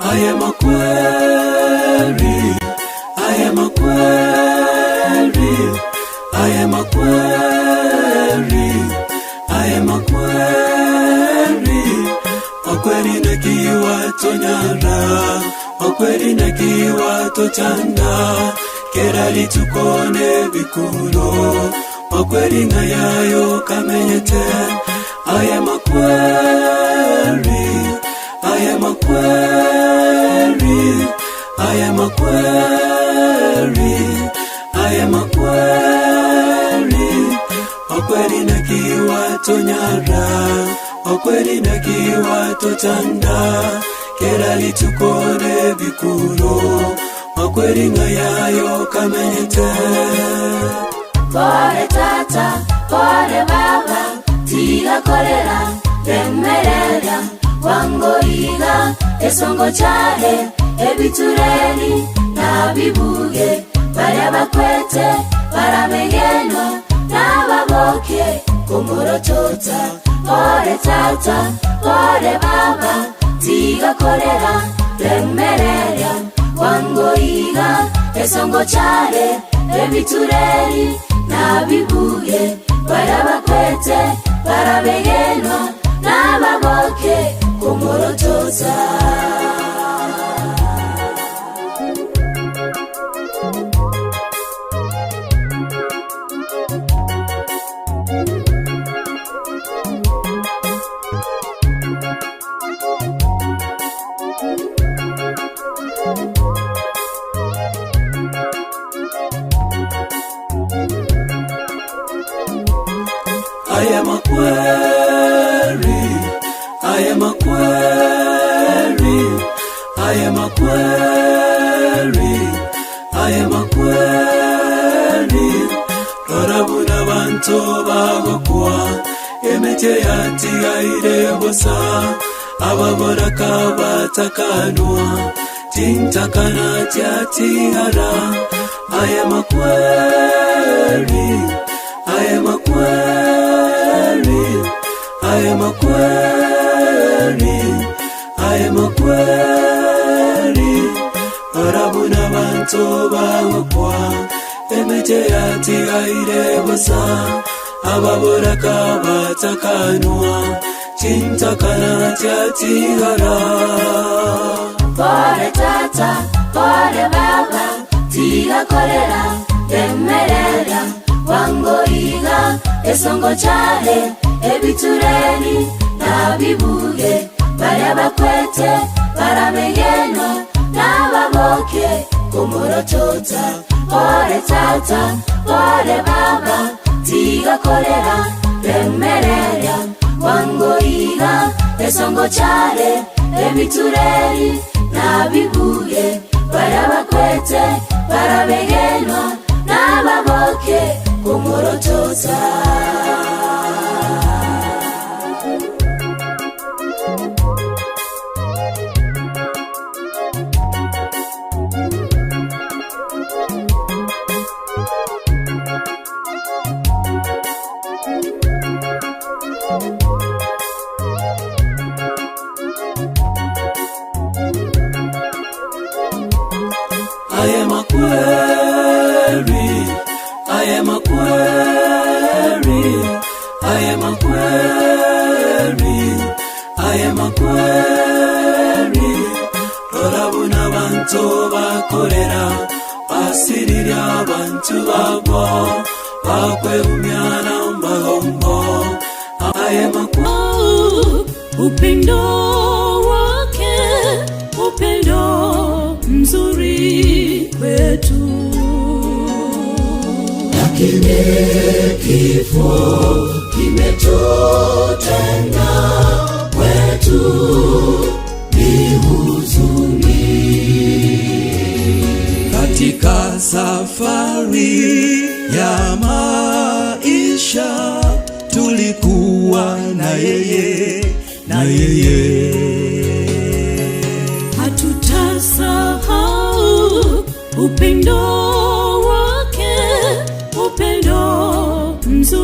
Aye makweri, aye makweri, aye makweri, aye makweri, makweri naki watonyara, makweri naki watochanda, kera rituko nebikuro, makweri ng'a yayo kamenyete, aye makweri, aye makweri, aye makweri, aye makweri, makweri naki watonyara, makweri naki watochanda, kera rituko nebikuro, makweri ng'a yayo kamenyete. Pore tata, pore baba, tiga korera, remerera, wangoiga, esongo chare, ebitureri, nabibuge, baria bakwete, barabegenwa, nababoke, komorotota. Pore tata, pore baba, tiga korera, remerera, wangoiga, esongo chare, ebitureri, nabibuge, baria bakwete, barabegenwa, nababoke, komorotota. Aye makweri, aye makweri, aye makweri, aye makweri. Rora buna banto bagokwa, emete yatigaire bosa, ababoraka batakanwa, tintakana tyatigara. Aye makweri, aye makweri, aye makweri, aye makweri. Rora buna banto bagokwa, emete yatigaire bosa, ababoraka batakanwa, tintakana tyatigara. Pore tata, pore baba, tiga korera, remerera, wangoiga, esongo chare, ebitureri, nabibuge, baria bakwete, barabegenwa, nababoke, komorotota. Pore tata, pore baba, tiga korera, remerera, wangoiga, esongo chare, ebitureri, nabibuge, baria bakwete, barabegenwa, nababoke, komorotota. Aye makweri, aye makweri, aye makweri, aye makweri. Rora buna banto bakorera, basiriria abantu babo, bakweumyana mbagombo. Aye makweri. Upendo wake, upendo mzuri kwetu. Lakini kifo kimetutenga kwetu ni huzuni. Katika safari ya maisha tulikuwa na yeye, na yeye. Hatutasahau upendo wake, upendo mzuri.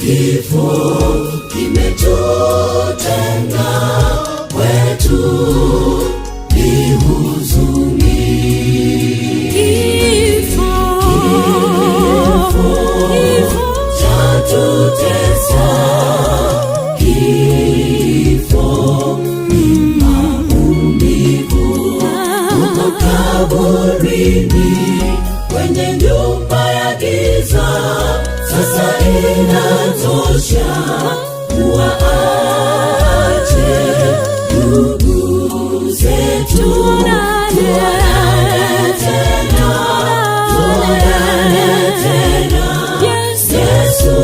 Kifo kimetutenga kwetu ni huzuni. Kifo, kifo Chatutesa, kifo ni maumivu. Uko kaburini kwenye nyumba ya giza, sasa inatosha, waache ndugu zetu, Tuonane. tena, tuonane tena. Yesu, Yesu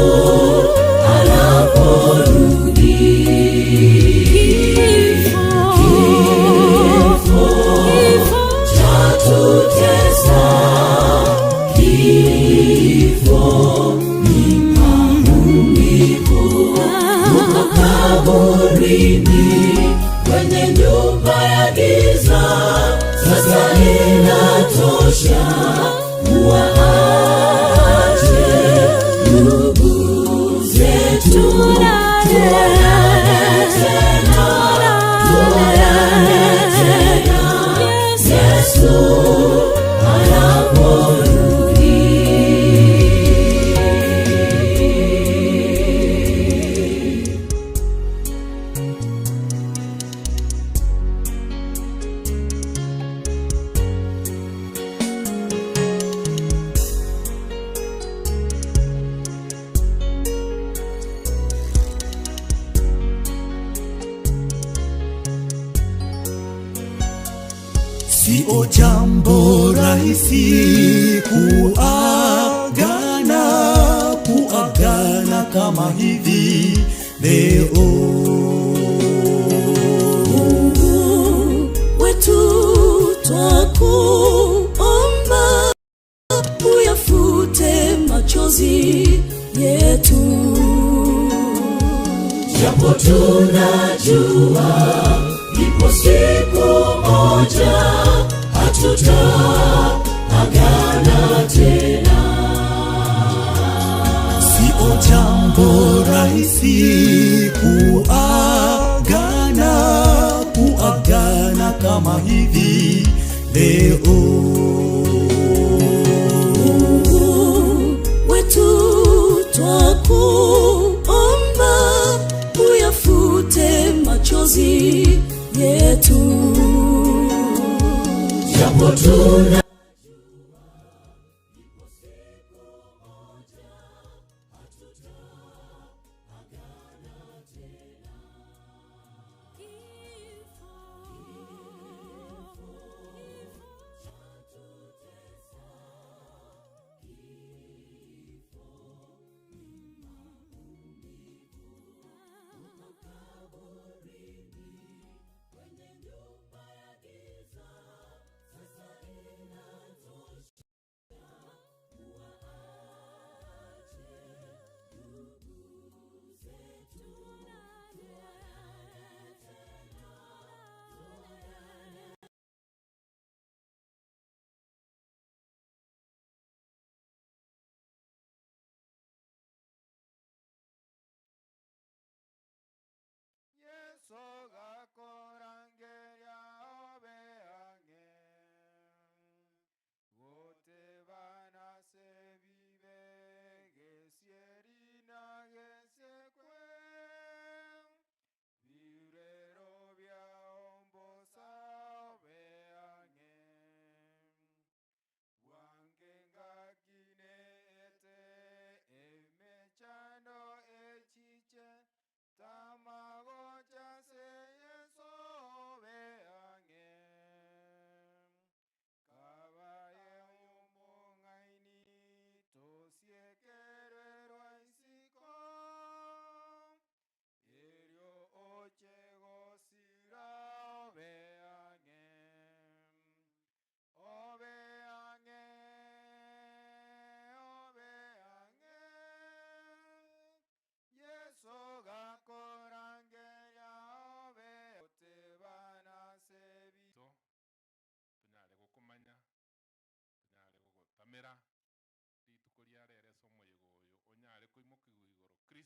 anaporudi. kifo, kifo Chatutesa, kifo ni maumivu. Uko kaburini kwenye nyumba ya giza, sasa inatosha, waache ndugu zetu, Tuonane. tena, tuonane tena. Yesu, Yesu anaporudi. Sio jambo rahisi kuagana, kuagana kama hivi leo. Mungu wetu twakuomba uyafute machozi yetu. Japo tunajua ipo siku moja hatutaagana tena. Sio jambo rahisi kuagana, kuagana kama hivi leo. Mungu wetu twakuomba uyafute machozi yetu. Japo tuna Kifo.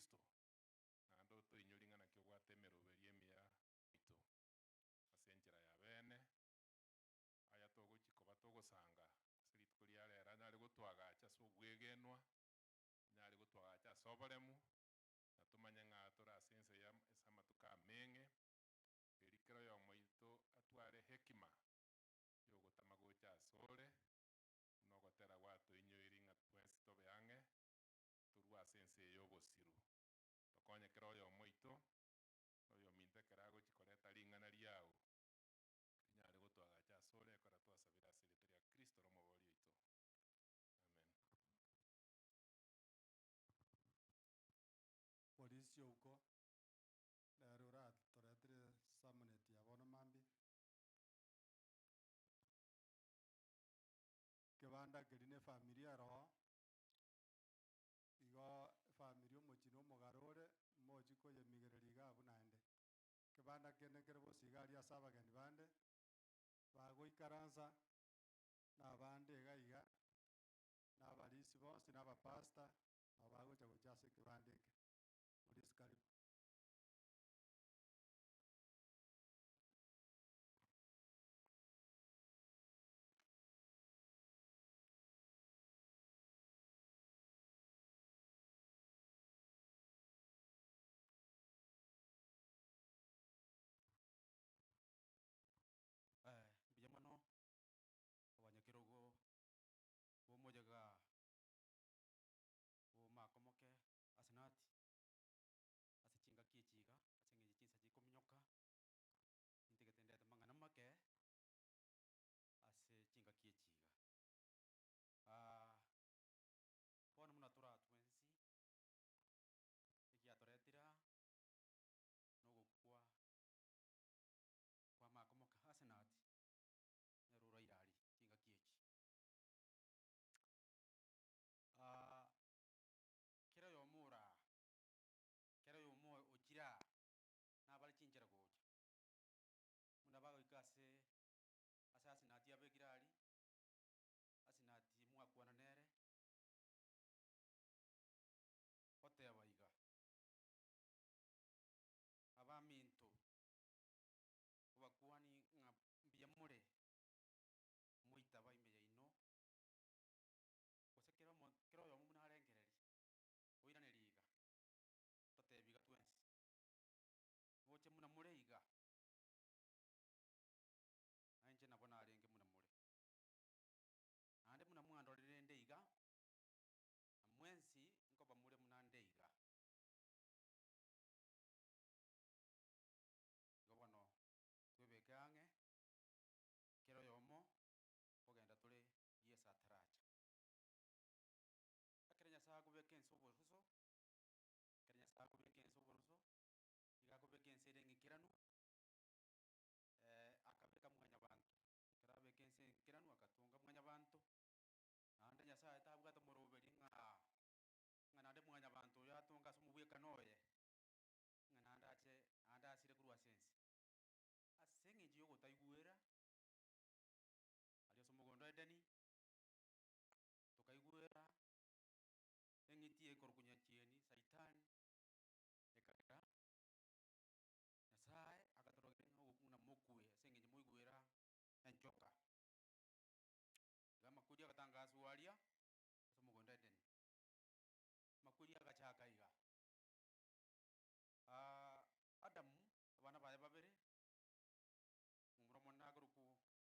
Kristo, naende otoinyori ng'a naki obwate emeroberio emiya yaito ase enchera ya beene, aya togochi koba togosanga ase rituko ria rero anyare gotwagacha ase obwegenwa, anyare gotwagacha ase oboremu, na tomanye ng'a tore ase ense ya ase amatuko ameng'e, eri kera oyomo oito atware hekima ya ogotama gocha asore, buna ogotera gwatoinyoiri ng'a twensi tobe ang'e, torwe ase ense eye ya obosiru. Tokonye kera oyomo oito, na oyominto ekero agochi koreta ring'ana riao, rinyare gotwagacha asore ekero twasabire ase erieta ria Kristo ore omobori oito. Amen. Polisi ouko nere oratoretere sermoneti ya bono mambia. Kebanda keria na efamiri ero, igo efamiri omochie na omogare ore, mochi koyemigereria iga abwo naende. Kebanda kende nkere bosa iga aria ase abageni bande, bagoikaransa, na abande iga iga, na abarisia bonsi na abapastor, nabo bagocha gocha ase ekebanda eke. Polisi karibu. Mbuya mono abanyakerogo b'omoyega bw'omakomoke Asenati ase chingaki echi iga, ase eng'encho chinsa chikominyoka, nintagete ndete mang'ana make ase chingaki echi iga. Bono buna toratwe ensi, egiatoretire aa, nogokwa kwa makomoka Asenati, nere oraire aria chingaki echi. Kera oyomo ore aa, kera oyomo ochire aa, nabare chinchera gocha, buna bagoika ase ase Asenati abekire aria, Asenati mwakwana nere, oteba iga, abaminto, obakwani ng'a mbuya more, moitaba ime yaino, gose kera omo kera oyomo buna arengereria, oiraneria iga, totebi iga twensi, moche buna more iga, na inche nabo narenge buna more. Naende buna mwandorire inde iga, na mwensi nkoba more buna nde iga. Igo bono twebeke ang'e, kera oyomo nkogenda tore Yeso ataracha. Ekero Nyasae akobeka ense oboroso, ekero Nyasae akobeka ense oboroso, nigo akobeka ense ere eng'ikeranu, akabeka mwanyabanto. Ekero abeka ense eng'ikeranu agatonga mwanyabanto, naende Nyasae tabwate moroberi ng'a ng'a naende mwanyabanto oyo atonge ase omobwekano oye, ng'a naende ache naende asire korwa ase ense. Ase eng'encho ya ogotaigwera, aria ase omogondo o Edeni, tokaigwera eng'iti ekorokwa nyachieni, saitani, ekagera Nyasaye agatorogeria ng'a ng'a mokwe ase eng'encho moigwera enchoka. Iga amakweri agatangaswa aria ase omogondo o Edeni. Amakweri agachaka iga, Adamu, abana baye babere, momura omonene akorokwa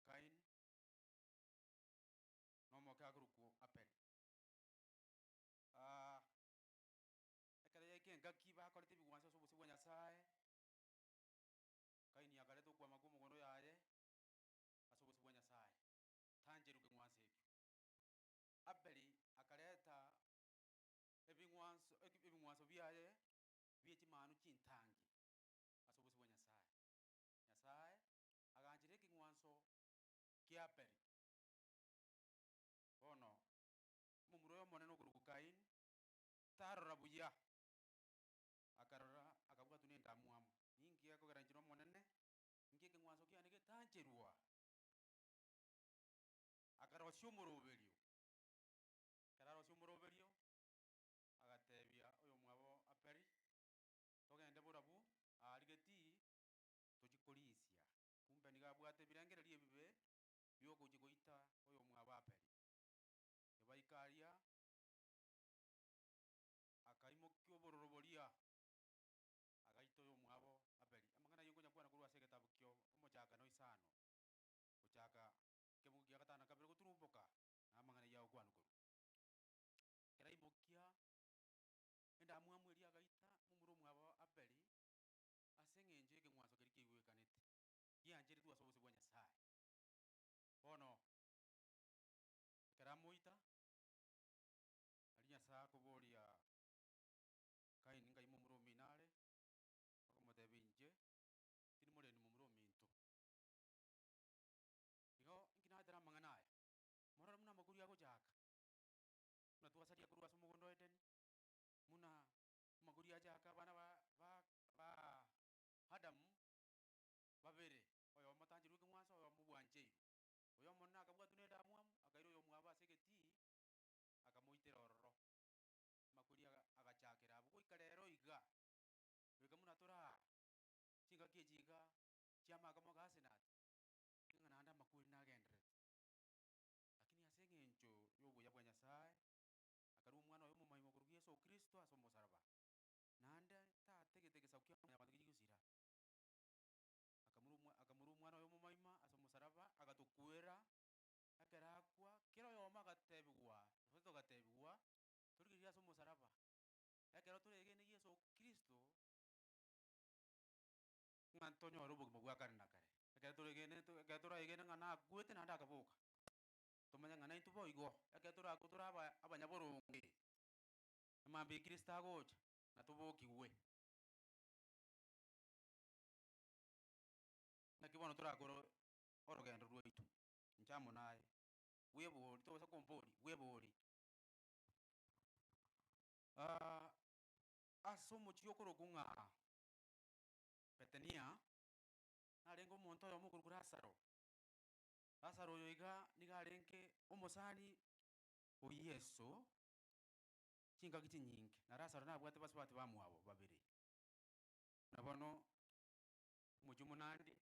Kaini, na omoke akorokwa Abeli. Ekero yaika engaki bakorete ebigwanso ase obosio bwa Nyasae, Kaini akareta okwama kw'omogondo yaye ase obosio bwa Nyasae, tancherwa keng'wanso ekio. Abeli akareta ebing'wanso ebing'wanso biaye bie chimanu chintangi ase obosio bwa Nyasae. Nyasae aganchera ekeng'wanso kia Abeli. Bono omomura oyo omonene okorokwa Kaini tarora buya, akarora akabwatwa nendamwamu, Ninki gekogera inche n'Omonene, ninki ekeng'wanso kiane getancherwa? Akarosia omoroberio, ekero arosia omoroberio, agatebia oyomwabo Abeli. Goika aria akaimokia obororo boria, agaita oyomwabo Abeli. Amang'ana ayio nkonyakwana korwa ase egetabu kio omochakano isano, gochaka ekebugu kia gatano na kabere goturumboka, na amang'ana ayio agokwanwa korwa. Ekero aimokia endamwamu eria agaita momura omwabo Abeli, ase eng'encho y'ekeng'wanso keria keigwekanete, giancheretwe ase obosio bwa Nyasaye. Bono, ekero amoita, aria Nyasaye akoboria Kaini ngai momura omino are, akomotebia inche tindi morendi momura ominto. Igo inki natera amang'ana aya? Morore buna amakori agochaka, buna twasaria korwa ase omogondo o Edeni, buna amakori achaka abana ba ba ba Adamu babere, oyomo tancherwe ekeng'wanso, oyomo bwancheirwe. Oyo omonene akabwatwa na endamwamu, akaira oyomwabo ase egetii, akamoitera ororo. Amakori aga agachakera abwo goika rero iga, goika buna tore aa, chingaki echi iga chiamaka moga Asenath, ng'a naende amakweri nagendererete. Lakini ase eng'encho ya obuya bwa Nyasaye, akarua omwana oye omomaima okorokwa Yeso Kristo ase omosaraba, naende tatagete egesaku kia mwanyabanto keria gosira. Akamorua akamorua omwana oye omomaima ase omosaraba, agatokwera, ekero akwa, kera oyomo agatebigwa, gose togatebigwa, torigereria ase omosaraba, ekero toregene Yeso Kristo, ng'a ntonyore obogima bwa kare na kare. Ekero toregene to ekero toraegene ng'a nakwete naende akaboka, tomanye ng'a naintwe boigo, ekero torakwe tore aba abanyaboronge, emambia Kristo agocha, natobokigwe. Naki bono torakore orogendo rwaito, inche amo naye, bwebori tobaisa komboria, bwebori. Ase omochie okorokwa ng'a Bethania, narenge omonto oyomo okorokwa Lazaro. Lazaro oyo iga nigo arenge omosani o Yeso chingaki chinyinge, na Lazaro nabwate basubati bamwabo babere. Na bono omochie omonandi,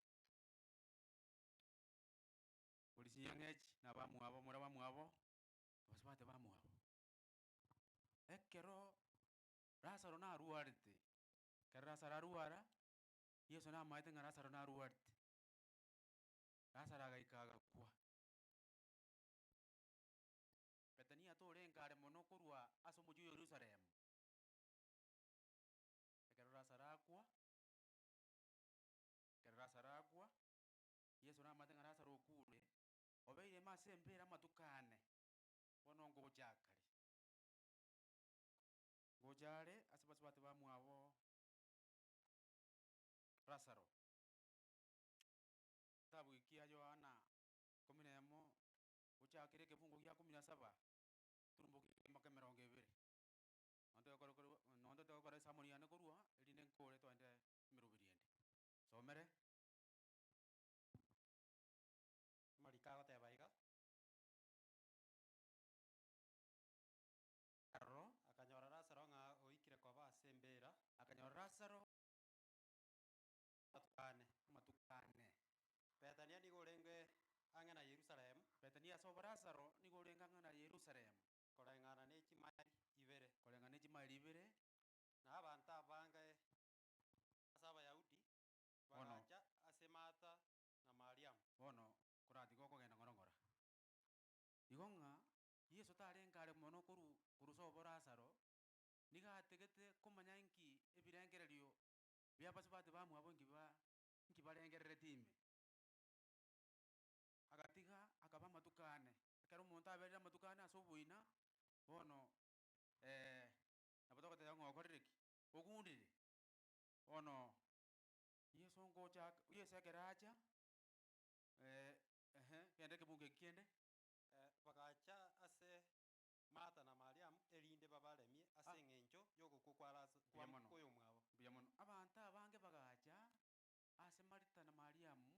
ori chinyang'echi na abamwabo more abamwabo, abasubati bamwabo. Ekero Lazaro narwarete, ekero Lazaro arwara, Yeso namaete ng'a Lazaro narwarete, Lazaro agaika agakwa. Bethania torenge are mono korwa ase omochie o Yerusalemu. Ekero Lazaro akwa, ekero Lazaro akwa, Yeso namanyete ng'a Lazaro okure, obeire ime ase embera amatuko ane, bono ngocha kare. Ngocha are ase basubati bamwabo Lazaro. Egetabu kia Yohana ikomi na emo, gochakera ekefungo gia kumi na saba, turumboke mpaka emerongo ebere. Nonye togokora esamoni yane korwa, erinde nkore toende emeroberi ende. Somere. Amariko agoteba iga. Aroro. Akanyora Lazaro ng'a oikire koba ase embeera. Akanyora Lazaro. Amatuko ane. Amatuko ane. Bethania nigo orenge ang'e na Yerusalemu. Bethania ase obo Lazaro nigo orenge ang'e na Yerusalemu. Koreng'ana ne chimaeli ibere. Koreng'ana ne chimaeli ibere. Na abanto abange ase Abayahudi Bono. bagacha ase Martha na Mariamu. Bono koratiga okogenda ng'ora ng'ora. Igo ng'a Yeso tarenge are mono korwa korwa sobo Lazaro, nigo ategete komanya inki ebirengererio bia abasubati bamwabo inki ba inki barengerereti ime. Agatiga akaba amatuko ane. Ekero omonto aberire amatuko ane ase oboina, bono nabo togoteba ng'a okorire ki? Ogundire. Bono Yeso ngocha Yeso ekero acha, ehe, genda ekebungo eki kende. Bagacha ase Martha na Mariamu, erinde babaremie ase engencho y'ogokwa kwa Laza- Mbuya kwa mono. kw'oyomwabo. Mbuya mono. Abanto abange bagacha ase Martha na Mariamu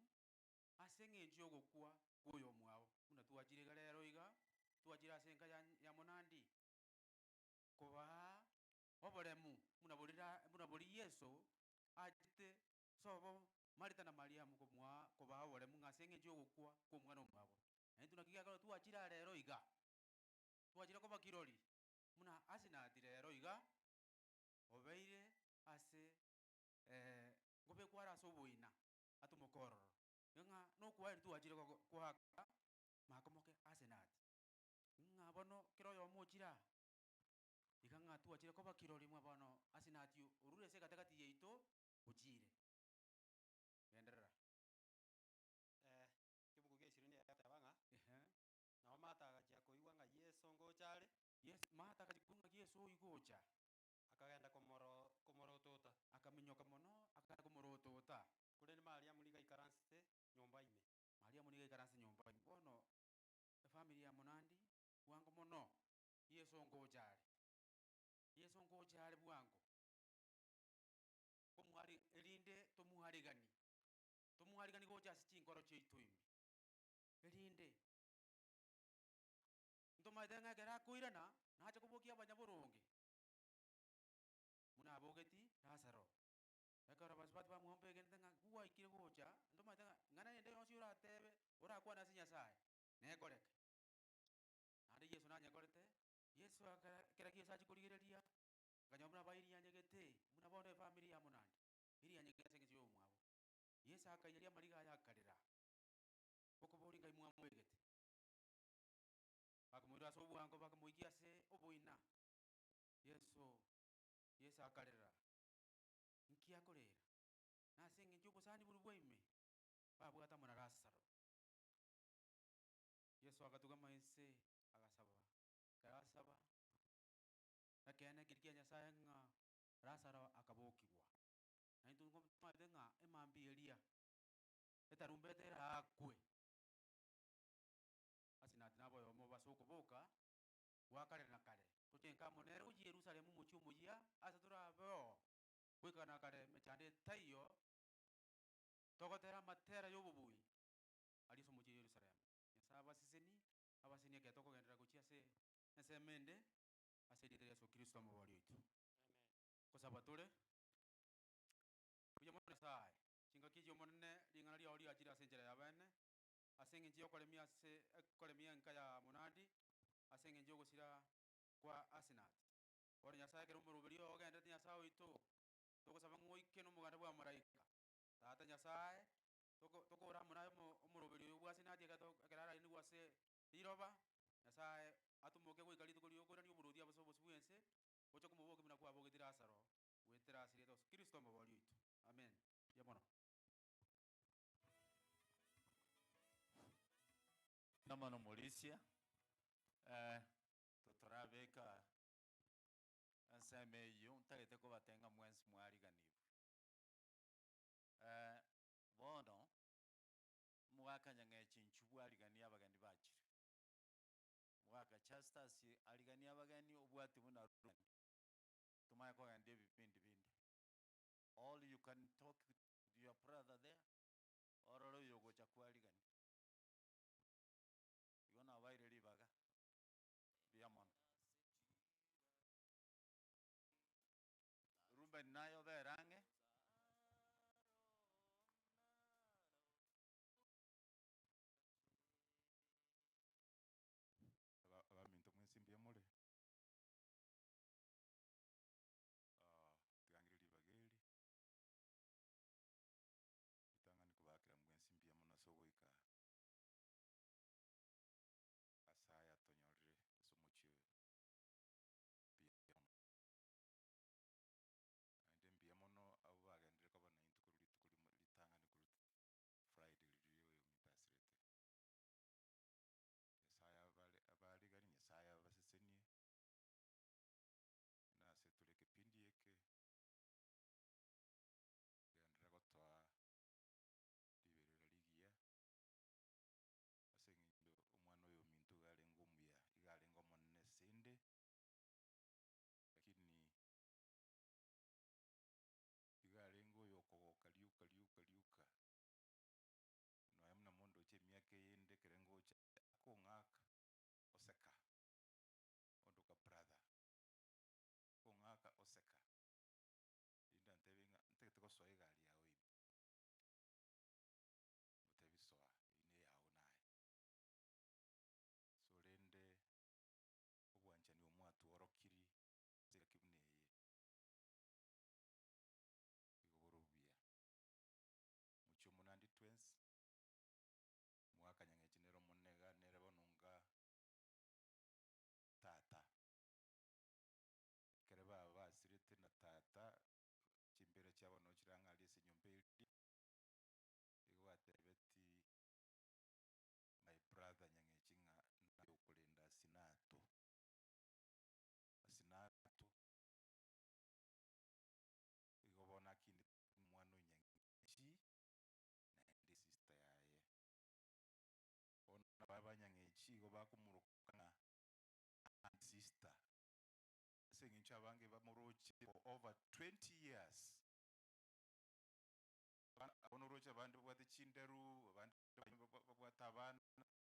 ase eng'encho y'ogokwa kw'oyomwabo. Buna twachire iga rero iga, twachire ase enka ya ya monandi kobaa oboremu buna boria ra buna boria Yeso achete sobo Martha na Mariamu komoa kobaa oboremu ng'a ase eng'encho y'ogokwa kw'omwana omwabo. Naintwe naki gekogera twachire aa rero iga. Twachire koba kirori, buna Asenati rero iga, obeire ase nkobekwa are ase oboina, atomoke ororo. Ng'a nokwaeri twachire gogo koaka makomoke Asenati, ng'a bono kera oyomo ochire aa, iga ng'a twachire koba kirori mwa bono Asenati orure ase egatigati yaito, ochire. Genderera. Ekebugu gia ishirini egoteba ng'a Ehe. nabo Martha agachia koigwa ng'a Yeso ngocha are, Yes, Martha agachia koigwa ng'a Yeso oywo gocha, akagenda komoro komorotota. Akaminyoka mono, akagenda komorotota. Korende Mariamu nigo aikaransete nyomba ime. Mariamu nigo aikaranse nyomba ime. Bono efamiri ya Monandi, bwango mono, Yeso ngocha are. Yeso ngocha are bwango. Komwari erinde tomwarigani, tomwarigani gocha ase chinkoro chiaito ime, erinde ntomaete ng'a ekero akoirana, nache kobokia abanyaboronge, buna abogeti Lazaro. Ekero abasubati bamwabo mbegenete ng'a gwaikire gocha, ntomaete ng'a ng'ana ende yonsi oratebe, orakwane ase Nyasaye, nekoreke. Naende Yeso nanyekorete, Yeso akara ekero Yeso achia korigereria, akanyora buna bairianyegete, buna bono efamiri ya Monandi, irianyegete ase eng'encho ya omwabo. Yeso akaiyeria amariga aye akarera, okoboria ngai mwamobegete. Bakamoira ase obwango bakamoikia ase oboina. Yeso, Yeso akarera, nki akorera? Nase eng'encho obosani boria bwa ime, babwate amo na Lazaro. Yeso agatugama inse, agasaba, ekero asaba, ekeene ekeri kia Nyasaye ng'a Lazaro akabokigwa. Na intwe nigo tomaete ng'a emambia eria, etarumbete eraakwe, Asenati nabo oyomo ase okoboka gwa kare na kare, toche nka amo nere gochia Yerusalemu omochie omoyia, ase torabe oo goika na kare emechando etaiyo, togotera amatera ya obobui aria ase omochie o Yerusalemu. Nyasae abaseseni, abaseseni ekero tokogenderera gochia ase ensemo ende, ase erieta ria Yeso Kristo omobori oito. Nkosaba tore, mbuya mono Nyasae, chingaki echi Omonene ring'ana riao riachire ase enchera ya bene, ase eng'encho y'okoremia ase ekoremia enka ya Monandi, ase eng'encho y'ogosira kwa Asenati. Bono Nyasae ekero omoroberi oyo ogenderete Nyasae oito, togosaba ng'a oike na omoganda bwa abamalaika. Tata Nyasae, toko tokore amo naye omo omoroberi oyo bwa Asenati ekero ekero araenigwe ase riroba, Nyasae atomoke goika rituko riokoirania oboroti ase obosio bwa ense, oche komobokia buna kwabogeti Lazaro, goetera ase erieta Yeso Kristo omobori oito. Amen. Mbuya mono. Mbuya mono Morisia, totorabeka ensemo eyio ntagete kobatebia ng'a mwensi mwariganigwe. Bono, omogaka Nyang'echi inchuo bwariganie abageni bachire. Omogaka Justus ariganie abageni obwati buna Reuben, tomanye kogenda ebipindi binde. All you can talk with your brother there, orore oyogocha kwarigania. Igo nabaire ribaga, mbuya mono. Reuben naye obere ang'e. Aba abaminto mwensi mbuya more? Tiga ng'ire ribaga eri, ritang'ani kobaakera mwensi mbuya mono ase ogoika. bakomoroka ng'a aunt sister, ase eng'encho abange bamoroche for over 20 years. Bono oroche abande babwate chinderu, abande babwate abana,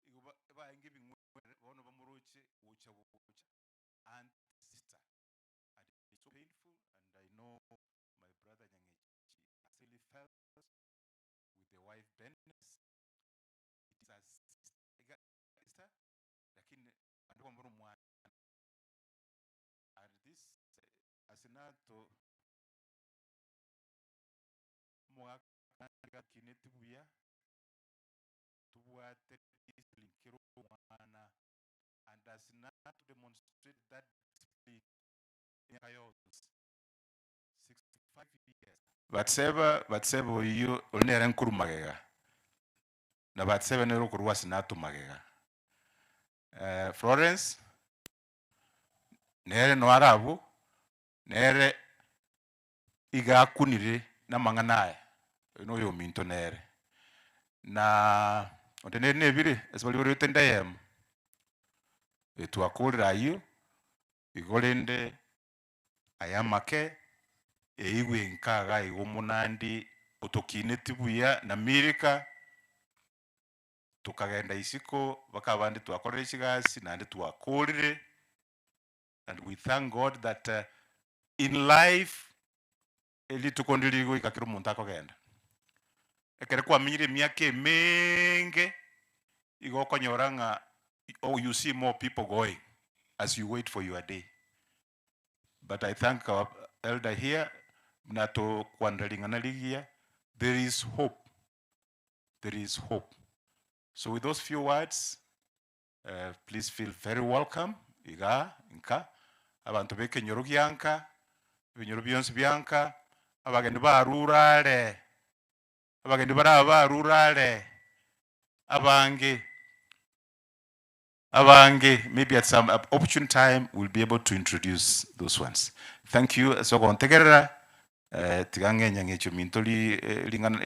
igo baenge ebing'werere, bono bamoroche gocha gocha aunt sister. And it's so painful and I know my brother Nyang'echi has really felt with the wife Benes, it is a sister, lakini ande kwamboria omwana. And this Asinato omogaka gakineti buya, tobwate discipline kera omwana and Asinato demonstrate that discipline emiaka yonsi 65 years. Batseba, Batseba oyio ore nere nkorwa magega, na Batseba nere okorwa Asinato magega. Florence, nere noare abwo, nere iga akunire namang'ana aya, oyo noyominto nere. Na onde nere nebire ase baria barwete enda eyemo, twakorire ayio, igo rende aya amake, eigwe nka iga iga omonandi otokineti buya na Milka, tokagenda isiko mpaka abande twakorire chigasi naende twakorire, and we thank God that in life rituko ndiri rigoika kera omonto akogenda. Ekero kwamenyire emiaka emeenge, igo okonyora ng'a oh you see more people going as you wait for your day. But I thank our elder here, buna tokwanera ring'ana rigiya, there is hope, there is hope. So with those few words, Please feel very welcome igaa nka, abanto b'ekenyoro gia nka, ebinyoro bionsi bia nka, abageni barure are, abageni barabe barure are, abange, abange, maybe at some opportune time we'll be able to introduce those ones. Thank you ase ogontegerera, tiga ng'enye ng'echo minto ri ring'ana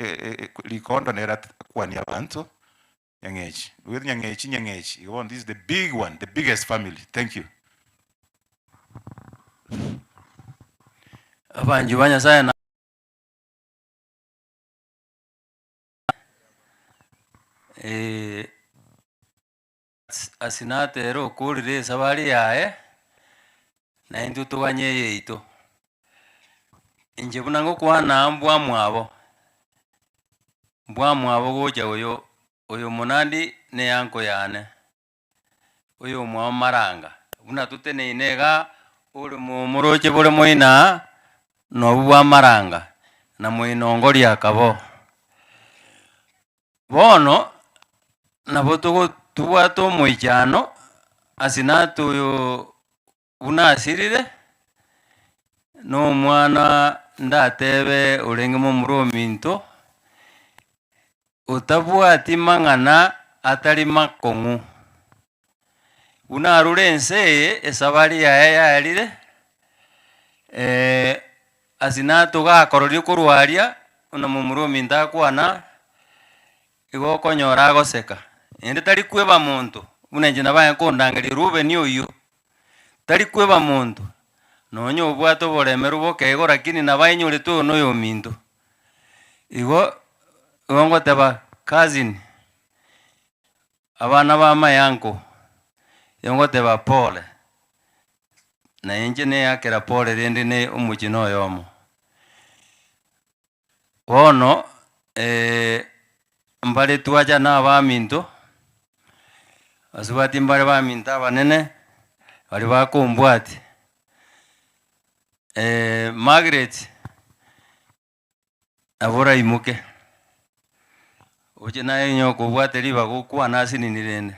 rikondo nere akwanie abanto. Nyang'echi, with Nyang'echi, Nyang'echi, igo bono this is the big one, the biggest family, thank you. Abanchwa ba Nyasaye na Asinate ere okorire esabari yaye, na intwe toganye eyeito. Inche buna ngokwana mbwamwabo, mbwamwabo gocha oyo oyo omonandi ne eanko yane, oyo omwabo maranga, buna toteneine igaa, ore momoroche bore moino aa, nobwo bwa maranga, na moino ngoria akaba oo. Bono nabo togo tobwate omoichano Asinati oyo buna asirire, na omwana ndatebe orenge momura ominto, otabwati mang'ana atari makong'u. Buna arure ense eye, esabari yaye yarire, Asinati ogakororia korwa aria, buna momura ominto akwana, igo okonyora agoseka, naende tari kweba monto, buna inche nabo aye kondangeria Reuben oyio, tari kweba monto, nonya obwate oboremeru boke igo lakini nabo ainyorete oyo noyo ominto. Igo, igo ngoteba cousin, abana ba my uncle, igo ngoteba pole, na inche neyakera pole rende ne omochie noyomo. Bono mbare twacha na abaminto, basubati mbare baminto abanene, baria bakombwatia. Margaret, nabo oraimoke, oche naye onye okobwate ribaga okwane ase nini rende.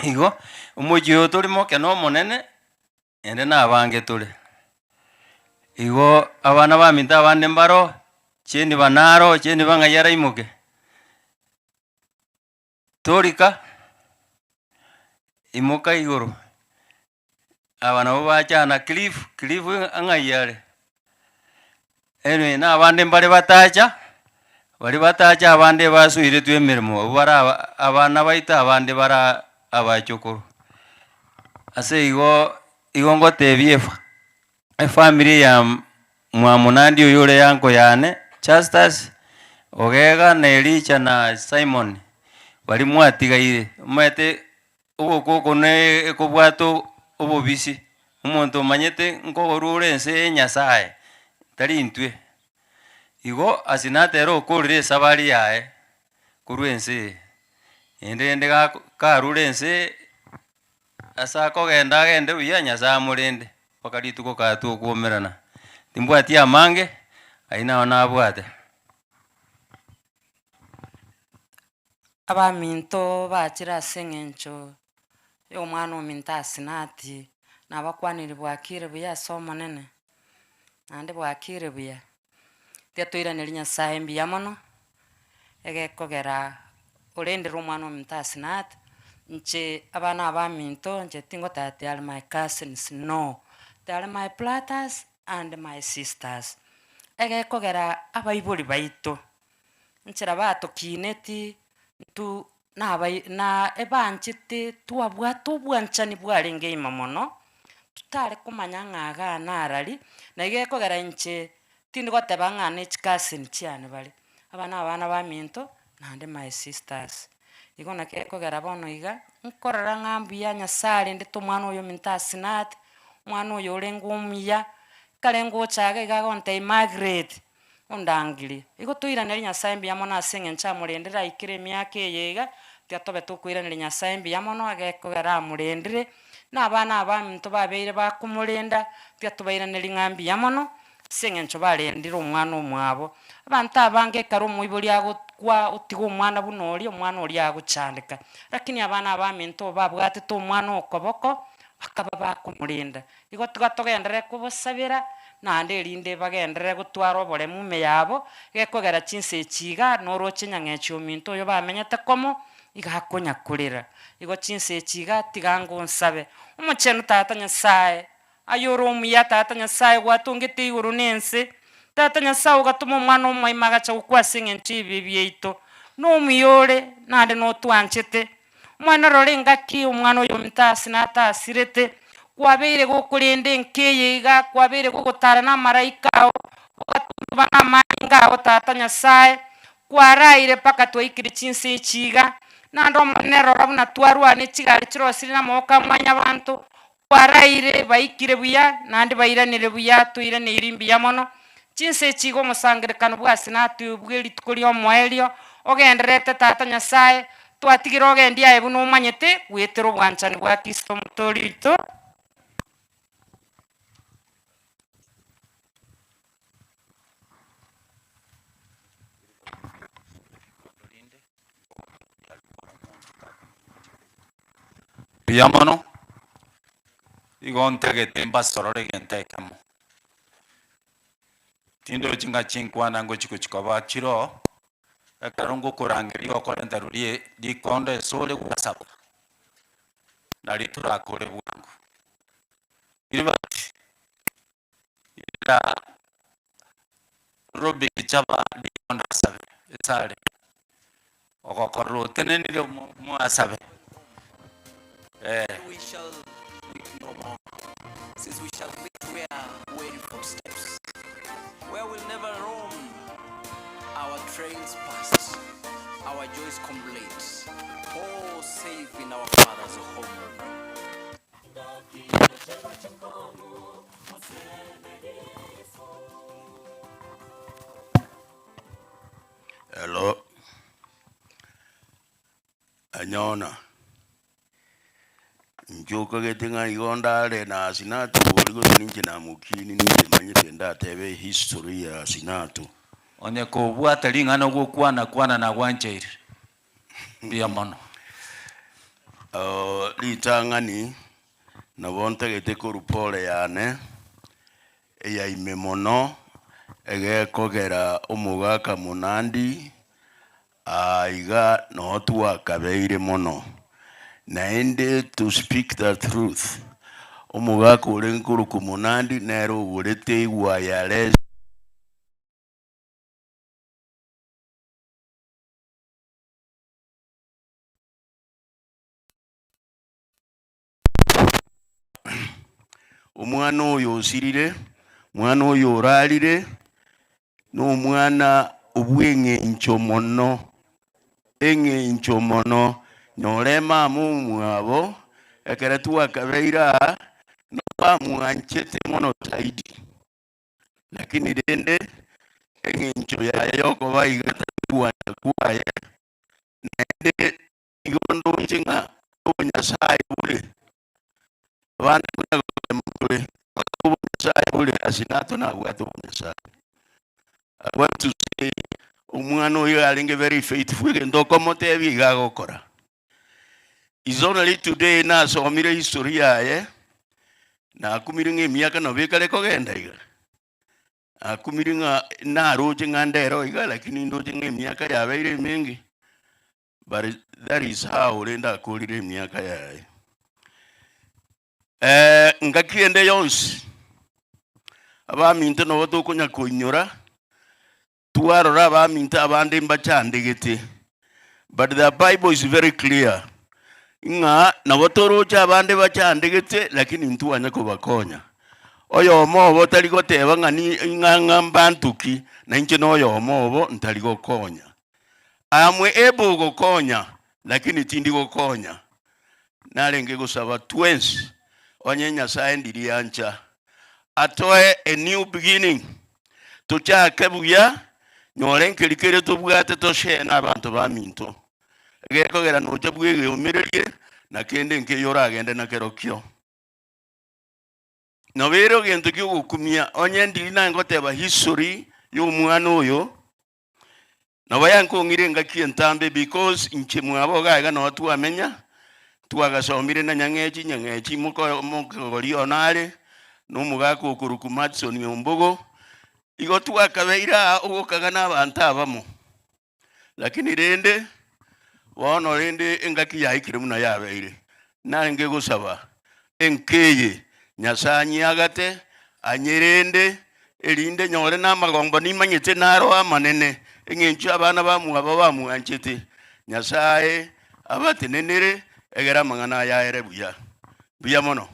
Igo, omochie oyo tori moke na omonene, naende na abange tore. Igo abana baminto abande mbaro, chieniba naro, chieniba ng'ai araimoke? Torika, imoka igoro, aba nabo bachana cliff, cliff ng'ai are? Anyway, na abande mbare batacha, Baria batache abande basoiretwe emeremo, abwo bare abana baito abande bare abachokoro. Ase igo, igo ngotebia efa efamiri ya mwamonandi oyo ore uncle yane, Justus, Ogega na Elisha na Simon, baria mwatigaire, omanyete ogokwa oko na ekobwata obobisi, omonto omanyete nkogorwa ore ense ya Nyasaye, tari intwe. Igo Asinata ere okorire esabari yaye korwa ense eye, naende rende gako karure ense eye, ase akogenda agende buya Nyasaye amorende mpaka rituko katokwomerana. Timbwati amange, ayio nao nabwate. Abaminto bachire ase eng'encho ya omwana ominto Asinati, nabakwanire bwakire buya ase Omonene, naende bwakire buya. Tiga toiranerie Nyasaye mbuya mono, egekogera orendire omwana ominto Asinati, inche abana abaminto inche tingoteba they are my cousins no, they are my brothers and my sisters. Egekogera abaibori baito, Enchera batokineti intwe nabai na ebanchete twabwate obwanchani bwarenge ime mono, totare komanya ng'a igaa narari, na iga ekogera inche tindi goteba ng'a ne chicousin chiane bare, aba na abana baminto naende my sisters. Igo naki ekogera bono iga, nkorora ng'a mbuya Nyasaye arendete omwana oyo ominto Asinati, omwana oyo orenge omuya, ekare ngocha iga iga agontebia Margaret. Ondangerie. Igo toiranerie Nyasae mbuya mono ase eng'encho amorendire aikire emiaka eye iga, tiga tobe tokoiraneria Nyasae mbuya mono agekogera amorendire, na abana abaminto babeire bakomorenda, tiga tobairanerie ng'a mbuya mono, ase eng'encho barendire omwana omwabo. Abanto abange ekero omoibori agokwa otiga omwana buna oria, omwana oria agochandeka. Lakini abana abaminto babwatete omwana okoboko, bakaba bakomorenda. Igo tiga togenderere kobosabera, naende erinde bagenderere gotwara oboremu ime yabo, gekogera chinsa echi iga noroche nyang'echi ominto oyo bamenyete komo, iga akonya korera. Igo chinsa echi iga tiga ngonsabe. Omochenu Tata Nyasae, aye ore omuya Tata Nyasae gwatongete igoro na ense, Tata Nyasae ogatoma Omwana omoima agacha gokwa ase eng'encho y'ebibe biaito, nomuya ore, naende notwanchete. Omwana rora engaki omwana oyo ominto ase natasirete, kwabeire gokorenda enka eye iga, kwabeire gogotara namaraika ao, ogaturuba namanyinga ao Tata Nyasae, kwaraire mpaka twaikire chinsa echi iga, naende Omonene rora buna twarwane chigari chirosirie namaboko a mwanyabanto, kwaraire baikire buya, naende bairanire buya, toiraneirie mbuya mono. Chinsa echi iga omosangererekano bw'ase natwe bwe rituko ri'omoerio, ogendererete Tata Nyasae, twatigire ogendie aye buna omanyete, goetera obwanchani bwa Kristo Omotoori oito. Mbuya mono, igo ntagete mbasorore egento ekemo. Tindochi ng'a chinkwana ngochi gochi koba chiroo, ekero ngokorangeria okorenta roria rikondo ase ore gwasaba, nario torakore bwango. Gilbert, irera Robert Chaba rikondo asabe esare, ogokorora otenenire mo- moasabe eh. We shall weep no more, since we shall meet where weary footsteps, where we'll never roam, our trails past, our joys complete, oh, safe in our Father's home. Hello. Anyona. Inche okagete ng'a igo ndare na Asinato bori gose ninche namokini ninche manyete ndatebe ehistory ya Asinato. Onye kobwate ring'ana ogokwana kwana nagwancheire. Mbuya mono. Ritang'ani nabo ntagete korwa pole yane eya ime mono egekogera omogaka Monandi aa iga noo twakabeire mono. Naende to speak the truth omogaka orenge korokwa Monandi nere ogorete ewires. Omwana oyo osirire, mwana oyo orarire, na omwana obw'eng'encho mono, eng'encho mono. Nyora emama omwabo, ekero twakabeire aa, nobamwanchete mono zaidi. Lakini rende eng'encho yaye yokoba iga tari gwancha kwaye, naende igo ndoche ng'a obonyasae bore, abande buna gotema tore, obonyasae bore ase nato nabwate obonyasae. I want to say omwana oyo arenge very faithful egento okomotebia iga agokora. Is only today nasomire history yaye, nakumire ng'a emiaka nabo ekare kogenda iga. Nakumire ng'a naroche ng'a ndero iga lakini ndoche ng'a emiaka yabeire emenge, but that is how rende akorire emiaka yaye. Ngaki ende yonsi, abaminto nabo tokonya koinyora, Twarora abaminto abande mbachandegete, but the bible is very clear ng'a nabo toroche abande bachandegete lakini ntwanya kobakonya. Oyomo obo tari goteba ng'a ni ng'a ng'a mbanto ki, na inche na oyomo obo ntari gokonya. I am able gokonya lakini tindi gokonya. Narenge gosaba twensi onye Nyasaye ndiri ancha atoe a new beginning Tochake buya, nyora enkeri keria tobwate toshare nabanto baminto. Egekogera nocha bwegeomererie na kende nkeiyo oragende nakerokio. Nabo ere egento kiogokumia onye ndiri naye ngoteba history ya omwana oyo, nabo yankong'ire engaki entambe because inche mwabo iga iga noo twamenya, twagasomire na Nyang'echi, Nyang'echi moko mokogori one are, na omogaka okorokwa Matson Ombogo, igo twakabeire aa ogokaga na abanto abamo. Lakini rende, bono rende engaki yaikire buna yabeire, narenge gosaba enka eye Nyasae anyiagate, anyerende, erinde nyore namagombo nimanyete naro amanene, eng'encho abana bamwabo bamwanchete. Nyasae abatenenere, egere amang'ana aya aere buya. Mbuya mono.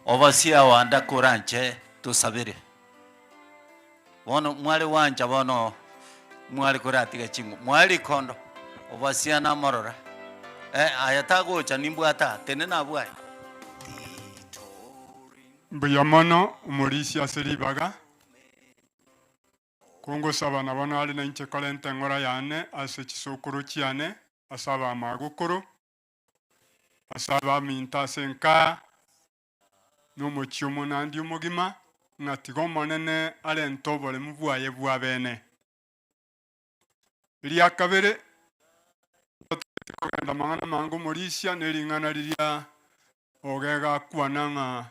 Obosia wanda koranche tosabere. Bono mware gwancha bono mware koratiga ching'u mware rikondo obosia namorora eh, aya tagocha nimbwate aa tenena abwo aye. Mbuya mono omorisia ase ribaga. Kongosaba nabo nare nainche korenta eng'ora yane ase chisokoro chiane, ase abamagokoro, ase abaminto ase enka, na omochie omonandi omogima, ng'a tiga Omonene arente oboremu bwaye bwa bene. Eria kabere, totagete kogenda amang'ana amange omorisia, ne ring'ana riria ogega akwana ng'a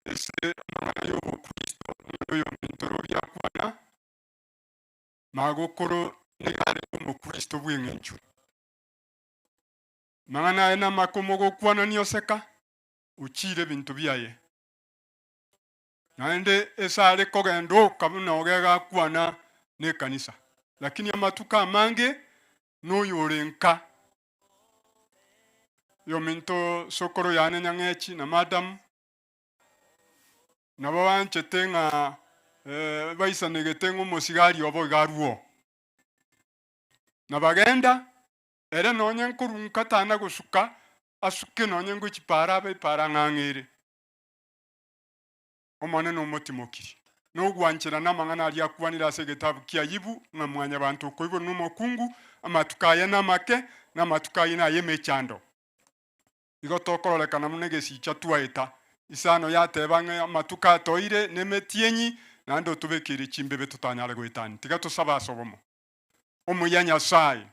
Ase amang'ana y'obokristo omwana oyominto roria akwana, magokoro nigo arenge omokristo bw'eng'encho. Amang'ana aye namake omogokwanania oseka, ochiire ebinto biaye. Naende ase are kogenda oka buna ogega akwana nekanisa. Lakini amatuko amange noyore nka. Oyominto sokoro yane Nyang'echi na madam Nabo banchete ng'a baisanegete ng'a omosigari obo iga arue oo. Na bagenda, ere nonye nkorunka tana gosuka, asuke nonye ngochia paara abe epaara ng'ang'e ere. Omonene omotimokirie, na ogwancherana amang'ana aria akwanire ase egetabu kia Ayibu, ng'a mwanyabanto okoiborwa nomokungu, amatuko aye namake, na amatuko aye nay'emechando. Igo tokororekana buna egesicha twaeta. Isano yateba ng'a amatuko atoire nemetienyi, naende otobekeire chimbebe totanyare goetania. Tiga tosabe ase obomo. Omuya Nyasae,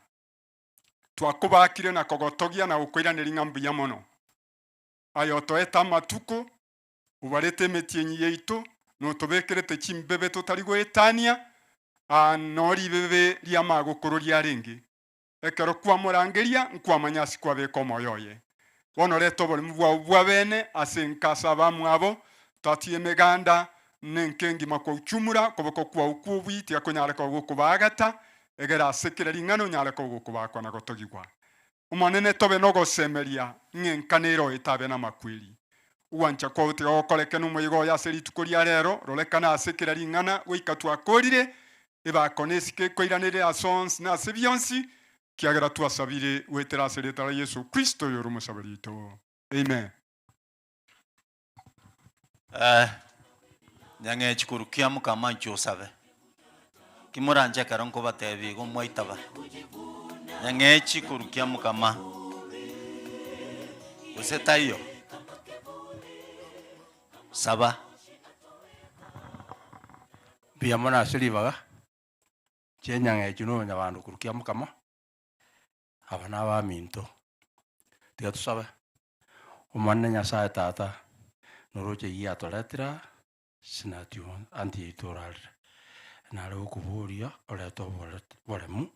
twakobakire na kogotogia na gokoiraneria ng'a mbuya mono. Aye otoete amatuko, obarete emetienyi yaito, na otobekerete chimbebe totari goetania, aa noo ribebe ri'amagokoro riarenge. Ekero kwamorangeria, nkwamanya ase kwabeka omoyo oye. Bono reta oboremu bwao bwa bene ase enka ase abamwabo, tatiga emeganda, Nenka engima kwauchumura, okoboko kwao kw'obuya tiga konyare koba gokobaagata, egere ase kera ring'ana onyare koba gokobaakwa na gotogigwa. Omonene tobe nogosemeria ng'a enka nero etabe namakweri. Ogwancha kwao tiga gokoreke nomoyega oye ase rituko ria rero, rorekana ase kera ring'ana goika twakorire, ebako nesike ekoiraneria ase onsi na ase bionsi, kiagera twasabire goetera ase erieta ria Yeso Kristo oyore omosabari oito. Amen. Eh, nyang'echi korwa kiamukama inche osabe, kimoranche ekero nkobatebia igo mwaitaba, nyang'echi korwa kiamukama, gose taiyo, saba. Mbuya mono ase ribaga, inche nyang'echi na omonyabando korwa kiamukama, Aba nabaminto, tiga tosabe, Omonene Nyasae Tata, noroche eyio yatoretire aa, sinati anti yaito orarire, nare gokoboria orete oboremu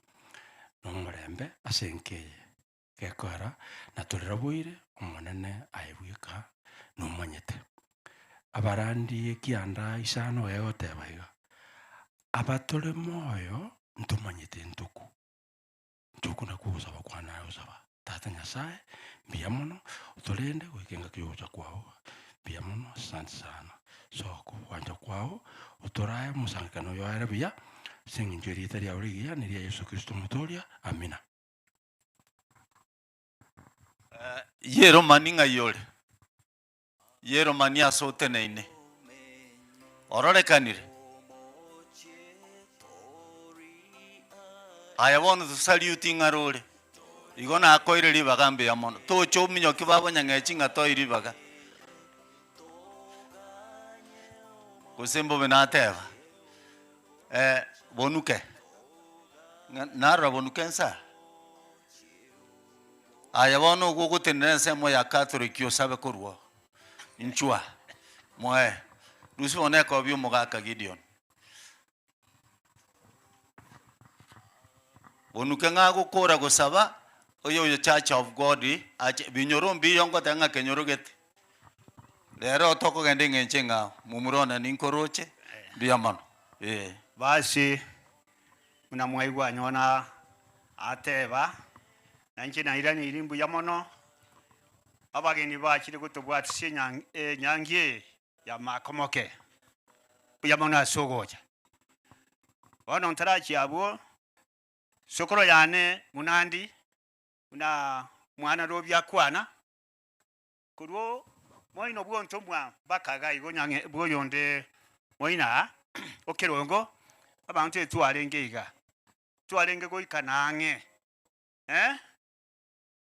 na omorembe ase enka eye, gekoera natorera boire, Omonene aye bweka nomanyete. Abarandi ekianda isano gegoteba iga, abatore moyo ntomanyete ntoku. Inche okwo nakwo ogosaba kwane naye gosaba, Tata Nyasaye, mbuya mono, otorende goika engaki yogocha kwao, mbuya mono, asante sana. So okogwancha kwao, otorae omosangererekano oyo oere buya, ase eng'encho erieta riao rigiya, neria Yeso Kristo omotoria, amina. Yeromani ng'ai ore? Yeromani ase oteneine, ororekanire. Aye bono tosaliuti ng'are ore, igo nakoire ribaga mbuya mono. Tocha ominyoki babo nyang'echi ng'a toi ribaga. Gose mbobe nateba, eh, bonuke, ng'a narora bonuke nsa. Aye bono ogwo ogotenena ensemo ya Catholic osabe korwa oo. Inchwa, moe. Rusia bono ekobi omogaka Gideon. Bonuke ng'a agokora gosaba, oyo oyo Church of God ache binyoro mbiyo ngoteba ng'a kenyoro gete. Rero tokogenda eng'encho eng'ao, momura one ninkoroche, mbuya mono, eh. Basi buna mwaigwa Yona ateba, na inche nairaneirie mbuya mono, abageni bachire gotobwatisia enyangi eye y'amakomoke. Mbuya mono ase ogocha. Bono ntarachia abwo, sokoro yane Munandi, buna mwana Robi akwana, korwa moino bw'ontomwa mpaka iga igo nyang'e bw'oyonde moino aa, okerongo, abanto etwarenge iga, twarenge goikana ang'e, eh,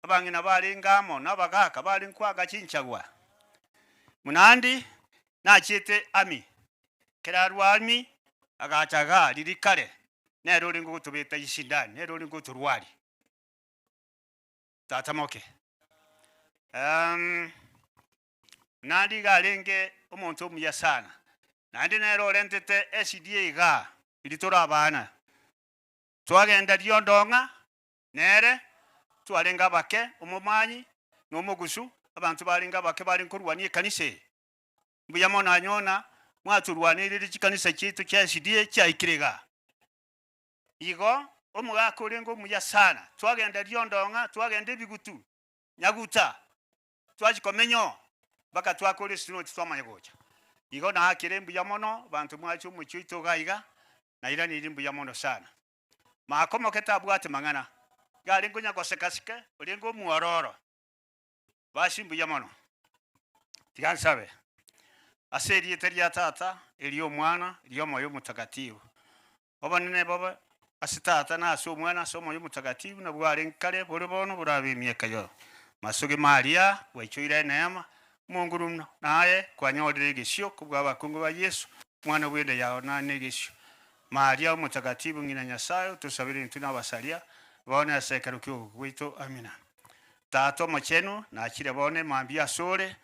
abang'ina barenge amo na abagaka barenge koaga chinchagwa. Munandi nachiete army, ekero arwa army, agacha igaa riria kare, nere orenge gotobeta chisindani, nere orenge gotorwaria. Tata moke. Naende iga arenge omonto omuya sana, naende nere orentete SDA igaa, riria tore abana. Twagenda riondong'a nere, twarenge abake, omomanyi, na omogusu, abanto barenge abake barenge korwania ekanisa eye. Mbuya mono anyona, mwatorwanereire chikanisa chiaito chia SDA chiaikire igaa. Igo omogaka orenge omuya sana, twagenda riondong'a, twagenda ebigutu, nyaguta, twachia komenya oo, mpaka twakora esinoti twamanya gocha. Igo naakire mbuya mono, abanto mwacha omochie oito iga iga, nairaneirie mbuya mono sana. Makomoke tabwate mang'ana, iga arenge onya goseka sike, orenge omwororo. Basi mbuya mono. Tiga nsabe. Ase erieta ria Tata, eri'Omwana, eri'Omoyo Omotakatifu. Obonene bobe ase Tata, na ase Omwana, ase Omoyo Omotakatifu, na bwarenge kare, bore bono, borabe emiaka yonsi. Masogima aria gwaichoire eneema, Omonguru mno, naye kwanyorire egesio kobua abakungu ba Yeso, Omwana bw'enda yao nane egesio. Maria Omotakatifu, ng'ina Nyasae, otosabere intwe nabasaria, bono ase ekero ki'ogokwa gwaito. Amina. Tata Omochenu, nachire bono emambia asore,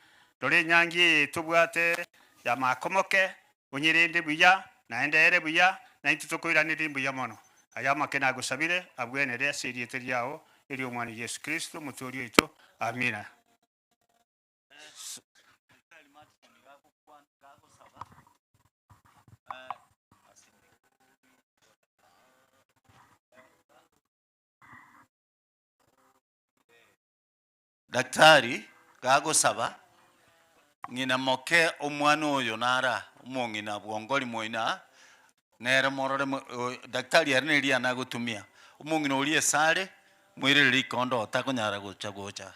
rora enyangi eye tobwate y'amakomoke, onyerende buya, naende ere buya, naintwe tokoiraneria mbuya mono. Aya amake nagosabire, abwenere ase erieta riao, eri'Omwana Yesu Kristo, Omotooria oito. Amina. Daktari gagosaba, ng'ina moke omwana oyo nara omong'ina bwongori moina nere morore mo daktari ere neri riana agotumia, omong'ina oria esare, moirere rikondo otakonyara gocha gocha.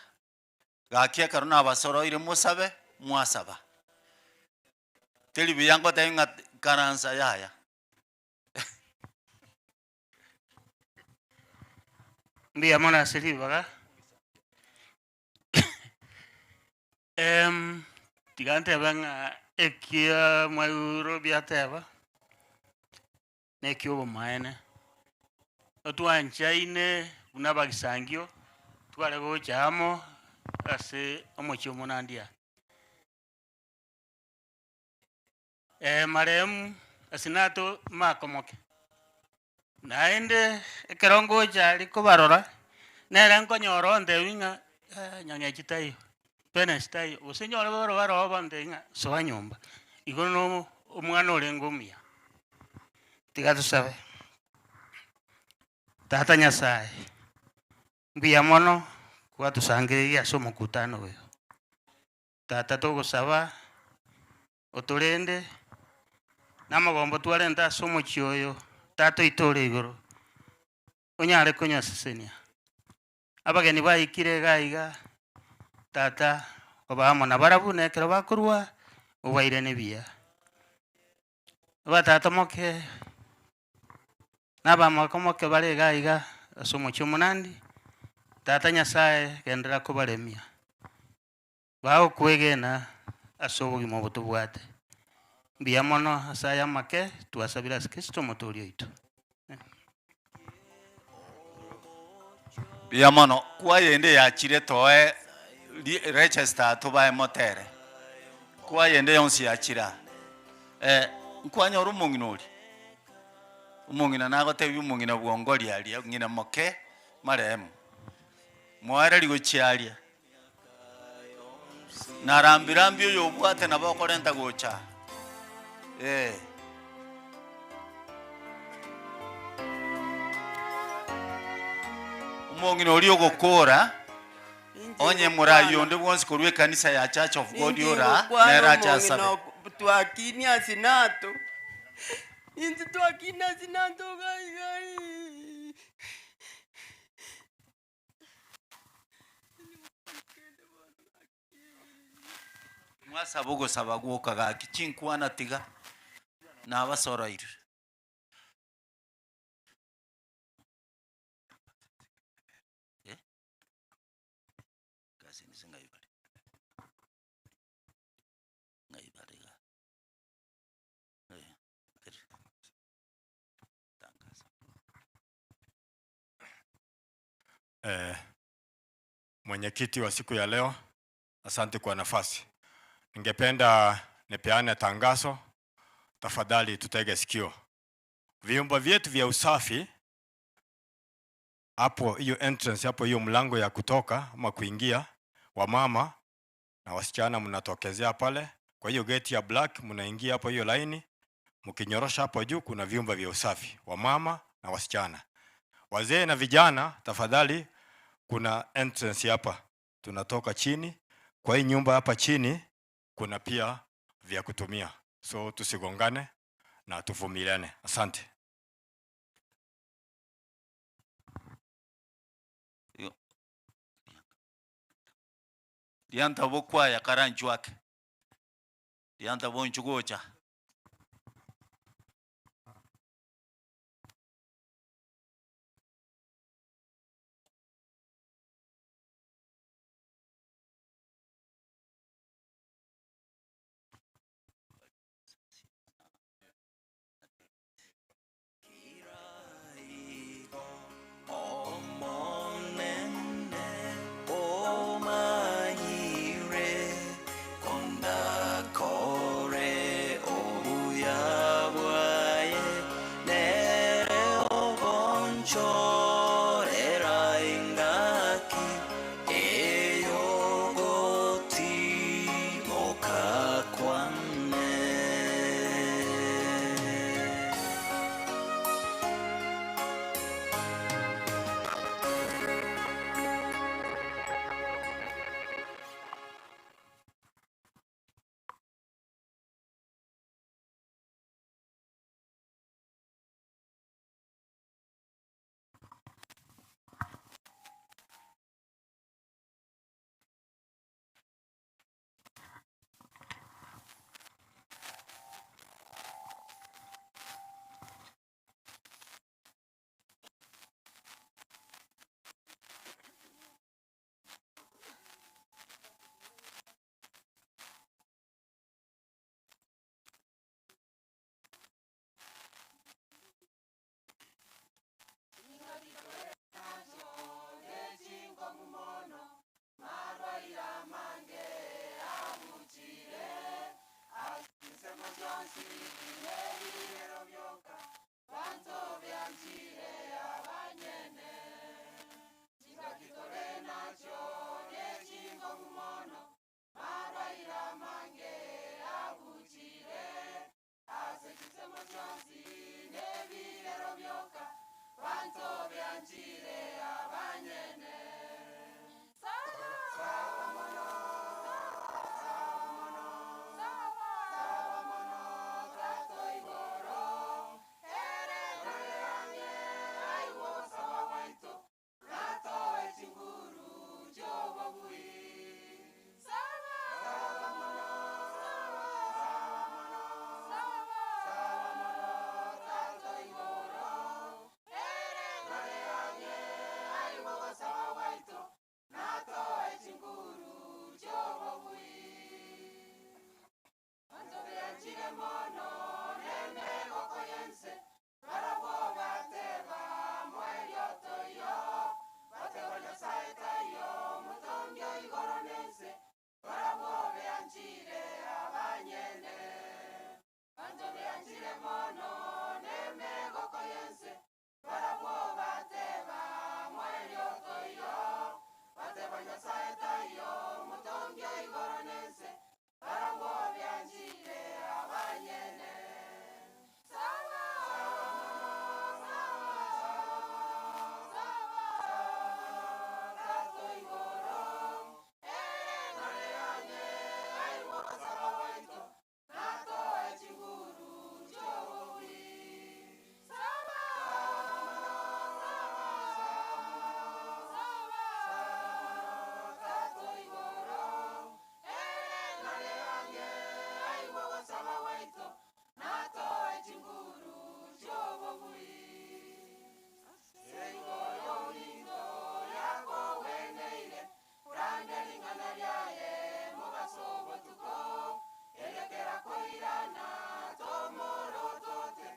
Gaki ekero nabasoroire mosabe, mwasaba. Teri buya ngotebi ng'a ikaransa yaya. Mbuya mono ase ribaga, tiga ntebe ng'a ekia mwaigure ateba, na ekia obomaene, otwanchaine buna abagisangio, tware gocha amo ase omochie omonandia. Marehemu Asinato makomoke. Naende ekero ngocha aria kobarora, nere nkonyora ontebi ng'a nyang'echi taiyo, penesi taiyo, gose nyore barabwo baroo bantebi ng'a soa nyomba. Igo no omwana orenge omuya. Tiga tosabe. Tata Nyasaye, mbuya mono gwatosangereria ase omokutano oyo. Tata togosaba otorende, na amagombo twarente ase omochie oyo, Tata oito ore igoro, onyare konyasesenia. Abageni baikire iga iga, Tata obe amo nabarabwo, na ekero bakorwa, obairane buya. Abatata moke, na abamoko moke bare iga iga ase omochie omonandi, Tata Nyasaye genderera kobaremia. Bagokwegena ase obogima obo tobwate. Mbuya mono ase aya amake twasabire ase Kristo Omotoori oito. Mbuya mono. Kwayende yachire toe register tobae motere. Kwayende yonsi yachire aa. Eh, nkwanyora omong'ina oria? Omong'ina nagotebia omong'ina bwongoria aria, ng'ina moke marehemu. Moereri gochia aria. Na rambi rambi oyobwate nabo okorenta gocha. Eh. Omong'ina oria ogokora, onye morai onde bwonsi korwa ekanisa ya Church of God ora, nere ache asabe. Twakinia asinato, intwe twakinia asinato gai gai. Mwasaba ogosaba gwoka gaki chinkwana tiga nabasoroire. Eh? Cousins ng'ai bare? Ng'ai bare iga? Eh, ere. Tangaza. Eh, mwenyekiti wa siku ya leo, asante kwa nafasi. Ningependa nipeane tangazo, tafadhali tutege sikio. Vyumba vyetu vya usafi hapo, hiyo entrance hapo, hiyo mlango ya kutoka ama kuingia, wamama na wasichana mnatokezea pale. Kwa hiyo gate ya black mnaingia hapo, hiyo laini mkinyorosha hapo juu, kuna vyumba vya usafi wamama na wasichana. Wazee na vijana, tafadhali, kuna entrance hapa, tunatoka chini. Kwa hii nyumba hapa chini kuna pia vya kutumia, so tusigongane na tuvumiliane. Asante. Rianta bokwaya karanchwake rianta bonchu gocha. Omanyire kondakore Nebirero bioka banto byanchire abanyene chingaki tore nachio nechingomu mono marwaire amange abuchire ase chisemo chionsi nebirero bioka banto byanchire abanyene Saba mono, saba mono, saba mono, tato igoro, ere nare ang'e, aigwe ogosaba gwaito, natoe chinguru chi'obobui. Saba mono, saba mono, saba mono, tato igoro, ere nare ang'e, aigwe ogosaba gwaito, natoe chinguru chi'obobui. Banto beanchire mono nemegoko yense, barabwo bateba moerio toiyo, bateba Nyasaye taiyo, omotongi o igoro nense, barabwo beanchire abanyene. Banto beanchire mono nemegoko yense, barabwo bateba moerio toiyo, bateba Nyasaye taiyo, omotongi o igoro nense, barabwo beanchire abanyene. Saba mono, saba mono, saba mono, tato igoro, ere nare ang'e, aigwe ogosaba gwaito, natoe chinguru chi'obobui. Saba mono, saba mono, saba mono, tato igoro, ere nare ang'e, aigwe ogosaba gwaito, natoe chinguru chi'obobui. Seigo yominto yakogweneire, orande ring'ana riaye mobaso botuko, erekera koirana tomorotote,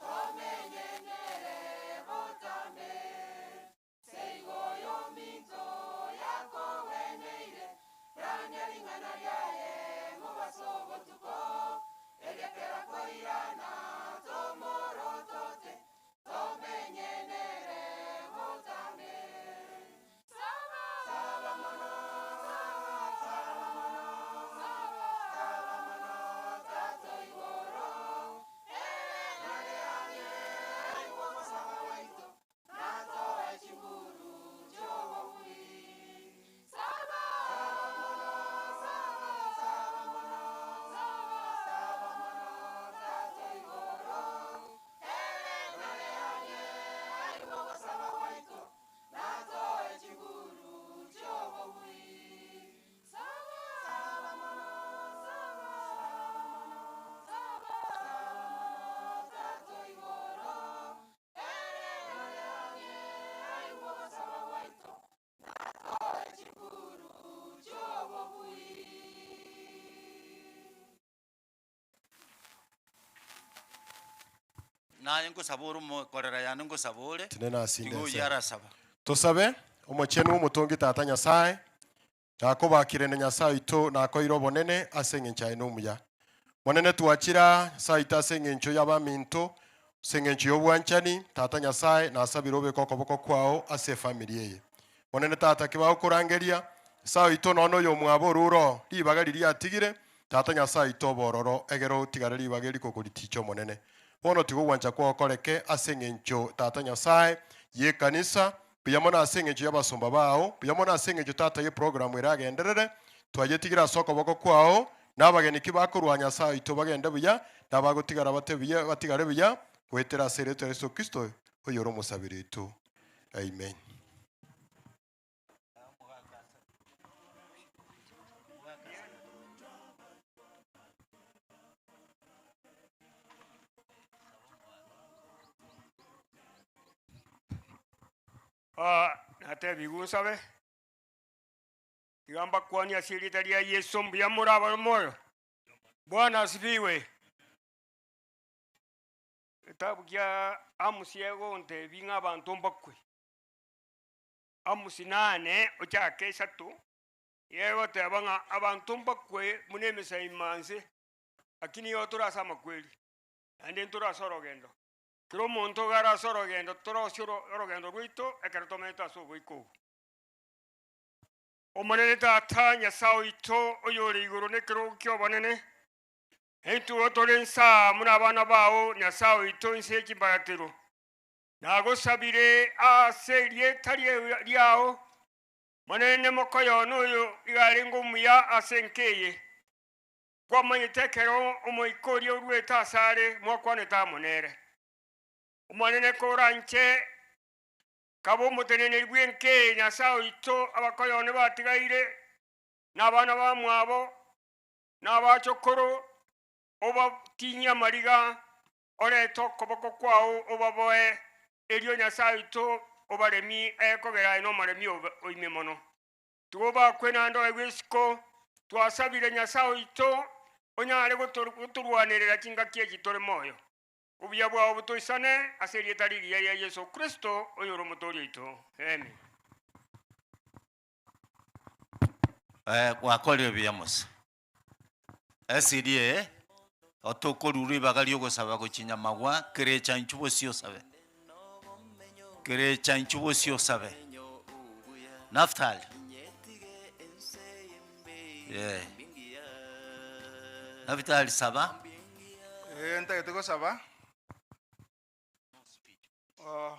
tomenyenere botambe. Seigo yominto yakogweneire, orande ring'ana riaye mobaso botuko, erekera koirana tomorotote, tomenyenere botambe. Saba mono, saba mono, saba mono, tato igoro, ere nare ang'e, aigwe ogosaba gwaito, natoe chinguru chi'obobui. Saba mono, saba mono, saba mono, tato igoro, ere nare ang'e, aigwe ogosaba gwaito, natoe chinguru chi'obobui. Saba mono, saba mono, saba mono, tato igoro, ere nare ang'e, aigwe ogosaba gwaito, natoe chinguru chi'obobui. Naye nkosaba ore omokorera yane nkosaba ore, Tinene ase tiga oyio inde arasaba. Tosabe, Omochenu omotongi Tata Nyasae, nakobakire na Nyasae oito nakoeire obonene ase engencho aye nomuya. Monene twachire aa Nyasae oito ase engencho y'abaminto, ase engencho y'obwanchani, Tata Nyasae nasabire obeke okoboko kwao ase efamiri eye. Monene Tata ki bagokorangeria, Nyasae oito nonya oyomwabo orure oo, ribaga riria atigire, Tata Nyasae oito obe ororo, egere otigare ribaga eri kokoriticha Omonene. Bono tiga ogwancha kwao koreke ase engencho, Tata Nyasae, y'ekanisa, buya mono ase engencho y'abasomba bao, buya mono ase engencho, Tata, y'eprogramu eragenderere, twayetigire ase okoboko kwao, na abageni ki bakorwa Nyasae oito bagende buya, na abagotigara bate buya, batigare buya, goetera ase erieta ria Yeso Kristo, oyore omosabiri oito. Amen. Ah, natebigwe nsabe, tiga mbakwanie ase erieta ria Yeso mbuya more abare moyo. Bwana asifiwe. Etabu kia Amosi egontebia ng'a abanto mbakwe. Amosi nane ochake isato, egoteba ng'a abanto mbakwe buna emesaima nse. Lakini igo tore ase amakweri, naende ntore ase orogendo. Kera omonto iga are ase orogendo, torosie oro orogendo rwaito ekero tomenyete ase oboiko obo. Omonene Tata, Nyasae oito, oyore igoro nekerogo ki'obonene, intwe igo tore insaa buna abana bao, Nyasae oito, inse ye chimbaratero. Nagosabire ase erieta riao, Monene mokoyone oyo iga arenge omuya ase enka eye. Kwamanyete ekero omoika oria oruete asare mwakwanete amo nere. Omonene koranche kabe omoteneneri bw'enka eye Nyasae oito abakoyone batigaire, na abana bamwabo, na abachokoro, obatinyie amariga, orete okoboko kwao obaboe, erio Nyasae oito obaremie ekogera aye nomoremi oime mono. Tiga obakwe naende oegwe isiko, twasabire Nyasae oito onyare gotorwanerera chingaki echi tore moyo. Obuya bwao botoisane ase erieta rigiya ria Yeso Kristo, oyore Omotoori oito. Amen. Eh, gwakorire buya Musa. SDA, otokorwa ribaga ri'ogosaba gochia nyamagwa, kerecha inchuo bosio osabe. Kerecha inchuo bosio osabe. Naftali. Yeah. Naftali saba. Eh, ntagete gosaba. Oh.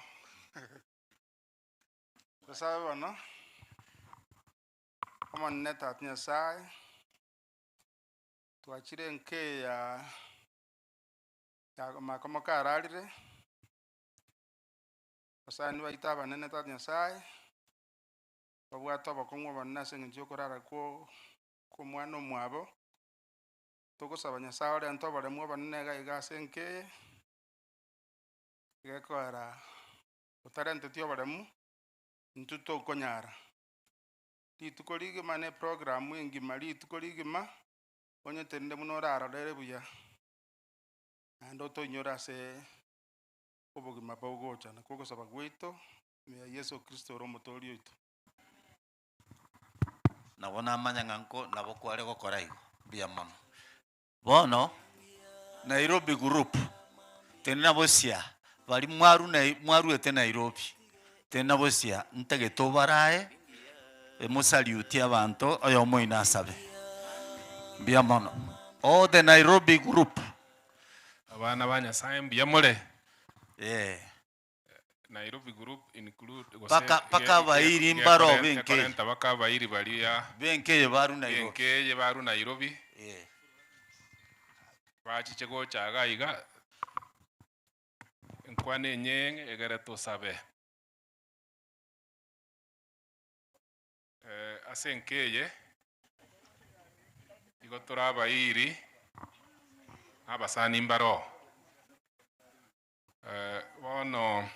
Tosabe bono. Omonene Tata Nyasae, twachire enka eye ya ya makomo kararire, abasani baito abanene Tata Nyasae, babwate obokong'u obonene ase eng'encho ya okorara kwa kwa omwana omwabo, togosaba Nyasae orente oboremu obonene iga iga ase enka eye, gekoera otarenteti oboremu, intwe tokonyara. Rituko rigima ne eprogramu engima rituko rigima, onye terinde buna orarorere buya, naende otoinyore ase obogima bogocha. Nakwo ogosaba gwaito, ime ya Yeso Kristo ore omotoori oito. Nabo namanya ng'a nko nabo kware gokora igo, mbuya mono. Bono, Nairobi group, tenena bosia, baria mwaru nai mwaruete Nairobi, tenena bosia, ntagete obarae, emosaliutie abanto, oyomo oino asabe. Mbuya mono. All the Nairobi group. Abana ba Nyasaye mbuya more? Eh. Nairobi group include gose Paka paka abairi mbaro benke. ekorenta baka abairi baria Benkeye baru Nairobi. benkeye baru Nairobi. Eh. Bachiche gocha iga iga enkwana enyeng'e egere tosabe. Eh, ase enka eye igo tore abairi na abasani mbaro. Bono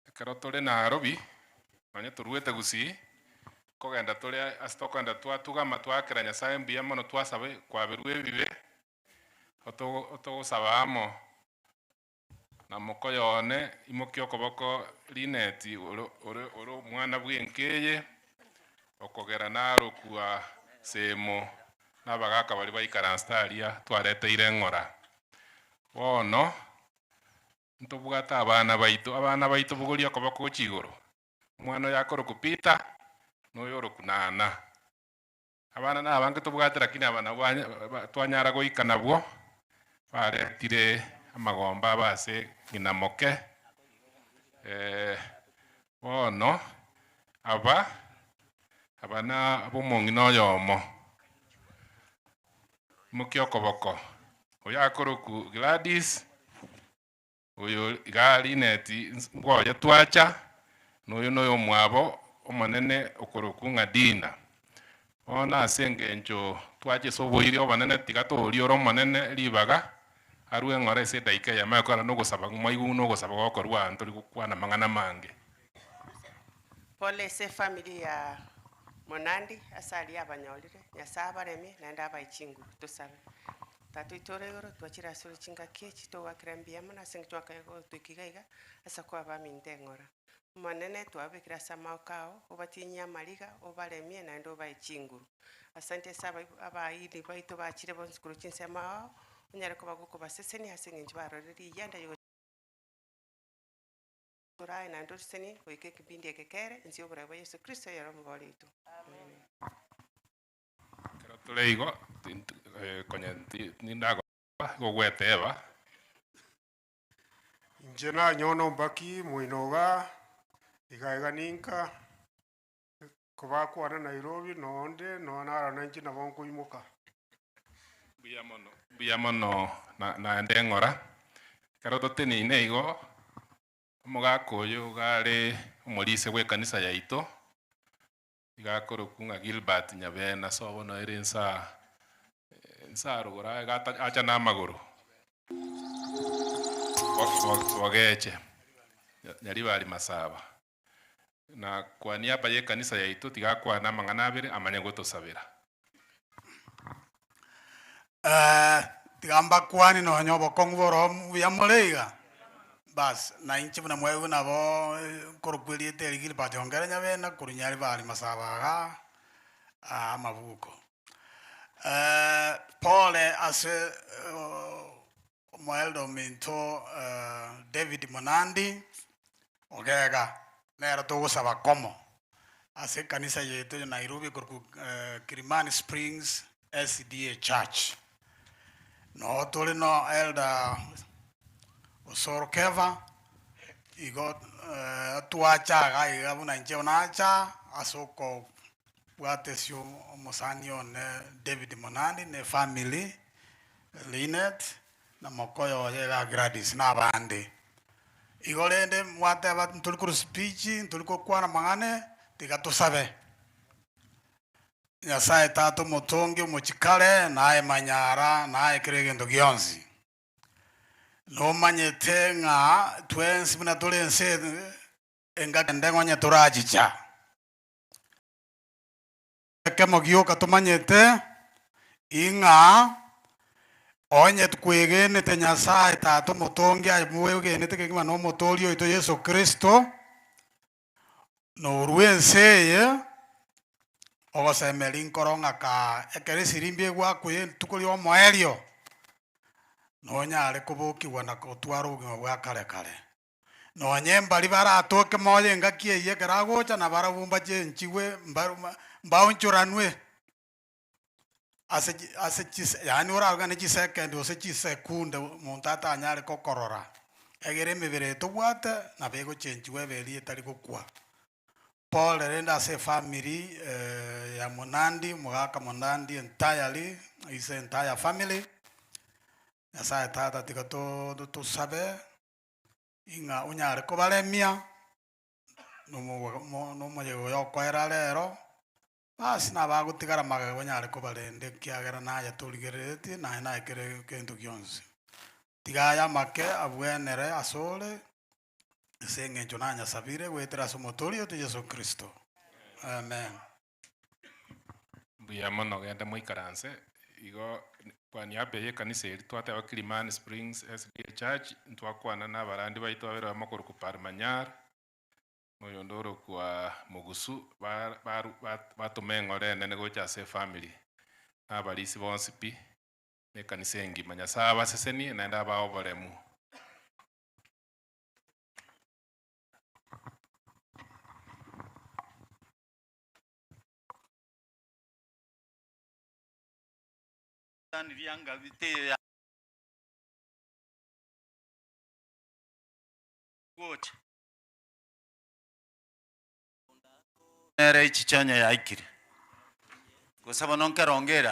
ekero tore Nairobi, nonye toruete Gusii, nkogenda tore ase tokogenda twatugama twaakera Nyasaye mbuya mono twasaba kwaberwa ebibe, otogo otogosaba amo na mokoyo one, imokia okoboko Linet ore ore ore omwana bw'enka eye, okogera narokwa semo na abagaka baria baikaransete aria twareteire eng'ora. Bono, ntobwate abana baito, abana baito bogoria okoboko gochia igoro, omwana oyo akorokwa Peter, na oyo orokwa Nana. Abana nabange tobwate lakini aba nabwo twanyara goika nabwo, baretire amagomba abo ase ng'ina moke. Bono aba, aba na ab'omong'ina oyomo, imokia okoboko, oyo akorokwa Gladys, Oyo iga Lineti ngoye twacha, na oyo noyomwabo omonene okorokwa ng'a Dina. Bono ase engencho twacha ase oboiri obonene, tiga toorie ore omonene ribaga, arue eng'ora ase edaika eyemo ekero nogosaba mwaigwa nogosaba gokorwa aa ntori gokwana amang'ana amange. Pole ase efamiri ya Monandi ase aria abanyorire, Nyasae abaremie naende abae chinguru. Tosabe. Tata oito ore igoro, twachire asore chingaki echi, togoakera mbuya mono ase eng'encho twakare gotoika iga iga, ase okoba abaminto eng'ora. Omonene, twababekire ase amagoko ao, obatinyie amariga, obaremie, naende obae chinguru. Asante ase abai abairi baito bachire bonsi korwa chinsemo ao, onyare koba gokobasesenia ase eng'encho barorire riyianda rigo torae naende orosenie goika ekebindi eke kere, inse y'oborai bwa Yeso Kristo oyore omobori oito. Amen. Ekero tore igo, tint konye nti nindago gogweteba. Inche nanyona ombaki moino igaa, iga iga ninka, kobakwana Nairobi nonde nonya naro nainche nabo nkoimoka. Mbuya mono, mbuya mono na naende ng'ora. Ekero toteneine igo, omogaka oyo iga are omorisia bwa ekanisa yaito, iga akorokwa ng'a Gilbert Nyabena, sobo noyo ere nsa nsa rogoro aye iga ata acha na amagoro, bogeche, Nyaribari Masaba. Na kwa niaba y'ekanisa yaito tiga akwane amang'ana abere amanye gotosabera. Tiga mbakwane nonya obokong'u boro buya more iga, bas na inche buna mwaigwa nabo nkorokwa erieta eri Gilbert Ongere Nyabena korwa Nyaribari Masaba igaa aa amabuko. Pole ase omoelder ominto David Monandi Ogega, nere togosaba komo ase ekanisa yaito ya Nairobi ekorokwa Kilimani Springs SDA Church. Noo tore no Elder Osoro Keva, igo twacha iga iga buna inche nacha ase okobwatesia omosani one David Monandi na efamiri Linet, na mokoyo oye iga Gladys, na abande. Igo rende mwateba ntori korwa speech, ntori gokwana amang'ana, tiga tosabe. Nyasaye Tata omotongi omochikare, naye manyara, naye kera egento gionsi. Nomanyete ng'a twensi buna tore ense engaki ende onye torachicha. Ekemo gioka tomanyete, ing'a onye twegenete Nyasae Tata omotongi aye mwegenete kegima na Omotoori oito Yeso Kristo, norwa ense eye, ogosemeria nkoro ng'a kaa ekero esirimbi egwakwa rituko ri'omoerio, nonyare kobokigwa na gotwara obogima bwa kare kare. Nonye mbaria baratoke moyo engaki eyio ekero agocha, nabarabwo mbachenchigwe, mbaonchoranwe ase chi ase chise yaani orarogane chisekendi gose chisekunde omonto atanyare gokorora, egere emebere eye tobwate nabo egochenchigwa ebe eria etari gokwa. Pole rende ase efamiri ya Monandi, omogaka Monandi entirely, his entire family, Nyasaye Tata tiga to tosabe. Ing'a onyare kobaremia, nomoyega oyo okoera rero, basi nabagotigara magega onyare kobarenda ekiagera naye torigereretie naye naye kera egento gionsi. Tiga aya amake abwenere asore, ase eng'encho nanyasabire goetera ase omotoori oito Yeso Kristo. Amen. Mbuya mono genda moikaranse igo kwa niaba ye ekanisa eri twateba Kilimani Springs SDA Church ntwakwana na abarandi baito babere bamo korokwa Parmanyar na oyonde orokwa Mugusu ba- baru ba- batoma eng'ora enene gocha ase efamiri na abarisia bonsi pi na ekanisa engima. Nyasaye abasesenie naende abae oboremu. Nere echichonyo yaikire, gose bono nkerongo ere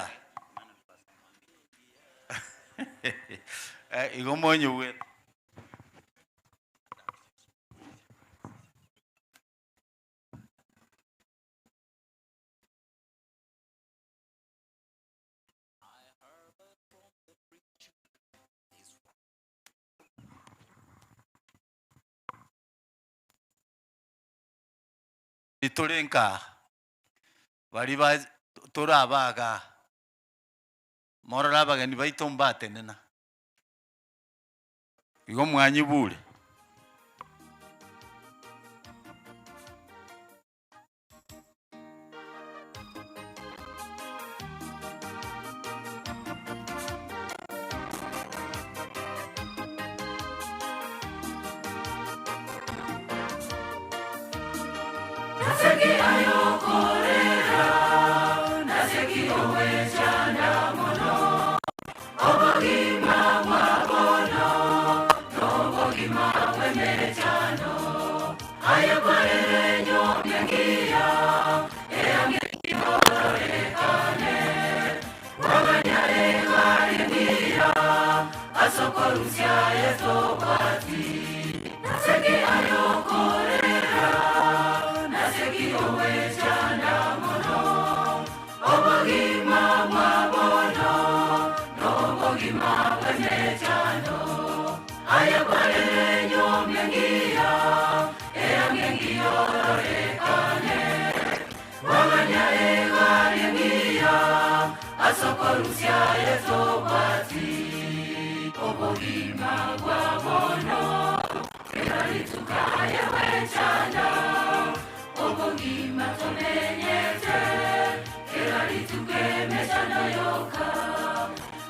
aa? Igo monyigwete. Tore nka baria ba tore abaga, morore abageni baito mbatenena. Igo mwanyibure. Okorusia yetobwati obogima bwa bono kera rituko yewechanda obogima tomenyete kera rituko emechando yoka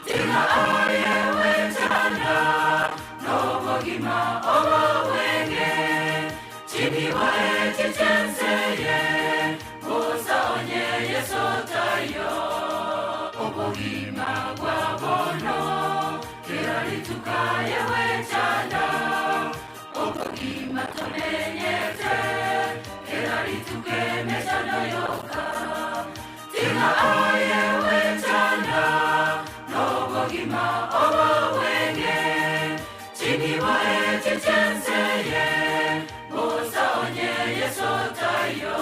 tiga aye wechanda n'obogima obobwenge chimibo echechenseye bosa onye Yesu tayo obogima bwa bono kera rituko yewechanda obogima tomenyete kera rituko emechando yoka tiga aye wechanda n'obogima obobwenge chimibo echechenseye bosa onye Yesu tayo.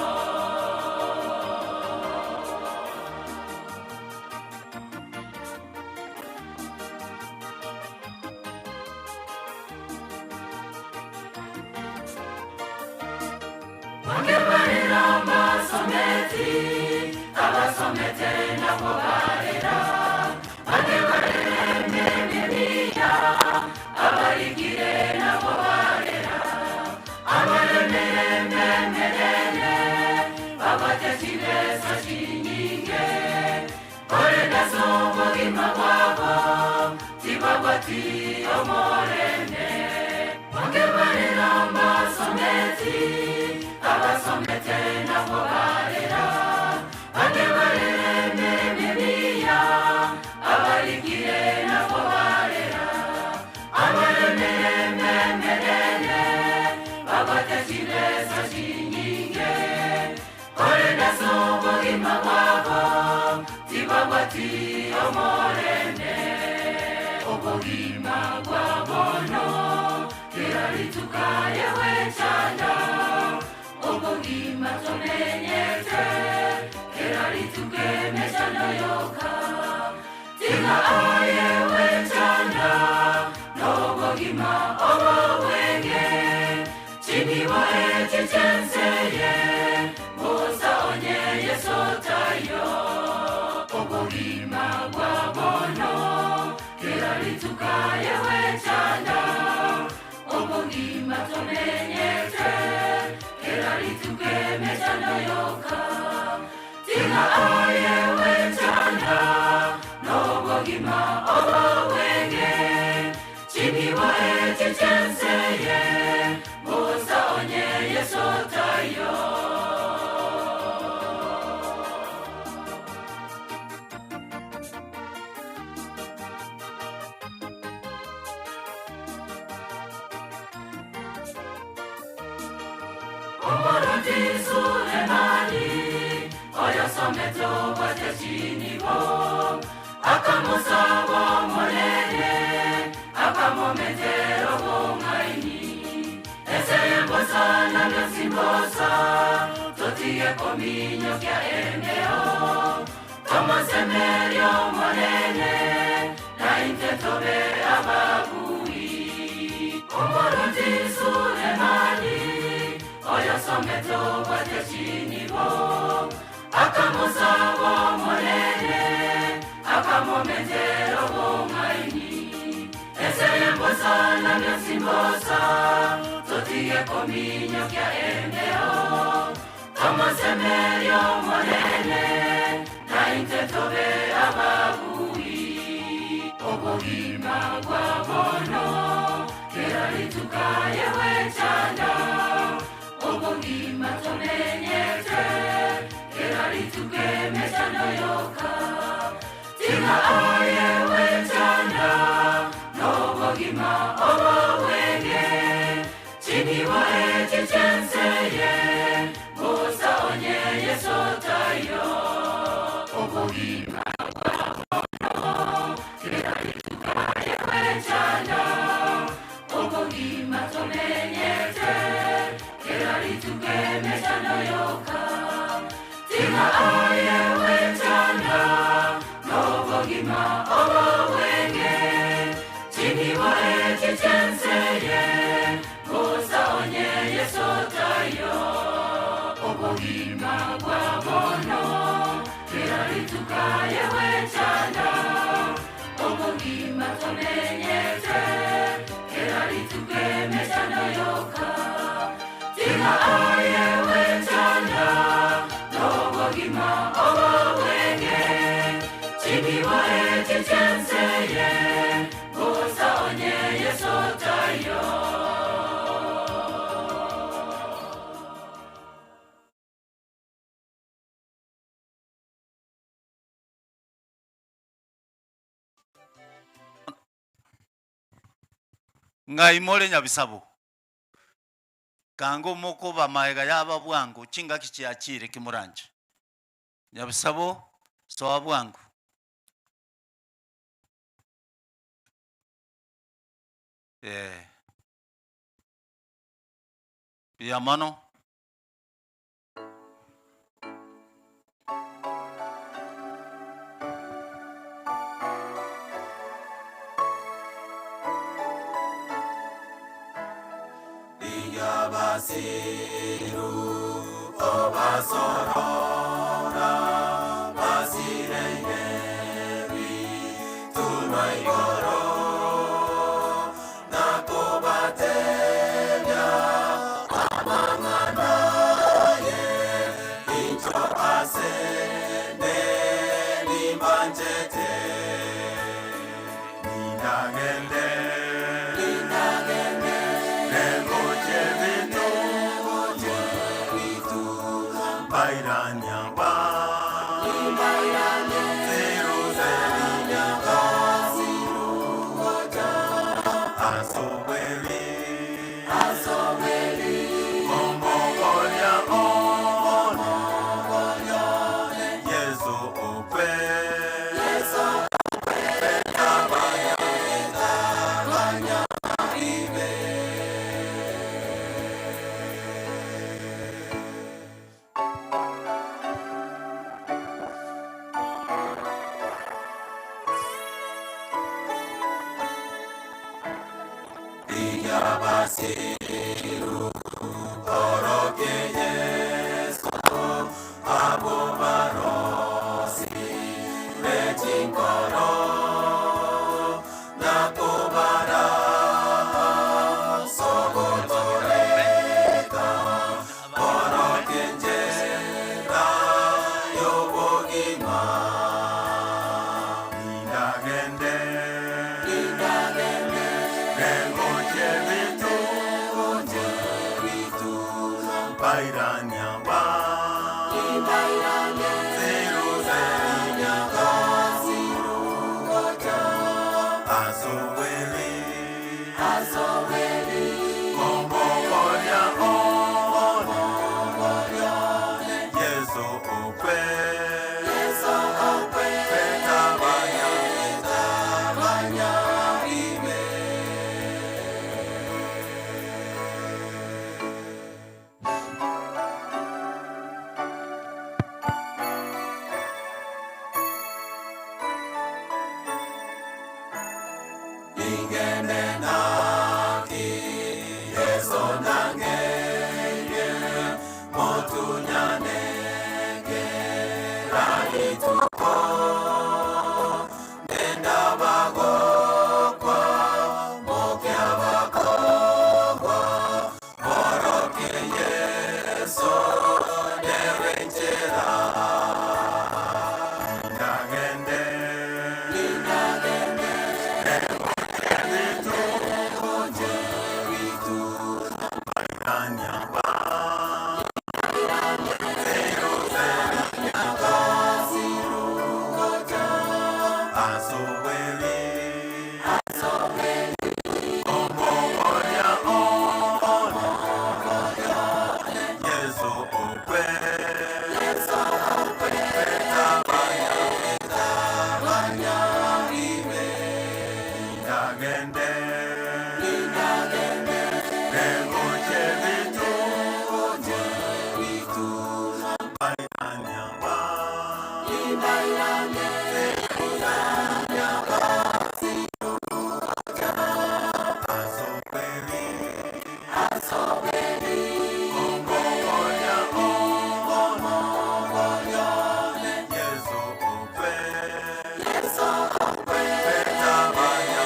Bakebarera mbasometi abasomete nabo barera bakebarera ememiya abarikire nabo barera abaremere memerene babate chibesa chinyinge korenda obogima bwabo tibabwati omorembe bakebarera mbasometi abasomete nabo barera bakebarera ememiya abarikire nabo barera abaremere memerene babwate chibesa chinyinge korenda obogima bwabo tibabwati omorembe obogima bwa bono kera rituko yewechanda obogima tomenyete kera rituko emechando yoka tiga aye wechanda n'obogima obobwenge chimibo echechenseye bosa onye Yesu tayo obogima bwa bono kera rituko yewechanda obogima tomenyete kera rituko emechando yoka tiga aye wechanda n'obogima obobwenge chimibo echechenseye bosa onye Yesu tayo. Omoroti Sulemani oyosometo bwate chinibo akamusaba omorere akamumetero bong'aini eseyembosa nabyosimbosa totige kominyokia emeo tomosemerio omorere nainte tobe ababui Omoroti Sulemani oyosometo bwate chinibo akamusaba omorere akamumetero bong'aini eseyembosa nabyosimbosa totige kominyokia emeo tomosemerio omorere nainte tobe ababui obogima bwa bono kera rituko yewechanda obogima tomenyete kera rituko emechando yoka tiga aye wechanda n'obogima obobwenge chimibo echechenseye bosa onye Yesu tayo obogima bwa bono kera rituko yewechanda obogima tomenyete kera rituko emechando yoka tiga aye wechanda n'obogima obobwenge chimibo echechenseye bosa onye Yesu tayo obogima bwa bono kera rituko yewechanda tomenyete kera rituko emechando yoka tiga aye wechanda n'obogima obobwenge chikiboe chichenseye bosa onye Yesu tayo. Ng'ai more nyabisabo? Kanga omokoba magega yaba bwango, chingaki chiachire kimoranche. Nyabisabo, soa bwango. Eh. Mbuya mono. Basiru obasorora basireire bitunwa igoro nakobatebia amang'ana ye incho asende nimbanchete nindagende nindagende negoche bitu bairanyangwa Yesu okwe Yesu okwe tabanya tabanya ibe. Basiru oroke Yesu abo barosi bechinkoro nakobara sogotoreka oroke njera yobogima nindagende nindagende nengoche bitu bairanyangwa Azoweli Azoweli Omokoria ono Yesu okwe Yesu okwe Tabanya Tabanya ibe. Ingende naki Yesu nangeye motunyaneke ralituko nenda bagokwa mokya bakogwa boroke Yesu nerenjera nindagende nindagende Nindagende nindagende nengoche bitu bairanyangwa Yesu okwe Yesu okwe tabanya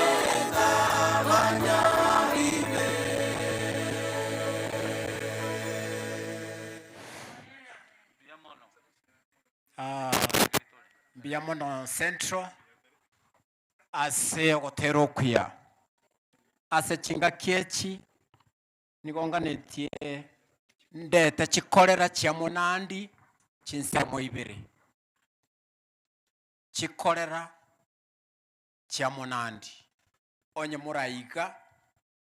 Mbuya mono Central ase ogotera okuya. Ase chingaki echi nigo nganetie ndete chikorera chia monandi chinsemo ibere. Chikorera chia monandi, onye moraiga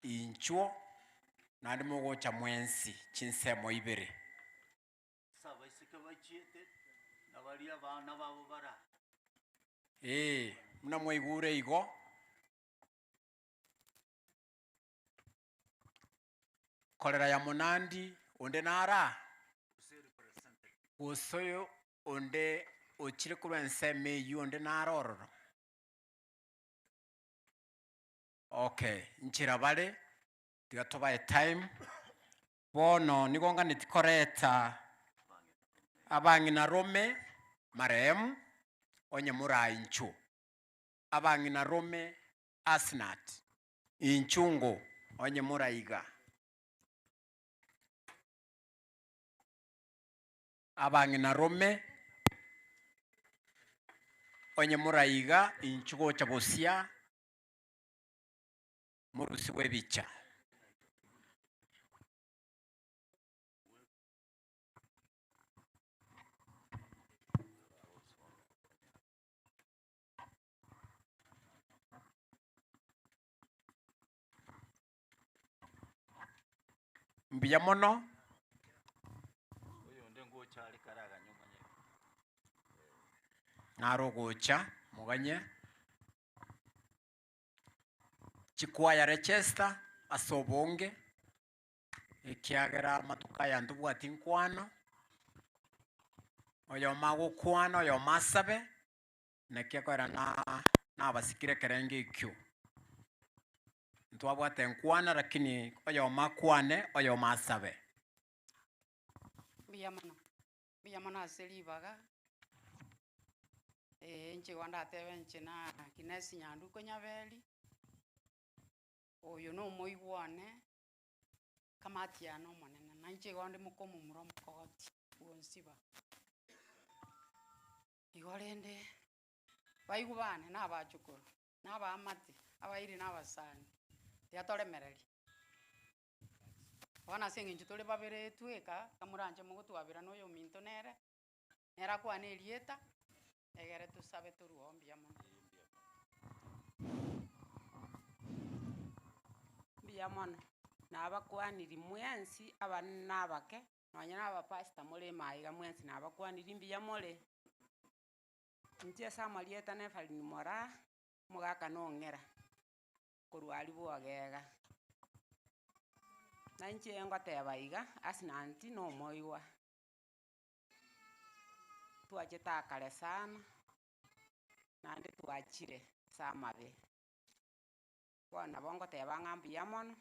inchuo naende mogocha mwensi chinsemo ibere. Ase abaiseke bachiete, na baria abana babo bara. Ee, buna mwaigure igo. Korera ya monandi onde nara, gose oyo onde ochire korwa ensemo eyio onde nare ororo. Okay, nchera bare, tiga tobae time. Bono nigo nganeti koreta abang'ina rome marehemu onye morainchwo, abang'ina rome Asnat, inchungo onye moraiga, abang'ina rome onye moraiga inchu gocha bosia morusigwe ebicha. Mbuya mono. Naro ogocha moganye. Chikwaya Register ase obonge, ekiagera amatuko aya ntobwati nkwano, oyomo agokwana oyomo asabe, naki ekorera na nabasikire ekerengo ekio. Ntwabwate nkwana lakini oyomo akwane oyomo asabe. Mbuya mono, mbuya mono ase ribaga, eh inche igo ndatebe inche na Agnes Nyanduko Nyaberi, oyo na omoigwa one, kamati yane omonene, na inche igo ndi moka omomura omokogoti bwonsiba. Igo rende, baigwa bane na abachokoro, na abaamate, abairi na abasani, tiga toremererie. Bono ase eng'encho tore babere tweka, kamoranche mogotwabera na oyominto nere, nere akwane erieta, egere tosabe torue oo mbuya mono. Mbuya mono, nabakwaniri mwensi abanene na abake, nonye na abapastor more ime aiga mwensi nabakwaniri mbuya more. Inche ase amarieta na Evelyn Moraa, omogaka na ong'era, korwa aria bwogega. Na inche ngoteba iga, ase nanti na omoigwa, twachete akare sana, naende twachire ase amabe. Bono nabo ngoteba ng'a mbuya mono,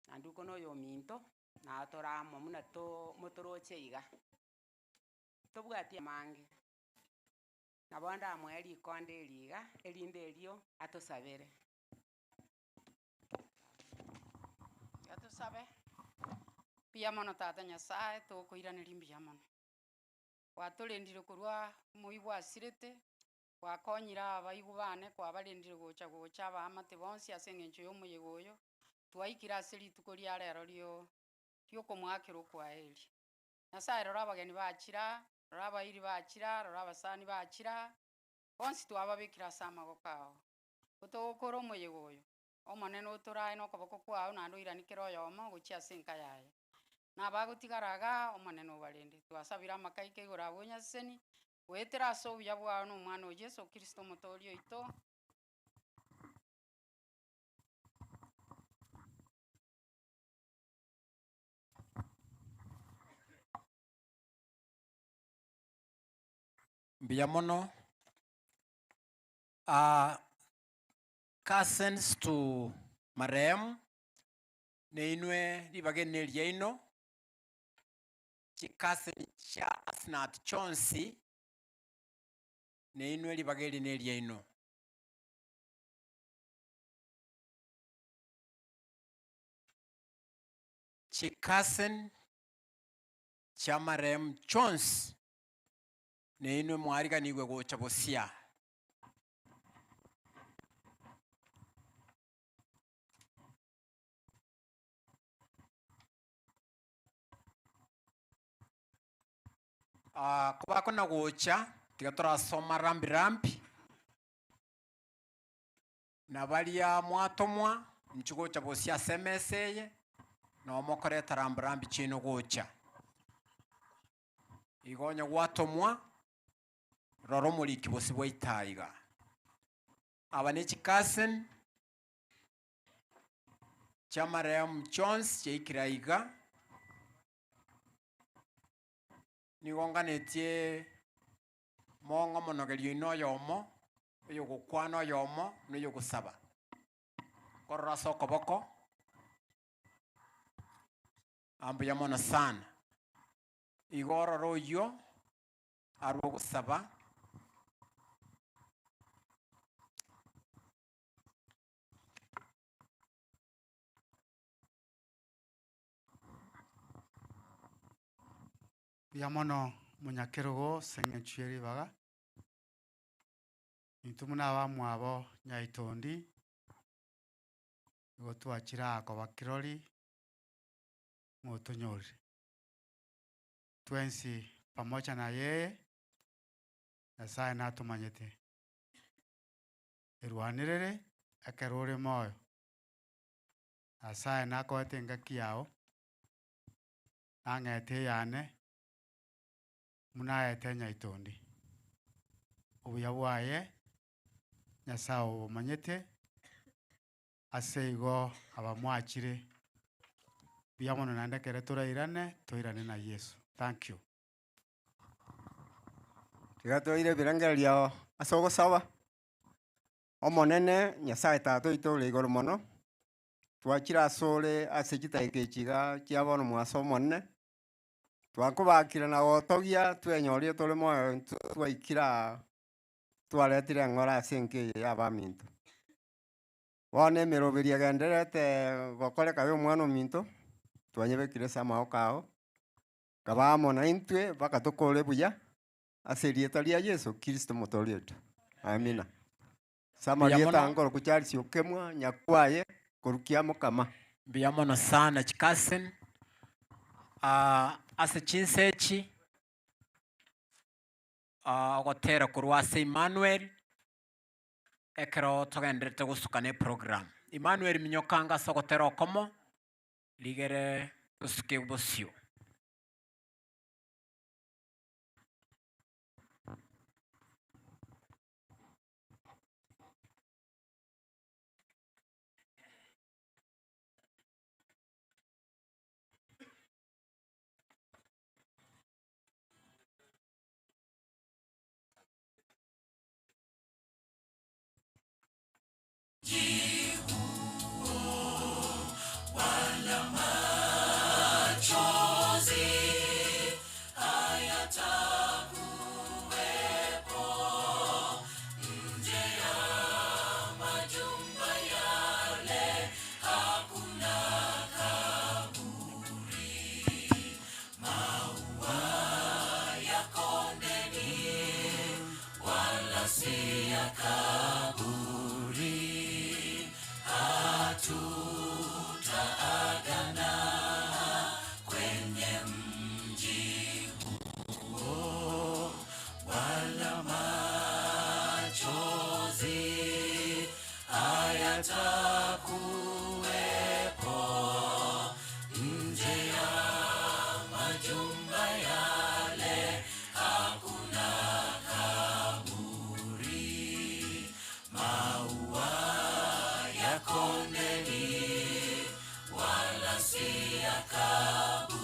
naende oko na oyominto, nabo tore amo buna too motoroche iga, tobwati amange, nabo ndamoe rikonde eri iga, erinde erio atosabere. Tiga tosabe. Mbuya mono Tata Nyasaye, tokoiraneria mbuya mono. Gwatorendire korwa omoigwa asirete, gwakonyire abaigwa bane kwabarendire gocha gocha abaamate bonsi ase eng'encho ya omoyega oyo, twaikire ase rituko ria rero rio riokomoakera okwaeri. Nyasaye rora abageni bachire aa, rora abairi bachire aa, rora abasani bachire aa, bonsi twababekire ase amagoko ao. Gotogokora omoyega oyo, Omonene otorae nokoboko kwao naende oiranie kera oyomo gochia ase enka yaye. Na abagotigara igaa, Omonene obarende. Twasabire amakaika igoro abwo onyaseseni, goetera ase obuya bwao na Omwana o Yeso Kristo Omotooria oito. Mbuya mono. Cousins to marehemu, neinwe ribaga eri neriaino, chicousin chia Asnath chionsi, neinwe ribaga eri neriaino. Chicousin chia marehemu chionsi. Na inwe mwariganigwe gocha bosia. Ah, kobakona gocha, tiga torasoma rambi rambi, na baria mwatomwa, inchu gocha bosia ase emesa eye, nabo mokoreta rambi rambi chiaino gocha. Igo onye gwatomwa, rora omoriki bosi bwa itaha iga. Aba ne chicousin, chia marehemu chionsi chiaikire aiga, nigo nganetie mong'o omonogerio oino oyomo, oyogokwana oyomo, na oyogosaba. Korora ase okoboko, ah mbuya mono sana. Igo orore oywo, arwe ogosaba. Mbuya mono monyakerogo ase eng'encho ya ribaga, intwe buna abamwabo Nyaitondi, nigo twachire aa koba kirori, ng'a otonyorire. Twensi pamoja na yeye, Nyasaye natomanyete, erwanerere ekero ore moyo, Nyasaye nakoete engaki yago, nang'ete eyane, buna aete Nyaitondi. Obuya bwaye, Nyasaye obomanyete, ase igo abamwachire, mbuya mono naende ekere torairane, toirane na Yeso. Thank you. Tiga toire ebirengererio ase ogosaba, Omonene Nyasaye Tata oito ore igoro mono, twachire asore ase chidakika echi iga chia bono mwaso omonene, twakobakire na gotogia twenyorire tore moyo intwe twaikire aa, twaretire eng'ora ase enka eye ya abaminto. Bono emeroberi egendererete gokoreka ya omwana ominto, twanyebekire ase amagoko ao, kaba amo na intwe mpaka tokore buya, ase erieta ria Yeso Kristo omotoori oito. Amina. Ase Mbuya amarieta mono. ankoro Charles Okemwa, Nyakwaye, korukia Mokama. Mbuya mono sana chicousin, ah, ase chinsa echi, ah, ogotera korwa ase Emmanuel, ekero togendererete gosuka na eprogram. Emmanuel minyokanga ase ogotera okomo, rigere tosuke bosio. Wala machozi hayatakuwepo nje ya majumba yale, hakuna kaburi. Maua ya kondeni wala si ya kaburi, hatutaagana kwenye mji huo, wala machozi hayatakuwepo nje ya majumba yale, hakuna kaburi. Maua ya kondeni wala si ya kaburi.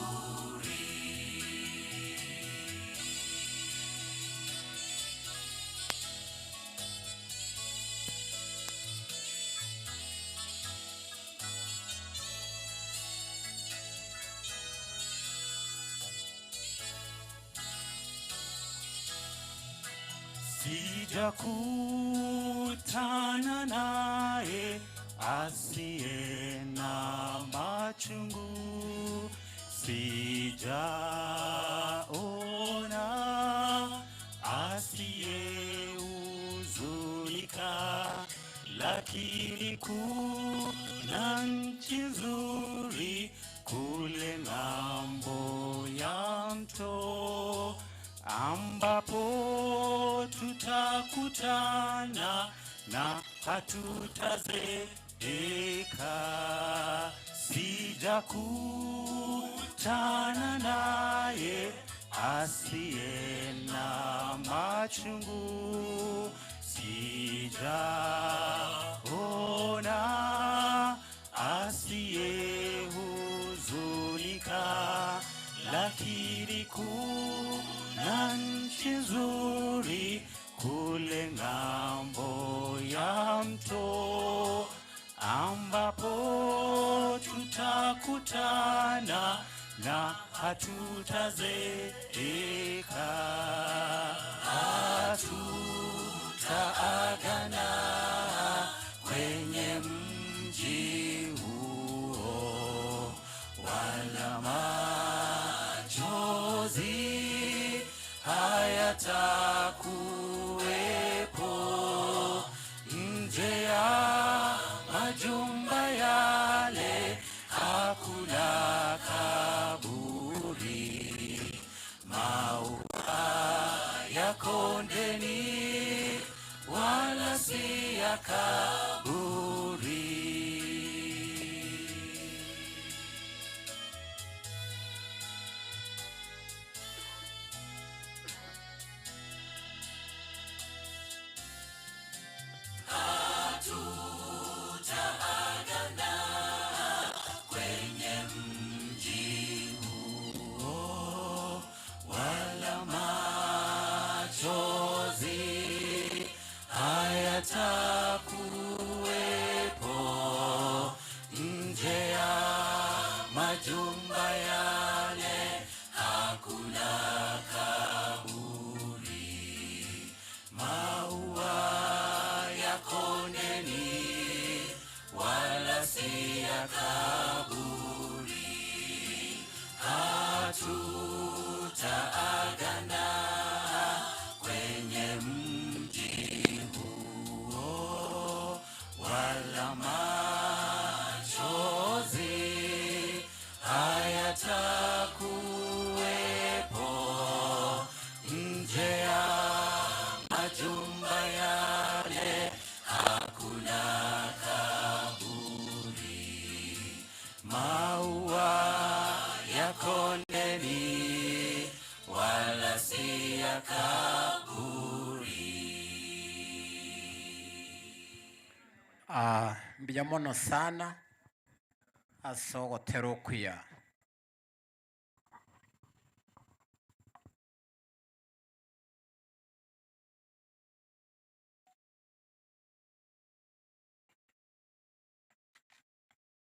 Sijakutana naye asiye na machungu, sijaona Lakini kuna nchi nzuri kule ng'ambo ya mto ambapo tutakutana na hatutazeeka. Sijakutana naye asiye na machungu, sijaona asiyehuzunika, lakini kuna nchi nzuri kule ng'ambo ya mto ambapo tutakutana na hatutazeeka, hatutaagana kwenye mji huo, wala machozi hayatakuwepo nje ya majumba yale hakuna kaburi, maua ya kondeni wala si ya kaburi. Hatutaagana kwenye mji huo, wala machozi hayatakuwepo nje ya majumba yale hakuna kaburi, maua ya kondeni wala si ya kaburi. Hatutaagana kwenye mji huo, wala machozi hayatakuwepo nje ya majumba yale hakuna kaburi, maua ya kondeni wala si ya kaburi. Ah, mbuya mono sana ase ogotera okuya.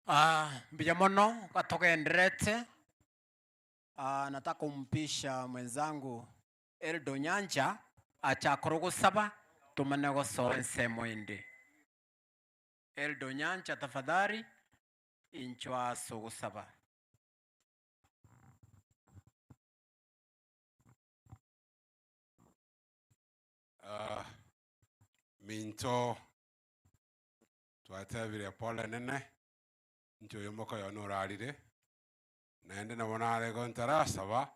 Ah, mbuya mono gatogendererete. Ah, nataka kumpisha mwenzangu Eldo Nyancha achakore gosaba tomane gosoa ensemo ende. Eldo Nyancha tafadhali inchwo ase ogosaba. Ah, minto twatebire pole nene inche oyo moka oyo norarire naende nabo narego ntarasaba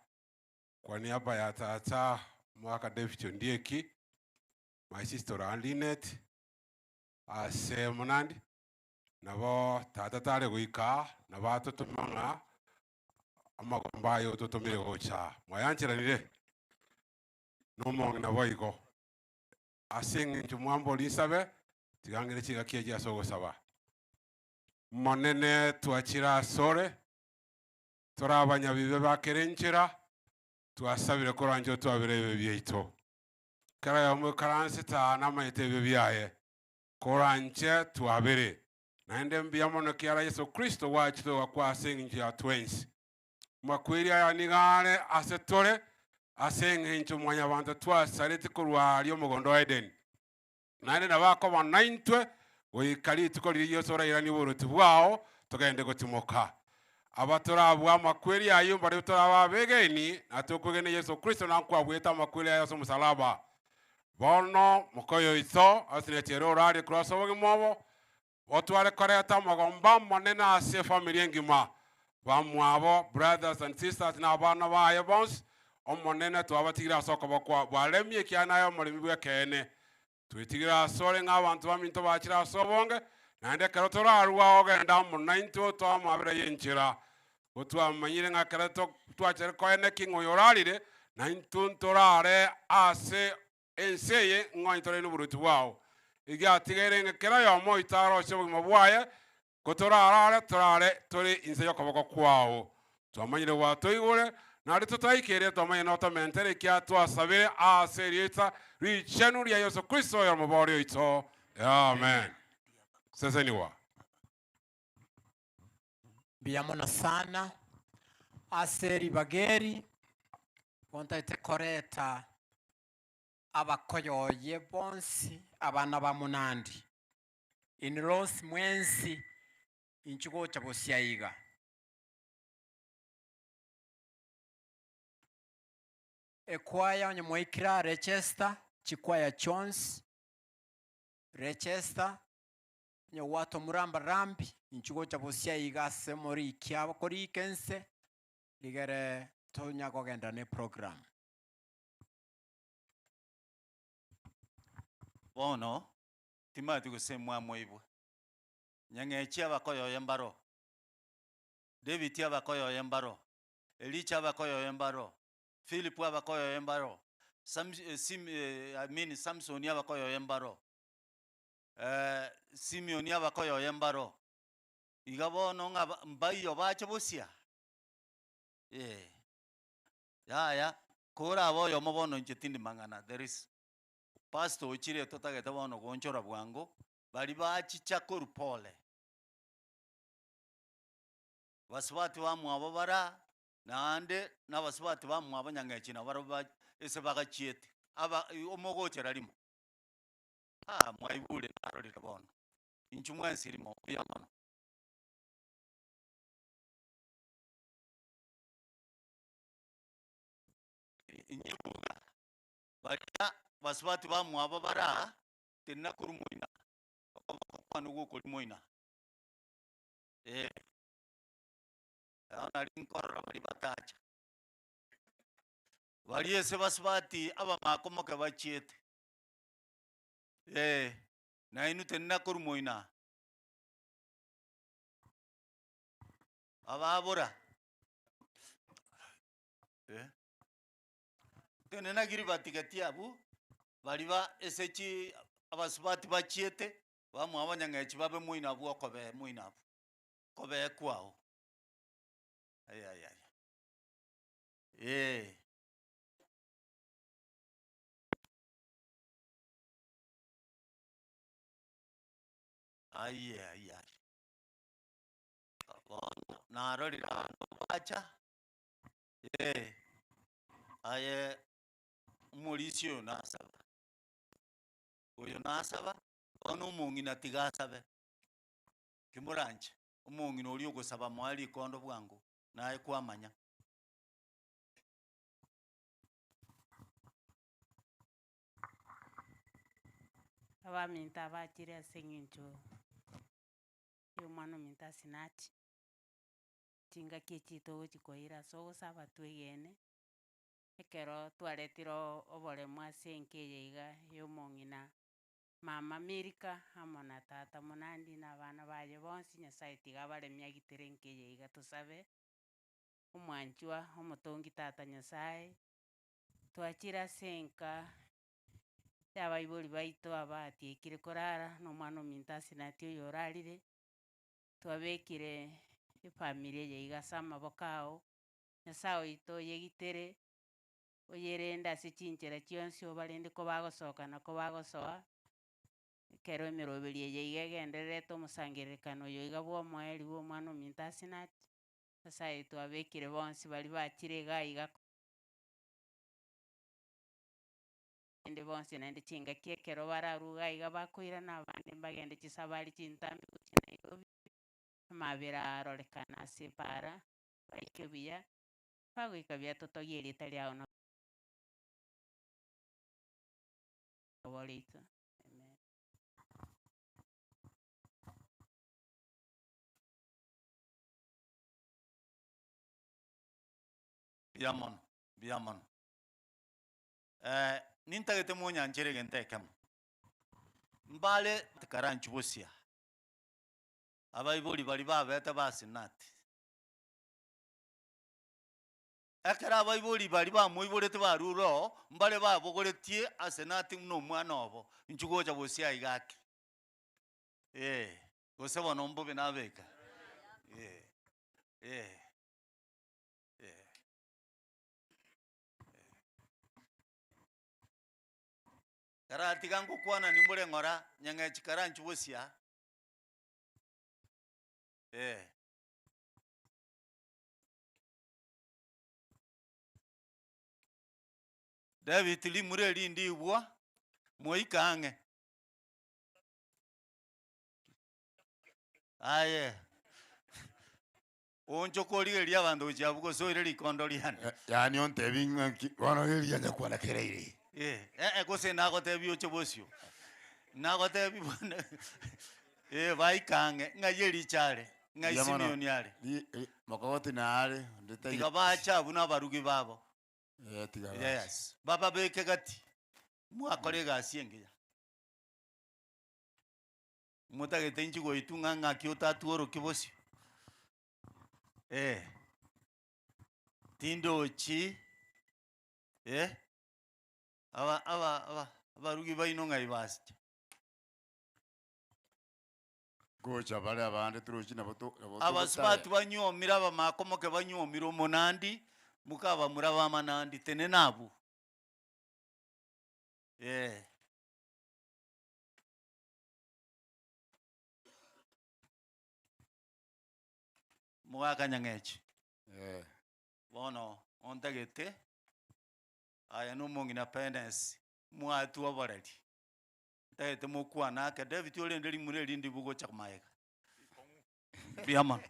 kwa niaba ya tata mwaka David Ondieki my sister Ann Linet ase Munandi nabo tata tare goika nabo atotoma ng'a amagomba ayo ototomire gocha mwayancheranire nomong'ina boigo ase eng'encho mwambori nsabe tiga ng'ire chingaki echi ase ogosaba. Monene twachire asore tore abanyabibe ba kera enchera twasabire koranche otwabere ebibe biaito. Kera oyomo oikaransete aa namanyete ebibe biaye koranche twabere. Naende mbuya mono ekiagera Yeso Kristo gwachete ogakwa ase eng'encho ya twensi. Makweri aya nigo are ase tore ase eng'encho mwanyabanto twasareti korwa aria omogondo o Edeni. Naende nabo akoba naintwe goika rituko riria Yeso orairanie oboruoti bwao togende gotimoka. Aba torabue amakweri ayio mbarabwo torabe abegeni, na tokwegena Yeso Kristo na nkwabuete amakweri aye ase omosalaba. Bono mokoyo oito ase nechi ere orarie korwa ase obogima obo, Otware koreta omogomba omonene ase efamiri engima, bamwabo, brothers and sisters, na abana baye bonsi, Omonene twabatigire ase okoboko kwao. Baremie ekiagera naye omoremi bw'ekeene. Twetigire asore ng'a abanto baminto bachire ase obonge, naende ekero torarue ao ogende amo naintwe otoe amabera y'enchera. Gotwamanyire ng'a ekero twachire koeneki ng'a oyo orarire, naintwe ntorare ase ense eye ng'a onye tore noboruoti bwao. Egiatigaire ng'a kera oyomo oito aroche obogima bwaye, ko torarare, torare tore inse y'okoboko kwao. Twamanyire gwatoigure, naende totaikeire, twamanyire notomentere ekiagera twasabire ase erieta richenu ria Yeso Kristo oyo Omobooria oito. Amen. Sesenigwa. Mbuya mono sana ase ribaga eri, gontagete koreta abakoyoye bonsi abana ba Monandi, in-laws mwensi inchuo gocha bosio aiga. Ekwaya onye mwaikire aa Leicester, chikwaya chionsi, Leicester, onye gwatwa Muramba Rambi, inchuo gocha bosio aiga ase moriki abo korika ense, rigere tonya kogenda ne program. Bono timanyeti gose mwamoigwa. Nyang'echi abakoyoye mbaro, David abakoyoye mbaro, Elija abakoyoye mbaro, Philip abakoyoye mbaro, Sam Sim I mean Samson abakoyoye mbaro, Simeon abakoyoye mbaro. Iga bono ng'a ba mbaiyo bache bosia? Eh, yaya, korabe oyomo bono inche tindi mang'ana, there is pastor ochire totagete bono goonchora bwango, baria bachicha korwa pole. Basubati bamwabo bara, naende na abasubati bamwabo nyang'echi nabarabwo ba ase bagachiete, aba omogochera rimo, ah mwaigure narorire bono, inchuo mwensi rimo mbuya mono. Inyibuga, baria basubati bamwabo bare aa, tenena korwa moina, okoboko kwane gokori moina, eh. Bono nario nkorora baria batacha, baria ase basubati abamakomoke bachiete, eh, nainwe tenena korwa moino aa. Ababora, eh, tenena Gilbert gati abwo, baria ba ase chi abasubati bachiete, bamwabo nyang'echi babe moino abwo okobee moino abwo, kobee kwao. Ayayaya, eh. Aye aye aye. Bono narorire abanto bacha, eh, aye omorisia oyo nasaba, oyo nasaba, bono omong'ina tiga asabe, kimoranche, omong'ina oria ogosaba moe rikondo bwango, naye kwamanya. Abaminto abachire ase eng'encho ya omwana ominto Asinati, chingaki echi togochi koira ase ogosaba twegene, ekero twaretire oboremu ase enka eye iga ya omong'ina mama Milka amo na tata Monandi na abana baye bonsi, Nyasaye tiga abaremie agitere enka eye iga tosabe, omwanchwa omotongi tata Nyasaye, twachire ase enka ya abaibori baito abatiekire korara, na omwana ominto Asinati oyo orarire, twabekire efamiri eye iga ase amaboko ao, Nyasaye oito oyegitere, oyerende ase chinchera chionsi obarende kobagosoka na kobagosoa, ekero emeroberi eye iga egendererete omosangererekano oyo iga bwa omoerio bwa omwana ominto Asinati, Nyasaye twabekire bonsi baria bachire iga iga. Naende bonsi naende chingaki ekero bararue iga iga bakoirana abande mbagende chisabari chintambe gochia Nairobi, amabera arorekane ase epaara, baike buya, bagoika buya totogie erieta riao na oboreito. Amen. Mbuya mono, mbuya mono. Nintagete monyanchere egento ekemo, mbare tikaranchi bosia, abaibori baria babete basinati. Ekero abaibori baria bamoiborete barure oo, mbare babogoretie Asenati buna omwana obo, inchuo gocha bosio aiga ake. Eh, gose bono mbobe nabeka? Eh, eh, eh. Karatiga ngokwana nimore ng'ora, nyang'echi karanchwe bosia, eh. David rimura erinde igwa, moike ang'e. Aye, onchoke origererie abanto gochia abwo gose oire rikondo riane. Yaani ontebi ng'a ki bono eria nyakwana kera ire. Eh, eh, gose nagotebi oche bosio. Nagotebi buna eh, baike ang'e, ng'ai ericha are, ng'ai Mbuya mono. Simeoni are. Ri- ri- Mokogoti nare, onde taiyo. Tiga bache abwo na abarugi babo. Eh, tiga bache. Yes, bababeke gati, mwakora egasi engiya. Motagete inche goitwa ng'a ng'aki otatworokia bosio? Eh, tindochi, eh, aba aba aba abarugi baino ng'ai basicha? Gocha bare abande torochi nabo to nabo togotaya. Abasubati banyuomire abamakomoke banyuomire omonandi, mukabamura b'amanandi, tenena abwo. Eh. Mogaka Nyang'echi. Eh. Bono ontagete, aye na omong'ina Penesi, mwatwe oboreri. Ntagete mokwane ake, David orende rimura eri ndibu gocha magega. Mbuya mono.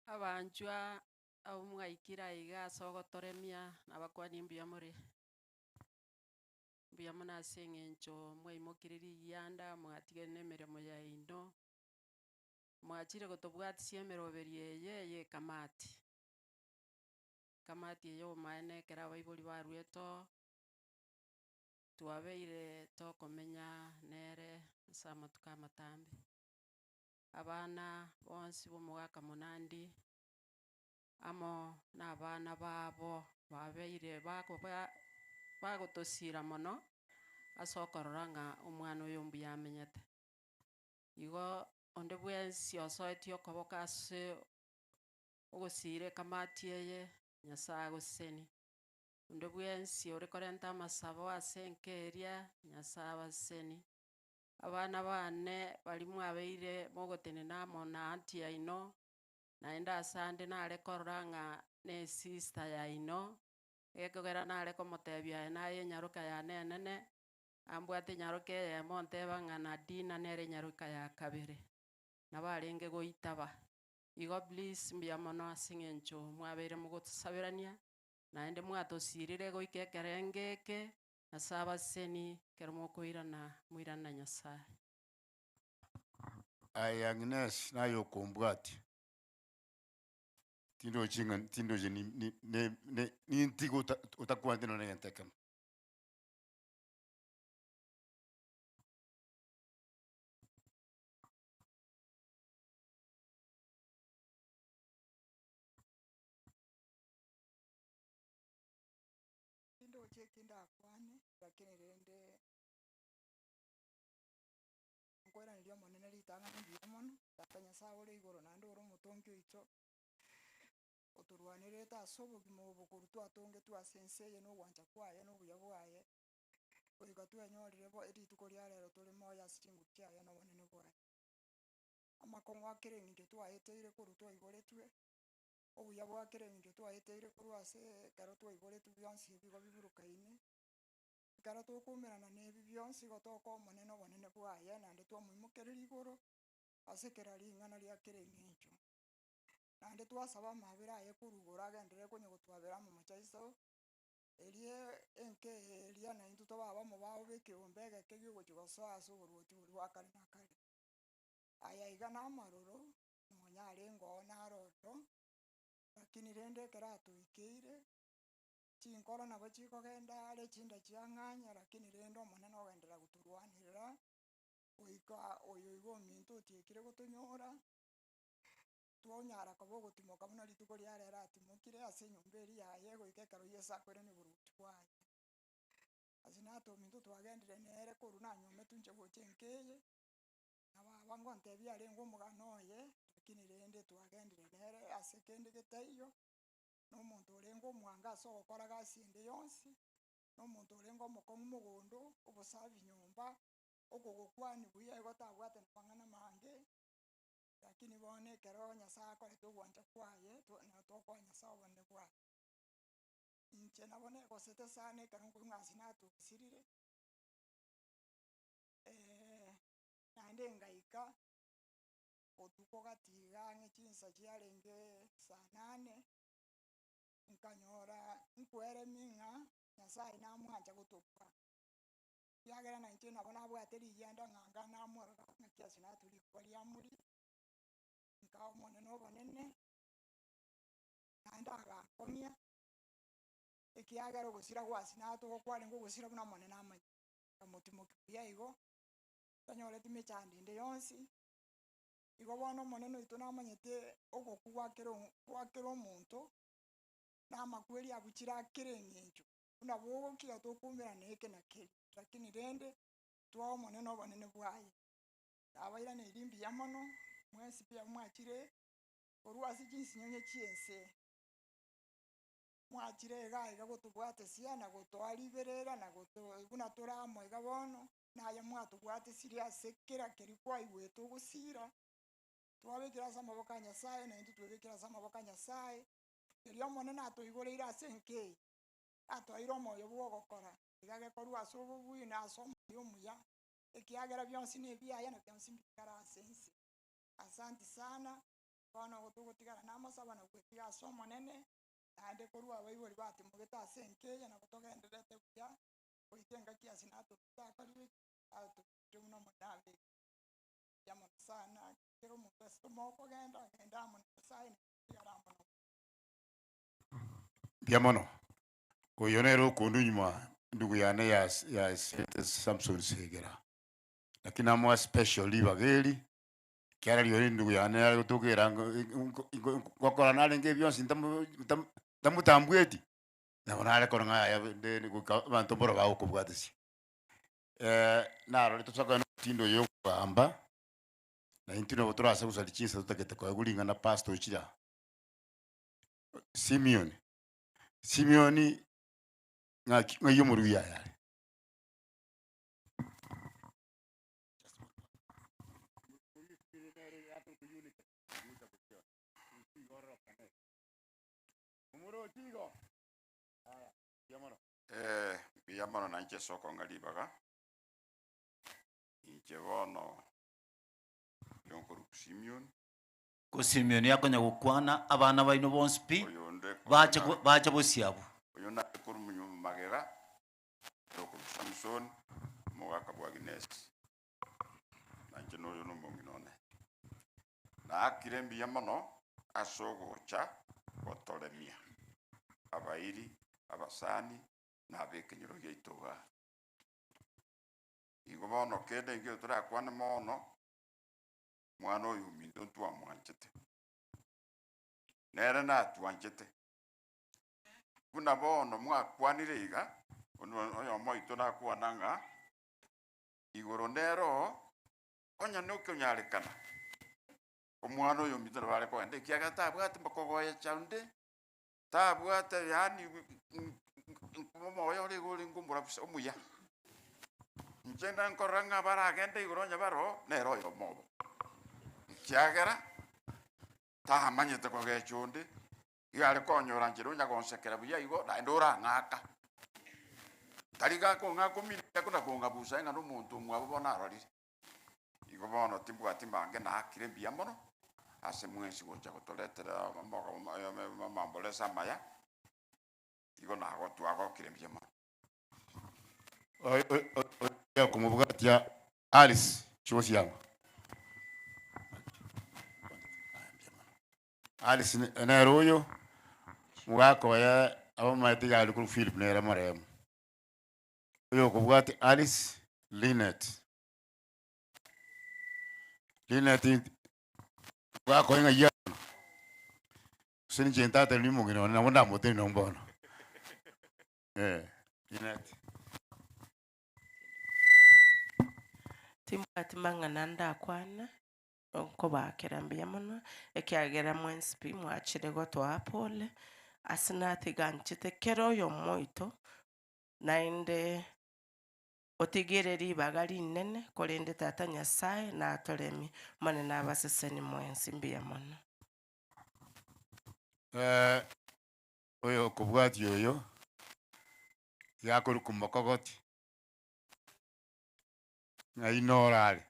Abanchwa abwo mwaikire aiga ase ogotoremia, nabakwanie mbuya more. Mbuya mono ase eng'encho mwaimokire rigianda, mwatigire na emeremo yaino, mwachire gotobwatisia emeroberi eye ya ekamati. Ekamati eye obomaene ekero abaibori baruete oo, twabeire tokomenya nere ase amatuko amatambe. Abana bonsi ba omogaka Monandi, amo na abana babo babeire bakoba bagotosira mono, ase okorora ng'a omwana oyo mbuya amenyete. Igo onde bwensi osoetie okoboko ase ogosira ekamati eye, Nyasaye agosesenie. Onde bwensi ore korenta amasabo ase enka eria, Nyasaye abasesenie. Abana bane baria mwabeire mogotenena amo na aunty yaino, Naende ase ande nare korora ng'a nesista yaino, gekogera nare komotebia aye naye enyaroka yane enene, ambwate enyaroka eyemo onteba ng'a Nadina nere enyaroka ya kabere, nabo arenge goitaba. Igo please mbuya mono ase eng'encho mwabeire mogotosaberania, naende mwatosirire goika ekerengo eke, Nyasae abasesenie ekero mokoirana, moirane na Nyasae. Aye Agnes naye okombwatia, tindochi ng'a tindochi ni- ni- ne- ne nintige ota otakwaneti nonye na egento ekemo. Tindochi eki ndakwane, lakini rende. Nkoiraneria Omonene ritang'ani mbuya mono, Tata Nyasae ore igoro naende ore omotongi oito, otorwanererete ase obogima obo korwa twatongetwe ase ense eye na ogwancha kwaye na obuya bwaye, goika twenyorire bo rituko ria rero tore moyo ase chinguru chiaye na obonene bwaye. Amakong'u a kera eng'encho twaeteire korwa twaiboretwe, obuya bwa kera eng'encho twaeteire korwa ase ekero twaiboretwe bionsi ebi igo biburukaine. Ekero tokoumerana nebi bionsi igo tokoa Omonene obonene bwaye, naende twamoimokereria igoro ase kera ring'ana ria kera eng'encho. Naende twasaba amabera aye korwa igoro agenderere konya gotwabera amamocho aiso, erie enka eye eria naintwe tobe abamo bao b'ekeombe egeke giogochia gosoa ase oboruoti boria bwa kare na kare. Aya iga namaroro, nonya arenge oo naro ororo. Lakini rende ekero atoikeire, chinkoro nabo chikogenda are chinda chiang'anya lakini rende Omonene ogenderera gotorwanerera, goika oyo iga ominto otiekire gotonyora, twanyara koba ogotimoka buna rituko ria rero atimokire ase enyomba eria yaye goika ekero Yeso akoirania oboruoti bwaye. Ase nato ominto twagendire nere korwa nanywometwe inche gocha enka eye, na baba ngontebia arenge omogano oye, lakini rende twagendire nere ase kende getaiyo, na omonto orenge omwango ase ogokora gasi ende yonsi, na omonto orenge omokong'u mogondo, obosafi nyomba, okogokwania buya igo tabwate na mang'ana mange, lakini bono ekero Nyasaye akorete ogwancha kwaye, na tokoa Nyasaye obonene bwaye. Inche nabo negosete sana ekero nkoigwa ng'a ase natosirire, naende ngaika botuko gati iga ang'e chinsa chiarenge saa nane, nkanyora nkweremi ng'a Nyasaye namwancha gotokwa, ekiagera na inche nabo nabwate rigianda ng'a nga namorora ng'aki ase natwe rikuba riamoria, nkaa Omonene obonene. naende agakong'ia, ekiagera ogosira gwasinatwe igo kwarenge ogosira buna Omonene amanyete. Nkamotimokia buya igo, tanyoreti mechando ende yonsi, igo bono Omonene oito namanyete ogokwa gwa kera gwa kera omonto, na amakweri abuchire a kera eng'encho, buna bogokia tokoumerana eke na keria, lakini rende, twae Omonene obonene bwaye. Nabairaneiri mbuya mono, mwensi pi abwo mwachire. Korwa ase chinsinyo chi'ense mwachire iga aiga gotobwatesia na gotoa riberera na goto buna tore amo iga bono, naye mwatobwatesirie ase kera keria kwaigwete ogosira, twabekire ase amaboko a Nyasaye, na intwe twebekire ase amaboko a Nyasaye, erio Omonene atoigoreire ase enka eye, atoeire omoyo bw'ogokora, iga gekorwa ase obobui na ase omoyo omuya, ekiagera bionsi nebiaye na bionsi mbikare ase ense. Asanti sana, bono togotigara namasabo na gwetiga ase Omonene, naende korwa abaibori batimogete ase enka eye nabo togendererete buya, goika engaki ase natobete akorire ki? Atobekire buna Omonene abekire. Mbuya mono sana, kera omonto ase tomokogenda, genda amo na Nyasaye na tigara amo na Omonene. Mbuya mono. Oyo nere okondwa nyuma ndugu yane ya ya Samson Segera. Lakini namoa special ribaga eri, ekiagera rirorio endugu yane yare gotokera ngokora narenge bionsi ntamu ntamu ntamotambweti, nabo nare korora ng'a yaya rende goika abanto mboro bagokobwatesia. Narorete tosa kogenda omotindo oyo okogamba, na intwe nabo torase gosaria chinsa totagete koegwa ring'ana pastor ochire aa. Simeon, Simeon ng'aki ng'ai omoruya aye are? Eh, mbuya mono nainche ase okong'a ribaga, inche bono nonkorokwa Simeon. Ko Simeoni akonya gokwana, abana baino bonsi pi bache bache bosio abwo. Oyo nare korwa monyomba magega, Ere okorokwa Samson, omogaka bw'Aginesi, na inche noyo nomong'ina one. Naakire mbuya mono ase ogocha gotoremia abairi, abasani, na ab'ekenyoro giaito igaa. Igo bono kende nkio torakwane mono, omwana oyo ominto ntwamwanchete, nere natwanchete. Buna bono mwakwanire iga, oyomo oito nakwana ng'a igoro nero onye nokonyarekana, omwana oyo ominto nabo are kogenda ekiagera tabwate kogoecha onde, tabwate yaani omoyo ore iga orenge omorabu omuya. Inche nkorora ng'a baragende igoro onye baroo, nere oyomo obo, ekiagera tamanyete kogecha onde. Iga are konyora nchera onya gonsekera buya igo, naende orang'aka. Tari gakong'aka ominto kona kong'abusa ng'a nomonto omwabo bono arorire. Igo bono timbwati mange naakire mbuya mono ase mwensi gocha gotoretera amamboreso amaya, igo nago twagokire mbuya mono. Okomobwatia Alice Chiosiango. Alice nere oyo. Omogaka oye abamaete iga aria korwa Philip nere moremu. Oyo okobwati Alice Linet. Linet omogaka oye ng'ai are? Gose ninche ntateneni omong'ina one nabo ndamoteneni nonye bono. Eh, Linet. Timbwati mang'ana ndakwane, nkobaakera mbuya mono, ekiagera mwensi pi mwachire gotoa pole, ase natiga nchete kera oyomo oito, naende otigere ribaga rinene, korende Tata Nyasaye natoremie, Omonene abaseseni mwensi, mbuya mono. Oyo okobwatia oyo, iga akorokwa mokogoti. Ng'ai norare?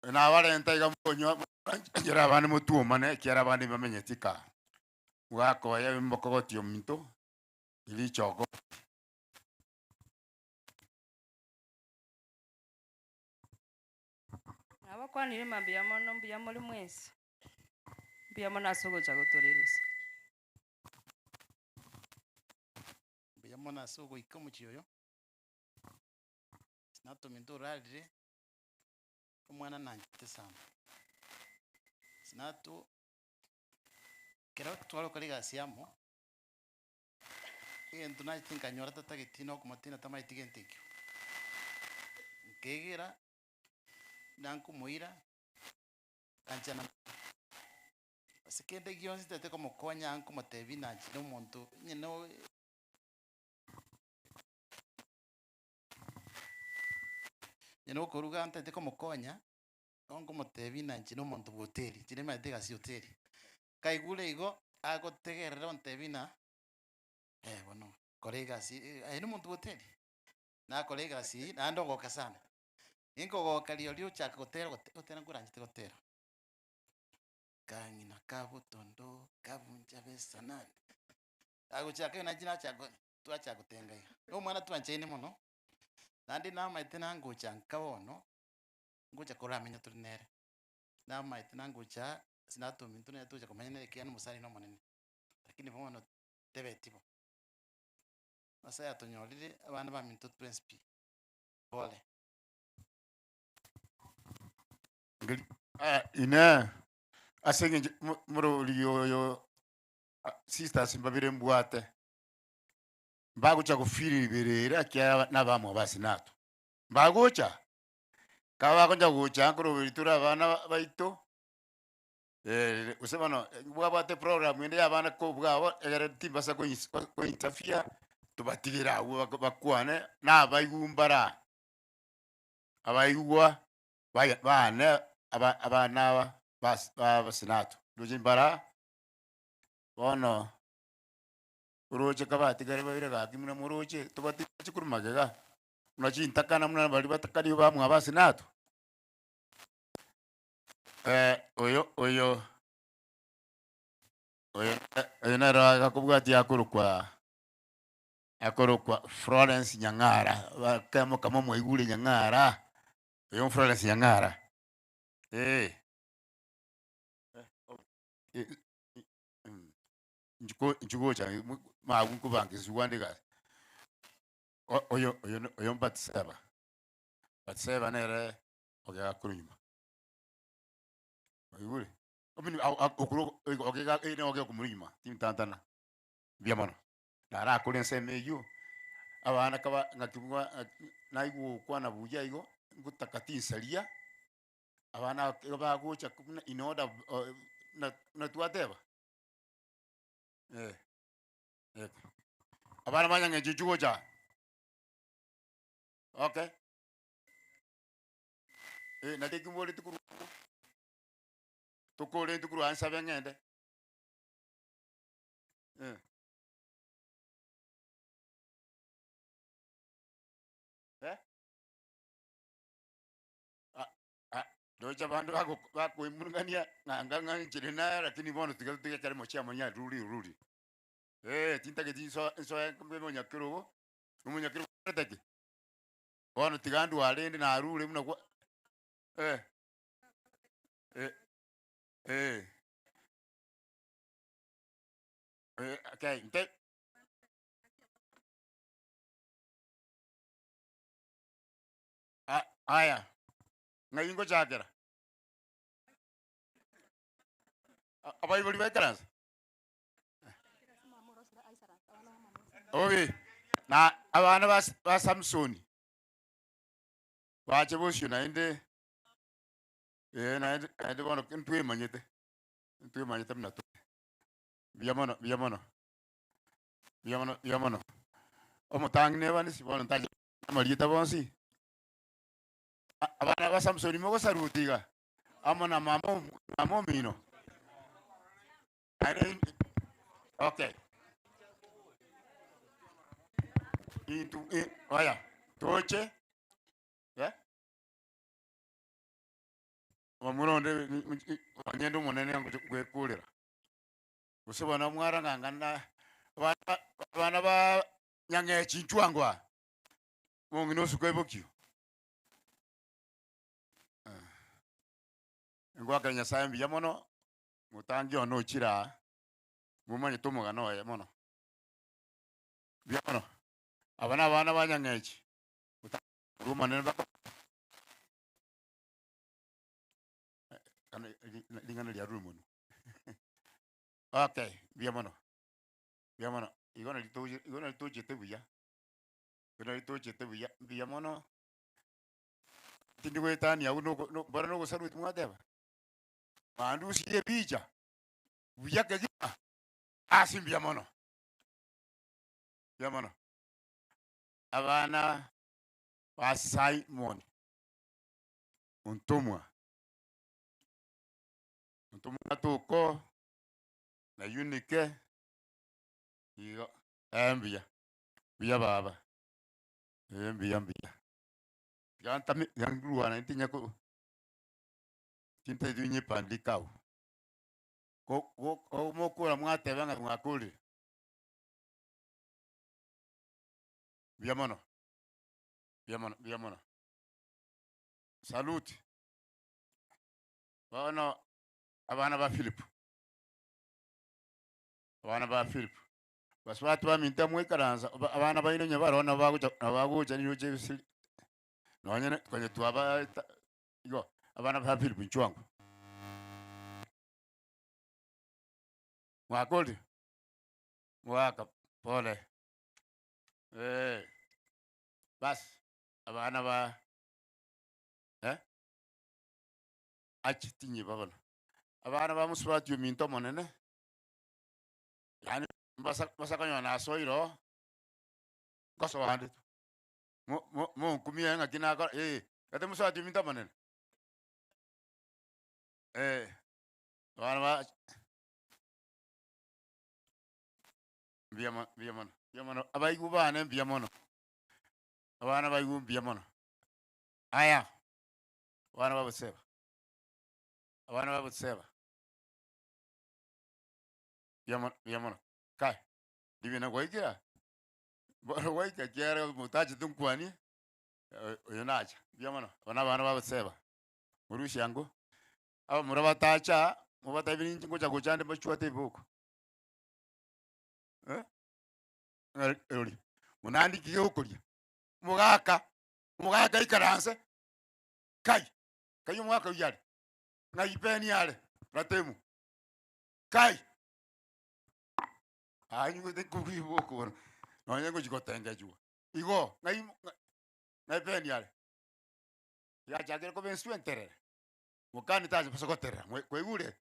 Nabarenta iga monywa enchera abande motwomane ekiagera abande mbamenyeti kaa. Mwakoya mokogoti ominto, richogo. Nabakwanire ng'a mbuya mono, mbuya more mwensi, mbuya mono ase ogocha gotoreresa. Mbuya mono ase ogoika omochie oyo, Sinato ominto orarire, omwana nanchete sana. Sinato, ekero tware gokora egasi amo, egento nachete nkanyora tatageti na okomotina tamaeti gento ekio. Nkaegera, nankomoira, nkanchana ase kende gionsi ntagete komokonya nkomotebia nanchire omonto onye no. Onye na okoruga ntagete komokonya, nigo nkomotebia ng'a inche na omonto bwa hoteli, inche nimanyete egasi ya hoteli. Kaigure igo, agotegerera ontebia ng'a eh bono kora egasi aye na omonto bwa hoteli, nakora egasi eywo naende ogoka sana. Ninkogoka rirorio ochaka gotera gote gotera nkoranchete gotera, kang'ina kabotondo kabuncha besanani, agochaka iga nainche nachaka twachaka gotenga iga. Na omwana twanchaine mono, naende namaete nangocha nka bono, ngocha koramenya tore nere, namaete nangocha ase tata ominto nere togocha komenya nere ekiagera nomosani na omonene, lakini bono tebeti bo. Nyasaye atonyorire abana baminto twensi pi, pole. Ngeri aya inee, ase eng'encho mo- morori oyo sisters mbabere mbwate, mbagocha gofeel riberera ekiagera nabamwabo ase nato. Mbagocha, kaba bagocha gocha nkoroberi tore abana baito, gose bono bwabwate program ende ya abana kobwabo egere timbasa koins kointerfere, tobatigere abwo bako bakwane, na abaigwa mbara, abaigwa baye bane aba abana aba bas basenato, ndoche mbara, bono. Oroche kabatigare baire gaki buna moroche, tobatigache korwa magega, buna chintakana buna baria batakani bamwabo ase nato. Oyo oyo oyo oyo nere agakobwatia akorokwa akorokwa Florence Nyang'ara, bakemo kamo mwaigure Nyang'ara, oyo Florence Nyang'ara, eh. Nchiko nchigocha magu nkobanga esugwa ande egasi. O- oyo oyo no- oyo Bathsheba, Bathsheba nere ogega korwa nyuma. Oigure? Omini ao- ao- okoro ogega ere ogega komorwa nyuma, tintantana, mbuya mono. Narakore ensemo eywo, abana kaba ng'aki bwa ng'aki naigwa gokwana buya igo, ngotaka tinsaria, abana aba ekero bagocha buna in order buna buna twateba. Eh, eh. Abana ba Nyang'encho inchuo gocha aa. Okay. Eh, naki eki mboreti korwa abwo, tokore intwe korwa aa nsabe ng'ende. Eh. Eh? Ah, ndoche abanto bago bakoimurungania ng'a anga ng'a inche naye lakini bono tiga totige ekero mochie amo nyaruri ruri. Eh, tintageti nso nsoe mbe omonyakerogo, omonyakerogo omanyete ki? Bono tiga ndware rende narure buna kwa eh, eh, eh. Eh, okay, nte Ah, aya ng'ai ngochakera Abaibori baikaranse Obe na abana ba, ba Samsoni bache bosio naende eh, naende naende bono ntwemanyete ntwemanyete buna tore. Mbuya mono mbuya mono mbuya mono mbuya mono. Omotang'ani nebanisi bono ntache amarieta bonsi. Abana ba Samsoni mogosaruti iga amo na mama mama omino. Naende okay. Intu oya toche eh? Omomura onde onyende omonene ngocha gwekurera. Gose bono mwarang'ang'ana abana abana ba nyang'echi inchuo ango aa, omong'ina osuka ebokio. Ngoakera Nyasaye mbuya mono, motangi one ochire aa, momanyete omogano oye mono. Mbuya mono, aba na abana ba nyang'echi, korwa omonene bako ring'ana riarure monwe. Okay, mbuya mono, mbuya mono, igo nari toche igo nari tochete buya, igo nari tochete buya, mbuya mono. Tindi goetania abwo noko no mbora nogosaruti mwateba, mwandusirie ebicha buya kegima, ase mbuya mono, mbuya mono. Abana ba Simon ontomwa, ontomwa toko na Eunike igo eh mbuya, mbuya baba, eh mbuya mbuya. Tiga ntame tiga ndwane ntinye ko tintaeti nyepandike abwo. Ko go mokora mwateba ng'a mwakorire. Mbuya mono, mbuya mono, mbuya mono. Salute. Bono abana ba Philip, abana ba Philip, basubati baminto moikaransa abana baino onye baroo nabo bagocha nabo bagocha niroche ebisiri nonye ne konye twabaeta igo, abana ba Philip inchuo ango. Mwakorire? Mwaka pole. Eh, basi abana ba eh, achi tinyiba bono. Abana ba mosubati ominto omonene, yaani mbasa mbasa konyora nasoire oo, nkosoa nde tu. Mo- mo- Monkumie ng'aki nakora eh, gati mosubati ominto omonene. Eh, abana ba mbuya mono, mbuya mono, mbuya mono, abaigwa bane mbuya mono, abana baigwa mbuya mono. Aya, abana ba Boseba, abana ba Boseba, mbuya mono, mbuya mono, kai, ndibina gwaikire bono gwaika ekiagera motachete nkwanie, oyo nacha, mbuya mono, aba na abana ba Boseba, morusie ango, abamura batacha, mobatebi ninche ngocha gocha nde mbachwate ebiboko. Eh, ng'a erori, monandiki gegokoria, omogaka, omogaka ikaranse, kai, kai omogaka oyio are, ng'ai peni are, ratemu, kai, anyigwete kobiboko bono, nonye ngochi gotengechigwa, igo, ng'ai ng'a ng'ai peni are, yachakire koba enswe enterere, mokani tachia goterera, kwaigure?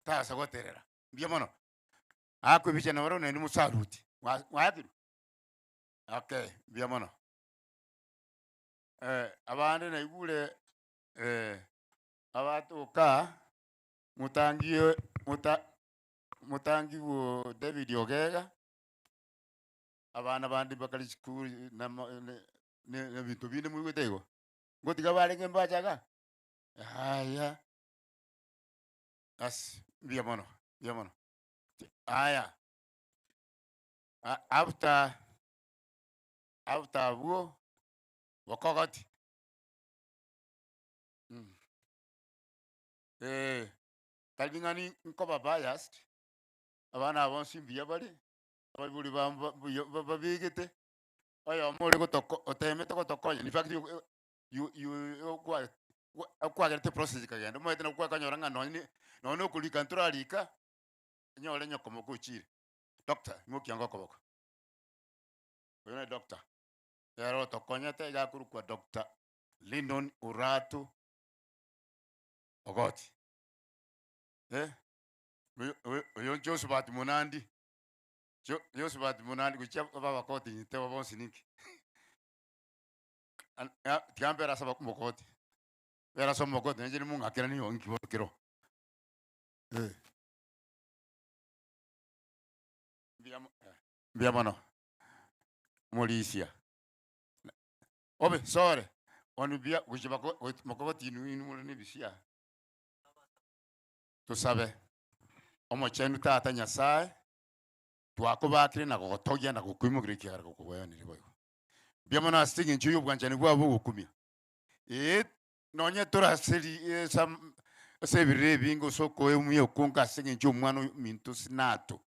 Tasa goterera, mbuya mono. Akwebicha noro naende mosaruti. Mwaakirwe? Okay, mbuya mono. Eh, abande naigure eh, abatoka motangie mota motangiwo David Ogega, abana bande bakare chisukuru namo ne ne na ebinto binde moigwete igo. Ngotiga barenge mbacha igaa? Yaya, basi mbuya mono, mbuya mono. Aya, after after abwo, bokogoti eh, tari ng'a ni nkoba biased, abana aba bonsi mbuya bare. Abaibori ba ba buya ba babegete, oyomo ore gotoko otemete gotokonya in fact you you you okwa okwagerete eprocess ekagenda, omanyete nabo kwakanyora ng'a nonye nonye na okorika ntorarika, onyore nyokomoka ochire. Doctor, imokia ango okoboko, oyo nere doctor, nere otokonyete iga akorokwa Doctor Lindon Oratu Ogoti, eh, oyo oyo oyo Josephat Munandi. Jo- Josephat Munandi gochia babakoti intebo bonsi ninki? An- a- tiga mbere ase omokoti, mbere ase omokoti nainche nimong'akeranie igo inki bono kero. Eh. Mbuya mo- eh, mbuya mono, omorisia. Obe sore, bono buya gochia bako gochi mokogoti inwe inwe more na ebisia. Tosabe. Omochenu Tata Nyasae, twakobakire na gogotogia na gokoimokereria ekiagera gokogwenerire boigo. Mbuya mono ase eng'encho y'obwanchani bwabo bogokumia. Ee, nonye tore ase ri ase ase ebirero ebinge gose okoeumia okonge ase eng'encho y'omwana ominto Sinato.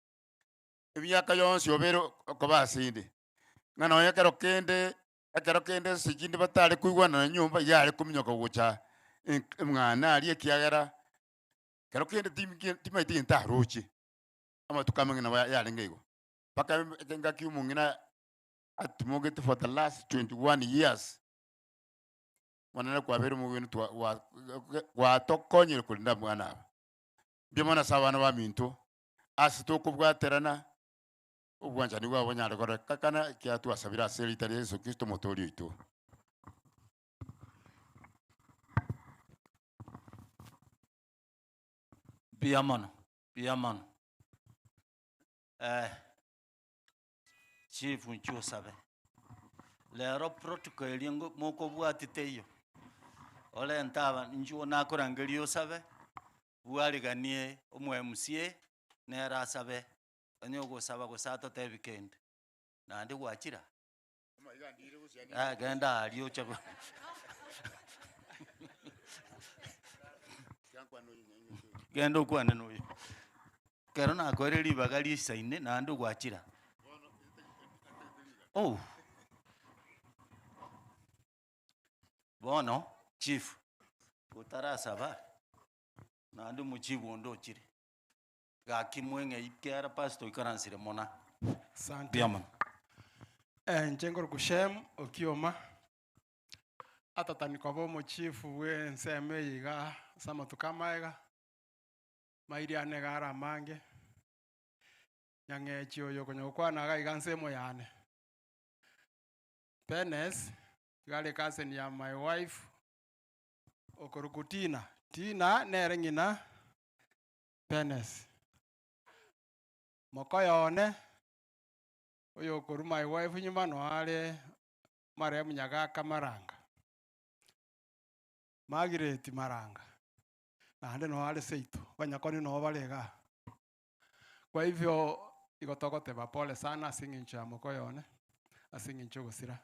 Emiaka yonsi obeire okoba ase inde, ng'a nonye ekero kende ekero kende ase chinde batare koigwanana nyomba, yare kominyoka gocha enk emwana aria ekiagera Kero kende timaeti gento aroche, amatuko amang'e nabo yarenge igo, mpaka engaki omong'ina atimogete for the last 21 years, Omonene kwabeire omogeni twa gwa gwatokonyire korenda abana aba. Mbuya mono ase abana baminto, ase tokobwaterana, obwanchani bwabo bonyare korekana ekiagera twasabire ase erieta ria Yeso Kristo omotoori oito. Mbuya mono, mbuya mono. Eh, chief inchuo osabe. Rero protocol eria ngo mokobwati teiyo, orente aba inchuo nakorangeria osabe, bwariganie omo MCA, nere asabe, onye ogosaba gose atotebi kende. Naende gwachire aa. Ah, genda aria oche go- Genda okwane na oyo. Ekero nakoeire ribaga risaine naende gwachira. Oh. Bono chief, otarasaba, naende omochibu onde ochire. Gaki mweng'ei kiara pastor oikaransire muna. Asante. Mbuya mono. Eh, inche nkorokwa Shem Okioma, atatani koba omochifu bwe ensemo eye iga ase amatuko amaega, mairi ane iga are amange, nyang'echi oyo okonya gokwana iga iga nsemo yane. Penes, iga are ecousin ya my wife, okorokwa Tina, Tina nere ng'ina Penes. Mokoyo one, oyokorwa my wife nyuma noyo are marehemu Nyagaka Maranga, Margaret Maranga, naende noyo are seito, abanyakoni noo bare igaa. Kwa hivyo, igo togoteba pole sana ase eng'encho ya mokoyo one, ase eng'encho ogosira.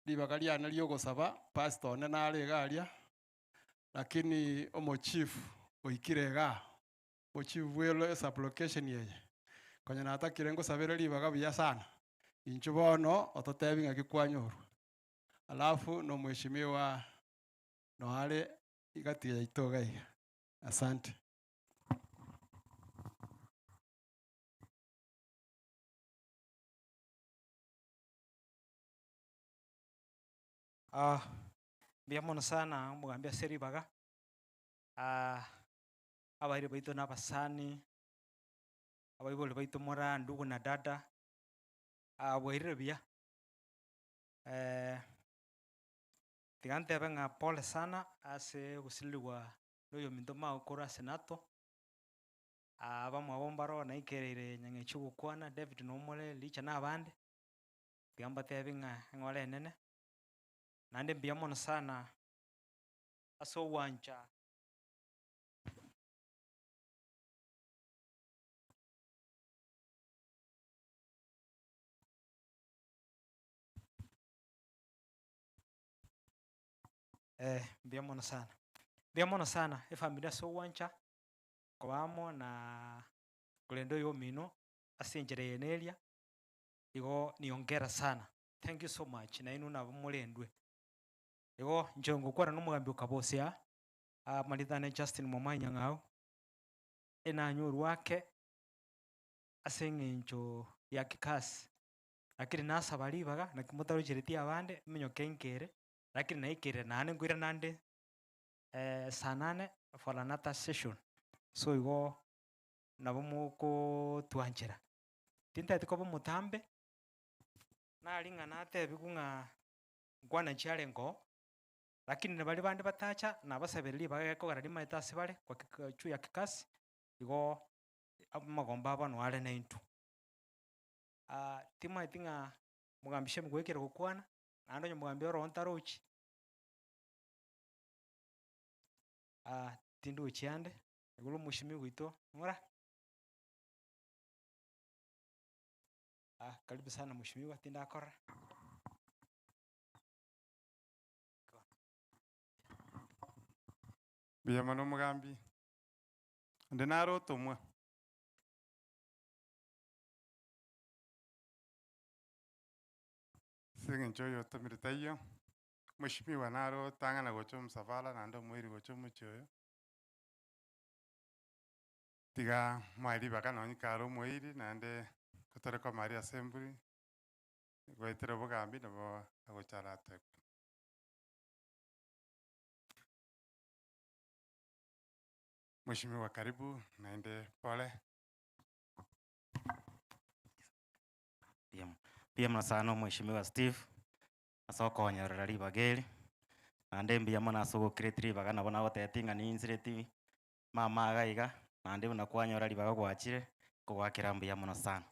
Ribaga riane ri'ogosaba, pastor one nare iga aria, lakini omochief oikire igaa, omochief bwe esublocation eye, konya natakire ngosabere ribaga buya sana, inchuo bono ototebi ng'aki kwanyorwa. Alafu na omweshimiwa noare igati yaito iga iga. Asante. Mbuya mono sana omogambi ase ribaga, abairi baito na abasani, abaibori baito more ndugu na dada, bwairire buya. Tiga ntebe ng'a pole sana ase ogosirerigwa na oyominto magokoro ase nato, abamwabo mbaro naikereire nyang'echi ogokwana, David nomore, Richa na abande. Tiga mbatebi ng'a eng'ora enene, naende mbuya mono sana ase ogwancha. Mbuya mono sana, mbuya mono sana efamiri ase ogwancha koba amo na. Korende oyo omino, ase enchera eye na eria, igo ni hongera sana. Thank you so much, nainwe nabo morendwe. Igo inche ngokwana na omogambi o Kabosi aa, amarieta ane Justin Momanyi Nyang'au, enanyorwa ake ase eng'encho ya kikasi, lakini nasaba ribaga naki motarochereti abande, eminyoke nkere, lakini naikire naende nkoirana nde saa nane for another session, so igo nabo mokotwanchera. Tintageti koba omotambe, nari ng'a natebiwu ng'a nkwana chiarenge oo, lakini na baria bande batacha, nabasabere ribaga gekogera rimaete ase bare, kwa kik juu ya kikasi, igo amagombo abo noo are naintwe. Timanyeti ng'a mogambi Shemu goikera gokwana, naende onye mogambi oro ntarochi, tindochi ande, igoro omweshimiwa oito ng'ora. Karibu sana mweshimiwa tindakorora. Mbuya mono omogambi, onde nare otomwa. Ase eng'encho oyo otomire taiyo, mweshimiwa nare otang'ana gocha omosafara naende omoiri gocha omochie oyo, tiga moe ribaga nonye kare omoiri naende totare komaria ase emburi, goetera obogambi nabo agocha aratebwe. Mweshimiwa karibu naende pole. Mbuya mono sana omweshimiwa Steve, ase okonyorera ribaga eri, naende mbuya mono ase ogocreate ribaga nabo nagotebetie ng'a ninzireti mama iga iga, naende buna kwanyora ribaga gwachire, nkogwakera mbuya mono sana.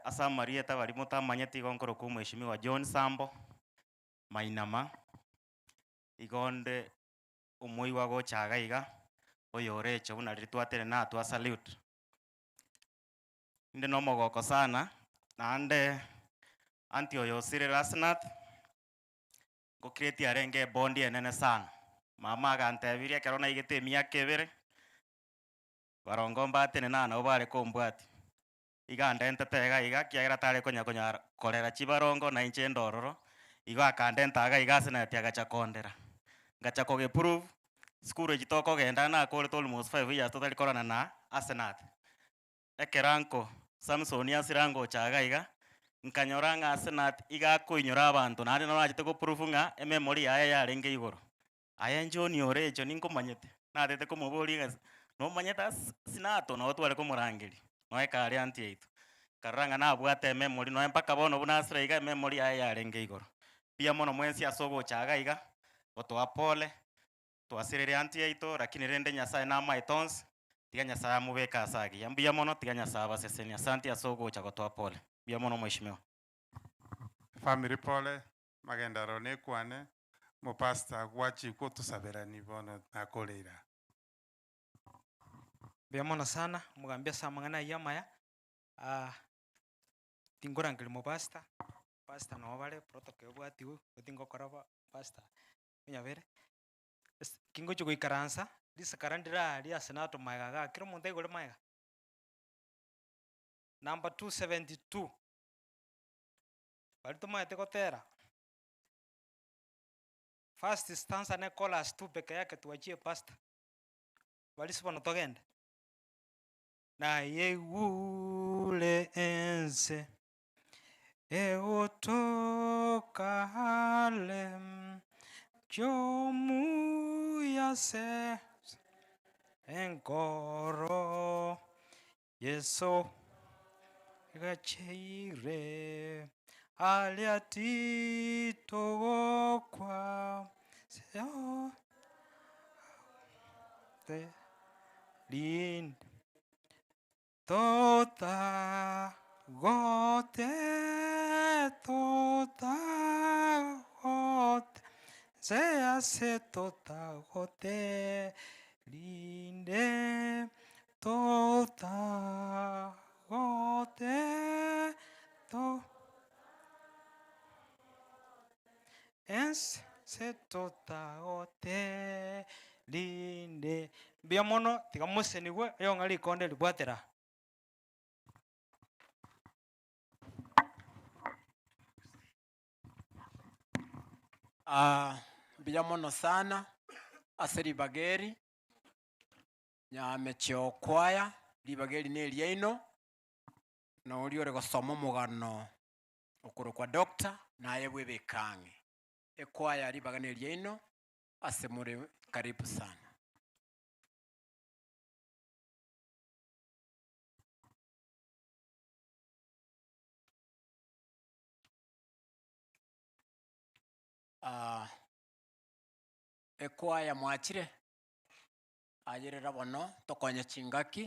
Ase amarieta baria motamanyeti igo nkorokwa omweshimiwa John Sambo, Mainama, igo onde omoigwa gocha iga iga, oyore echo buna riria twatenena aa twa salute. Inde na omogoko sana, naende aunty oyo osirire Asnath, ngocreate arenge ebondi enene sana. Mama agantebirie ekero naigete emiaka ebere, barongo mbatenene aa nabo bare kombwatia. Iga andentete iga iga ekiagera tare konya konyara korera chibarongo na inche inde ororo, igo akandenta iga iga Asnath agacha kondera. Ngacha kogeprove, sukuru echi tokogenda nakorete almost five years totari korana na Asnath. Ekero uncle Samson asire angocha iga iga, nkanyora ng'a Asnath iga akoinyora abanto naende naro nachete goprove ng'a ememory yaye yarenge igoro. Aye John ore echo ninkomanyete, natete komoboria ng'a nomanyete ase Sinato nabo tware komorangeria, noe kare aunty yaito. Nkarora ng'a nabwate ememory noe mpaka bono buna asire iga ememory yaye yarenge igoro. Mbuya mono mwensi ase ogocha iga iga, gotoa pole, twasirire aunty yaito lakini rende Nyasaye namaete onsi, tiga Nyasaye amobeke ase agiya. Mbuya mono tiga Nyasaye abasesenie. Asanti ase ogocha gotoa pole. Mbuya mono mweshimiwa. Family pole, magenderero nekwane, omopastor gwachikwa otosaberani bono nakoreire aa. Mbuya mono sana, omogambi ase amang'ana ayio amaya, tinkorangeria omopastor, pastor nabo bare protocol ebwatiwu, igo tingokora bo pastor onyabere, ase kingochia goikaransa, risakara ndire aria ase nato magega igaa, kera omonto aigore magega. Number 272, baria tomaete gotera, first stanza ne chorus tu peke yake tuachie pastor, baria ase bono togende. Nayeigure ense egotoka are, chiomuya ase enkoro Yeso gacheire, aria titogokwa rinde totagote totagote nse ase totagote rinde totagote to ense ase totagote. rinde. Mbuya mono, tiga mosenigwe, oyong'a rikonde ribwatera. Ah, mbuya mono sana ase ribaga eri, Nyamechie okwaya, ribaga eri na eriaino, na oria ore gosoma omogano okorokwa doctor, naye bwebeke ang'e. Ekwaya ribaga na eriaino, ase more karibu sana. Ah, ekwaya mwachire? Ayerera bono tokonye chingaki.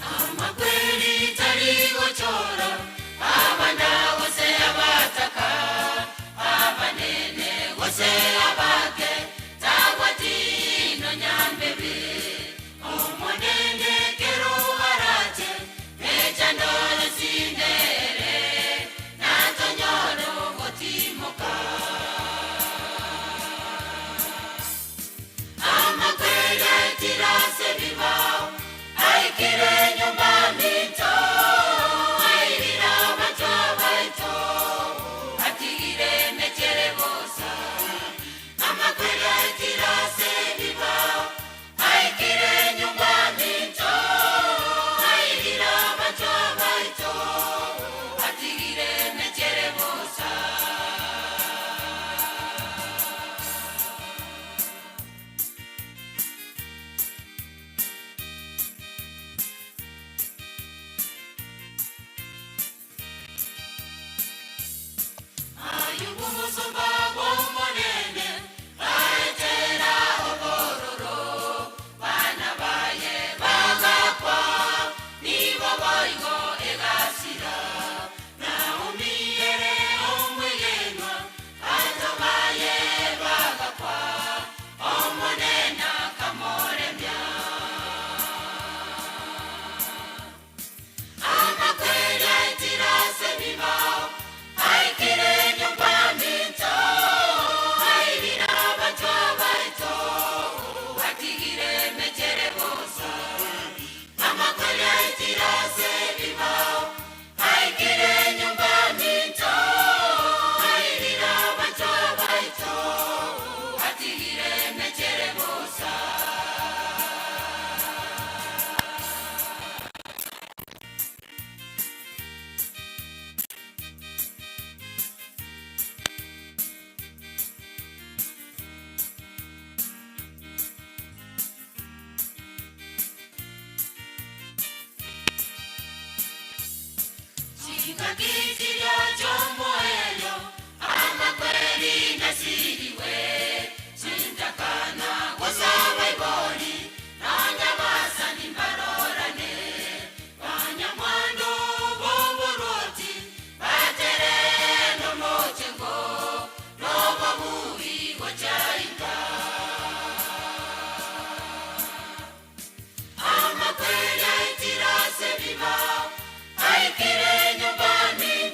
Amakweri tari gochora abana gose abataka abanene gose abake tabwati nonyambebe omonene kero arache mechandoro sindere natonyoro gotimoka amakweri aitirase bibao aikire nyumba minto airira bato baito atigire mechere bosa amakweri aitirase bibao aikire nyumba minto airira bato baito atigire mechere bosa. Ayubu musumba gw'omonene aetera obororo bana baye bagakwa nibo boigo egasira naumiere omwegenwa banto baye bagakwa omonene akamoremia amakweri aitirase bibao aikire nyumba minto airira bato baito atigire mechere bosa amakweri aitirase bibao aikire nyumba minto airira bato baito atigire mechere bosa. Chingakitirio chomoelio amakweri nasiriwe chintakana gosaba ibori nonya basani mbarorane banyamwando boboroti batere nomochengo nobobubi gochaika amakweri aitirase bibao aikire nyumba minto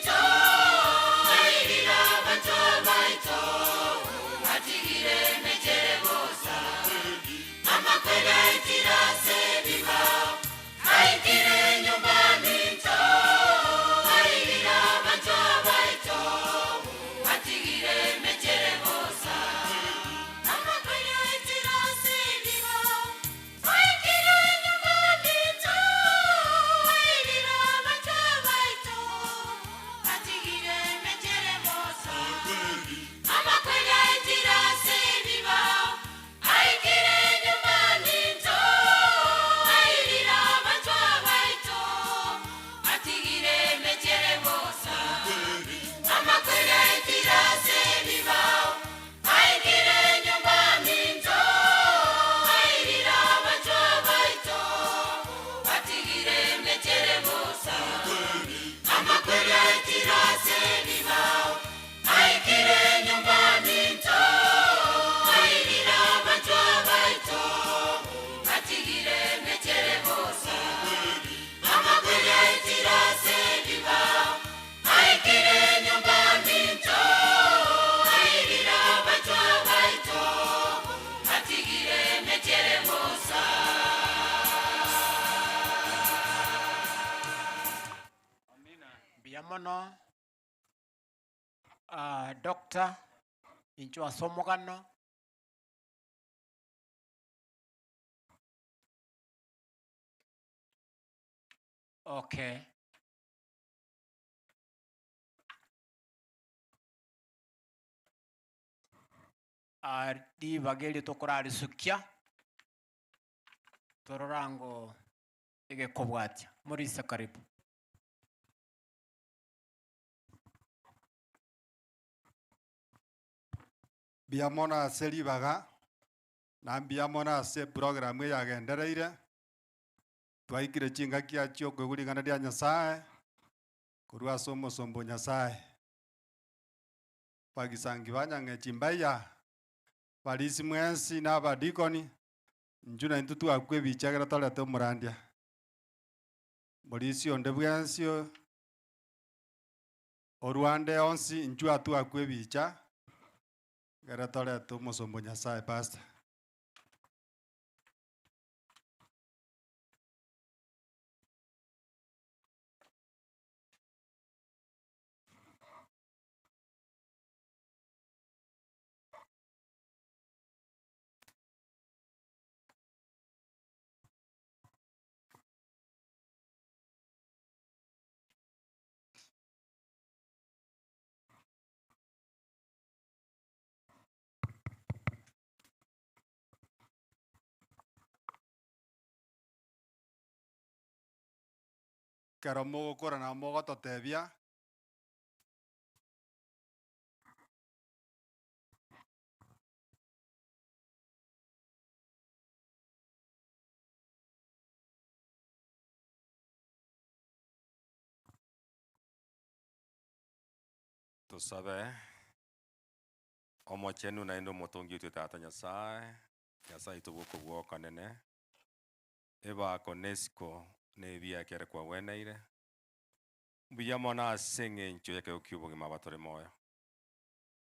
mono Doctor, inchuo ase omogano. Okay. Ribaga erio tokorarisukia, torora ngo egekobwatia. Morise karibu. Mbuya mono ase ribaga, na mbuya mono ase eprogram eye yagendereire, twaikire chingaki achia okoigwa ring'ana ria Nyasaye, korwa ase omosomba o Nyasaye. Bagisangi ba Nyang'echi mbaiya, Barisi mwensi na abadikoni, inchuo naintwe twakwa ebicha ekero torete omorandia. Morisi onde bwensi orwande onsi inchuo atwakwe ebicha, ekero torete omosomba o Nyasaye pastor. Ekero mogokora nabo mogototebia. Tosabe, Omochenu naende omotongi oito Tata Nyasae, Nyasae oito bw'okobua okonene, ebako na esiko na ebiya ekere kwagweneire, mbuya mono ase eng'encho y'ekegogo ki'obogima aba tore moyo.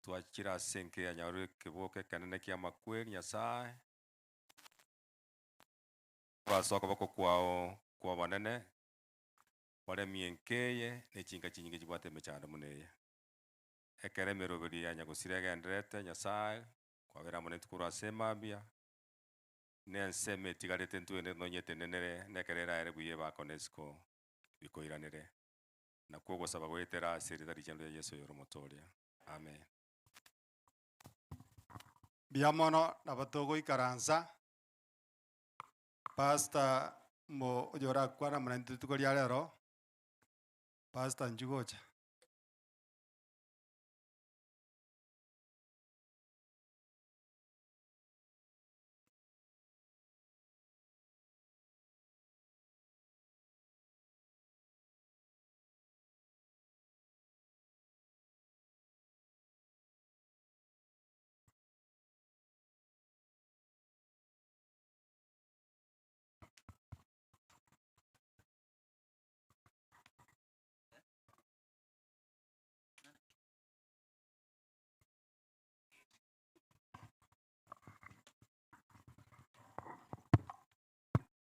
Twachire ase enka eyanyaru ekeboko ekenene ki'amakweri Nyasae, ase okoboko kwao kwa obonene, oremie enka eye, na echinka chinyinge chibwate emechando buna eye. Ekero emeroberi ya nyagosira egendererete Nyasae, kwabera amo naintwe korwa ase emambia, na ensemo etigarete ntwende nonyetenenere, na ekero eraere buya ebako na esiko bikoiranere. Nakwo ogosaba goetera ase erieta richenu ria Yeso oyore omotoria. Amen. Mbuya mono nabo togoikaransa, Pastor mo oyo orakwane amo naintwe rituko ria rero, Pastor inchuo gocha.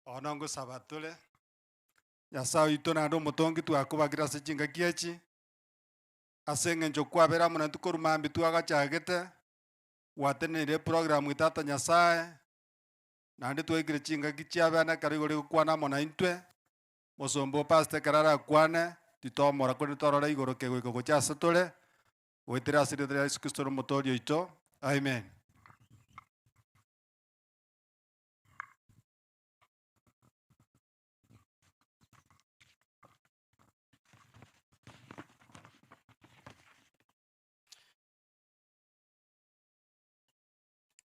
Bono ngosaba tore, Nyasae oito naende omotongi twakobakire ase chingaki echi, ase eng'encho kwabera amo naintwe korwa mambia twagachagete, gwateneneire eprogram eye tata Nyasaye, naende twaikire chingaki chiabene ekero igoro rigokwana amo naintwe, mosomba o pastor ekero arakwane, titomora korende torore igoro kegoika gocha ase tore, goetera ase erieta ria Yeso Kristo ore omotoori oito, Amen.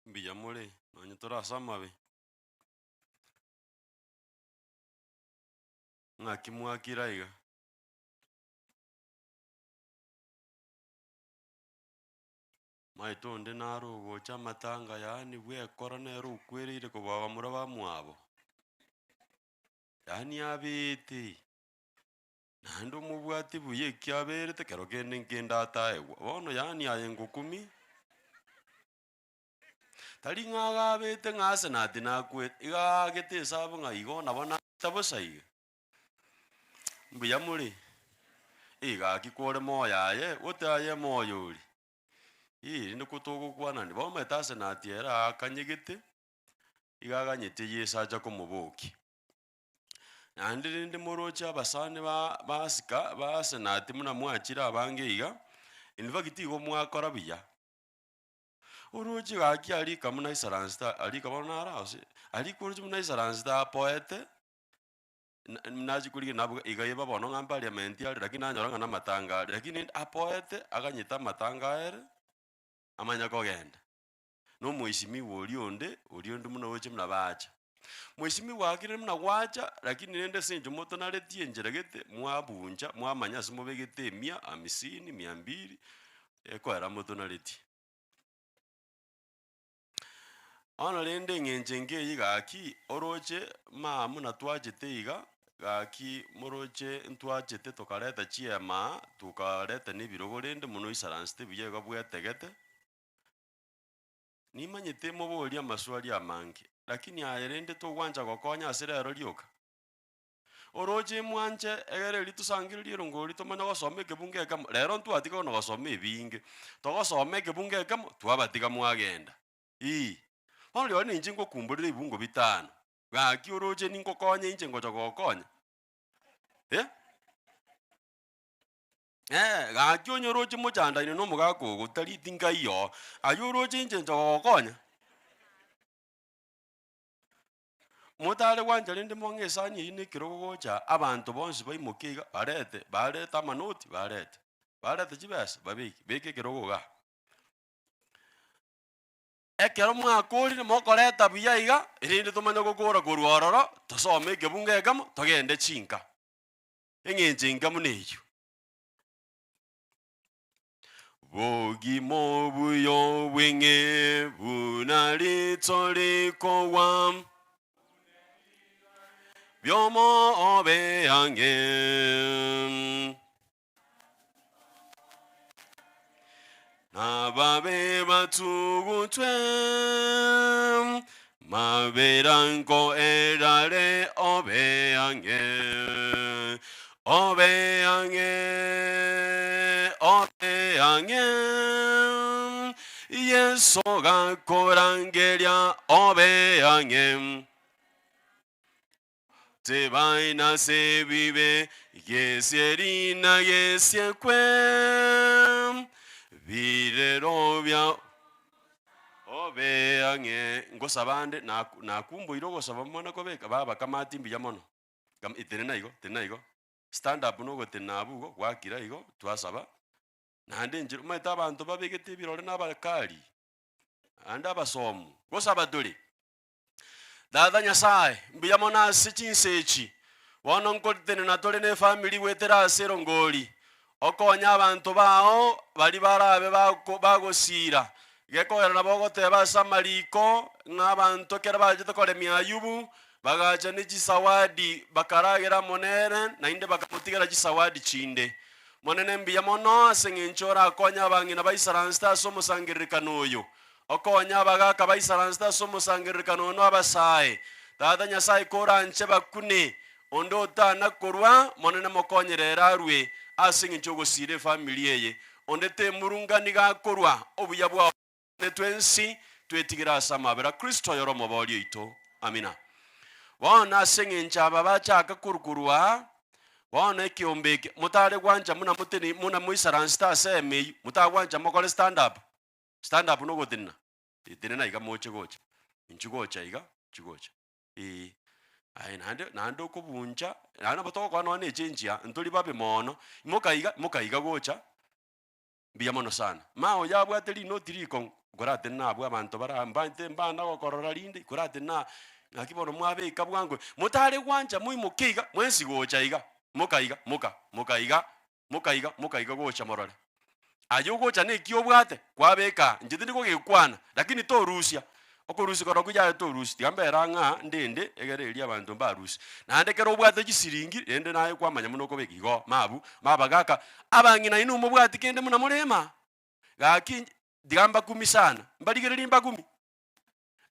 Mbuya more, nonye tore ase amabe. Ng'aki mwakire aiga? Maete onde naro ogocha amatanga yaani bwekora nere okwereire kobua bamura bamwabo, yaani abeete, naende omobwati buya ekio aberete kero kende nkende ataegwa. Bono yaani aye ngokumia, tari ng'a iga abete ng'a Asenati nakwete, iga aagete esabu ng'a igo nabo naeta bosa iga. Mbuya more? Gaki kore moyo aye, ote aye moyo oria. Ii, rende ko togokwanani, bono omanyete Asenati ere aakanyegete, iga aganyete Yeso acha komobokia. Naende rende moroche abasani ba basika ba Asenati buna mwachire abange iga, in fact igo mwakora buya. Oroche gaki arika buna aisaransete arika bono naro ase, arika oroche buna aisaransete apoete, na nachia korigia nabwo iga iba bono ng'a mpariamenti are lakini nanyora ng'a namatanga are, lakini rende apoete aganyete amatanga aere, amanye kogenda. Na omweshimiwa oria onde, oria onde buna oche buna bacha. Mweshimiwa akire buna gwacha, lakini rende ase eng'encho motonaretie enchera gete, mwabuncha mwamanya ase mobegete emia, hamsini, mia mbili, ekoera motonaretie. Bono rende eng'encho enke eyio gaki, oroche maa buna twachete iga, gaki moroche ntwachete tokareta chiema aa, tokareta na ebirogo rende mono oisaransete buya iga bwetegete, nimanyete moborie amaswali amange, lakini aye rende togwancha gokonya ase rero rioka. Oroche mwanche egere erio tosangererie erongori tomanye gosoma ekebungo ekemo, rero ntwatiga bono gosoma ebinge, togosoma ekebungo ekemo, twabatiga mwagenda ii. Bono rirorio ninche ngokumborera ebibungo bitano, gaki oroche ningokonye inche ngocha gogokonya eh? Eh, gaki onye oroche mochandaine na omogaka ogo tari tinkaiyo oo, aywo oroche inche ncha gogokonya. Motare gwancha rende mong'e esani eyio na ekerogo gocha, abanto bonsi baimoke iga, barete, barete amanoti, barete, barete chibesa, babeke, beka ekerogo igaa. Ekero mwakorire mokoreta buya iga, erinde tomanye gokora korwa ororo, tosome ekebungo ekemo, togende chinka. Eng'encho enka buna eyio. Bogima obuya obweng'e buna ritso rikogwa, biomo obe ang'e. Nababe batugutwe, mabera nkoerare obe ang'e, Obe ang'e, obe ang'e, Yeso gakorangeria, obe ang'e. Tebaina ase ebibe, gesie rina gesiekwe, birero bia obe ang'e. Ngosaba nde, nakumboire ogosaba mwana kobeka, baba kamati mbuya mono. Gam tenena igo, tenena igo, stand up na ogotenena abwo igo, gwakira igo, twasaba, naende inche omanyete abanto babegete ebirore na abakari, naende abasomu, gosaba tore. Tata Nyasaye, mbuya mono ase chinsa echi, bono nkotenena tore na efamiri goetera ase erongori, okonye abanto bao baria barabe bako bagosira, Gekogera nabo ogoteba ase amariko, ng'a abanto ekero bachete koremia Ayubu, bagacha ne chisawadi, bakaragera amo nere, naende bakamotigera chisawadi chinde. Monene mbuya mono ase engencho orakonye abang'ina baisaransete ase omosangererekano oyo, okonye abagaaka baisaransete ase omosangererekano ono abasae. Tata Nyasae koranche bakune, onde otana korwa, Monene mokonyere ere arue ase engencho y'ogosiira efamiri eye. Onde temurungani gakorwa obuya bwao ne twensi twetigere ase amabera Kristo oyore omoboori oito. Amina. Bono ase engencho aba bachaka korwa aa, bono ekeombe eke motare gwancha buna motene buna moisaransete ase ema eyio, motagwancha mokore stand up, stand up nogotenena, tenena iga moche gocha, inchuo gocha iga, inchuo gocha. Ee, aye naende naende okobuncha, naende nabo togokora nonya na echange aa, ntori babe mono, imoka iga, imoka iga gocha, mbuya mono sana. Ma oyo abwate rinoti rikong'u, koratenene abwo abanto bara mbaete mbana gokorora rinde, koratenene aa, naki bono mwabeka bwango, motare gwancha moimoke iga, mwensi gocha iga, moka iga, moka, moka iga, moka iga, moka iga gocha morore. Aye ogocha neki obwate, kwabeka aa, inche tindi kogekwana, lakini torusia, okorusia korokwo yaya torusia, tiga mbere ang'aa ndende egere erio abanto mbarusie. Naende ekero obwate chisiringi, rende naye kwamanya buna okobeka igo, mabu, mabagaka, abang'ina inwe mobwati kende buna more ema, gaki inche tiga mbakumi sana, mbarigererie mbakumi.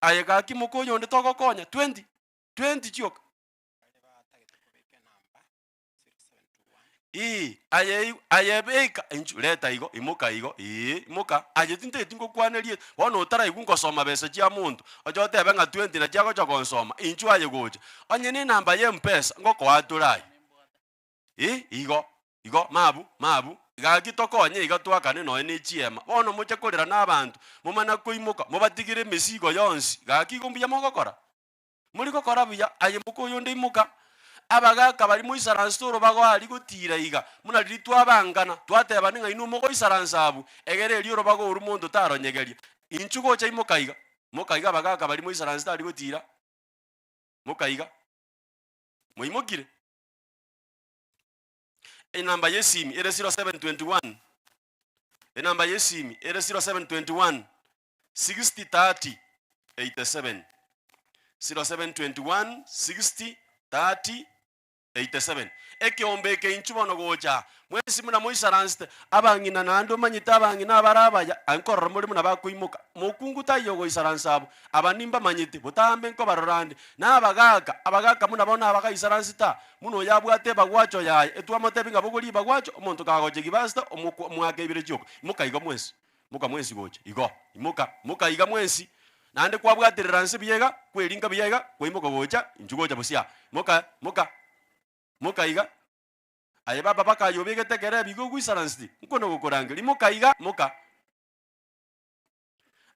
Aye gaki moka oyonde togokonya, twenty, twenty chioka. Ii, aye aye beka inchu reta igo, imoka igo, eeh, imoka, aye tintageti ngokwanerie, bono otaraigwa ngosoma besa chia monto, oche otebe ng'a twenty nachi agocha gonsoma, inchuo aye gocha. Onye na enamba ya mpesa, ngokoa tore aye. Ii, igo, igo, mabu, mabu, gaki tokonye iga twakane nonya ne chiema, bono moche korera na abanto, momana koimoka, mobatigere emesigo yonsi, gaki igo mbuya mogokora? Mori gokora buya, aye moka oyonde imoka. Abagaaka baria moisaransete orobago aria gotiira iga, buna riria twabangana, twatebana ng'a inwe mogoisaransa abwo, egere erio orobago orwo monto taronyegeria. Inchuo gocha imoka iga, moka iga abagaaka baria moisaransete aria gotiira, moka iga. Moimokire? Enamba y'esimi ere 0721, enamba y'esimi ere 0721 60 30 87, 0721 60 30 87. Ekeombe eke inchuo bono gocha, mwensi buna moisaransete, abang'ina naende omanyete abang'ina abare abaya, aye nkorora more buna bakoimoka, mokungu taiyo ogoisaransa abwo, aba nimbamanyete, botambe nkobarora ande. Na abagaaka, abagaaka buna bono abagaisaransete aa, buna oyo abwate ebagwacho yaye, etwamotebia ng'a bogoria ebagwacho, omonto kagocha gibasita, omokwa omoake ibere chioka, imoka igo mwensi. Moka mwensi gocha igo, imoka, moka iga mwensi, naende kwabwaterera nse buya iga, kwerinka buya iga, kwaimoka gocha, inchuo gocha bosio aa, moka, moka, moka iga. Aye baba baka aye obegete ekerebi igo ogoisaranseti, nkone gokorangeria, imoka iga, moka.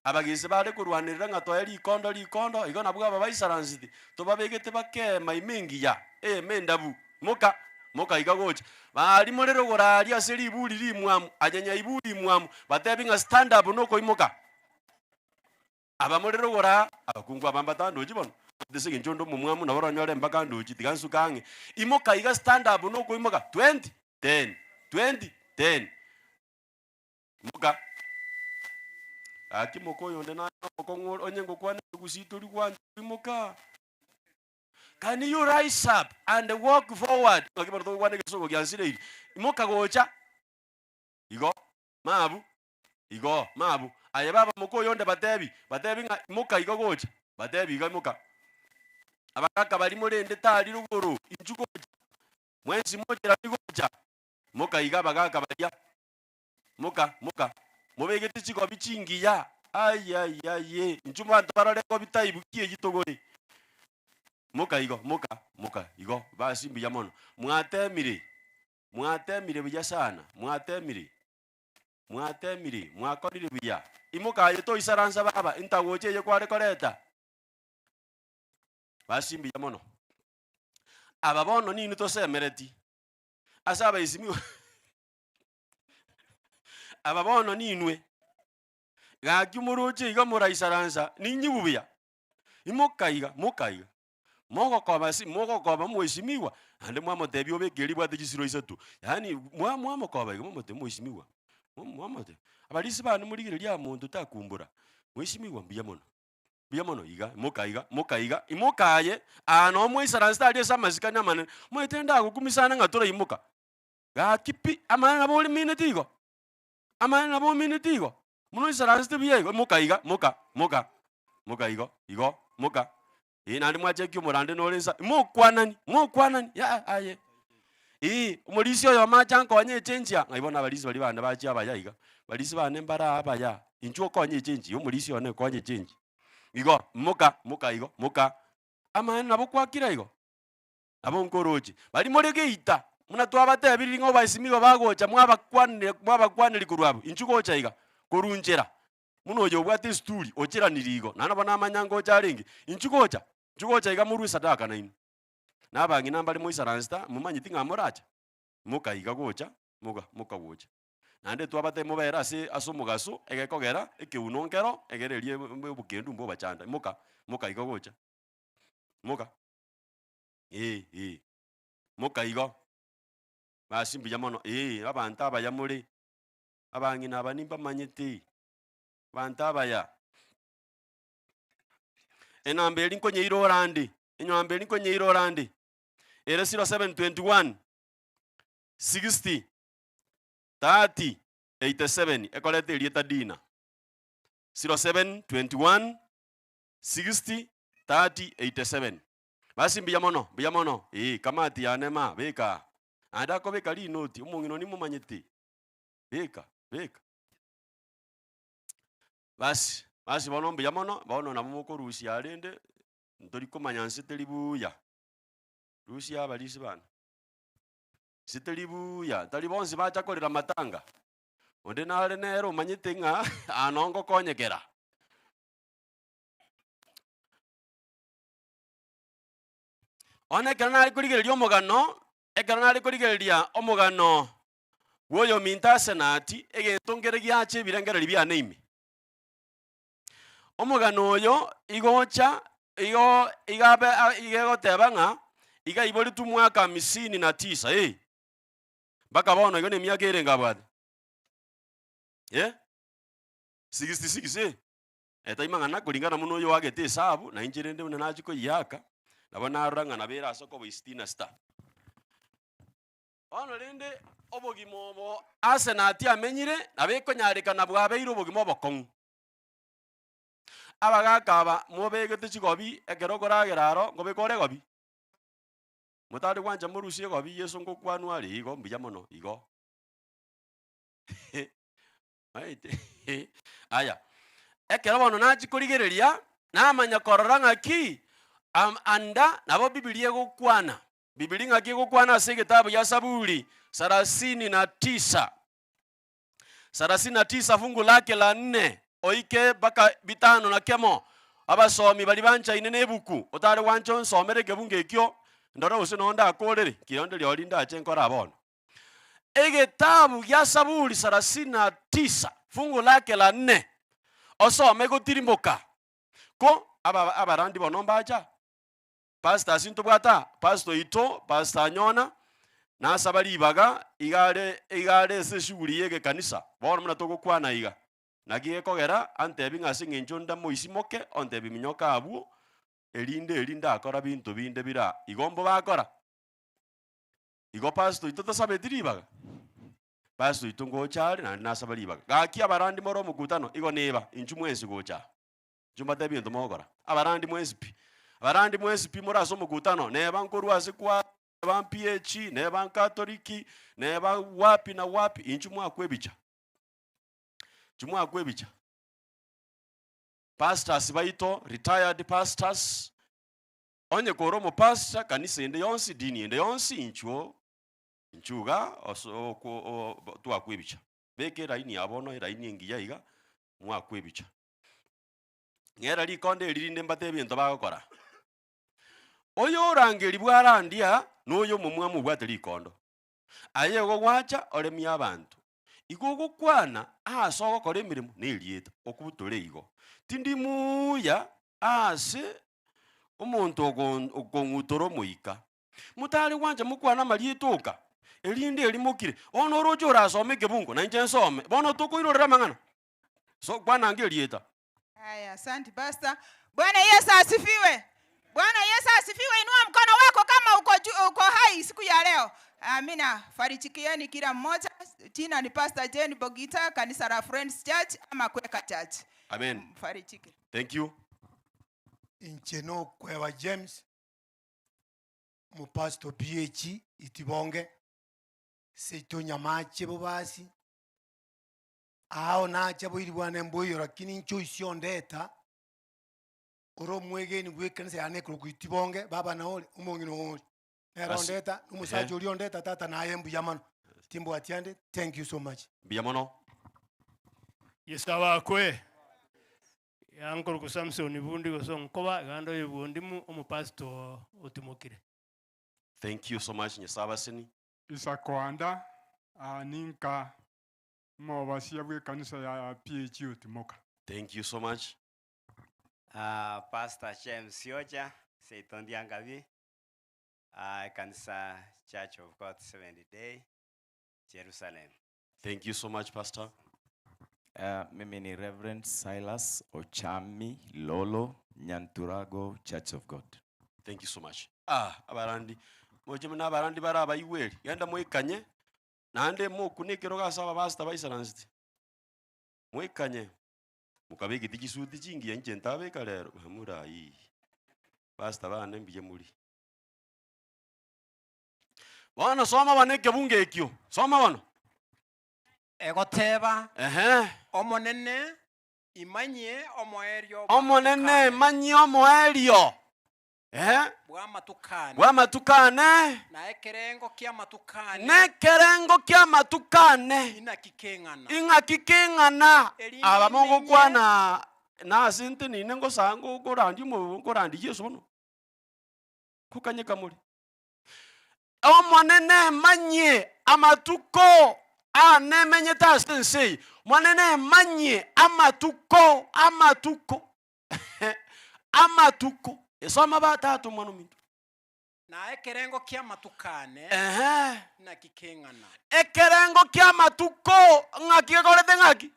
Abagese bare korwanerera ng'a toe rikondo rikondo, igo nabwo aba baisaranseti, tobabegete bakeema ime engiya, eema endabu. Moka, moka iga gocha. Baria more rogoro aria ase riburi rimwamu, aye nyaiburi imwamu, batebi ng'a stand up nokoimoka. Aba more rogoro aa, abakungu aba mbatandochi bono, ase eng'encho onde omomwamu nabo oranyore mpaka ndochi, tiga nsuke ang'e. Imoka iga stand up nokoimoka, 20, 10, 20, 10. Imoka. Gaki moka oyonde naye omokong'u ore, onye ngokwana ekegusii tori gwancha koimoka. Can you rise up and walk forward? Ng'aki bono togokwana egesongo giansireiri. Imoka gocha. Igo, mabu, igo, mabu. Aye baba moka oyonde batebi, batebi ng'a imoka igo gocha. Batebi iga imoka. Abagaka baria morende tari rogoro, inchu gocha. Mwensi mocherani gocha. Moka iga abagaka baria. Moka, moka. Mobegete chigobi chingiya. Aye-aye-aye, inchuo abanto barore gobi taibu ki eyio togore. Moka igo, moka, moka igo, basi mbuya mono. Mwatemire, mwatemire buya sana, mwatemire, mwatemire, mwakorire buya. Imoka aye toisaransa baba, intagocha eye kware koreta. Basi mbuya mono. Aba bono ninwe tosemereti, ase abaisimiwa. Aba bono ninwe, gaki moroche iga moraisaransa, ninyigu buya. Imoka iga, moka iga, mogokoba ase mogokoba mwesimigwa, naende mwamotebia obeke ribwate chisiro isato, yaani mwa mwamokoba iga mwamotebia mwesimigwa, mwamotebia, abarisia bane morigereria aa monto takumbura, mwesimigwa mbuya mono, mbuya mono iga, imoka iga, moka iga, imoka aye, aa noo mwaisaransete aria ase amasikani amanene, omanyete ndagokumia sana ng'a toraimoka. Gaki pi, amang'ana nabo omineti igo? Amang'ana nabo omineti igo? Buna oisaransete buya igo, moka iga, moka, moka, moka igo, igo, moka. Ee naende mwachekia omorande nore nsa, mokwanani, mokwanani, yaya aye. Ee, omorisia oyomo ache ankonye echenji aa, ng'ai bono abarisia baria bande bachia abaya iga, barisia bane mbare aa abaya, inchuo okonye echenji, omorisia one okonye echenji. Igo, moka, moka igo, moka. Amaene nabo kwakire igo. Nabo nkoroche, baria more geita, buna twabatebirie ng'a obaesimigwe bagocha mwabakwanire mwabakwaneria korwa abwo, inchuo gocha iga, korwa nchera, buna oyo obwate esituri ocheranirie igo, naende nabo namanya ngocha arenge, inchuo gocha, inchuo gocha iga morue esadaka nainwe. Na abang'ina mbare moisaransete aa, momanyeti ng'a morache? Moka iga gocha, moga moka gocha. Naende twabatebia mobere ase ase omogaso, egekogera, ekeuno nkero, egere eria obokendu mbobachanda, moka, moka iga gocha, moka. Ee, ee. Moka igo. Basi mbuya mono, ee, abanto abaya more, abang'ina aba nimbamanyete, abanto abaya. Enamba eria nkonyeira orande, enamba eria nkonyeira orande, ere 0721 60 30 87 ekoreta erieta Dina. 0721 60 30 87. Basi mbuya mono, mbuya mono, ee, kamati yane ma, beka aa. Naende akobeka rinoti, omong'ina oria nimomanyete, beka, beka. Basi, basi bono mbuya mono, bono nabo mokorusia rende, ntori komanya nse teri buya, rusia abarisia bane. Nse teri buya, tari bonsi bacha korera matanga, onde nare nere omanyete ng'a aa noo ngokonyekera. Bono ekero nare korigereria omogano, ekero nare korigereria omogano bwa oyominto Asenati, egento nkere giacha ebirengererio biane ime. Omogano oyo igo ocha igo iga abe iga egoteba ng'a iga aiboretwe omwaka hamsini na tisa eh, mpaka bono igo na emiaka erenge abwate? Eh, 66 eh. Etari mang'ana kulingana buna oyo oagete esabu, na inche rende buna nachia koyiaka, nabo narora ng'a nabo ere ase okoba isitini na sita. Bono rende obogima obo Asenati amenyire, nabo ekonyarekana bwabeire obogima obokong'u. Abagaka aba mobegete chigobi ekero okoragera aro, nkobeka ore egobi? Motari gwancha morusie egobi Yeso ngokwanwa are igo mbuya mono igo. Maete aya, ekero bono nachia korigereria, namanya korora ng'aki am anda nabo Bibilia egokwana. Bibilia ng'aki egokwana ase egetabu gia Saburi sarasini na tisa, sarasini na tisa fungu lake la nne oike mpaka bitano na kemo. Abasomi baria banchaine na ebuku, otare gwancha onsomere ekebungo ekio, ndore gose noo ndakorere, ki onde rirorio ndache nkore bono. Egetabu gia Saburi sarasini na tisa fungu lake la nne, osome gotirimboka. Ko aba abarandi bono mbacha, pastors ntobwate aa, pastor oito, pastor Anyona, nasaba ribaga iga are iga are ase eshughuli ya egekanisa, bono buna togokwana iga. Naki gekogera antebi ng'a ase eng'encho nde moisimoke, ontebi minyoka abwo, erinde eri ndakora binto binde bira igo mbobakora. Igo pastor oito tasabeti ribaga? Pastor oito ngocha are naende nasaba ribaga. Gaki abarandi more omokutano, igo neba, inchu mwensi gocha aa. Inchu mbatebi egento mogokora. Abarandi mwensi pi. Abarandi mwensi pi more ase omokutano, neba nkorwa ase kwa, neba PAG, neba nkatoliki, neba wapi na wapi, inchu mwakwa ebicha. Inchu mwakwa ebicha. Pastors baito, retired pastors, Onye kore omopastor, kanisa ende yonsi, dini ende yonsi, inchuo inchuo iga ose oko o twakwa ebicha. Beka eraini ya bono, eraini engiya iga, mwakwa ebicha. Ng'era rikonde eri rinde mbate ebinto bagokora. Oyo orangerigwe arandia, na oyo omomwamu obwate rikondo. Aye igo gwacha oremie abanto. Igo ogokwana aase ogokora emeremo na erieta, okobutore igo. Tindi muya aase omonto okong'utora omoika. Motare gwancha mokwane amarieta oka, erinde erimokire. Bono oroche orasome ekebungo, na inche nsome, bono tokoirorera amang'ana. So kwana ange erieta. Haya, asante pastor. Bwana Yesu asifiwe. Bwana Yesu asifiwe. Inua mkono wako kama uko, ju- uko hai siku ya leo. Amina. Farijikieni kila mmoja. Jina ni Pastor Jane Bogita, kanisa la Friends Church ama Kweka Church. Amen. Mfarijike. Thank you. Inche nokweba James, omopastor PAG Itibonge, seito Nyamache Bobasi, Ao nacha boiri bwane mboiyo, lakini inche oisio ondeta, ore omwegeni bw'ekanisa yane ekorokwa Itibonge, baba nao ore, omong'ina oo ore. Nere Asi- ondeta, na omosacha Ehe. oria ondeta tata naye mbuya mono. Timbwati ande, thank you so much. Mbuya mono. Yeso abakwe. Yankorokwa Samson Bundi gose Onkoba, iga nde oyo bw'ondimu, omopastor otimokire. Thank you so much Nyasaye abaseni. Isaac Wanda, aa ninka Omobasia bw'ekanisa ya PAG Otimoka. Thank you so much. Ah, Pastor James Siocha, seito Ndiangabi, ah, ekanisa Church of God Seventh Day, Jerusalem. Thank you so much Pastor. Uh, mimi ni Reverend Silas Ochami Lolo Nyanturago Church of God. Thank you so much. Ah, abarandi moche buna abarandi bare abaigweri genda moikanye Naende mokune ekerogo ase abapastor baisaransete, mwekanye, mokabegete chisuti chingiya inche ntabeka rero, bamura ayii, pastor bane mbuya more. Bono soma bono ekebungo ekio, soma bono. Egoteba, Ehe. Omonene, imanyie omoerio Omonene, manyie omoerio. Ehe. bw'amatuko ane. Bw'amatuko ane. Na ekerengo ki'amatuko ane. Na ekerengo ki'amatuko ane. Inaki keng'ana. Ing'aki keng'ana. Erinde Aba imenye. mogokwana nase ntenine ngosa ngorandia omo ngorandia Yeso bono. Kokanyeka more. Omonene manyie amatuko aane menyete ase ense eye. Omonene manyie amatuko amatuko amatuko. Soma ba tata omwana ominto. Na ekerengo ki'amatuko aane Ehe. naki keng'ana. Ekerengo ki'amatuko ng'aki gekorete ng'aki?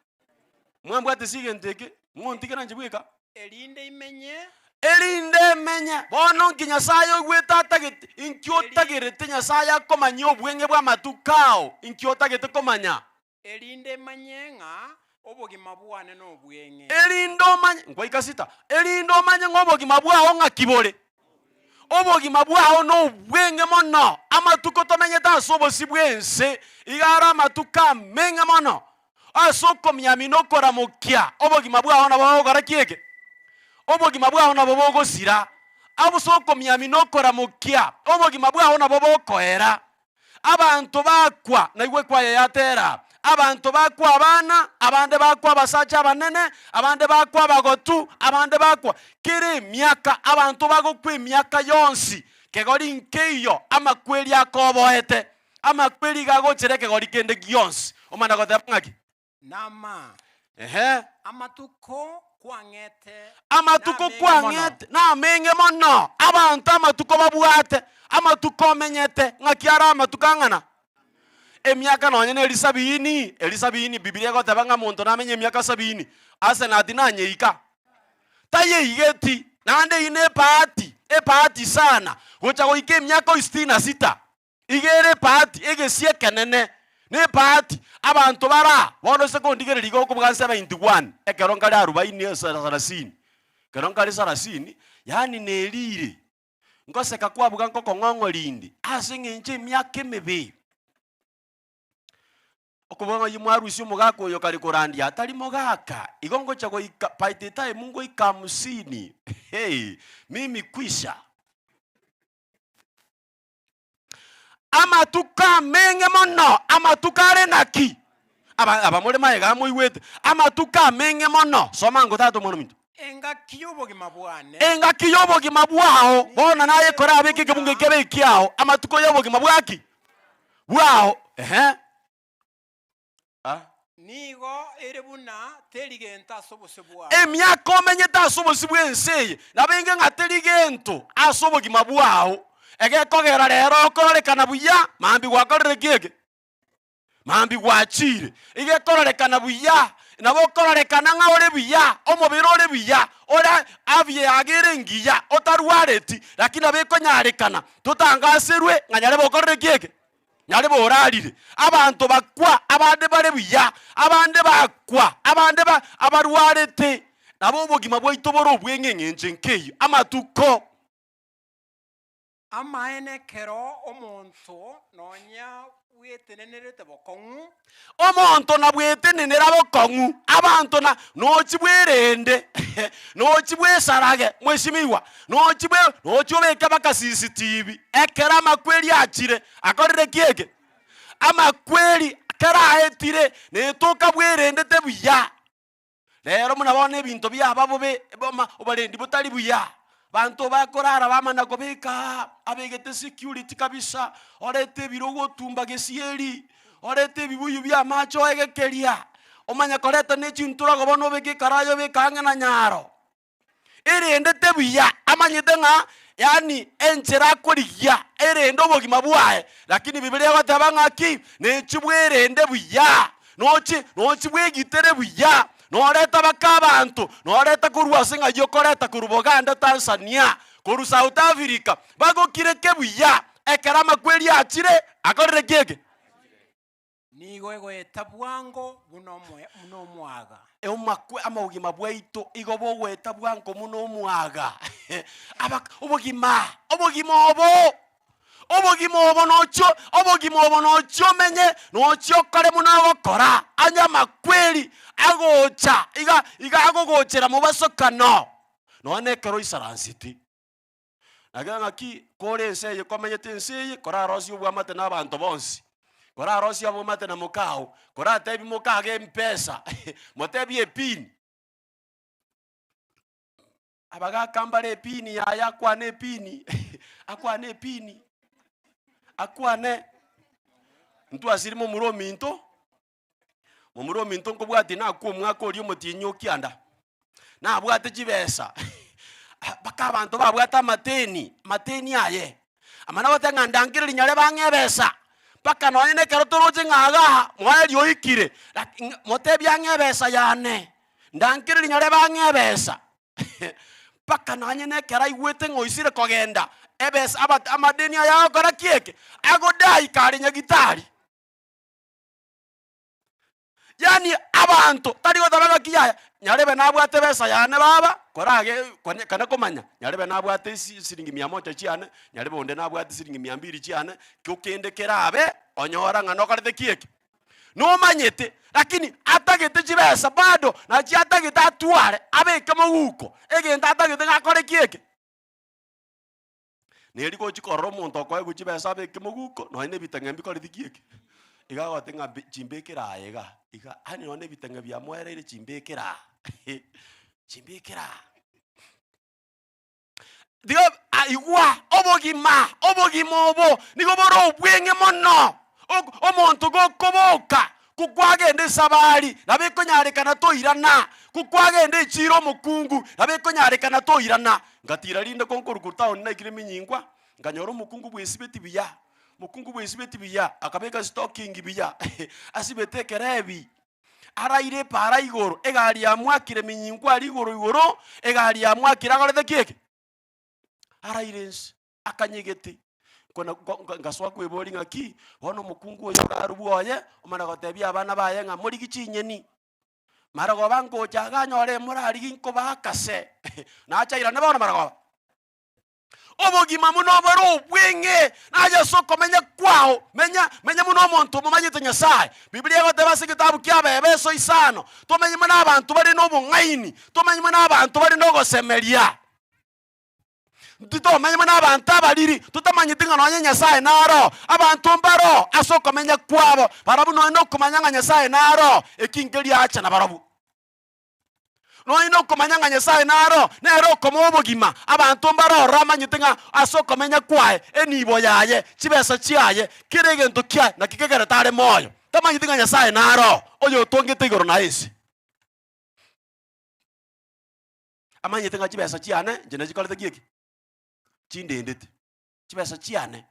Mwambwate ase egento eke, ng'ontigera inche bweka. Erinde imenye. Erinde emenye. Bono nki Nyasaye oigwete atagete? Inki otagerete Nyasaye akomanye obweng'e bw'amatuko ao? Inki otagete komanya? Erinde emanye ng'a obogima bwane nobweng'e. Erinde omanye, nkwaika sita, erinde omanye ng'a obogima bwao ng'aki bore. Obogima bwao nobweng'e mono. Amatuko tomenyete ase obosio bw'ense iga are amatuko ameng'e mono. Ase okomiamia na okoramokia, obogima bwao nabo bogokora ki eke? Obogima bwao nabo bogosira. Ase okomiamia na okoramokia, obogima bwao nabo bokoera. Abanto bakwa, naigwe ekwaya yatera, abanto bakwa abana, abande bakwa abasacha abanene, abande bakwa abagotu, abande bakwa. Kera emiaka, abanto bagokwa emiaka yonsi, kegori nkeiyo amakweri akoboete, amakweri iga agochera ekegori kende gionsi. Omana goteba ng'aki? Nama. Ehe. Amatuko kwang'ete Amatuko namenge mono. kwang'ete namenge mono. Abanto amatuko babwate, amatuko omenyete, ng'aki are amatuko ang'ana? Emiaka nonye na eri sabini, eri sabini Bibilia egoteba ng'a monto namenye emiaka sabini, Asenati nanyeika? Tayeigeti, naende eyio na ebahati, ebahati sana, gocha goika emiaka o sitini na sita. Iga ere ebahati, egesie ekenene nebahati, abanto bare aa, bono ase kondigereria iga okobuga 71, ekero nkare arubaini ase sarasini, ekero nkare sarasini, yaani nerire, ngoseka kwabuga nkokong'ong'o rinde, ase eng'encho emiaka emebe. Okoboga ng'a oyio mwarusia omogaka oyo kare korandia, tari mogaka, igo ngocha goika by the time ngoika hamsini, hey, mimi kwisha. Amatuko ameng'e mono, amatuko are naki? Aba abamore magega moigwete, amatuko ameng'e mono. Soma ango tata omwana ominto. Engaki y'obogima bwane. Engaki y'obogima bwao, bono naye korabeke ekebungo ekebe ekiao, amatuko y'obogima bwaki? Bwao. Ehe. Ah. Nigo ere buna teri gento ase obosio bwao. Emiaka omenyete ase obosio bw'ense eye nabo enge ng'a teri gento ase obogima bwao, egekogera rero okororekana buya, mambia gwakorire ki eke? Mambia gwachire. Iga ekororekana buya, nabo okororekana ng'a ore buya, omobere ore buya, ore afya yago ere engiya, otarwareti, lakini nabo ekonyarekana totangaserwe ng'a nyarebe okorire ki eke? Nyarebe orarire, abanto bakwa, abande bare buya, abande bakwa, abande ba abarwarete. Nabo obogima bwaito bore obw'eng'eng'encho nkeyio, amatuko. Amaene ekero omonto nonya bwetenenerete bokong'u. Omonto na bwetenenera bokong'u, abanto na nochi bwerende, nochi bwesarage, mweshimiwa, nochi bwe nochi obeke mpaka CCTV, ekero amakweri achire, akorire ki eke? Amakweri kera aetire, netoka bwerendete buya. Rero buna bono ebinto biaba bobe, boma oborendi botari buya, abanto bakorara bamana kobeka aa, abegete security kabisa, orete ebirogo otumba gesieri, orete ebibuyu bia amache oegekeria, omanye koreta ne chinturago bono obeke ekaraya obeke ang'e na nyaro. Erendete buya, amanyete ng'a yaani enchera akorigia erende obogima bwaye, lakini Bibilia egoteba ng'aki? Nechi bwerende buya, nochi nochi bwegitere buya, noreta baka abanto, noreta korwa ase ng'ai okoreta korwa Buganda Tanzania, korwa South Africa, bagokireke buya, ekero amakweri achire, akorire ki eke? Nigo egoeta bwango buna buna omwaga. Omakwe amobogima bwaito igo bogoeta bwango buna omwaga. Aba obogima, obogima obo! Obogima obo nochio, obogima obo nochio omenye, nochio okore buna ogokora, onye amakweri agocha, iga iga agogochera mobasokano, nonya na ekero oisaransete. Naki ng'aki kore ense eye komenyete ense eye, korarosie obwamate na abanto bonsi, korarosie obwamate na mokao, koratebie mokago empesa, motebie epini. Abagaka mbare epini yaye akwane epini, akwane epini, akwane. Ntwasire momura ominto, momura ominto nkobwatia nakwo omwaka oria omotienyi o kianda, nabwate chibesa mpaka abanto babwate amateni, amateni aye, amana goteba ng'a ndangereri nyare bang'e ebesa, mpaka nonye na ekero toroche ng'a igaa moerio oikire, laki motebie ang'e ebesa yane. Ndangereri nyare bang'e ebesa, mpaka nonye na ekero aigwete ng'a oisire kogenda, ebesa aba amadeni aya agokora ki eke? Agodai kare nyagitari. Yaani abanto tari goteba ng'aki yaya, nyarebe nabwate ebesa yane baba, korage konye kana komanya, nyarebe nabwate esi siringi mia moja chiane, nyarebe onde nabwate siringi mia mbiri chiane, kio kende kerabe, onyora ng'a nokorete ki eke? Nomanyete, lakini atagete chibesa bado, nachi atagete atware, abeke moguko, egento atagete ng'a akore ki eke? Neri gochi korora omonto okoegwa chibesa abeke moguko, nonye na ebitang'e mbikoreti ki eke? Iga agote ng'a mbi chimbekere aye iga, iga, yaani nonye na ebitang'e biamoereire chimbekere aa chimbekere aa. Tiga ah, igwa obogima, obogima obo nigo bore obweng'e mono. Ok- Omonto gokoboka, kokwagenda esabari, nabo ekonyarekana toirana, kokwagenda echiro omokungu, nabo ekonyarekana toirana. Ngatira rinde konkorwa korwa town naikire minyingwa, nkanyora omokungu bwesibeti buya, mokungu bwesibeti buya, akabeka stocking buya, asibete ekerebi. Araire epaara igoro, egari yamwakire eminyinko aria igoro igoro, egari yamwakire agorete ki eke? Araire ense, akanyegete. Kona ko- nka- nkasoa kweboria ng'aki, bono omokungu oyo orarwe bwoye, omana gotebia abana baye ng'a morigie chinyeni. Marogoba ngocha iga anyore morarigie nkobaa akase, nacha airane bono marogoba. Obogima buna obore obweng'e, naye ase okomenya kwao, menya, menya buna omonto omomanyete Nyasae. Biblia egoteba ase egetabu kia Abaefeso isano, tomenye buna abanto bare nobong'aini, tomenye buna abanto bare nogosemeria. Titomenye buna abanto abariri, totamanyeti ng'a nonye Nyasae naro, abanto mbaro ase okomenya kwabo, barabwo nonye nokomanya ng'a Nyasae naro, eki nkeriacha nabarabwo. Nonya nokomanya ng'a Nyasae naro, nere okomoa obogima, abanto mbare ororo amanyete ng'a ase okomenya kwaye, enibo yaye, chibesa chiaye, kera egento kiaye naki kegerete are moyo. Tamanyeti ng'a Nyasae naro, oyotongete igoro na ense. Amanyete ng'a chibesa chiane inche nachikorete ki eke? Chindendete, chibesa chiane.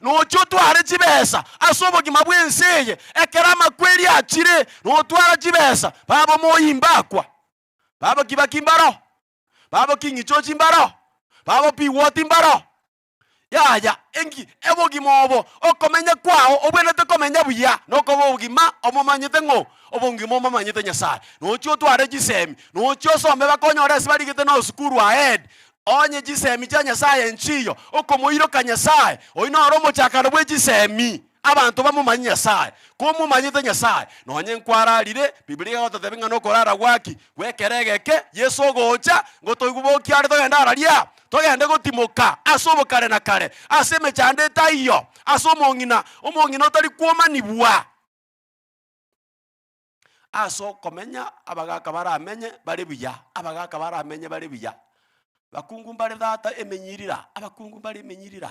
Noche otware chibesa ase obogima bw'ense eye, ekero amakweri achire, notwara chibesa, baba omoimbakwa, baba kibaki mbaro, baba king'ichochi mbaro, baba piwoti mbaro. Yaya, enki obogima obo, okomenya kwao obwenerete komenya buya, nokoba obogima omomanyete ng'o? Obogima omomanyete Nyasaye. Noche otware chisemi, noche osome bakonyore ase barigete na osukuru ahead, Onye chisemi chia Nyasae nchiyo, okomoiroka Nyasae, oyio noro omochakano bwe chisemi, abanto bamomanye Nyasae. Komomanyete Nyasae, nonye nkwararire, Bibilia egototebia ng'a nokorara gwaki gw'ekero egeke, Yeso ogocha, ngotoigwe bokia are togende araria, togende gotimoka ase obokare na kare, ase emechando etaiyo, ase omong'ina, omong'ina otari kwomanigwa. Ase okomenya abagaka baramenye bare buya, abagaka baramenye bare buya. Bakungu mbare tata emenyirira, abakungu mbare emenyirira.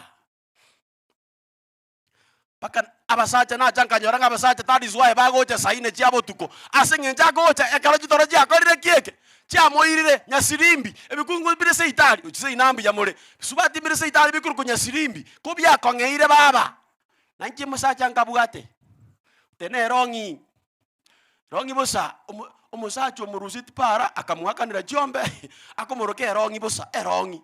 Mpaka abasacha nacha nkanyora ng'a abasacha that is why bagocha saa ine chia botuko, ase eng'encho agocha ekero chitoro chiakorire ki eke? Chiamoirire nyasirimbi, ebikungu bire seitari, gochia seina mbuya more, bisubati mbire seitari bikorokwa nyasirimbi, ko biakong'eire baba. Na inche omosacha nkabwate, tene erong'i, rong'i bosa, omo omosacha omoruseti para akamoakanera chiombe, akomoroka erong'i bosa, erong'i.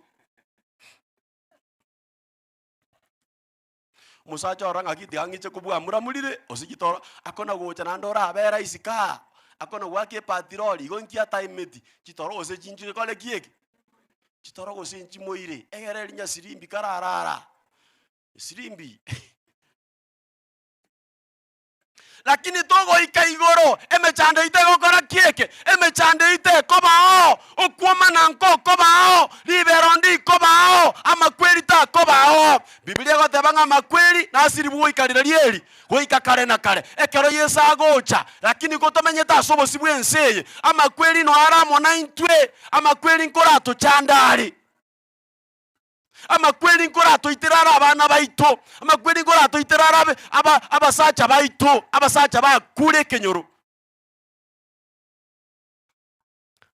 Omosacha oro ng'aki tiga ng'iche kobua muramurire, gose chitoro, akona gocha naende orabera isiko aa, akona goaka epatiroli, igo nki ataimeti, chitoro gose chinchire kore ki eke. Chitoro gose nchimoire, egere rinya sirimbi kararara, esirimbi. Lakini togoika igoro, emechando yaito egokora ki eke? Emechando yaito ekobao, okwomana nkokobao, ribero ndikobao, amakweri takobao. Bibilia egoteba ng'a amakweri nasiribwe goika rirorio eri, goika kare na kare, ekero Yeso agocha. Lakini gotomenyete ase obosio bw'ense eye, amakweri noyo are amo naintwe, amakweri nkoratochande are. Amakweri nkoratoitere are abana baito, amakweri nkoratoitere are abe aba abasacha baito, abasacha bakure ekenyoro.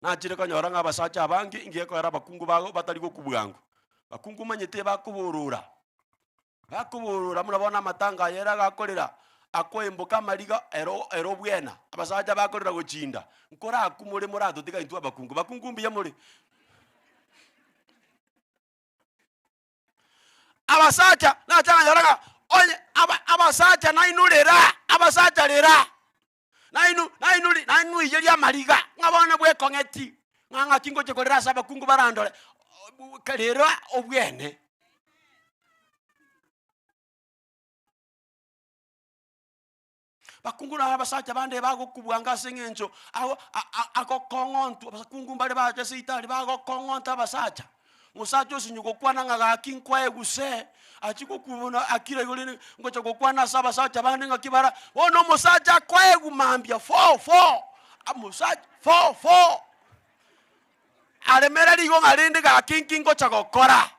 Nachire konyora ng'a abasacha abange ingiya ekoera abakungu bago batari gokwa bwango. Bakungu omanyete bakoborora, bakoborora buna bono amatanga aya ere agakorera, akoemboka amariga ero ere obwena, abasacha bakorera gochinda, nkorakwa more moratotiga intwe abakungu, bakungu mbuya more. Abasacha nacha nkanyora ng'a onye aba abasacha nainwe rera, abasacha rera, nainwe nainwe ri nainwe iyeria amariga, ng'a bono bwekong'eti, ng'a ng'aki ngochia korera ase abakungu barandore, rera obwene. Bakungu na abasacha bande bagokubwanga ase eng'encho ago agokong'ontwa, abakungu mbare bacha ase itari bagokong'onta abasacha. Omosacha osinywa gokwana ng'a gaki nkwae guse, achia gokubuna akire igo rende ngocha gokwana ase abasacha bande ng'aki bara, bono omosacha akoegwa mambia four four, omosacha four four. Aremereria igo ng'a rende gaki nki ngocha gokora?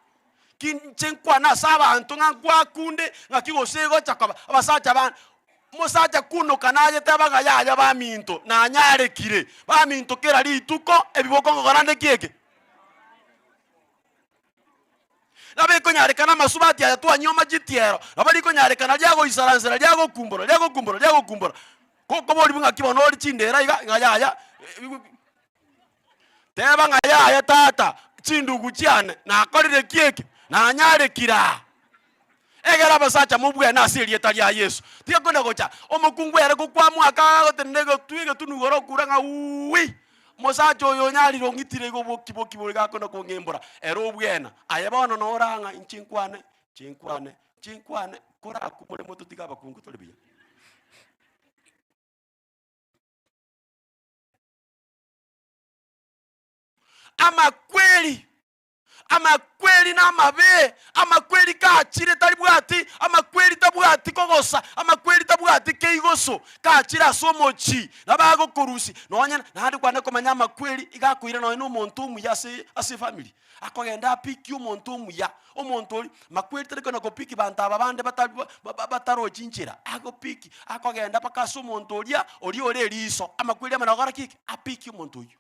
Ki inche nkwane ase abanto ng'a nkwakunde, ng'aki gose egocha koba abasacha bane. Omosacha kunoka nayeteba ng'a yaya baminto, nanyarekire, baminto kera rituko ebiboko ngokora nde ki eke? Nabo ekonyarekana amasubati aya twanywa chitiero, nabo rikonyarekana riagoisaransera riagokumbora riagokumbora riagokumbora, ko kobori buna ng'aki bono ore chindera iga ng'a yaya. Teba ng'a yaya tata, chindugu chiane, nakorire ki eke? Nanyarekire aa. Egera abasacha mobwene ase erieta ria Yeso. Tiga kona gocha, omokungu ere gokwamwaka agotenena egetwe egetunu igoro okura ng'a uuwi, omosacha oyo onyarire ong'itire igo boki boki bore gakona kong'imbora, ere obwena. Aye bono nora ng'a inche nkwane, inche nkwane, inche nkwane, korakwe more mototige abakungu tore buya. Amakweri, amakweri namabe, amakweri kachire taribwati, amakweri tabwati kogosa, amakweri tabwati keigoso, kachire ase omochie, nabo agokorusia nonye naende kwane komanya amakweri iga akoira nonye na omonto omuya ase ase efamiri. Akogenda apikie omonto omuya, omonto oria, makweri tari kona kopiki banto aba bande batari ba ba batarochi nchera, agopiki, akogenda mpaka ase omonto oria, oria ore eriso, amakweri amane gokora ki? Apikie omonto oyio.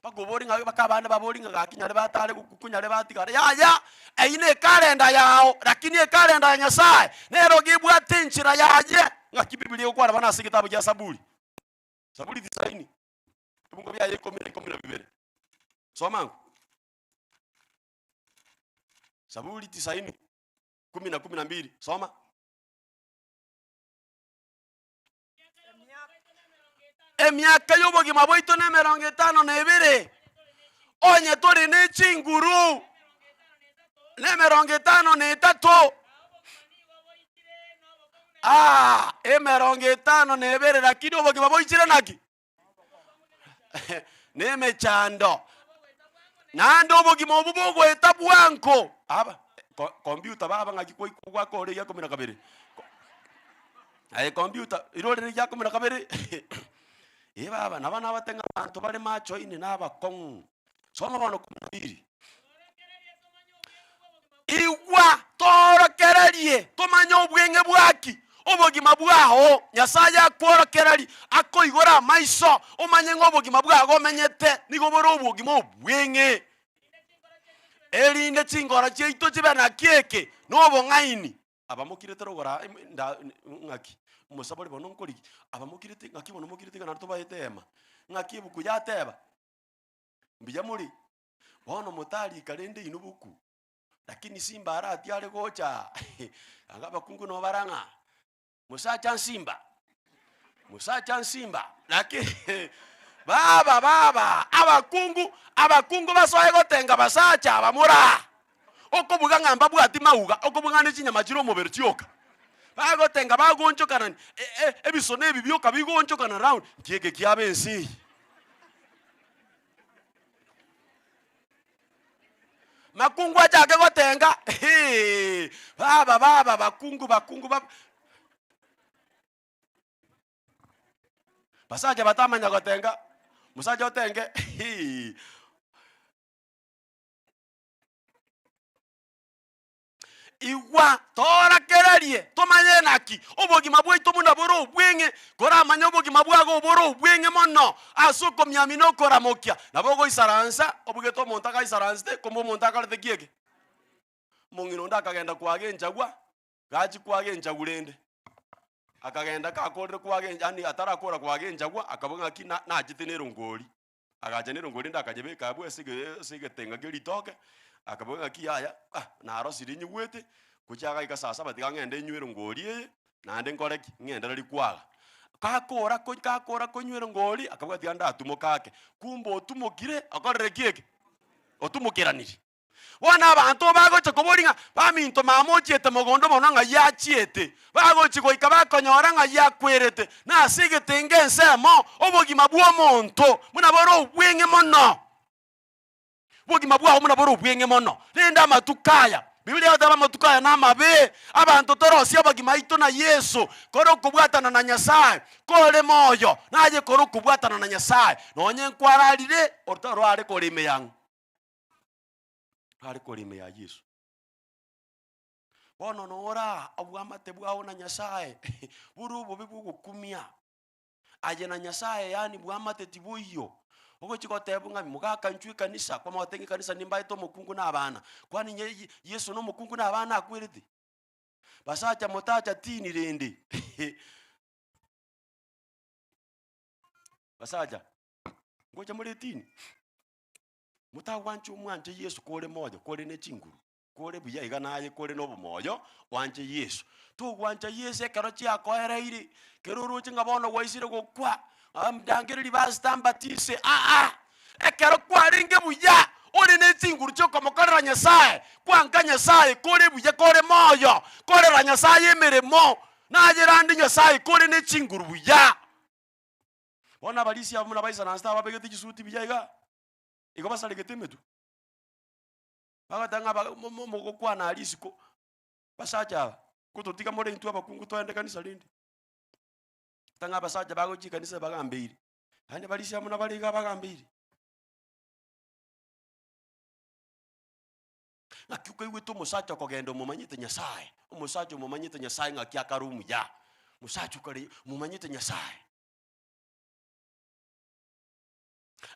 Bakobori ng'a mpaka abande babori ng'a gaki nyare batare goku nyare batigare, yaya, eyio na ekalenda yago, lakini ekalenda ya Nyasaye, nero iga ebwate enchera yaye, ng'aki bibilia egokwana bono ase egetabu gia Saburi, Saburi tisaini. Ebungo biaye ikomi na ikomi na bibere. Soma ango. Zaburi tisaini, kumi na kumi na mbili. Soma. Emiaka y'obogima bwaito nemerongo etano na ebere, onye tore ne chinguru nemerongo etano na etato. Ah, emerongo etano na ebere lakini obogima boichire naki? Nemechando. Naende obogima obwo bogoeta bwango. Aba, ko- computer baba ng'aki kwai gwakora egia kumi na kabere. Aye computer, irorere egia kumi na kabere, eh baba, nabo nabate ng'a abanto bare macho ine na abakong'u. Soma bono kumi na mbili. Igwa, toorokererie, tomanye obweng'e bwaki obogima bwao. Nyasaye akworokererie, akoigore amaiso, omanye ng'a obogima bwago omenyete nigo bore obogima obweng'e, erinde chingoro chiaito chibe naki eke nobong'aini. Abamokirete rogoro aa em- nda ng'aki, omosabore bono nkorigi, abamokirete ng'aki bono mokirete iga naende tobaete eema, ng'aki ebuku yateba, mbuya more. Bono motarika rende inwe boku, lakini simba aratiare gocha aa, anga abakungu nabo bara ng'a mosacha nsimba, mosacha nsimba, lakini. Baba baba abakungu abakungu basoe gotenga basacha abamura. Okobuga ng'a mbabwati mauga, okobuga ng'a ne chinyama chire omobere chioka. Bagotenga bagoonchokanani, e- e- ebisona ebi bioka bigoonchokana round, nki eke kiaba ense eye? Makungu achake gotenga, hee, baba baba bakungu bakungu bab Basacha batamanya gotenga, mosacha otenge hii. Igwa, torakererie, tomanye naki obogima bwaito buna bore obweng'e. Koramanye obogima bwago bore obweng'e mono ase okomiamia na okoramokia, nabo ogoisaransa obugete omonto agaisaransete, kumbe omonto akorete ki eke? Omong'ina onde akagenda kwaga enchagwa, gachia kwaga enchagu rende, akagenda kakorire kwaga ench yaani atarakora kwaga enchagwa, akabua ng'aki na nachete na erongori. Agacha na erongori rende akanyebeka abwo ase ege ase egetenga kia ritoke, akabua ng'aki yaya ah narosire nyigwete, gochia agaika saa saba tiga ng'ende nywe erongori eye, naende nkore ki? Ng'endereri kwaga. Gakora ko gakora konywa erongori, akabua tiga ndatumoke ake, kumbe otumokire okorire ki eke? Otumokeraniri. Bono abanto bagocha koboria ng'a baminto mama ochiete mogondo mono ng'ai achiete, bagochia goika bakonyora ng'ai akwerete, na ase egetenge ensemo obogima bw'omonto buna bore obweng'e mono. Obogima bwao buna bore obweng'e mono. Rende amatuko aya, Bibilia egoteba amatuko aya namabe, abanto torosie obogima aito na Yeso, kore okobwatana na Nyasae, kore moyo, naye kore okobwatana na Nyasae, nonye nkwararire, otarware kore ime yang'o. Are kore ime ya Yeso. Bono nora obwamate bwao na Nyasaye bore obobe bwogokumia. Aye na Nyasaye yaani bwamate tiboiyo. Ogochi goteba ng'a mogaka nchwe ekanisa, kwamagoteba ng'a ekanisa nimbaete omokungu na abana. Kwani nye Yeso na omokungu na abana akwerete? Basacha motacha tini rende. Basacha, ngocha more etini? Motagwancha omwanche Yeso kore moyo, kore ne chinguru, kore buya iga naye kore na obomoyo, oanche Yeso. Togwancha Yeso ekero chiakoereire, kero oroche ng'a bono gwaisire gokwa, ndangereria pastor mbatise aa, ekero kwarenge buya, ore ne chinguru chia okomokorera Nyasaye, kwanka Nyasaye kore buya kore moyo, korera Nyasaye emeremo, naye rende Nyasaye kore ne chinguru buya. Bono abarisia abwo buna baisaransete ababegete chisuti buya iga, igo basaregete emetwe. Bagoteba ng'a ba mo- mo- mogokwana aria isiko, basacha aba, ngototiga more intwe abakungu toende kanisa rende. Tang'a abasacha bagochia ekanisa bagambeire, yaani abarisia buna bare iga bagambeire. Ng'aki okaigwete omosacha okogenda omomanyete Nyasaye, omosacha omomanyete Nyasaye ng'aki akare omuya, mosacha okare omomanyete Nyasaye.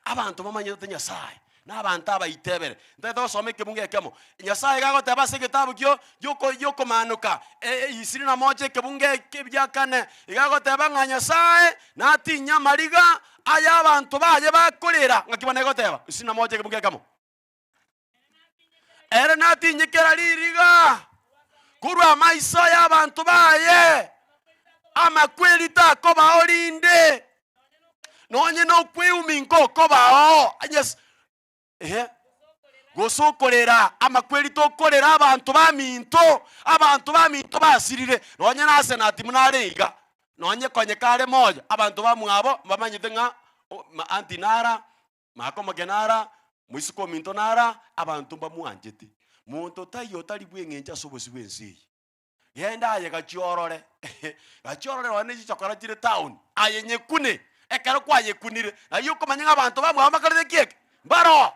Abanto bamanyete Nyasaye, na abanto abaitebere. Ntagete gosoma ekebungo ekemo, Nyasaye iga agoteba ase egetabu kio gioko giokomanoka e isiri na moja ekebungo eke gia kane, iga agoteba ng'a Nyasaye natinye amariga aya abanto baye bakorera, ng'aki bono egoteba? Isiri na moja ekebungo ekemo. Ere natinye kera ririga korwa amaiso y'abanto baye, amakweri takobao rinde, nonye nokweumia nkokobao. Yes. Ehe. Gose okorera, amakweri tokorera abanto baminto, abanto baminto basirire, nonye na Asenati buna are iga, nonye konye kare moyo, abanto bamwabo mbamanyete ng'a o aunty nara. Makomoke nara, moiseke ominto nara, abanto mbamwanchete. Monto taiyo otari bw'eng'encho ase obosio bw'ense eye. Genda aye gachia orore, gachia orore nonya ne chichokora chire town, aye nyekune, ekero kwayekunire, naye okomanya ng'a abanto bamwabo mbakorete ki eke? Mbaroo.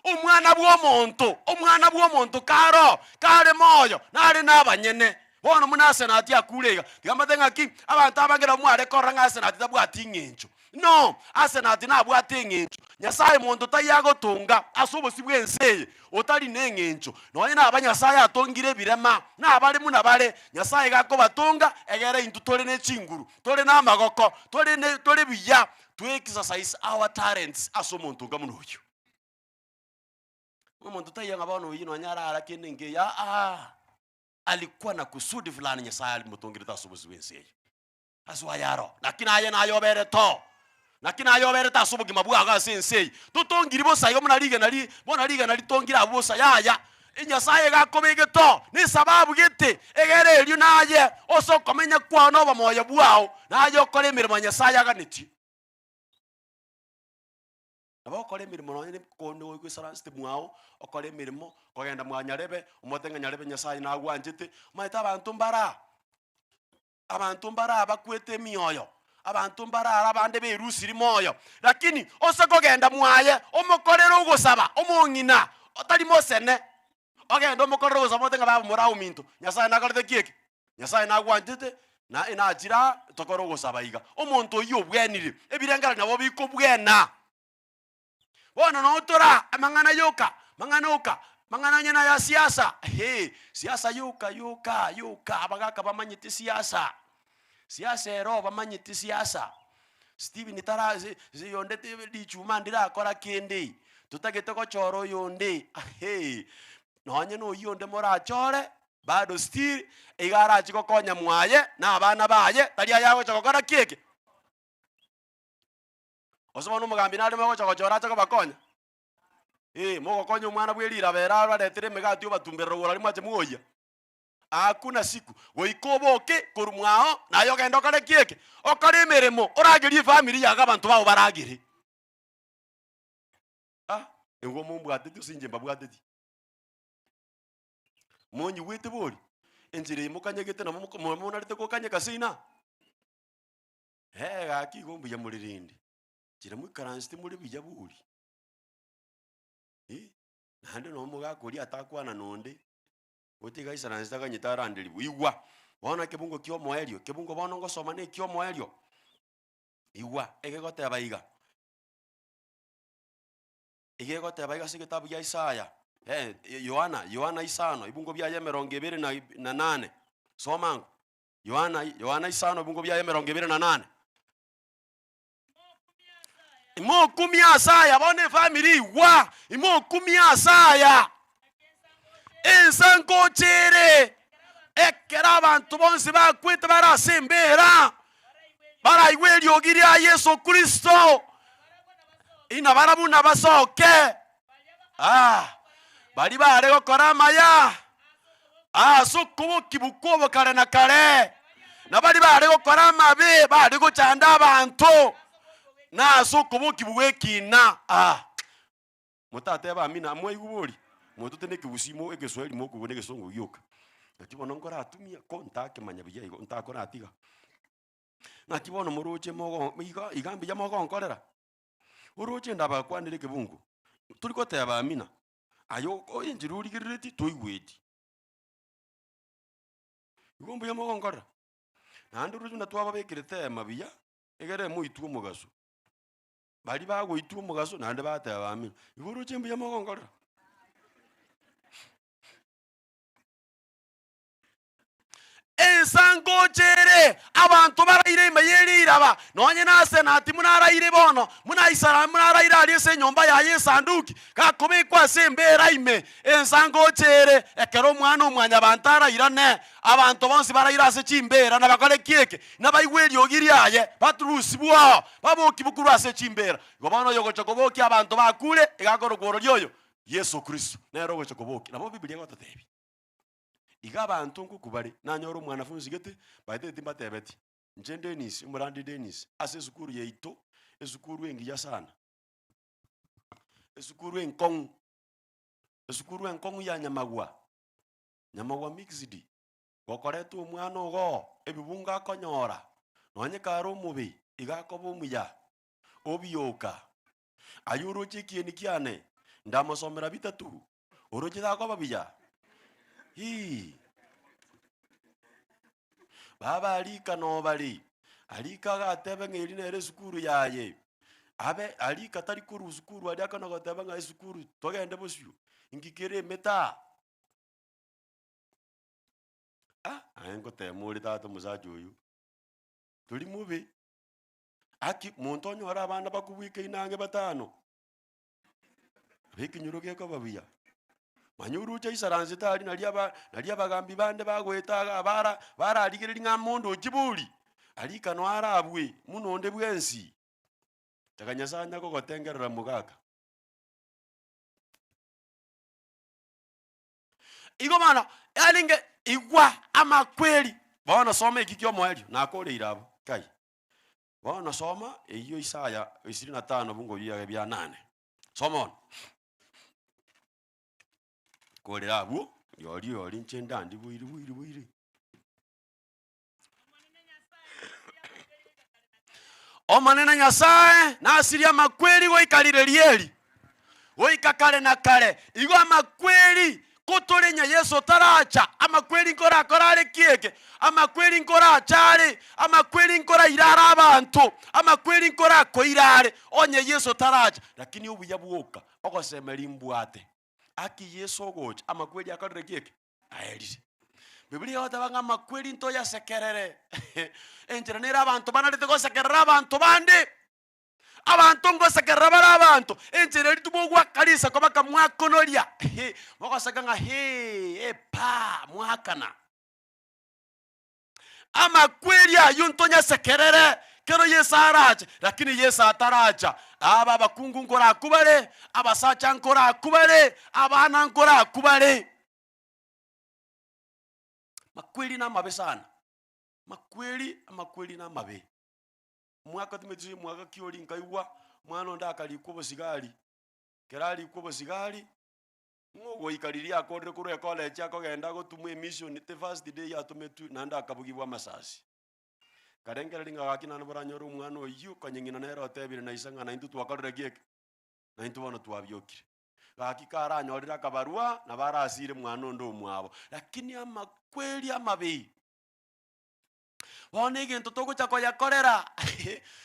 Omwana bw'omonto, omwana bw'omonto karoo, kare moyo, nare na abanyene. Bono buna Asenati akure iga, tiga mbate ng'aki, abanto abange nabo mware korora ng'a Asenati tabwati eng'encho. No, Asenati nabwate eng'encho. Nyasae monto taiyo agotonga ase obosio bw'ense eye otari neng'encho. Nonye naba Nyasae atongire ebirema, nabare buna bare, Nyasae iga akobatonga egere intwe tore ne chinguru, tore namagoko, tore ne tore buya, to exercise our talents ase omonto onga buna oyio. Omonto taiyo ng'a bono oyio nonye arara kende nkeiyo aa. Alikuwa na kusudi fulani Nyasaye alimotongirete ase obosio bw'ense eye. Ase aye aro, lakini aye naye obere to. Naki naye oberete ase obogima bwago ase ense eye. Totongiri bosa igo buna rigena ri, buna rigena ritongire abwo bosa, yaya. Nyasaye iga akobegete oo nesababu gete, egere erio naye ase okomenya kwao na obomoyo bwao, naye okore emeremo ya Nyasaye aganetie. Nabo okore emeremo nonye ne konde goisaranste mwao, okore emeremo, kogenda mwa nyarebe, omote ng'a nyarebe Nyasaye nagwanchete, omanyete abanto mbara. Abanto mbare abakwete emioyo, abanto mbare ara abande berusiri moyo, lakini ose kogenda mwaye omokorere ogosaba omong'ina otari mosene, ogende omokorere ogosaba omote ng'a baba more ominto, Nyasaye nakorete ki eke? Nyasaye nagwanchete na enachire aa tokore ogosaba iga. Omonto oyio obwenire, ebirengererio nabo bikobwena. Bono noo tora amang'ana yoka, mang'ana oka, mang'ana onye naya siasa, hee, siasa yoka yoka yoka, abagaka bamanyete siasa, siasa ero bamanyete siasa. Stephen tara si si onde ti richuma ndirakora kende, totagete gochora oyonde, ahee, nonye na oyio onde morachore, bado still, iga arachi gokonya mwaye, na abana baye, tari aye agocha gokora ki eke. Gose bono omogambi nare mogocha gochora ache kobakonya? Eh, mogokonya omwana bwe riraba ere abaretere emegati obatumberera igoro aria mwache mwoyia. Hakuna siku, goika oboke korwa mwao, naye ogende okore ki eke? Okore emeremo, oragerie efamiri yago abanto bao baragere. Ah, nigo mombwateti gose inche mbabwateti? Monyigwete bori? Enchera eye mokanyegete nabo moko monarete gokanyeka seino aa? Ee, gaki igo mbuya more rende, inchera moikaransete more buya bori, eh, naende nonye omogaka oria atakwana na onde, gotiga aisaransete aganyete aranderigwe, igwa, bono ekebungo kia omoerio, ekebungo bono ngosoma na ekia omoerio, igwa, egegoteba iga, iga egoteba iga ase egetabu gia Isaya, eh, Yohana, Yohana isano, ebungo biaye emerongo ebere na na nane, soma ango. Yohana, Yohana isano ebungo biaye 28. Imokumia ase aya bono efamiri igwa, imokumia ase aya. Ense ngocha ere, ekero abanto bonsi bakwete bare ase embera, baraigwe eriogi ria Yeso Kristo, ina barabwo nabasoke. Ah, baria bare gokora amaya ase okobokigwa kw'obokare na kare, na baria bare gokora amabe bare gochanda abanto, na ase okobokigwa gw'ekina. Ah, motateba amina, mwaigwa bori? Motote na ekegusii mo egeswahili mokogwa na egesongo gioka. Naki bono nkoratumia ko ntakemanya buya igo, ntakoratiga. Naki bono moroche mogo iga iga mbuya mogonkorera? Oroche ndabakwanere ekebungo, tori goteba amina, aye oko enchera origereretie toigweti. Igo mbuya mogonkorera? Naende oroche buna twababekerete ema buya, egere moitwe omogaso. Baria bagoitwa omogaso naende bateba amina. Igo oroche mbuya mogonkorera? Ensa ngocha ere, abanto baraire ime ye riraba, nonye na Asenati buna araire bono, buna Isaramu buna araire aria ase enyomba yaye esanduki, gakobekwa ase embeera ime. Ensa ngocha ere, ekero Omwana-o-mwanyabanto arairane, abanto bonsi baraire ase chimbeera nabakore ki eke? Nabaigwe eriogi riaye, baturusibwe oo, babokigwe korwa ase chimbeera. Igo bono oyogocha kobokia abanto bakure, iga akorokwa ororia oyo, Yeso Kristo, nere ogocha kobokia. Nabo Biblia egototebia. Iga abanto nkokwa bare, nanyore omwanafunsi gete, baetete timbatebeti, inche Dennis, omorandi Dennis, ase esukuru yaito, esukuru engiya sana, esukuru enkong'u, esukuru enkong'u ya Nyamagwa, Nyamagwa mixed, gokoreta omwana ogo, ebibungo akonyora, nonye kare omobe, iga akoba omuya, obioka. Aye oroche ekieni kiane, ndamosomera bitatu, Oroche takoba buya? Hii. Baba arika nobari, arika agateba ng'a eri nere esukuru yaye, abe arika tari korwa sukuru aria akona goteba ng'a esukuru togende bosio, inki kere emete aa? Ah, aye ngotema ore tata omosacha oywo, tori mobe, aki monto onyore abana bakobwekaine ang'e batano. Ekenyoro gekoba buya. Manya oroche aisaransete aria naria aba naria abagambi bande bagoeta iga bara bararigereria ng'a monto ochibori, arikano arabue buna onde bwensi. Tiga Nyasaye anya kogotengerera mogaka. Igo bono, yarenge igwa amakweri. Bono soma eki kia omoerio, nakoreire abwo, kai. Bono soma eyio Isaya ishirini na tano bungo biage bia nane. Soma bono. Korera abwo, riori riori inche ndandi boiri boiri boiri. Omonene Nyasae nasirie amakweri goika rireri eri, goika kare na kare. Igo amakweri kotore nya Yeso taracha, amakweri nkorakore are ki eke? Amakweri nkoracha are, amakweri nkoraira are abanto, amakweri nkorakoira are, onye Yeso taracha. Lakini obuya bwoka, ogosemeria mbwate, aki Yeso ogocha, amakweri akorire ki eke? Aerire. Bibilia egoteba ng'a amakweri ntoyasekerere. Enchera nere abanto banarete gosekerera abanto bande. Abanto ngosekerera bare abanto, enchera eria tibogwaka risako baka mwakonoria, mogoseka ng'a hee, epaa, mwakana. Amakweri ayio ntonyasekerere kero Yeso arache, lakini Yeso ataracha, aba abakungu nkorakwa bare, abasacha nkorakwa bare, abana nkorakwa bare. Makweri namabe sana, makweri, amakweri namabe. Omwaka timeti omwaka ki oria nkaigwa, omwana onde akarikwa obosigari, ekero arikwa obosigari, ng'a ogoika riria akorire korwa ecollege akogenda agotumwa emission, the first day atometwe naende akabugigwa amasasi. Nkarengereria ng'a gaki naende boranyore omwana oyio, konya ng'ina nere otebire na ise ng'a naintwe twakorire ki eke? Naintwe bono twabiokire. Gaki karanyorire akabarua, nabo arasire mwana onde omwabo. Lakini amakweri amabe. Bono egento togocha koyakorera,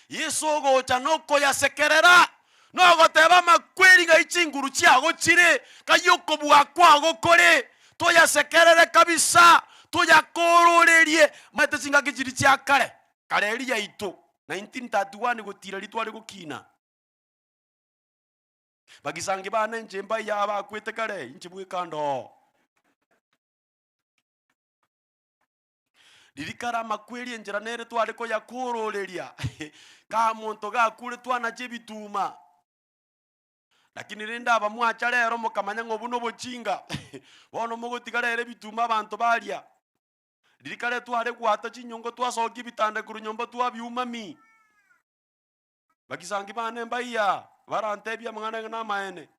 Yeso ogocha nokoyasekerera, nogoteba amakweri ng'ai chinguru chiago chire, ng'ai okobua kwago kore, toyasekerere kabisa, toyakororerie. Omanyete chingaki chiria chia kare, kare eria yaito, 1931 gotira riria tware gokina. Bagisangi bane inche mbaiya abakwete kare, inche bweka ndoo. Riria kare amakweri enchera nere tware koyakororeria, ka monto gakure twanache ebituma. Lakini rende aba mwacha rero mokamanya ng'a obwo nobochinga, bono mogotiga rero ebituma abanto baria. Riria kare tware goata chinyongo twasokia ebitanda korwa nyomba twabiumami. Bagisangi bane mbaiya, barantebie amang'ana ng'a namaene.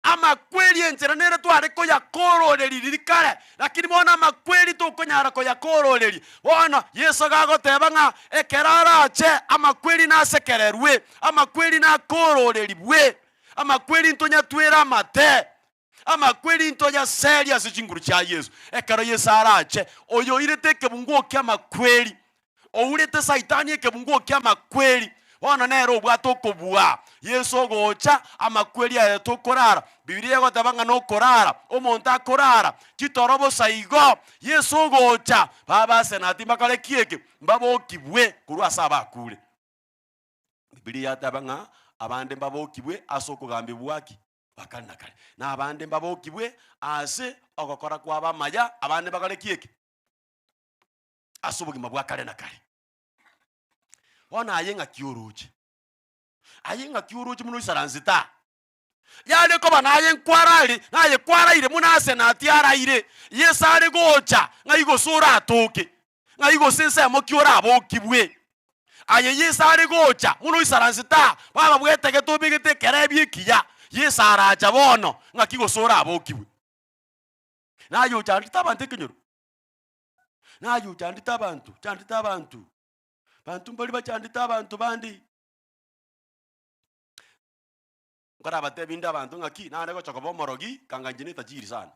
Amakweri enchera nere tware koyakororeria riria kare, lakini bono amakweri tokonyara koyakororeria. Bono Yeso gagoteba ng'a ekero arache amakweri nasekererwe, amakweri nakororerigwe, amakweri ntonyatwere amate, amakweri ntoyaserie ase chinguru chia Yeso. Ekero Yeso arache, oyoirete ekebunguo ki'amakweri, Ourete Saitani ekebunguo ki'amakweri, bono nere obwate okobua. Yeso ogocha, amakweri aye tokorara. Bibilia egoteba ng'a nokorara, omonto akorara chitoro bosa igo. Yeso ogocha, baba asenati mbakore ki eke? Mbabokigwe korwa ase abakure. Bibilia yateba ng'a abande mbabokigwe ase okogambigwa ki? Gwa kare na kare. Na abande mbabokigwe ase ogokora kwabo amaya, abande mbakore ki eke? ase obogima bwa kare na kare. Bono aye ng'aki oroche? Aye ng'aki oroche buna oisaransete aa? Yare koba naye nkwarare, naye kwaraire buna Asenati araire, Yeso are gocha, ng'ai gose oratoke? Ng'ai gose ensemo ki orabokigwe? Aye Yeso are gocha, buna oisaransete aa, baba bwetegete obegete ekerebi ekiya, Yeso aracha bono, ng'aki gose orabokigwe? Naye ochandete abanto ekenyoro. Naye ochandete abanto, ochandete abanto, banto mbaria bachandete abanto bande. Nkorabatebie inde abanto ng'aki, nare gocha koba omorogi, kanga inche netajiri sana.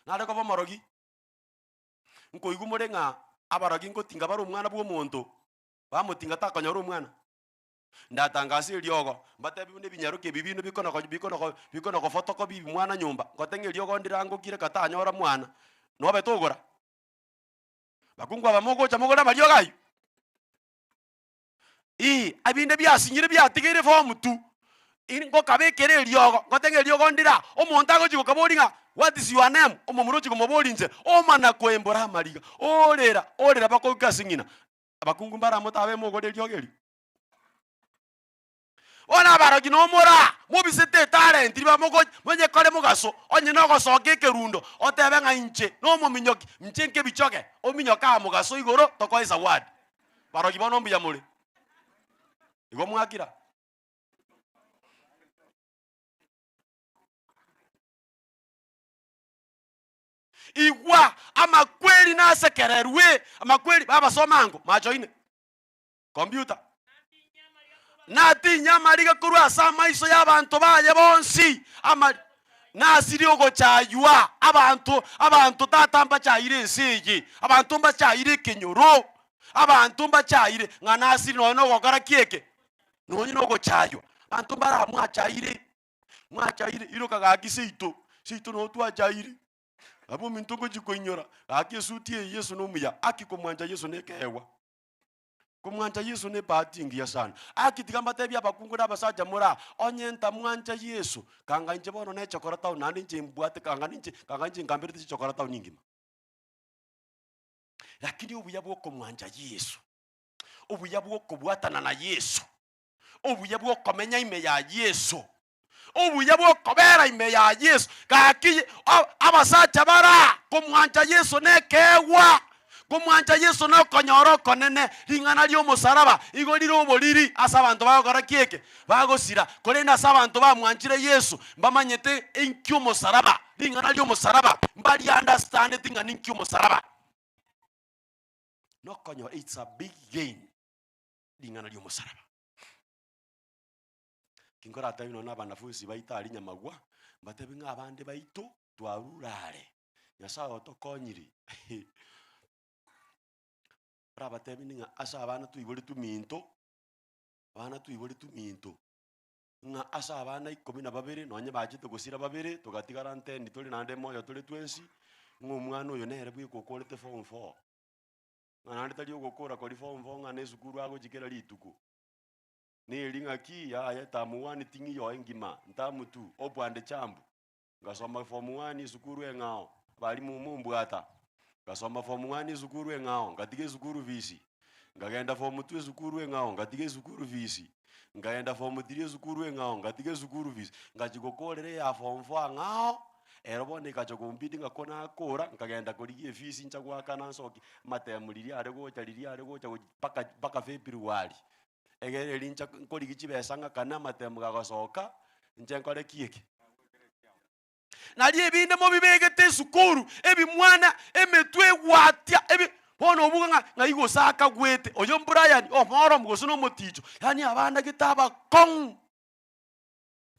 Nare koba omorogi, nkoigwa more ng'a abarogi ngotinga bare omwana bwa omonto, bamotinga takonyora omwana. Ndatangase eriogo, mbatebie buna ebinyaroke ebi bino bikona bikona bikona gofotokopi mwana nyomba, ngote ng'a eriogo ndirangokire katanyora mwana, nobe togora? Bakungu aba mogocha mogore amariogo aywo? Ii, ebinde biasinyire biatigeire form tu, in ngokabekera eriogo, ngote ng'a eriogo ndire aa, omonto agochi gokaboria ng'a what is your name? Omomura ochia komoboria inche, omana koembora amariga, orera orera mpaka oike ase ng'ina. Abakungu mbaramotabe mogore eriogo erio. Bono abarogi nomora, mobisete etalenti riba mogo monyekore mogaso, onye nogosoka ekerundo, otebe ng'a inche nomominyoki, inche nkebichoge, ominyoke aa mogaso igoro tokoe zawadi. Barogi bono mbuya more? Igo mwakira? Igwa, amakweri nasekererwe, amakweri, babasoma ango, machoine. Computer. Natinye amariga korwa ase amaiso y'abanto baye bonsi, amari nasirie ogochaywa abanto, abanto tata mbachaire ense eye, abanto mbachaire ekenyoro, abanto mbachaire, ng'a nasirie nonye na ogokora ki eke? Nonye na ogochaywa, abanto mbara mwachaire, mwachaire, iroka gaki seito, seito noo twachaire. Abwo ominto ngochia koinyora, gaki esuti eye Yeso nomuya, aki komwancha Yeso nekeegwa. Komwancha Yeso nebahati engiya sana. Aki tiga mbatebie abakungu na abasacha more aa, onye ntamwancha Yeso, kanga inche bono nechokora town naende inche mbwate kanga ninche kanga inche ngamberete chichokora town engima. Lakini obuya bwa okomwancha Yeso, obuya bwa okobwatana na Yeso, obuya bwa okomenya ime ya Yeso, obuya bwa okobera ime ya Yeso, gaki abasacha bare aa, komwancha Yeso nekeegwa, komwancha Yeso nokonyora okonene, ring'ana ri'omosaraba igo rire oboriri ase abanto bagokora ki eke? Bagosira. Korende ase abanto bamwanchire Yeso, mbamanyete inki omosaraba, ring'ana ri'omosaraba, mbari understandeti ng'a ninki omosaraba. Nokonyora, it's a big gain, ring'ana ri'omosaraba. Kinkoratebie nonya na abanafunsi baito aria nyamagwa, mbatebie ng'a abande baito twarure are, Nyasaye otokonyire orabatebie ng'a ase abana twaiboretwe minto, abana twaiboretwe minto, ng'a ase abana ikomi na babere nonye bachete gosira babere, togatigara ntendi tore naende moyo tore twensi, ng'a omwana oyo nere bweka okorete form four, ng'a naende tari ogokora koria form four ng'a na esukuru agochia kera rituko. Neri ng'aki yaya term one ting'iyo engima, nterm two, obwande chambu. Ngasoma form one esukuru eng'ao, abalimu mombwata. Ngasoma form one esukuru eng'ao, ngatiga esukuru fees. Nkagenda form two esukuru eng'ao, ngatiga esukuru fees. Nkaenda form three esukuru eng'ao, ngatiga esukuru fees. Ngachia gokorera eya form four ang'ao, ero bono ekacha kombidi ng'a ko nakora, nkagenda korigia efees ncha goakana nsoki amatemu riria are gocha riria are gocha gochi mpaka mpaka February. Egere erio inche nkorigia chibesa ng'akane amatemo gagosoka, inche nkore ki eke? Nario ebinde mobibegete esukuru, ebimwana, emetwe egwatia, ebi bono obuga ng'a ng'ai gose akagwete, oyo Brian omoromu gose na omoticho, yaani abana gete abakong'u.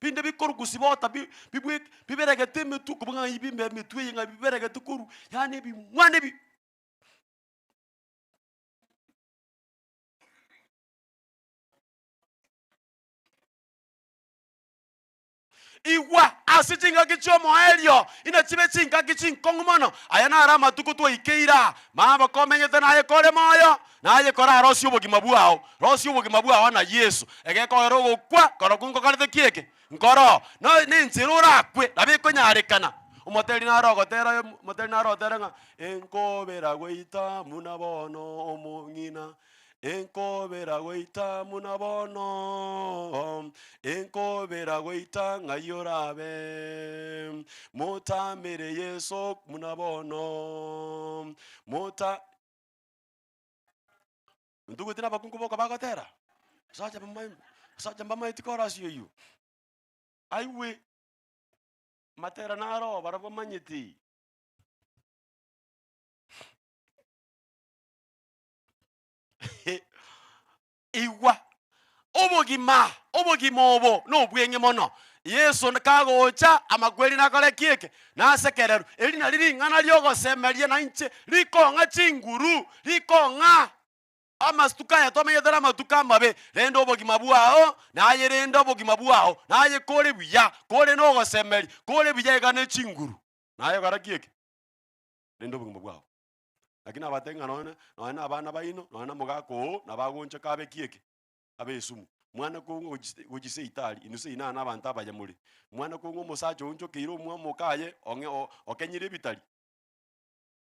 Binde bikorwa sibota bi bibwe biberegete emetwe okobuga ng'a ebi emetwe eye ng'a biberegete korwa, yaani ebimwana ebi. Igwa ase chingaki chi'omoerio, inachibe chingaki chinkong'u mono. Aya naro amatuko twaikeire aa. Mama komenyete naye kore moyo, naye korarosie obogima bwao. Rosia obogima bwao na Yeso. Egekogera ogokwa, korokwo nkokorete ki eke? Nkoroo. No nenchera orakwe, nabo ekonyarekana. Omoteri naro ogotera omoteri naro ogotera ng'a enkobera goita buna bono omong'ina. Enkobera goita buna bono, enkobera goita ng'ai orabe, motamere Yeso buna bono, mota Intugete na abakungu boka bagotera, abasacha bamae abasacha mbamaeti chorus eywo, aigwe, amatera naro barabwo bamanyete. Igwa, obogima, obogima obo nobweng'e mono. Yeso kagocha, amakweri nakore ki eke? Nasekererwe. Eri nari ring'ana riogosemeria nainche, rikong'a chinguru, rikong'a amatuko aya tomenyete namatuko amabe, rende obogima bwao, naye rende obogima bwao, naye kore buya, kore nogosemeria, kore buya iga ne chinguru. Naye kora ki eke? Rende obogima bwao. Lakini nabatebie ng'a nonye nonye na abana baino, nonye na omogaka oo, nabo agonchoka abe ki eke? Abe esumu. Mwana kong'u gochi gochi seitari, inwe seino aa na abanto abaya more. Mwana kong'u omosacha oonchokeire omwa omokaye ong'e o- okenyire ebitari,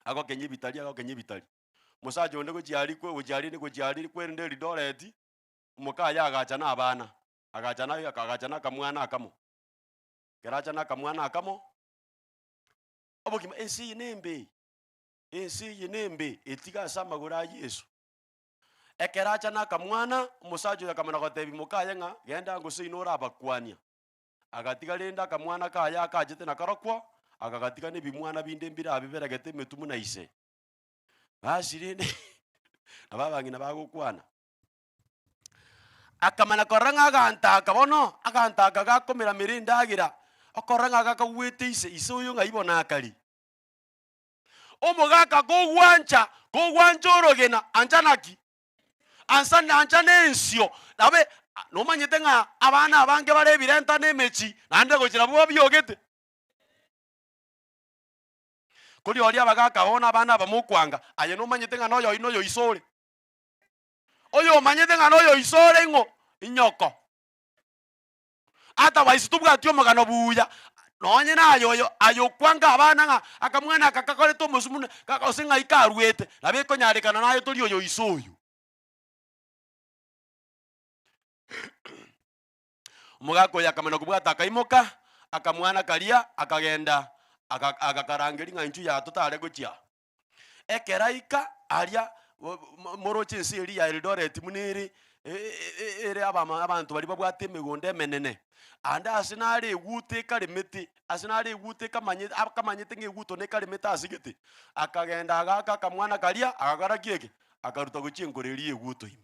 agokenya ebitari agokenya ebitari. Omosacha onde gochia aria kwe gochia aria gochia aria kwerende Eldoret, omokaye agacha na abana. Agacha na agacha na akamwana akamo. Ekero acha na akamwana akamo, obogima ense eye nembe, ense eye nembe, etiga ase amagoro a Yeso. Ekero acha na akamwana, omosacha oyo akamana gotebia mokaye ng'a genda gose inwe orabakwania. Agatiga rende akamwana kaye akachete nakarokwo, akagatiga na ebimwana binde mbire abiberegete emetwe buna ise. Basi rende nabo abang'ina bagokwana. Akamanya korora ng'a aganto aka bono, aganto aka gakomeramera endagera, okorora ng'a gakagwete ise, ise oyo ng'ai bono akari. Omogaka kogwancha, kogwancha orogena, ancha naki? Ansa ancha na ensio, nabe nomanyete ng'a abana abange bare ebirenta na emechi, naende gochia nabwo babiogete. Kori oria abagaka bono abana aba mokwanga, aye nomanyete ng'a noyoino noyo iso ore. Oyomanyete ng'a noyo iso ore ing'o? Inyoko. Otherwise tobwati omogano buya, nonye naye oyo aye okwanga abana ng'a akamwana aka kakorete omosu buna gose ng'ai karuete, nabo ekonyarekana naye tori oyo iso oyo. Omogaka oyo akamanya kobwata akaimoka, akamwana karia akagenda aka agakarangeria ng'a inchuo yaa totare gochia aa. Ekero aika aria moroche ense eria ya Eldoret buna ere ere abama abanto baria babwate emegondo emenene, ande ase nare eguto ekaremete, ase nare eguto ekamanye akamanyete ng'a eguto nekaremete ase gete, akagenda agaaka akamwana karia, agakora ki eke? Akaruta gochia enkoro eria ya eguto ime.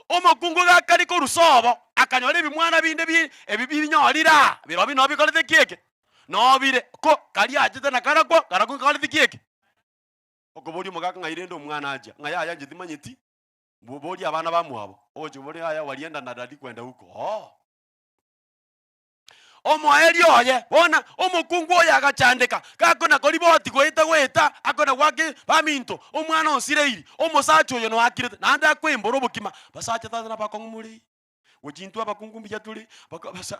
Omokungu gakari korwa sobo, akanyora ebimwana binde bi ebi binyorire aa, birobio nabo bikorete ki eke? Nobire, ko karia achete na karakwo, karakwo nkakorete ki eke? Okoboria omogaka ng'ai rende omwana achia, ng'a yaya inche timanyeti, boria abana bamwabo, ogochia koboria yaya walienda na daddy kwenda huko oo. Omoerio oye, bono omokungu oyo agachandeka, gakona koriboti goeta goeta, akona goaka baminto, omwana osireiri, omosacha oyo noakirete, naende akoimbora obokima. Basacha tata nabakong'u more, gochia intwe abakungu mbuya tore, baka basa.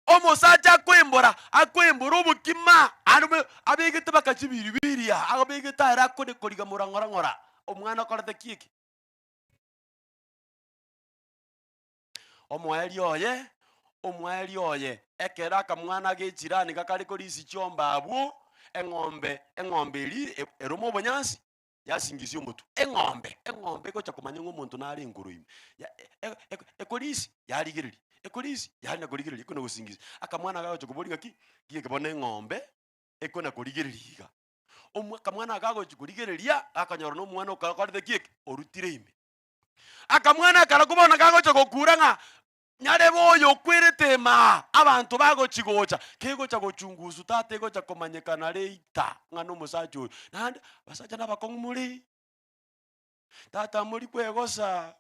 Omosacha akoimbora, akoimbora obokima, arume abegete baka chibiribiri aa, abegete ere akone koriga mora ng'ora ng'ora, omwana okorete ki eke? Omoerio oye, omoerio oye, ekero akamwana g'echirani gakare korisia chiombe abwo, eng'ombe eng'ombe eria e- erome obonyansi, yasingisia omotwe. Eng'ombe, eng'ombe egocha komanya ng'a omonto nare enkoro ime, ya e- e- ekorisia, yarigereria, ekorisia, yarina korigereria, ekona gosingisia. Akamwana gagocha koboria ng'aki, geke bono eng'ombe, ekona korigereria iga. Omwa akamwana aka gagochia korigereria, gakonyora na omwana okorete ki eke? Orutire ime. Akamwana akarokwo bono kagocha gokura ng'a nyarebe oyo okwerete ime aa, abanto bagochi gocha, kegocha gochungusu tata egocha komanyekana later ng'a nomosacha oyo. Naende abasacha nabakong'u more, tata mori kwegosa.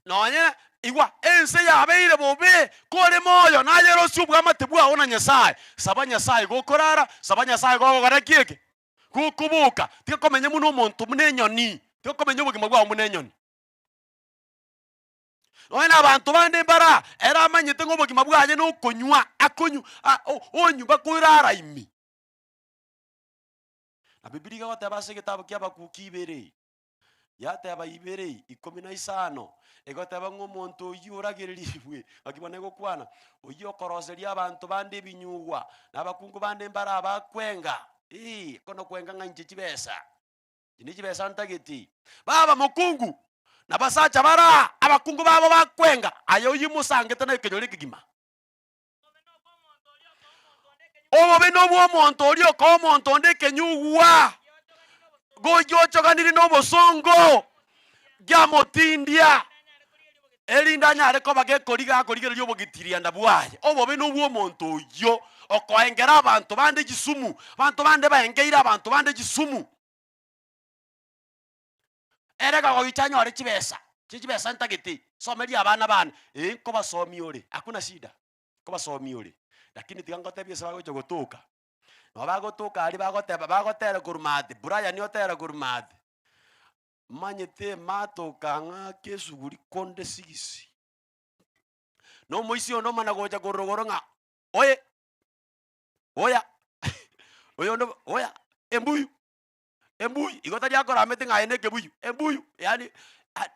Nonye igwa ense yabeire bobe, kore moyo naye rosie obwamate bwao na Nyasae. Saba Nyasae gokorara, saba Nyasae gogokora ki eke? Gokoboka. Tiga komenya buna omonto buna enyoni, tiga komenya obogima bwao buna enyoni. Nonye na abanto bande mbare aa, ere amanyete ng'a obogima bwaye na okonywa, akonywa a- o- onywa mpaka orara ime. Na Bibilia egoteba ase egetabu kia Habakuki ibere, Yateba ibere, 15, egoteba ng'a omonto oyio oragererigwe, ng'aki bono egokwana, oyio okoroseria abanto bande ebinyugwa, na abakungu bande mbare abakwenga, eh, kono kwenga ng'a inche chibesa, inche ne chibesa ntagete. Baba mokungu, na basacha bare aa, abakungu babo bakwenga, aye oyio mosangete na ekenyoro ekegima. Obobe nobw'omonto oria okoa omonto onde ekenyugwa, gochiochoganirie nobosongo, giamotindia, erinde anyare koba gekoriga akorigereria obogitirianda bwaye. Obobe nobw'omonto oyio okoengera abanto bande chisumu, abanto bande baengeire abanto bande chisumu. Ere kagoicha anyore chibesa, inche chibesa ntagete, someria abana bane, eh nkobasomia ore, hakuna shida, nkobasomia ore, lakini tiga ngotebie ase bagocha gotoka, nabo bagotoka aria bagoteba bagotera korwa maate, Brian otera korwa maate, manyete matoka ng'ake esuguri konde sigisi. Na omoisia onde omana gocha korwa rogoro ng'a oye, oya, oyonde oya, embuyu, embuyu, igo tari akoramete ng'a aye na ekebuyu, embuyu, yaani a-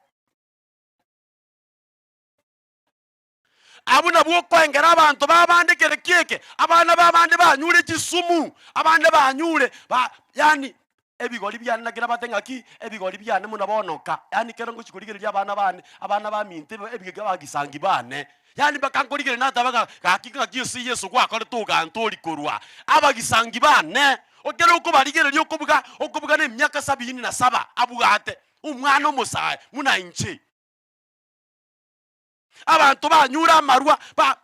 Abwo nabwo okoengera abanto b'abande kere kieke, abana b'abande banyure chisumu, abande banyure ba yaani ebigori biane naki nabate ng'aki, ebigori biane buna bono nka, yaani ekero ngochia korigereria abana bane, abana baminto ebe ebige abagisangi bane, yaani mpaka nkorigereria nateba ng'a gaki ng'aki ase Yeso gwakorete ogantoria korwa abagisangi bane, ekero okobarigereria okobuga okobuga na emiaka sabini na saba abwate, omwana omosae buna inche. Abanto banyure amarwa ba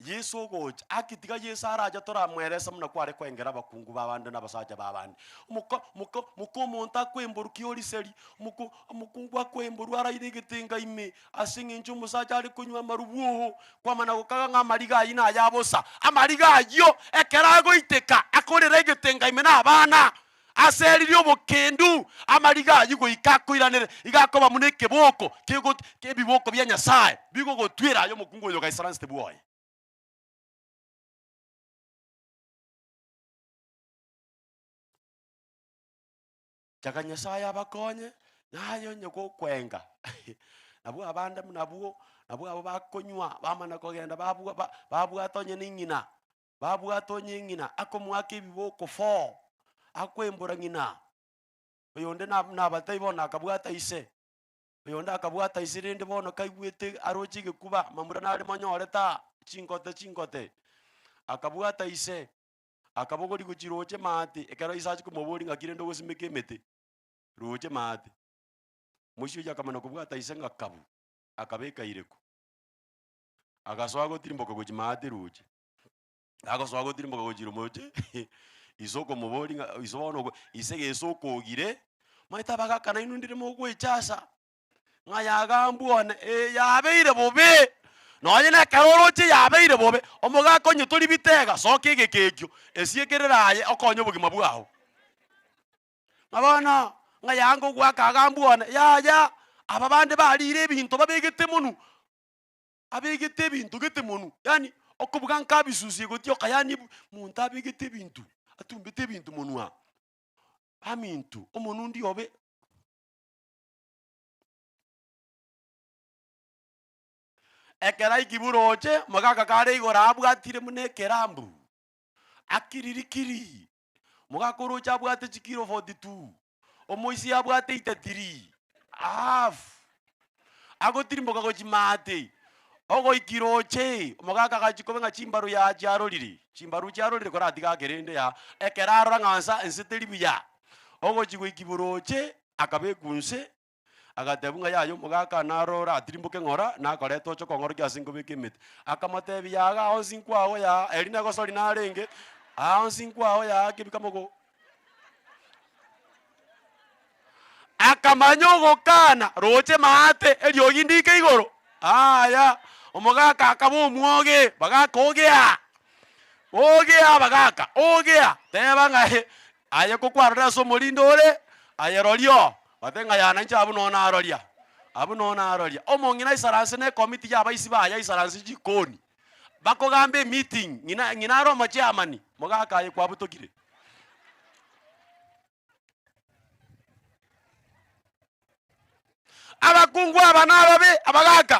Yeso ogocha, aki tiga Yeso arache toramweresa buna kware koengera abakungu b'abande na abasacha b'abande. Omoko moko moka omonto akoemborwa kioriseri, omoko omokungu akoemborwa araire egetenga ime ase eng'encho omosacha are konywa amarwa bwogo, kwamana gokaga ng'a amariga ayio naya bosa. Amariga ayio ekero agoiteka akorera egetenga ime na abana. Ase riria obokendu amariga ayio goika akoiranere, iga akoba buna ekeboko kego ebiboko bia Nyasae bigogotwera aye omokungu oyo ogaisaransete bwoye. Chaga Nyasae abakonye, naye onye gokwenga nabwo abande buna abwo, nabwo abwo bakonywa bamana kogenda babwa ba babwata onye na eng'ina. Babwate onye ng'ina akomoaka ebiboko foo, akwembora ng'ina. Oyonde na- nabatebie bono akabwata ise, oyonde akabwata ise rende bono kaigwete aroche egekuba mamura nare monyorete aa, chingote chingote. Akabwata ise, akabogoria gochia roche maate, ekero ise achia komoboria ng'aki rende ogosimeka emete, roche maate. Moisia oyio akamanya kobwata ise ng'a kabu, akabeka ireko. Agasoa gotirimboka gochia maate roche. Agosoa gotirimboka gochia romoche, ise okomoboria ng'a ise bono ogo ise gese okogire, omanyete abagaka nainwe ndire mogoechasa, ng'a yagambwa one, eh yabeire bobe, nonye na ekero oroche yabeire bobe, omogaka onye tori bitega, soka egeka ekio, esiekerera aye okonye obogima bwao. Ng'a bono, ng'a yanga ogoaka agambwa one, yaya, aba bande barire ebinto babegete monwe. Abegete ebinto gete monwe, yaani okobuga nkabisusu egotioka yaani monto abegete ebinto, atumbete ebinto monwa. Baminto, omonundi obe. Ekero aikigwe roche, omogaka kare igoro abwatire buna ekerambu, akiriri kiri, omogaka oroche abwate chikiro 42, omoisia abwate 83, half, agotirimboka gochia maate, ogoiki roche, omogaka agachia koba ng'a chimbaru ya chiarorire, chimbaru chiarorire koratiga ake rende yaa, ekero arora ng'a nsa ense teri buya, ogochia goiki boroche, akabekwa nse, agatebwa ng'a yaya omogaka naro oratirimboke ng'ora, nakorete oche kong'orokia ase nkobeka emete. Akamotebia yaa igaa onsi nkwago yaa, eri negosori narenge, aa onsi nkwago yaa kebika mogo. Akamanya ogokana roche maate eriogi ndike igoro, aya omogaka akaba omwoge, bagaka ogea, ogea bagaka, ogea, teba ng'a eh, aye kokwarorire ase omorindo ore, aye roria oo, batebe ng'a yaya nainche abwo noo naroria, abwo noo naroria. Omong'ina aisaranse na ekomiti ya abaisi baye aisaranse jikoni, bakogamba emeeting, ng'ina ng'ina are omochairman, mogaka aye kwabutokire. Abakungu aba nababe abagaka,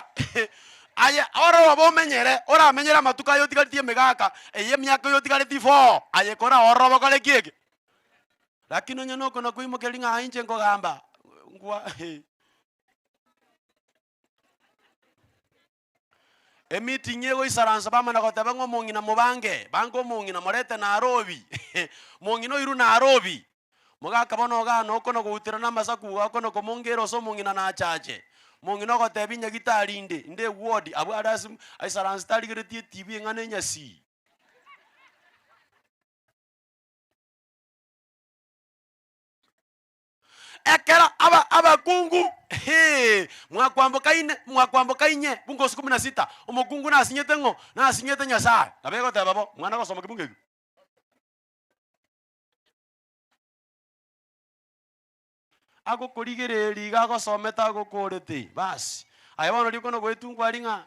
aye orobe omenyere, oramenyere amatuko aya otigaretie emegaka, eye emiaka eye otigaretie foo, aye kora ororo okore ki eke? Lakini onye nokona koimokereria ng'a inche nkogamba, nkwa. Emeeting egoisaransa bamana goteba ng'a omong'ina mobange, banga omong'ina morete Nairobi, mong'ina oirwe Nairobi, mogaka bono igaa nokona goutera na amasaku iga okona komongera ase omong'ina nachache, mong'ina ogotebia nyagitari inde, inde eward, abwo are ase aisaransete arigeretie etv eng'ana enyasii. Ekero aba abakungu, hee, mwakwamboka ine, mwakwamboka inye, bungosi kumi na sita, omokungu nasinyete ng'o? Nasinyete Nyasae. Nabo egoteba bo, mwana gosoma kebungo ekio. Agokorigereria iga agosomete agokorete, bas. Aye bono riko nogoetungwa aria ng'a,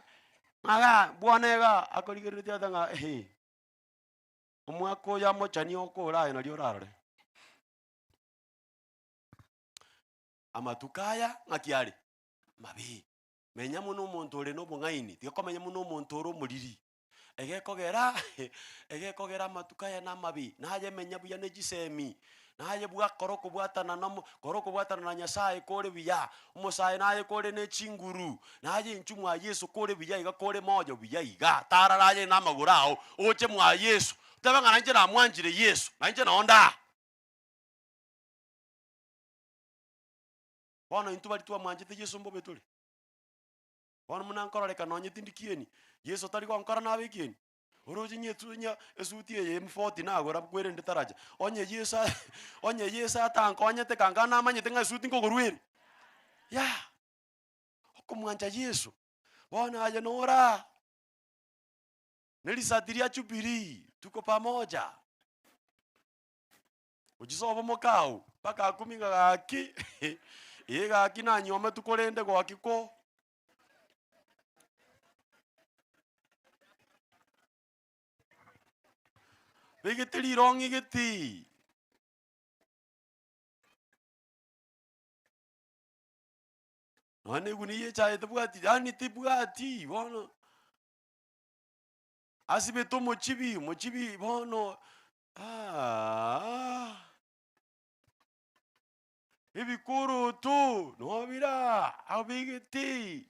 ng'a igaa, bwana igaa, akorigereretie ata ng'a ehe, omwaka oyo amochani okore aye nario orarore. Amatuko aya, ng'aki are? Mabe. Menya buna omonto ore na obong'aini, tiga komenya buna omonto ore omoriri. Egekogera egekogera amatuko aya na amabe, naye menya buya ne chisemi, naye bwakora okobwatana nomo kora okobwatana na Nyasaye kore buya, omosae naye kore ne chinguru, naye inchuo mwa Yeso kore buya iga kore moyo buya iga, tarara aye na amagoro ao, oche mwa Yeso, otebe ng'a nainche namwanchire Yeso, nainche noo ndaa. Bono intwe baria twamwanchete Yeso mbobe tore? Bono buna nkororeka nonye tindi kieni, Yeso tari gonkora nabe ekieni? Oroche ng'a ng'a esuti eye M40 nagora kwerende taracha, onye Yeso a onye Yeso atankonyete kanga namanyete ng'a esuti nkogorwa ere, yah. Okomwancha Yeso, bono aye nora na risati ria Jubilee, tuko pamoja. Gochia sobo mokao, mpaka akumia ng'a gaki, eh gaki nanyometwe korende goaki ko. Begete rirong'i gete. Nonya na egunia ya echae tebwati, yaani tebwati bono. Asibete omochibi, omochibi bono Aah ebikoroto nobira abegete.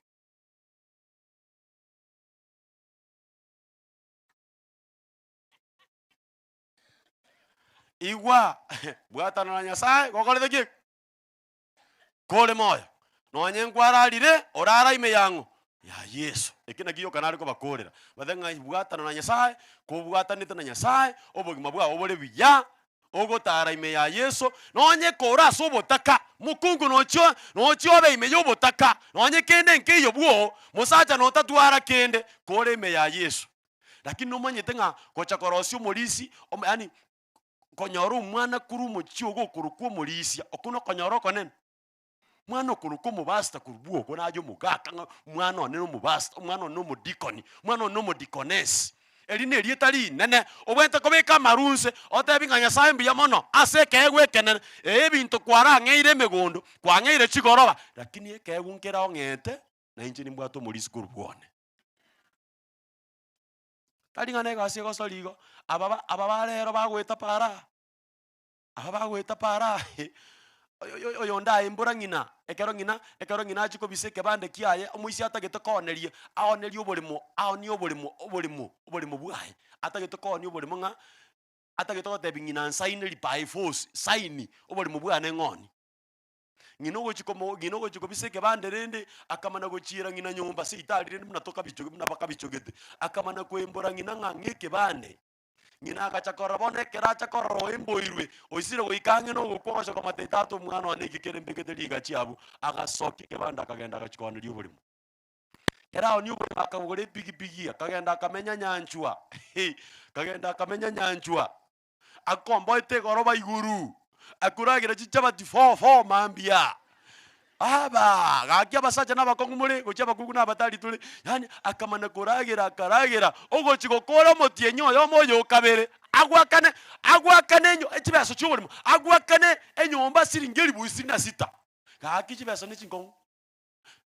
Igwa, bwatana na Nyasaye gokorete ki? Kore moyo, nonye nkwararire, orara ime yang'o? Ya Yeso. Eke nakio gioka nare kobakorera, batebe ng'a bwatana na Nyasaye, kobwatanete na Nyasaye, obogima bwao bore buya, ogotara ime ya Yeso, nonye kore ase obotaka, mokungu nochio nochio obe ime ya obotaka, nonye kende nkeiyo bwoo, mosacha notatwara kende, kore ime ya Yeso. Lakini nomanyete ng'a gocha korosia omorisia, omo yaani konyora omwana korwa omochie ogo okorokwa omorisia, okwo nokonyora okonene. Mwana okorokwa omopastor korwa bwogo naye omogaka ng'a omwana one na omopastor, omwana one na omodikoni, omwana one na omodikonesi. Eri na erieta rinene, obwenerete kobeka amaru nse, otebi ng'a Nyasaye mbuya mono ase ekeegwa ekenene, ee ebinto kwarang'eire emegondo, kwang'eire chigoroba, lakini ekeegwa nkere ong'ete, na inche nimbwate omorisia korwa bwone. Tari ng'a negasi egosori igo, aba ba aba ba rero bagoeta para, aba bagoeta para oyo oyonde aye mbora ng'ina, ekero ng'ina ekero ng'ina achia kobisa ekebande kiaye, omoisia atagete kooneria, aonerie oboremo aonie oboremo oboremo oboremo bwaye, atagete koonia oboremo ng'a, atagete gotebia ng'ina nsaineri by force, saini oboremo bwane ng'onie. Ng'ina ogochia komo ng'ina ogochia kobisa ekebande rende, akamana gochiera ng'ina nyomba seito aria rende buna tokabichoge buna bakabichogete, akamana koembora ng'ina ng'a ng'a ekebande. Ng'ina agacha korora bono ekero acha korora oemboirwe, oisire goika ang'e na ogokwa ogocha komotebia tata omwana one eki kere mbegete rigachi abwo, agasokia ekebande akagenda agachia kooneria oboremo. Ekero aonia oboremo akabogora epigipigi akagenda akamenya nyanchwa akagenda akamenya nyanchwa. Akomboete egoroba iguru, akoragera chichabati fofo mambia. Aba, gaki abasacha na abakong'u more, gochia abakungu na abatari tore, yaani akamana koragera akaragera, ogochia gokora omotienyi oyomo oyo okabere, agwakane agwakane enyo chibesa chia oborimo, agwakane enyomba siringi elifu isini na sita. Gaki chibesa ne chinkong'u.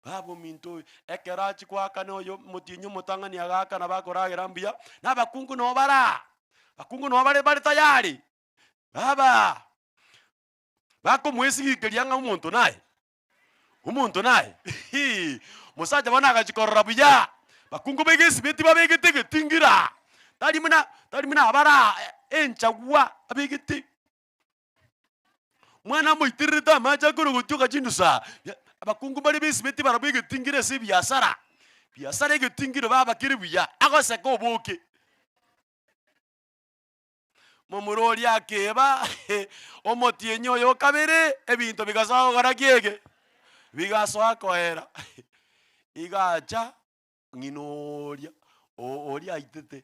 Baba ominto oyo, ekero achia goakana oyo omotienyi omotang'ani agaakana bakoragera mbuya, na abakungu nabo bare aa, abakungu nabo bare bare tayari, baba bakomoesigikeria ng'a omonto naye, omonto naye hii, omosacha bono agachia korora buya, bakungu ba egesibeti babegete egetingira, tari buna tari buna abare aa enchagwa abegete. Mwana amoitererete amache akore gotioka chindusa, abakungu baria besibeti barabwo egetingiro ase ebiasara, biasara egetingiro babakire buya, agoseka oboke. Momura oria akeba, omotienyi oyo okabere, ebinto bigasoa gokora ki ege? Bigasoa koera. Igacha ng'ina oria, oria aitete.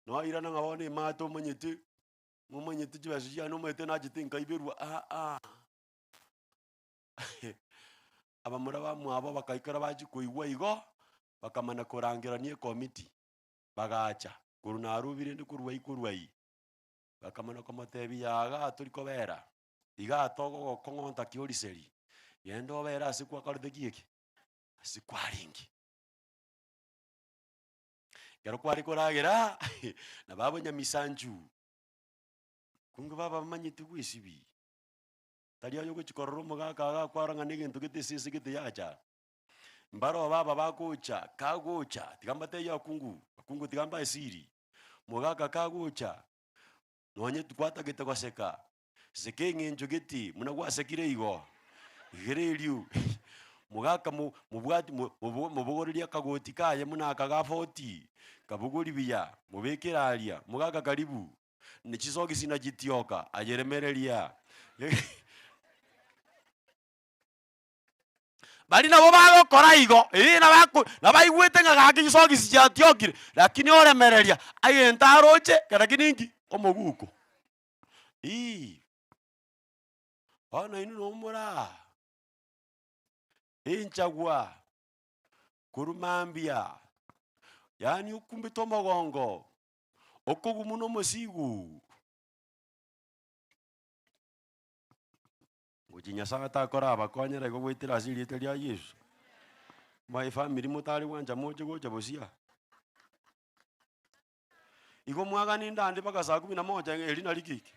Noirana ng'a bono emate omanyete, momanyete chibesa chiane omanyete nachete nkaiberwa aa. Abamura bamwabo bakaikara bachia koigwa igo, bakamana korangerania ekomiti, bagacha, korwa Nairobi rende korwa ai korwa ai, bakamana komotebia yaa igaa tori kobera, igaa togogokong'onta kioriseri, genda obere ase kwakorete ki eke? Ase kwarenge. Ekero kware koragera, nabo abanyamisanchu, kunge baba bamanyete gwesibia. Tari aye ogochia korora omogaka iga akwara ng'a na egento gete esese gete yacha. Mbaroo baba bagocha, kagocha, tiga mbatebie abakungu, abakungu tiga mbae esiri, mogaka kagocha, nonye twatagete goseka, seka eng'encho gete buna gwasekire igo, igere erio mogaka mo mobwati mo mobo mobogorerie akagoti kaye buna aka ga forty, kabogori buya, mobekere aria, mogaka karibu. Ne chisogisi nachitioka, aye remereria. Baria nabo bagokora igo, ee nabako nabaigwete ng'a gaki chisogisi chiatiokire, lakini oremereria, egento aroche kera ninki? Omoguko. Ii, bono inwe nabo moraa enchagwa korwa mambia, yaani okumbete omogongo. Okogumwa nomosigu. Gochia Nyasaye takora abakonyera igo goetera ase erieta ria Yeso. My family motare gwancha moche gocha bosia. Igo mwagani ndande mpaka saa kumi na moja eri nari kiki?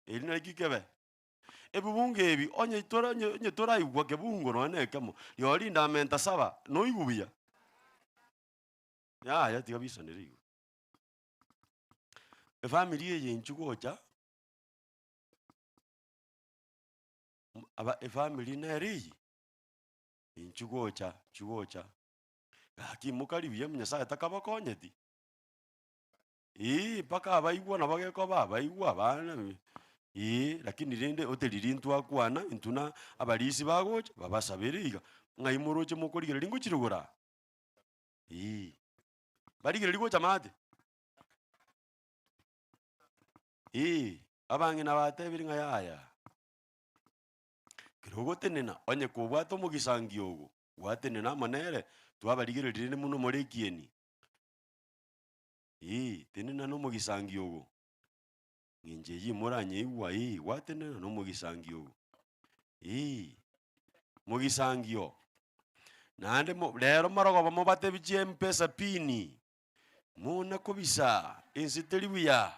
Eri nari kikebe. Ebibungo ebi onye tora onye onye toraigwa kebungo nonya na ekemo, rirorio rindamenta saba, noigwe buya. Yaya tiga bisanere igo. Efamiri eye inchuo gocha, aba efamiri nere eye, inchuo gocha inchuo gocha, gaki mokari buya nyasaye takabakonyeti? Eeh mpaka abaigwa nabo gekoba abaigwa abana eeh, lakini rende oteriri intwakwana intwe na abarisia bagocha babasabere iga, ng'ai moroche mokorigereria ngochire goraa. Eeh, barigereria gocha maate? Eeh, abang'ina batebire ng'a yaya, ekero ogotenena onye kobwate omogisangio ogo, gwatenena amo nere, twabarigereria rende buna more ekieni. Eeh, tenena na omogisangio ogo, ng'encho eywo moranyeigwa eeh, gwatenena na omogisangio ogo, eeh, mogisangio. Naende mo rero marogoba mobatebi chi mpesa pin, muna kobisa, ense teri buya.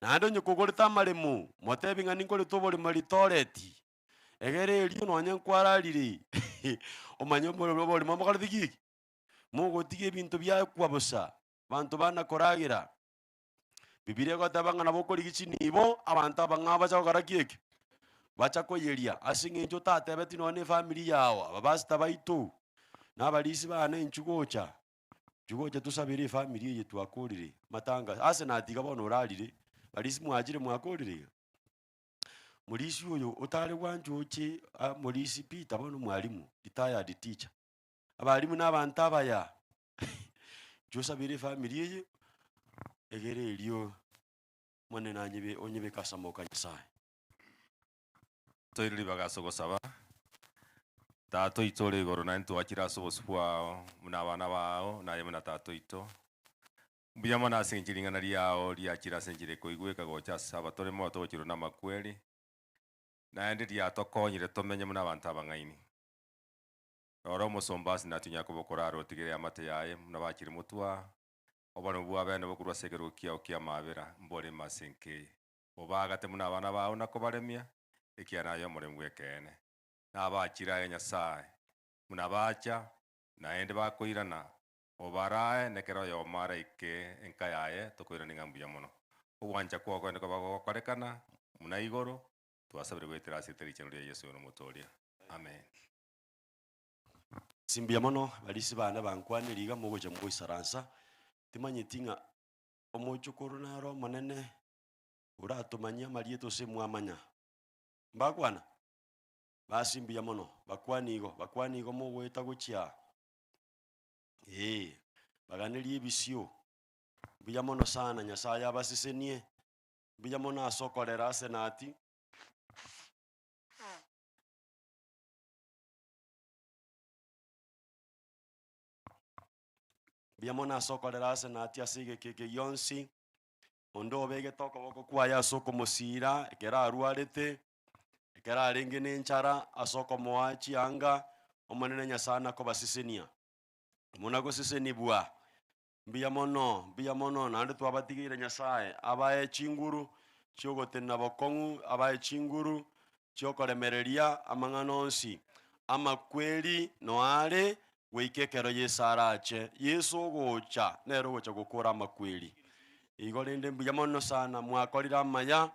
Naende onye kogorete amaremo, motebi ng'a ninkorete oboremo ritoreti, egere erio nonye nkwararire omanye omorero oboremo mokorete ki eki? Mogotiga ebinto biakwa bosa, abanto bana koragera. Bibilia egoteba ng'a nabo okorigia chinibo, abanto abang'ao bacha gokora ki eke? Bacha koyeria, ase eng'encho otatebeti nonye na efamiri yao, aba pastor baito, na abarisia bane inchuo gocha, inchuo gocha tosabere efamiri eye twakorire matanga, ase natiga bono orarire, barisia mwachire mwakorire iga. Morisia oyo otare gwancha oche ah morisia Peter bono mwalimu, retired teacher, abalimu na abanto abaya, inchuo osabere efamiri eye, egere erio Omonene anyebe onyebeke ase amaboko a Nyasaye. Toire ribaga ase ogosaba. Tata oito ore igoro naende twachire ase obosio bwao buna abana bao naye buna tata oito. Mbuya mono ase eng'encho ring'ana riao riachire ase enchera ekoigweka gocha ase abatore moyo togochirwa namakweri, naende riatokonyire tomenye buna abanto abang'aini. Rora omosomba ase natinyara koba okorara otigere eamate yaye buna bachire motwe aa, oboremo bwa bene bokorwa ase ekerogo kiao ki'amaabera mboreme ase enka eye. Obaagate buna abana bao na kobaremia, ekiagera naye omoremi bw'ekeene. Nabachire aye Nyasae, buna bacha, naende bakoirana, obarae nekero oyomo araike enka yaye, tokoirania ng'a mbuya mono. Ogwancha kwao kogende koba gogokorekana buna igoro, twasabire goetera ase erieta richenu ria Yeso oyo Omotoria. Amen. Ase mbuya mono, barisia bane bankwanire iga mogocha moisaransa, timanyeti ng'a omochokoro naro omonene oratomanyie amarieta ase mwamanya. Mbakwana? Basi mbuya mono, bakwanie igo, bakwanie igo mogoeta gochia eh, baganerie ebisio, mbuya mono sana Nyasaye abasesenie, mbuya mono ase okorera ase nati. Mbuya mono ase okorera Asenati ase egeka eke gionsi, onde obegete okoboko kwaye ase okomosiira ekero arwarete, ekero arenge na enchara, ase okomoa chianga, Omonene Nyasae nakobasesenia. Buna gosesenibwa, mbuya mono, mbuya mono, naende twabatigeire Nyasae abae chinguru chiogotenena bokong'u, abae chinguru chiokoremereria amang'ana onsi. Amakweri noare goika ekero Yeso arache. Yeso ogocha, nere ogocha gokora amakweri. Igo rende mbuya mono sana mwakorire amaya,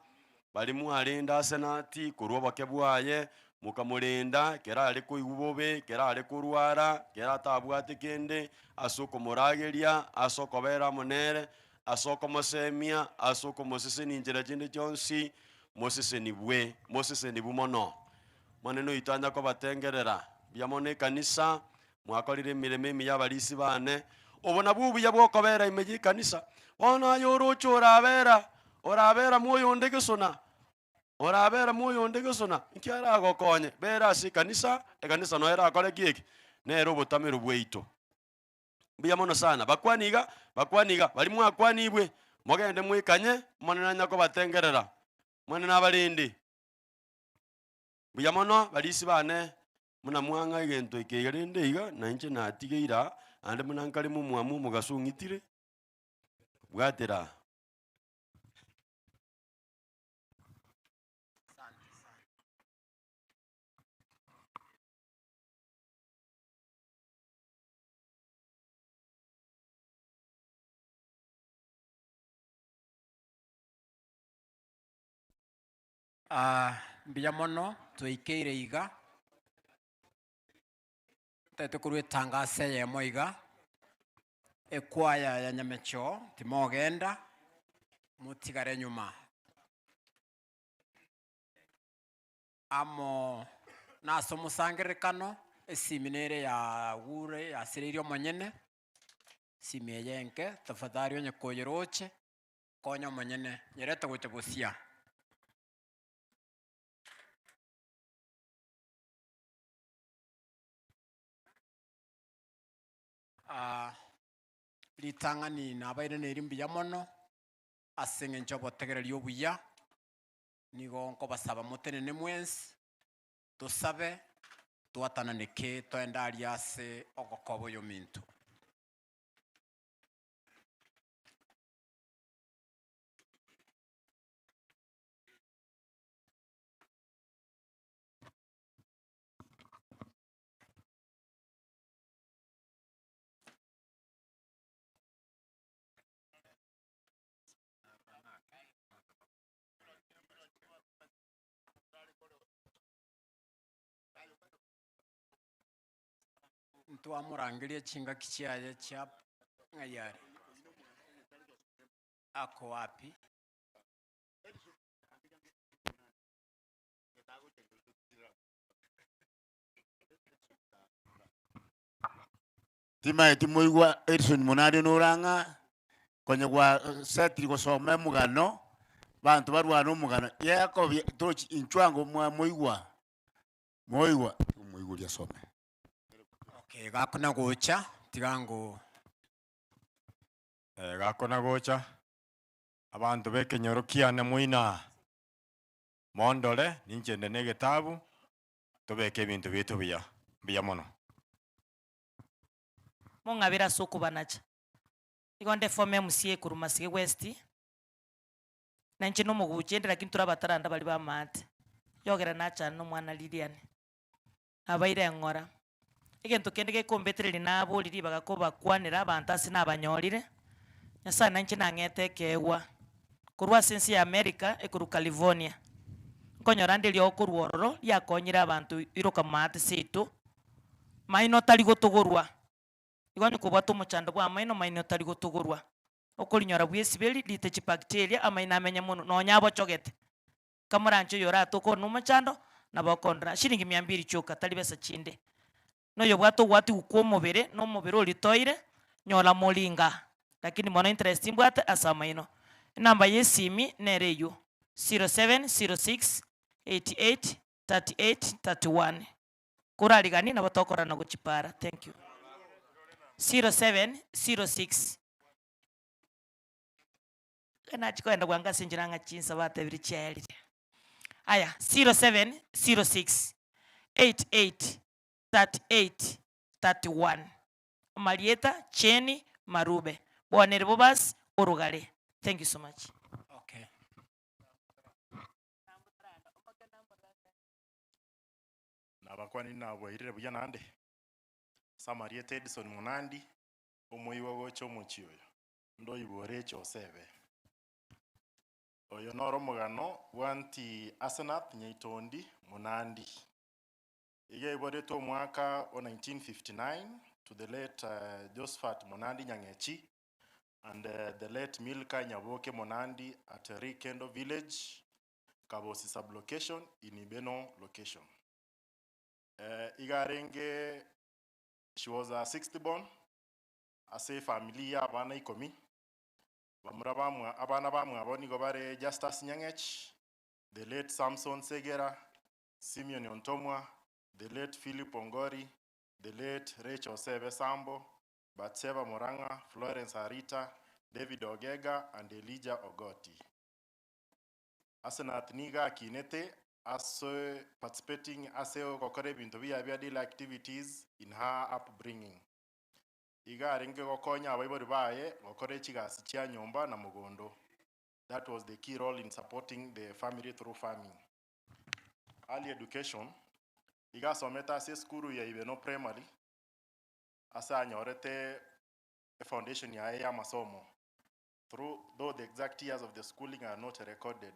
baria mwarende Asenati korwa oboke bwaye, mokamorenda ekero are koigwa bobe, ekero are korwara, ekero atabwate kende, ase okomorageria, ase okobera amo nere, ase okomosemia, ase okomosesenia inchera chinde chionsi, mosesenibwe, mosesenibwe mono. Omonene oito anya kobatengerera, mbuya mono ekanisa, mwakorire emeremo emiya abarisia bane, obo nabwo obuya bw'okobera ime y'ekanisa. Bono aye oroche orabera, orabera moyonde gesona, orabera moyonde gesona, nki aragokonye? Bera ase ekanisa, ekanisa noyo erakore ki eke? Nere obotamero bwaito. Mbuya mono sana, bakwani iga, bakwani iga, baria mwakwanibwe, mogende mwekanye, Omonene anya kobatengerera, Omonene abarende. Mbuya mono barisia bane, buna mwang'a egento eke iga rende iga, na inche natigeire aa, naende buna nkare momwamu omogaso ong'itire, bwatera aa. Mbuya mono twaikeire iga, ntagete korwa etangaso eyemo iga, ekwaya ya Nyamechoo timogenda, motigare nyuma. Amo nase omosangererekano, esimi nere yagure yasireirie omonyene, esimi eye enke, tafadhali onye koyeroche. Konya omonyene, nyerete gocha bosia. Ah, ritang'ani nabairaneiri mbuya mono, ase eng'encho y'obotegereri obuya, nigo nkobasaba motenene mwensi, tosabe, twatananeke toende aria ase ogokoba oyominto. Ntwamorangeria chingaki chiaye chia ng'ai are? Ako wapi? Timaeti moigwa Edison Munario nore ng'a konya gwa setiri gosoma emogano, banto barwane omogano, yekobia tochi inchuo ango mwa moigwa, moigwa, omoigori asome. Okay, gakona gocha tiga ngo. Eh, gakona gocha, abanto b'ekenyoro kiane moina mondore, ninche inde na egetabu, tobeke ebinto biaito buya. Mbuya mono. Mong'abere ase okobanacha. Igo nde form MCA korwa Masige West, na inche nomogucha ende lakini tore abataranda baria b'amaate. Yogera nachana na omwana Lilian. Nabaire eng'ora. Egento kende gekombetereria naborie ribaga kobakwanera abanto ase nabanyorire, Nyasae nainche nang'ete ekeegwa korwa ase ense ya America ekorwa California. Nkonyora nde eriogo korwa ororo riakonyire abanto iroka maate seito, maino tari gotogorwa. Igo onye kobwate omochando bwa amaino, maino tari gotogorwa. Okorinyora bwesiberi riite chibacteria amaino amenye mono nonya abochogete. Kamoranche oyo oratoke ore nomochando, nabo okondora. Shilingi mia mbili chioka, tari besa chinde. Na oyobwate ogwatigwa kw'omobere, na omobere oritoire, nyola moringa. Lakini mono interest mbwate ase amaino. Enamba y'esimi nere eywo, 0706 88 38 31. Korariganie nabo tokororana gochia para. Thank you. 0706 Nachi kogenda bwango ase enchera ng'a chinsa batebire chiaerire. Aya, 0706 88 38 31. Amarieta, Jane Marube. Bono ere bobasi orogare. Thank you so much. Okay. Nabakwani naboirire buya naende, ase amarieta Edison Munandi, omoigwa gocha omochie oyo, ndoibore eche osebe. Oyo noro omogano bwa nti Asenath Nyaitondi Munandi. Iga aiboretwe omwaka o 1959 to the late Josephat Munandi Nyang'echi and the late Milka Nyaboke Munandi at Rikendo Village, Kabosi Sub-location in Ibeno Location. Iga arenge she was a sixth born ase efamiri ya abana ikomi, bamura bamwa abana bamwabo nigo bare Justus Nyang'ech, the late Samson Segera, Simeon Ontomwa, the late Philip Ongori, the late Rachel Sebe Sambo, Batseba Murang'a, Florence Arita, David Ogega and Elijah Ogoti. Asenath nigo akinete ase participating ase ogokora ebinto biaye bia daily activities in her upbringing. Iga arenge gokonya abaibori baye gokora echigasi chia nyomba na mogondo. That was the key role in supporting the family through farming. Early education, iga asomete ase esukuru ya Ibeno Primary, ase anyorete efoundation yaye ya amasomo. Through, though the exact years of the schooling are not recorded,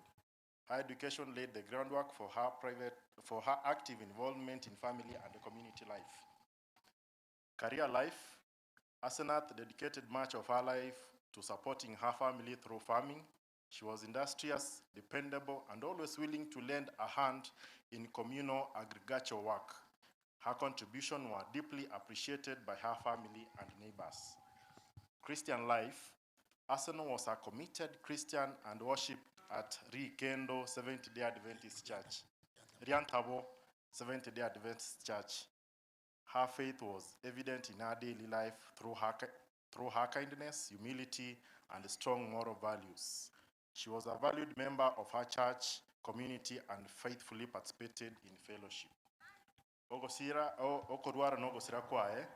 her education laid the groundwork for her private, for her active involvement in family and community life. Career life, Asenath dedicated much of her life to supporting her family through farming. She was industrious, dependable, and always willing to lend a hand in communal agricultural work. Her contribution were deeply appreciated by her family and neighbors. Christian life, Arsenal was a committed Christian and worshipped at Rikendo Seventh-day Adventist Church, Riantabo Seventh-day Adventist Church. Her faith was evident in her daily life through her, through her kindness, humility, and strong moral values. She was a valued member of her church community and faithfully participated in fellowship. Ogosira, okorwara na ogosira kwaye,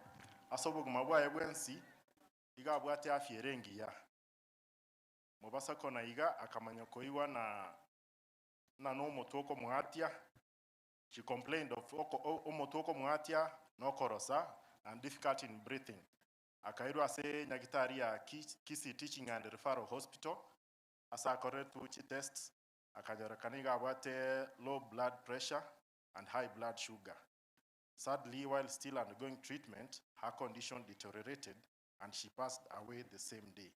ase obogima bwaye bwensi, iga abwate afya ere engiya. Mobasako na iga akamanya koigwa na na nomotwe okomwatia, she complained of omotwe okomwatia na okorosa and difficulty in breathing. Akairwa ase nyagitari ya Kisii Teaching and Referral Hospital, ase akoretwe chitests, akanyorekana iga abwate low blood pressure and high blood sugar. Sadly, while still undergoing treatment, her condition deteriorated and she passed away the same day.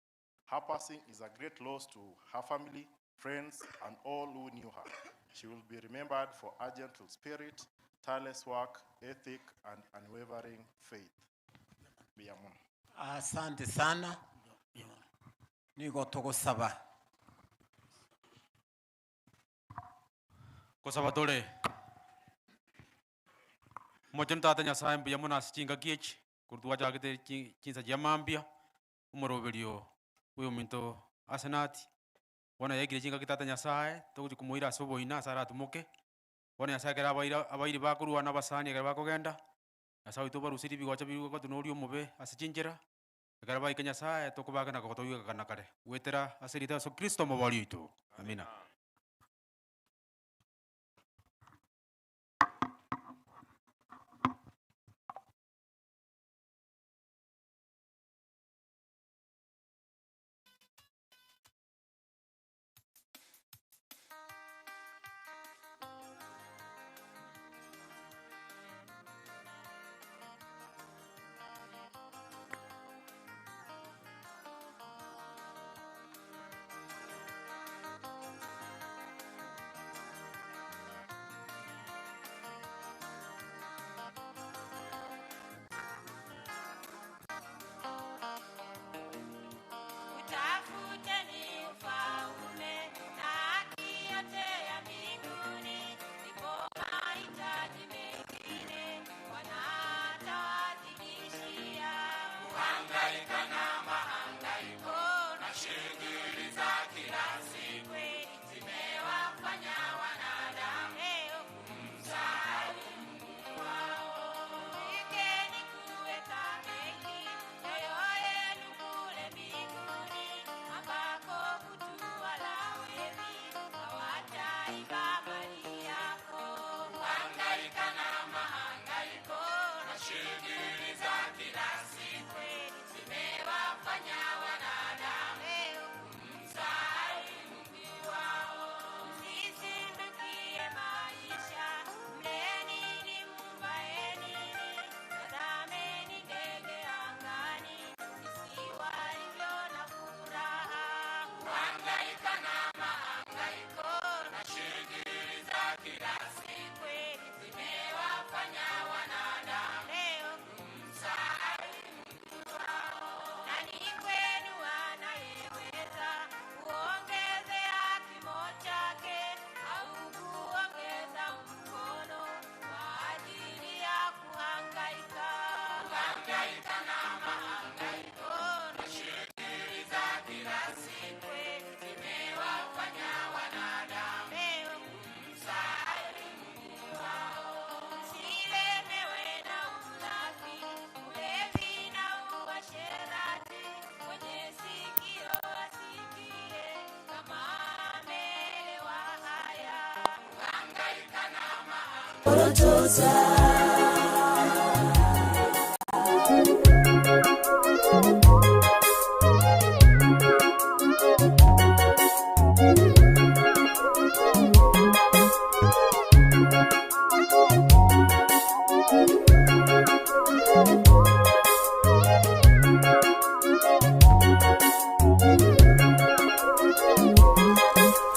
Her passing is a great loss to her family, friends, and all who knew her. She will be remembered for her gentle spirit, tireless work, ethic, and unwavering faith. Mbuya mono. Asante sana. Nigo togosaba. Gosaba tore. Omochenu Tata Nyasaye mbuya mono ase chingaki echi, korwa twachagete chinsa chia mambia, omoroberio bwa oyominto Asenati, bono yaikire chingaki Tata Nyasaye, togochia komoira ase oboina ase aratumoke, bono Nyasaye ekero abaire abairi bakorwa na abasani ekero bakogenda, Nyasaye oito obaruserie ebigocha biria gotu na oria omobe ase chinchera, ekero baika Nyasaye, tokobake na gotoigwekana kare, goetera ase erieta Yeso Kristo omobori oito. Amina. Orotosa.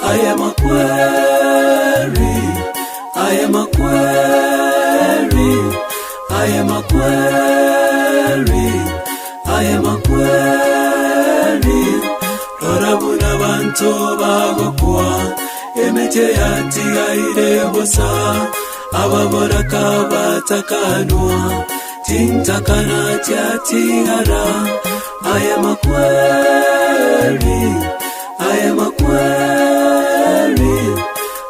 I am a query. I am a query. I am a query. I am a query. Rora buna bantu bagokwa emeche yatigaire bosa ababoraka batakanwa tintakana tyatigara I am a query. I am a query.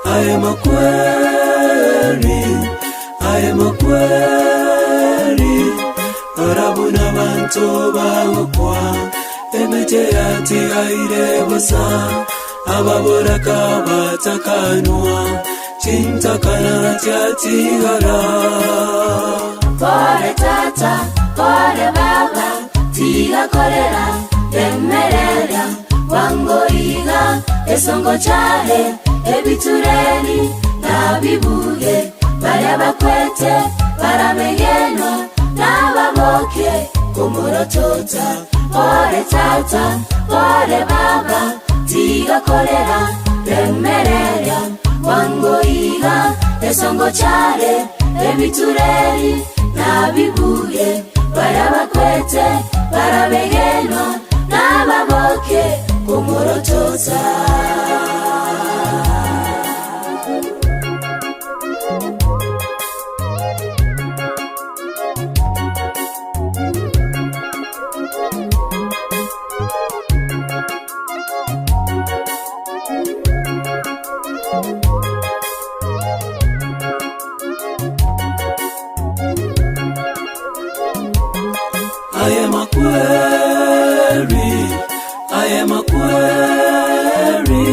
I am a query. I am a query. Rora buna bantu bagokwa emeche yatigaire bosa ababoraka batakanwa chintakana tyatigara Pore tata, pore baba, tiga korera, remerera, wangoiga, esongo chale, ebitureni, nabibuge, baria bakwete, barabegenwa, nababoke, kumurotota. Pore tata, pore baba, tiga korera, remerera, wangoiga, esongo chale, ebitureri, nabibuge, baria bakwete, barabegenwa, nababoke, kumurotota. I am a query. I am a query.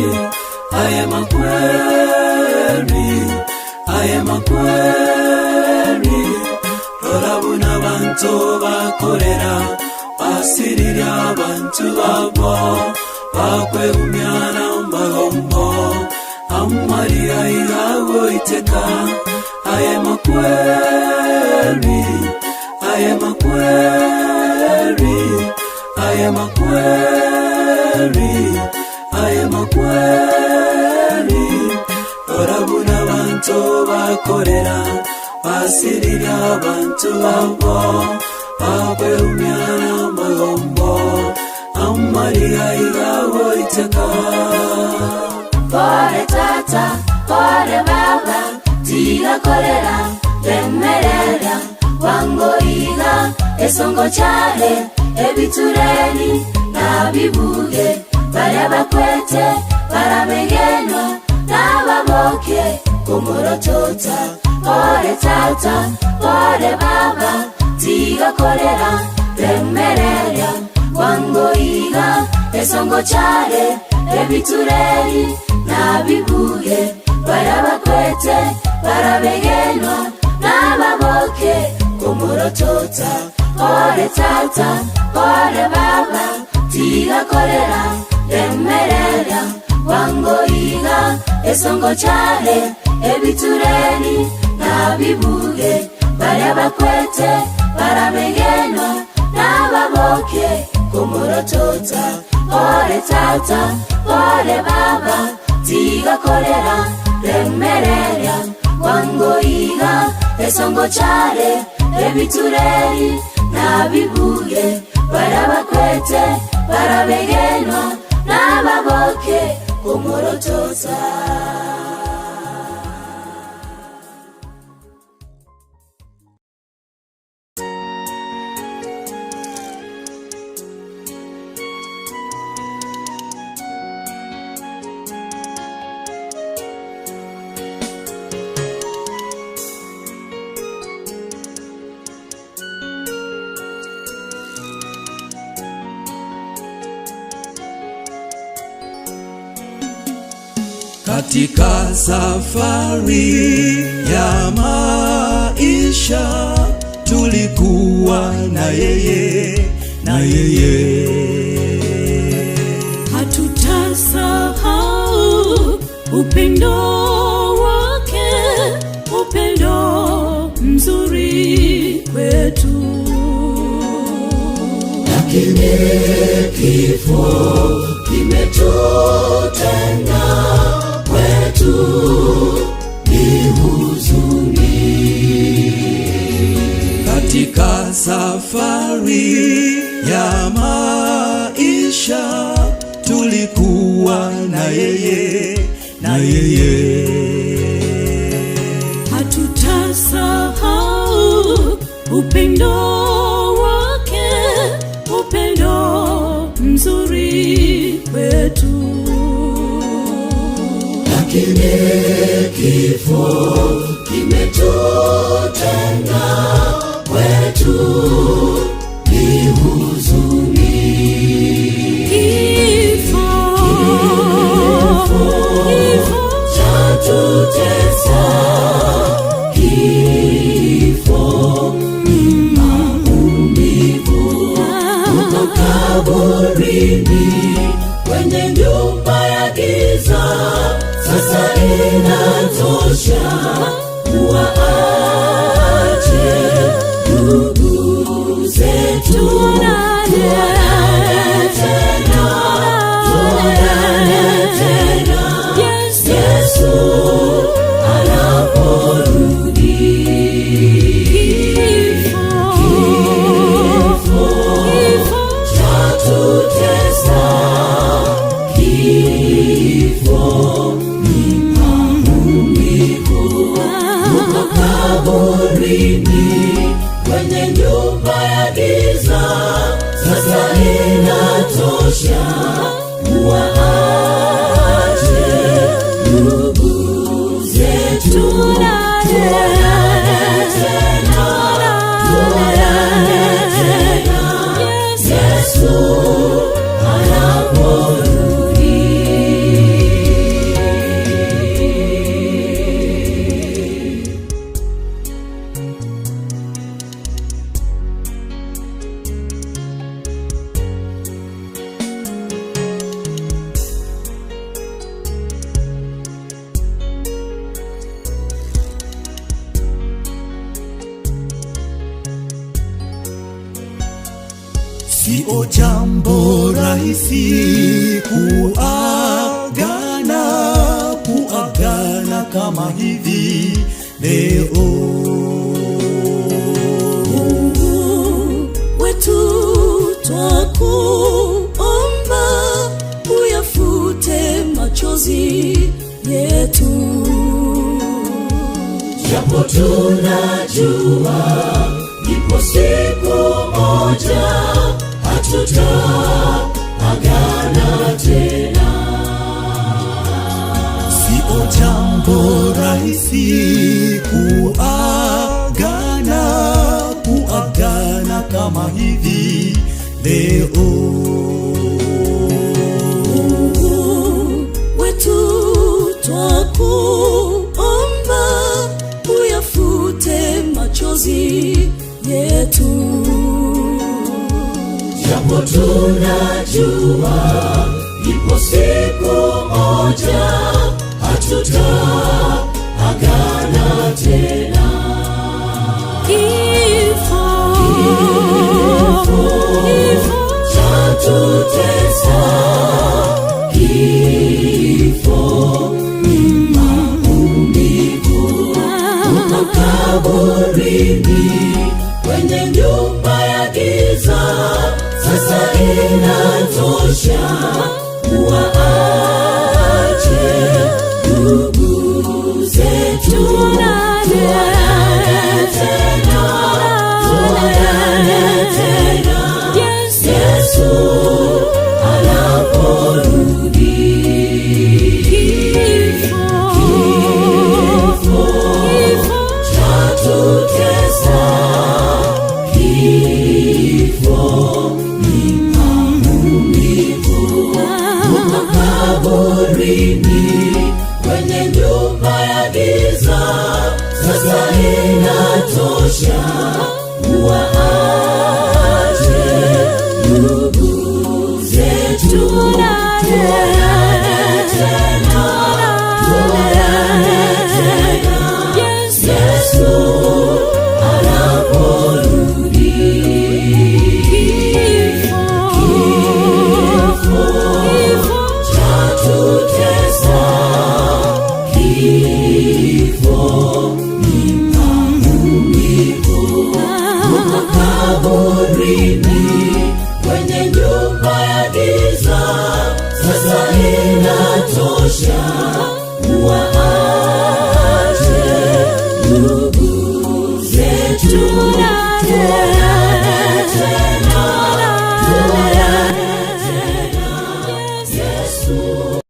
I am a query. I am a query. Rora buna bantu bakorera basiriria abantu babo bakwegumyana mbagombo amaria igagoiteka I am a query. I am a query. I am a query. I am a query. Rora buna bantu bakorera basiriria abantu babo bakwegumyana magombo amaria igagoiteka Pore tata, pore baba, tiga korera, remerera, wangoiga, esongo chale, ebitureni, nabibuge, baria bakwete, barabegenwa, nababoke, kumurotota. Pore tata, pore baba, tiga korera, remerera, wangoiga, esongo chale, ebitureri, nabibuge, baria bakwete, barabegenwa, nababoke, kumurotota. Pore tata, pore baba, tiga korera, remerera, wangoiga, esongo chale, ebitureni, nabibuge, baria bakwete, barabegenwa, nababoke, kumurotota. Pore tata, pore baba, tiga korera, remerera, wangoiga, esongo chale, ebitureri, nabibuge, baria bakwete, barabegenwa, nababoke, kumurotota. Katika safari ya maisha tulikuwa na yeye, na yeye. Hatutasahau upendo wake, upendo mzuri kwetu. Lakini kifo kimetutenga, kwetu ni huzuni. Katika safari ya maisha tulikuwa na yeye, na yeye. Hatutasahau upendo wake, upendo mzuri kwetu. Lakini kifo kimetutenga, kwetu ni huzuni. Kifo, kifo chatutesa, kifo ni maumivu. Uko kaburini kwenye nyumba ya giza, sasa inatosha, waache ndugu zetu, tuonane tena, tuonane tena, Yesu anaporudi. Kifo chatutesa, kifo ni maumivu. Uko kaburini kwenye nyumba ya giza, sasa inatosha, waache ndugu zetu, tuonane tena, tuonane tena, Yesu anaporudi. Sio jambo rahisi kuagana, kuagana kama hivi leo. Mungu wetu twakuomba, uyafute machozi yetu. Japo tunajua ipo siku moja hatutaagana tena. Sio jambo rahisi kuagana, kuagana kama hivi leo. Mungu wetu twakuomba, uyafute machozi yetu. Japo tunajua ipo siku moja hatutaagana tena. Kifo, Kifo chatutesa, kifo ni maumivu. Uko kaburini kwenye nyumba ya giza, sasa inatosha, waache ndugu zetu, tuonane tena, tuonane tena, Yesu anaporudi. Kifo chatutesa, kifo ni maumivu. Uko kaburini giza, sasa inatosha. Waache ndugu zetu, tuonane tena, tuonane tena, Yesu.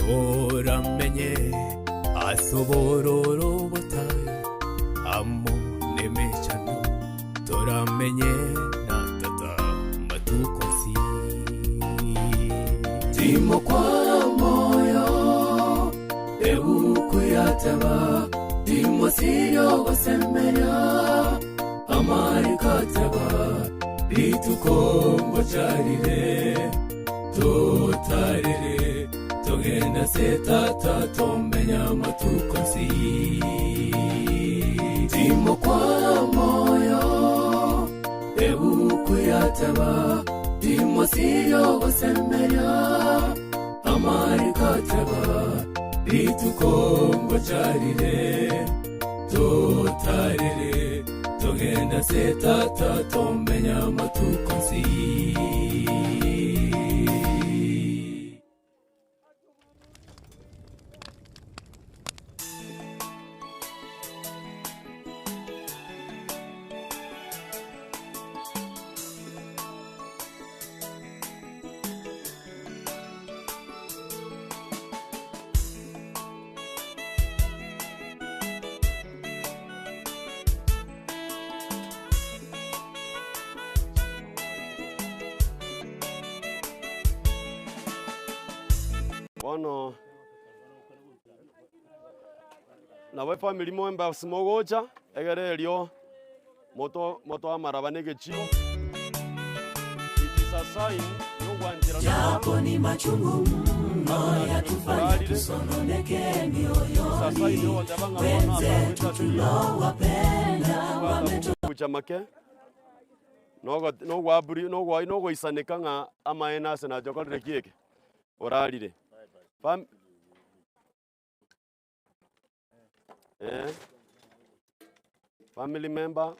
Toramenye asobororo butayu amo nemechano toramenye na tata matukosi Timo kwa moyo eukuyataba timo sirio gosemeria amarikataba ritukongo carire tutarire togenda se tata tomenya matukosi timo kwa moyo eukuyataba timo sirio gosemeria amarikataba ritukongo carire tutarire togenda se tata tomenya matukosi. Bono nabo efamiri moembe mogocha, egere erio moto motoe amaraba na egechibo. It is a sign yogwancherana Japo ni machungu mno yatufanya tusononeke mioyoni, wenzetu tulowapenda wametu Gocha make nogo nogwaburi nogwa nogoisaneka ng'a amaene ase nachokorire ki eke orarire. Fam eh, family member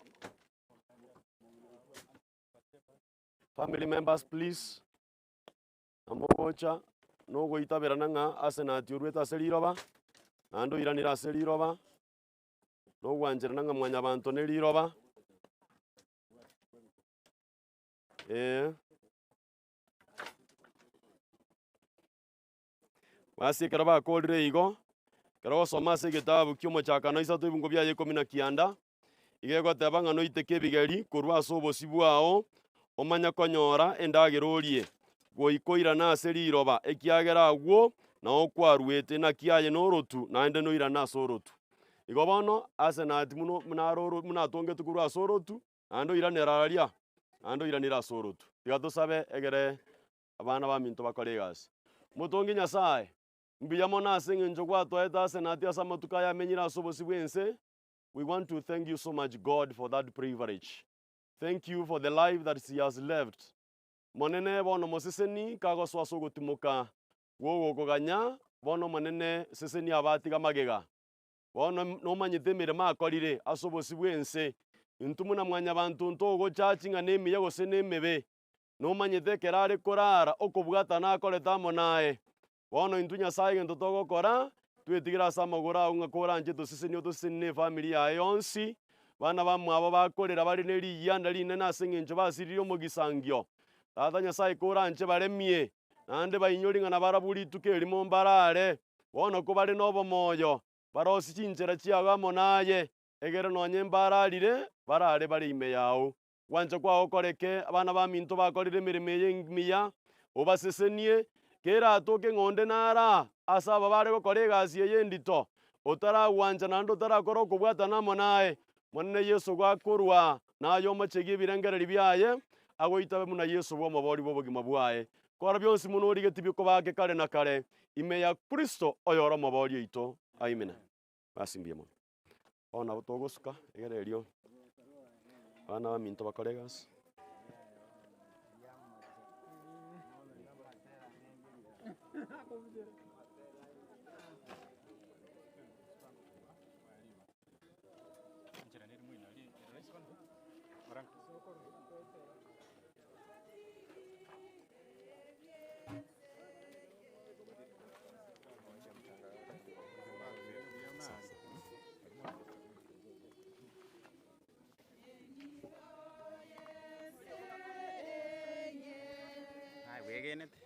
family members please, amogocha nogoitaberana ng'a ase natiorwete ase riroba, naende oiranire ase riroba, nogwancherana ng'a mwanyabanto na eriroba. Eh. Basi ekero bakorire igo, ekero ogosoma ase egetabu kia omochakano isato ebungo biaye ikomi na kianda, iga egoteba ng'a noiteke ebigeri korwa ase obosio bwao, omanye konyora endagera orie, goika oirane ase riroba, ekiagera agwo nao kwarwete, naki aye norotu, naende noirane ase orotu. Igo bono, ase nati muno muna aro buna atongetwe korwa ase orotu, naende oiranera aria, naende oiranire ase orotu. Tiga tosabe egere abana baminto bakore egasi. Motongi Nyasaye, mbuya mono ase eng'encho gwatoete ase nati ase amatuko aya amenyire ase obosi bwa ense. We want to thank you so much God for that privilege. Thank you for the life that he has left. Monene bono moseseni kagosoa ase ogotimoka gwogokoganya, bono Omonene seseni abatiga magega. Bono nomanyete emeremo akorire ase obosi bwa ense. Intwe buna mwanyabanto ntogochachi ng'a nemiya gose nemebe. Nomanyete ekero are korara okobwatana akorete amo naye. Bono intwe Nyasaye egento togokora, twetigere ase amagoro ao ng'a koranche toseseni otoseseni na efamiri yaye yonsi, bana bamwabo bakorera bare na riyianda rinene ase eng'encho basiririe omogisangio. Tata Nyasaye koranche baremie, naende bainyori ng'a nabarabwo rituko erimo mbarare, bono kobare na obomoyo, barosie chinchera chiago amo naye, egere nonye mbararire, barare bare ime yao. Gwancha kwao koreke, abana baminto bakorire emeremo eye emiya, obasesenie, keratoke ng'a onde nara ase aba bare gokora egasi eye endito, otaragwancha naende otarakora okobwatana amo naye. Monene Yeso gakorwa, naye omochegi ebirengererio biaye, agoitabe buna Yeso bw'omobori bw'obogima bwaye. Kora bionsi buna origetie bikobake kare na kare, ime ya Kristo oyore omobori oito. Amina. Basi mbuya mono. Bono nabo togosuka, egere erio abana baminto bakore egasi. Aye bwegenete.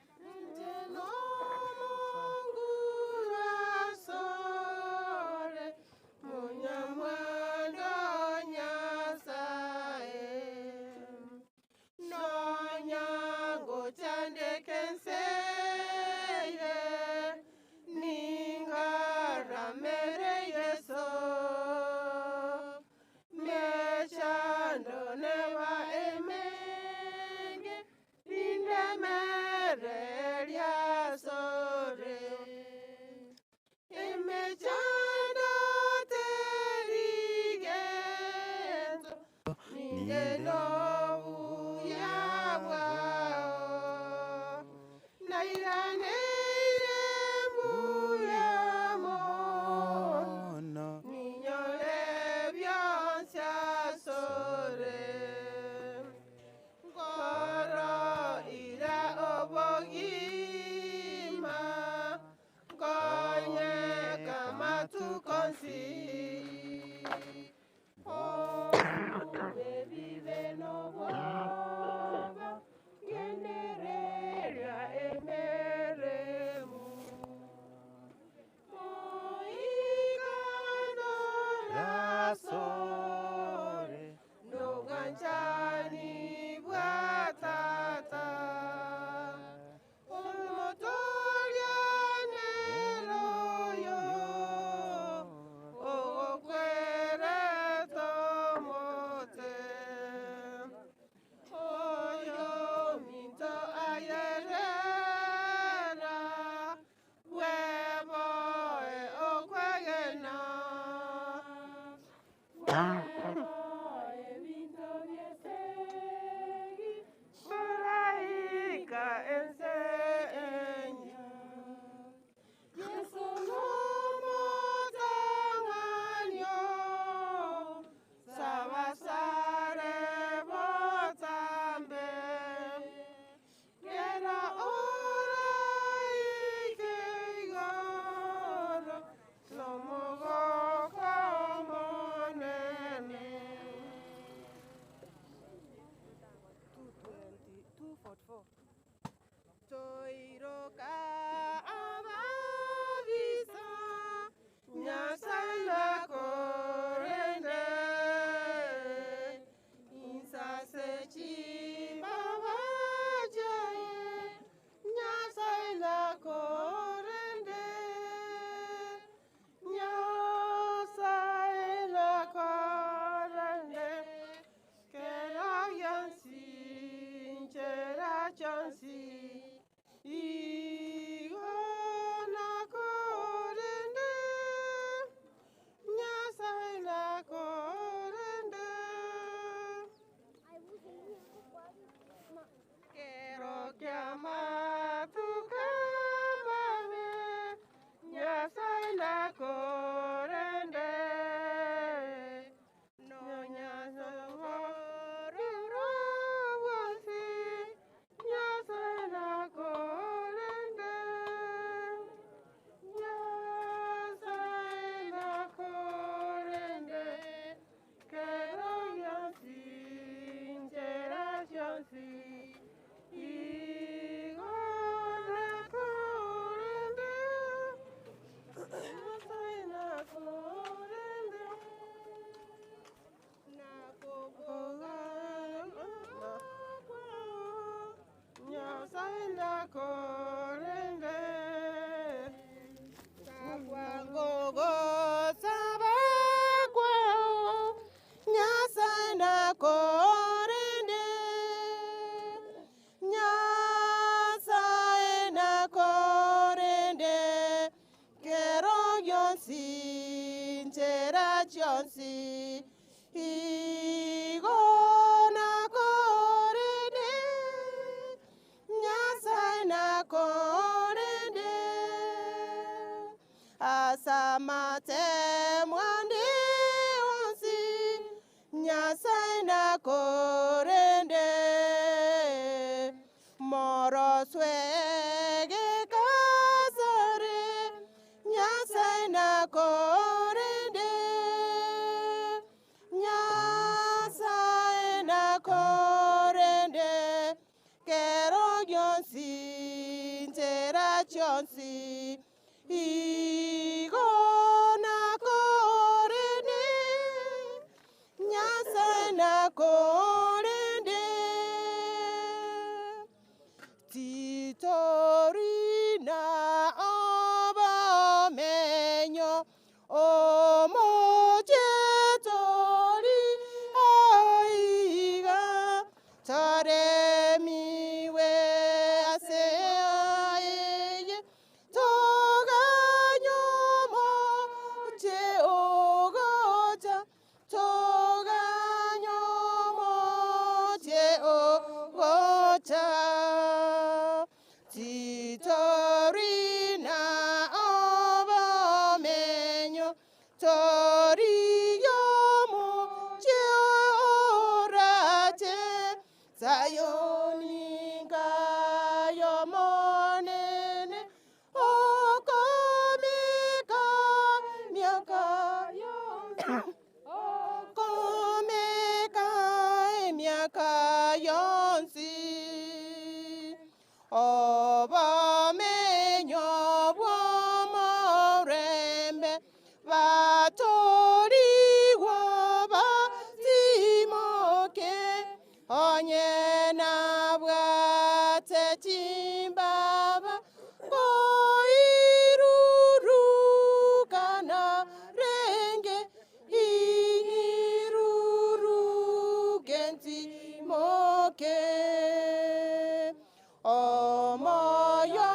ense enyia. Yesu nomotang'anio, sabasare botambe. Kera oraike igoro, nomogoko omonene. 244. Toiroka ababisa, Nyasaye nakorende. Insase chimbaba chiaye, Nyasaye nakorende. Nyasaye nakorende. Kera gionsi, nchera chionsi, igo nakorende. Nyasaye nakorende. Kero kiamatuka mabe, Nyasaye nakorende. Nonyasaye Nyasaye nakorende. Nyasaye nakorende. Kero gionsi, nchera chionsi, igo nakorende. Nyasaye nakorende. Nyasaye nakorende. Kabwangogo sabakwao, Nyasaye nakorende. Nyasaye nakorende. Kero gionsi, nchera chionsi, igo nakorende. Nyasaye nakorende. Asamate mwande onsi, Nyasaye nakorende. Moroswege kasare, Nyasaye nakorende. Nyasaye nakorende. Kero gionsi, nchera chionsi, igo nakorende. Nyasaye nakorende. Titorina obamenyo, omochetori aiga, taremiwe ase aye, toganyomoche ogocha, toganyomoche ogocha. Titorina obamenyo, toriyomoche orache, Sayoni ngayomonene, okomeka miaka yonsi, okomeka emiaka yonsi. Obamenyo bw'omorembe, batorigwa batimoke, onye nabwate chimbaba, koirurukana renge, inyiruruke ntimoke. Omoyo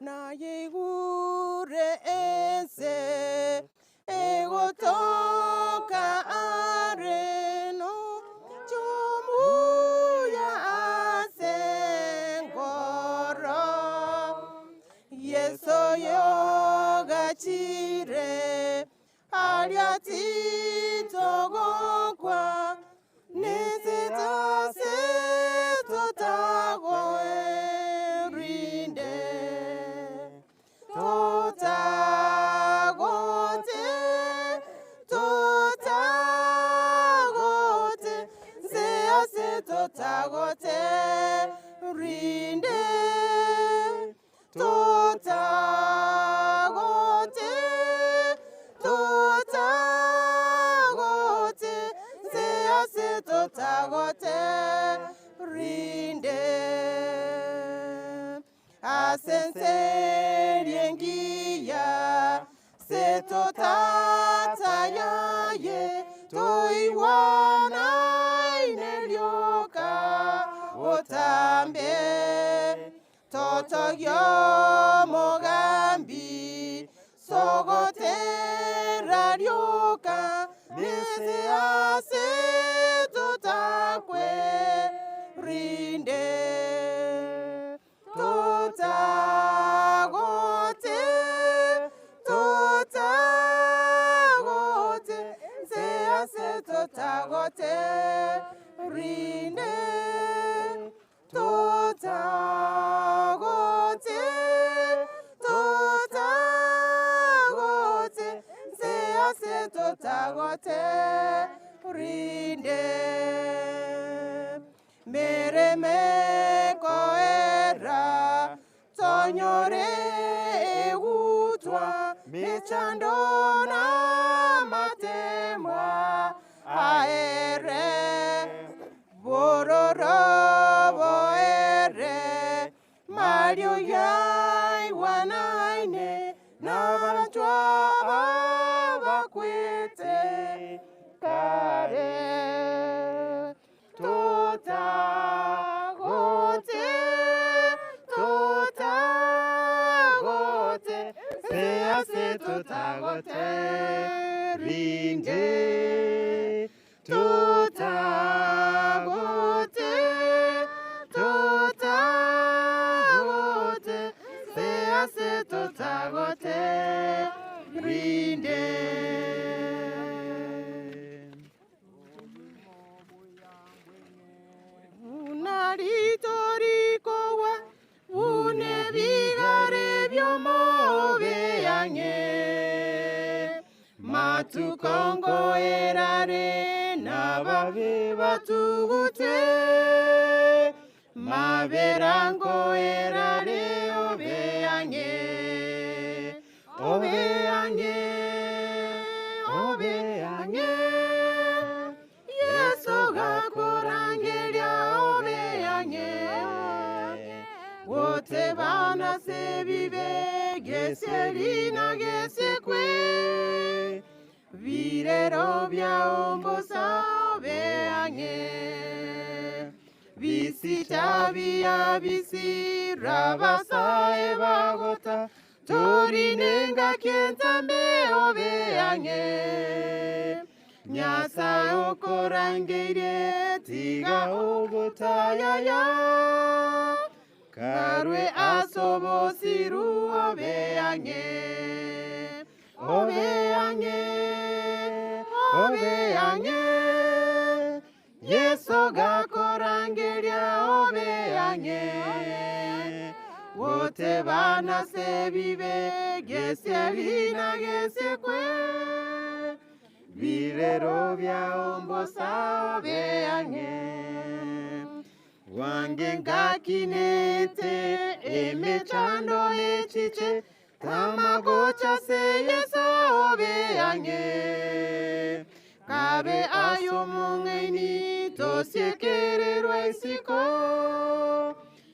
Nayeigure ense egotoka areno chomuya ase ngoro Yeso yogachire aria titogokwa nesitase totagwerinde totagote totagote nse ase totagote rinde totagote totagote nse ase totagote rinde asenserie setotatayaye toiwanaine otambe totogyo mogambi sogotera rioka nese ase totakwe rinde totagote totagote nse ase totagote rinde totagote totagote nse ase totagote rinde mereme koera tonyore egutwa mechando na matemwa aere bororo boere mario yaiwanaine n'abantu abakwete kare totagote totagote nse ase totagote rinde totagote totagote nse ase totagote rinde unaritorikowa une bigare byomobe yange matukongo erare n'ababe batugute maberango erare obe yange obe yange obe yange Yesu gakurangiria obe yange wote bana sebibe geselina gesekwe birero bya ombosa obe yange bisita bia bisira basae bagota torinenga kentambe obe yange Nyasaye okorangeire tiga ogotayaya karwe asobosiru obe yange obe yange obe yange Yesu gakorangeria obe yange wote bana sebibe geselina gesekwe birero bya ombosa obe yange wange ngakinete emechando echiche tamagocha se Yesu obe yange kabe ayo mung'aini tosiekererwa isiko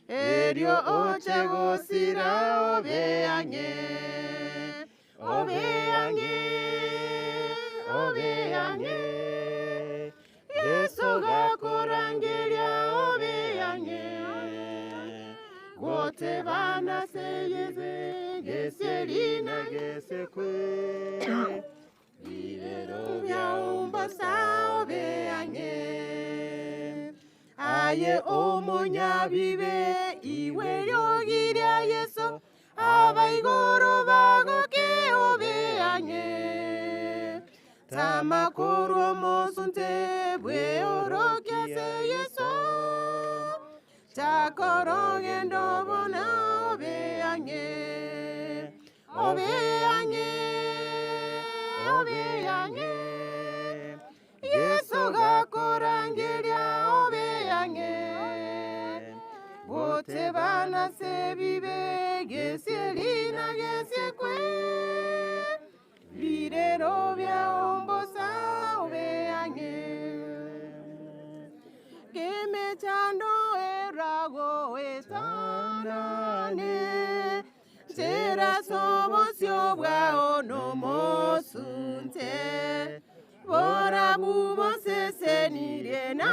erio oche gosira obe yange obe yange obe yange Yesu gakorangeria obe yange wote bana seyeze Geselina gesekwe Birero byaumbosa obeange Aye omunyabibe iwe ryogiria Yesu abaigoro bagoke obeange Tamakuru omosunte bweorokia se Yesu Chakorogendo bona obeange Obeange Obeange Yesu gakorangeria obeange Bote bana sebibe geselina gesekwe Birero bya ombosa obeange Gemechando erago etanane Tera sobosio bwao nomosunte Bora bubosesenirie na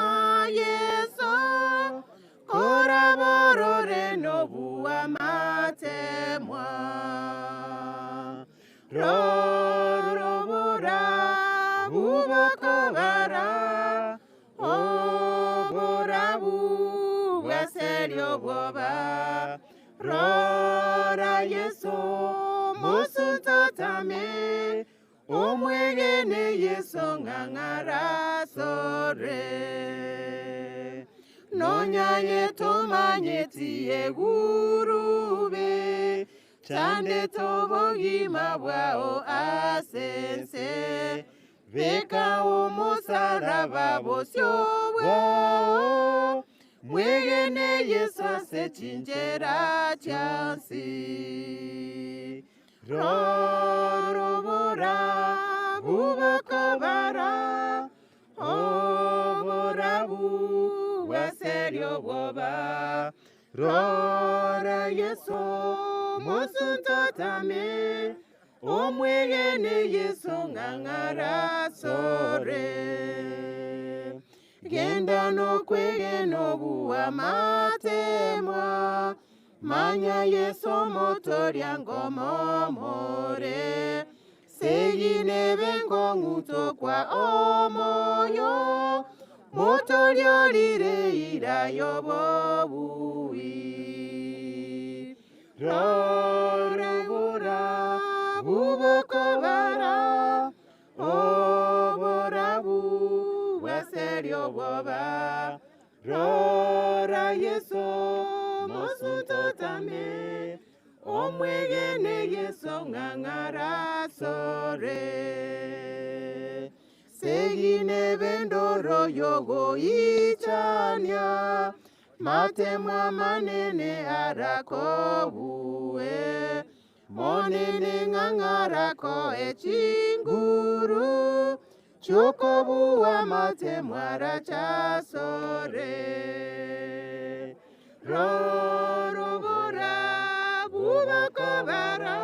Yesu Kora borore nobuwa matemwa Rorobora bubokobara Oborabu bwaserio bwoba Rora Yesu musuntotame Omwegene Yesu ng'ang'ara sore Nonyaye tumanyeti egurube Chande tobogima bwao asense Beka omusaraba bosio bwao Mwegene Yesu ase chinjera chiansi Rorobora bubokobara Oborabu bwaserio bwoba Rora Yesu musuntotame Omwegene Yesu ng'ang'ara sore Genda nokwegena obuwa matemwa Manya Yesu motoria ngomomore Segine bengo ng'uto kwa omoyo Motorio rire irayo bobui Rorobora bubokobara Oborabu bwaserio bwoba Rora Yesu musuntotame Omwegene Yesu ng'ang'ara sore Segine bendoro yogo ichania Matemwa manene arakobuwe Monene ng'ang'arako echinguru Chokobuwa matemwa rachasore Rorobora bubokobara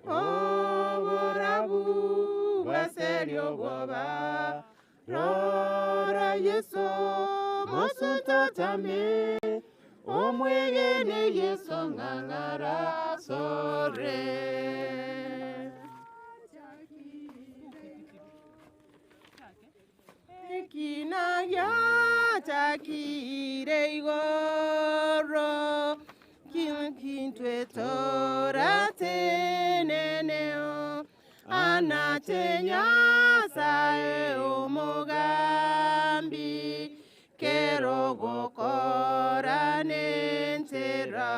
Oborabu bwaserio bwoba Rora Yesu musuntotame Omwegene Yesu ng'ang'ara sore Ekina gyachakire igoro Kintwe torateneneo Anache Nyasaye omogambi Kero gokora nentera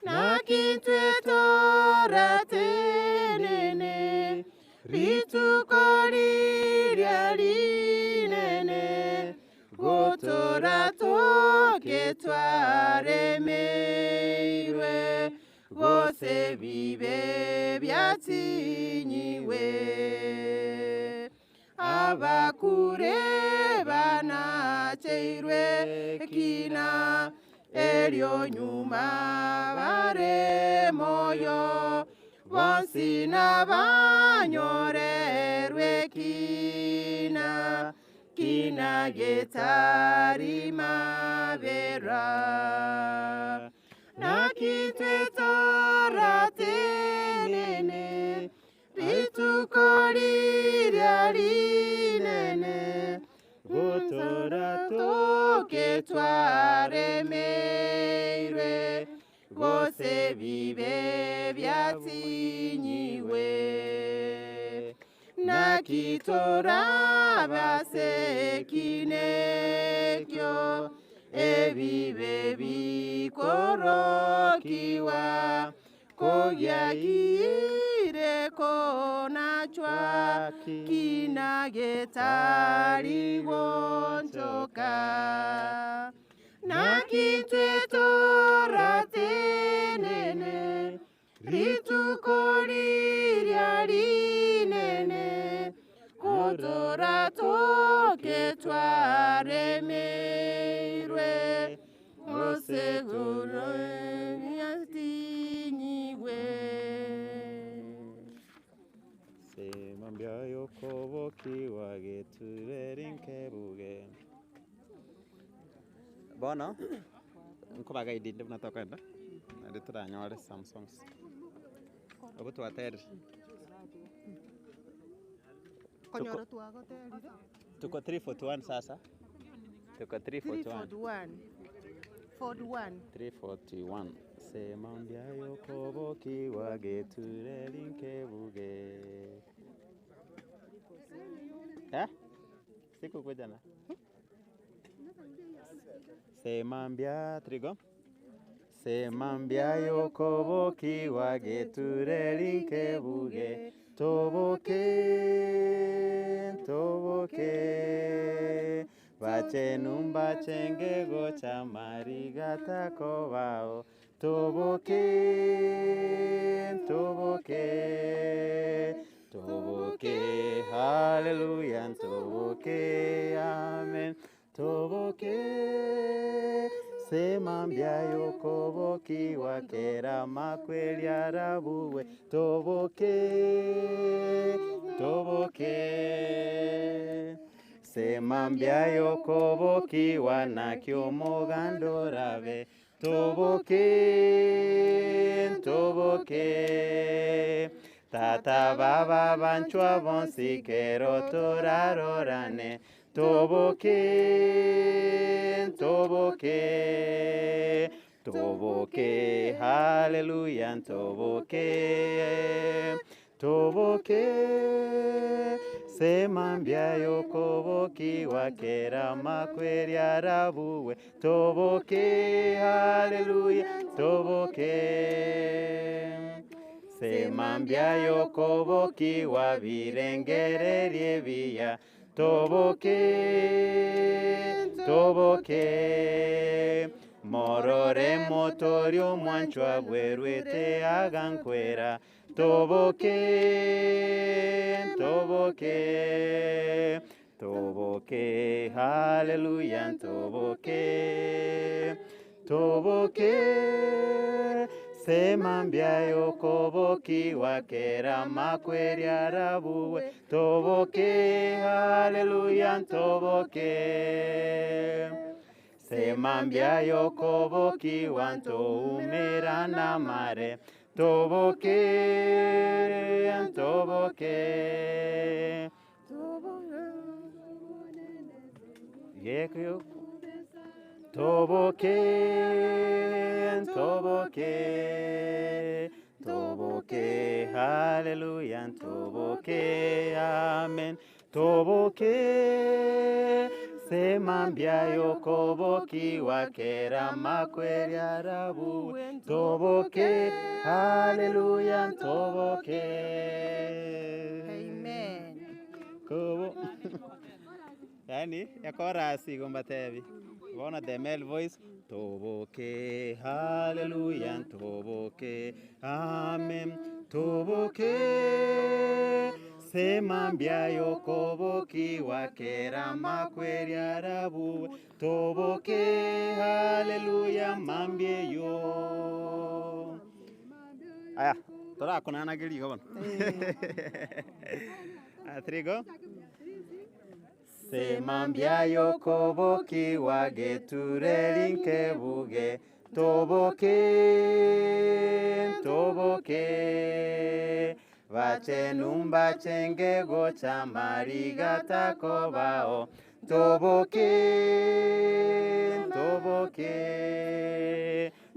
Nakintwe toratenene Rituko riria rinene Gotora toke twaremeirwe Gose bibe byatinyiwe Abakure banacheirwe kina Elio nyuma bare moyo Bonsi nabanyorerwe kina Kina getari mabera Nakitwe toratenene rinene Gotora toke twaremeirwe Gose bibe byatinyiwe Naki torabase kinekyo Ebibe bikorokiwa Kogyakire konachwa Kinagetari gonchoka Naki ntwe toratenene Rituko riria rinene Kotora toke twaremeirwe Gose tinyiwe Sema mbyayokobokiwa getureri nkebuge. Bono, nkobagaidinde buna tokoenda, naende toranyore some songs. Obwo twaterire. Konyora twagoterire. Tuko 341 sasa. Tuko 341. 341. 41. 341. Sema mbyayokobokiwa getureri nkebuge. Eh? Sikukuja na. Sema mbya trigo. Sema mbyayokobokiwa getureri nkebuge. Toboke, toboke. Bachenumba chenge gocha marigata kobao. Toboke, toboke. Toboke, hallelujah, toboke, amen. Toboke, sema mbyayokobokiwa kera makweli arabuwe. Toboke, toboke. Sema mbyayokobokiwa nakyo mugandorabe. Toboke, toboke. Tata baba banchwa bonsi kero torarorane. Toboke, toboke. Toboke, hallelujah, toboke. Toboke, sema mbyayokobokiwa kera makweri arabuwe. Toboke, hallelujah, toboke. Sema mbyayokobokiwa birengererie biya. Toboke, toboke. Morore motorio mwanchwa bwerwete agankwera. Toboke, toboke. Toboke, hallelujah, toboke. Toboke, sema mbyayokobokiwa kera makweri arabuwe. Toboke, hallelujah, toboke. Sema mbyayokobokiwa ntoumerana mare. Toboke, toboke. Yekuyo. Toboke, toboke. Toboke, hallelujah, toboke, amen. Toboke, sema mbyayokobokiwa kera makweri arabuwe. Toboke, hallelujah, toboke. Amen. Kobo. Yani, yakorasi gombatebi. Bona the male voice. Toboke, hallelujah, toboke, amen. Toboke, sema mbyayokobokiwa kera makweri arabuwe. Toboke, hallelujah, mambieyo. Aya, torakonana gerigo bono. Trigo. Sema mbyayokobokiwa getureri nkebuge. Toboke, toboke. Abachenu mbachenge gocha mariga takobao Toboke, toboke,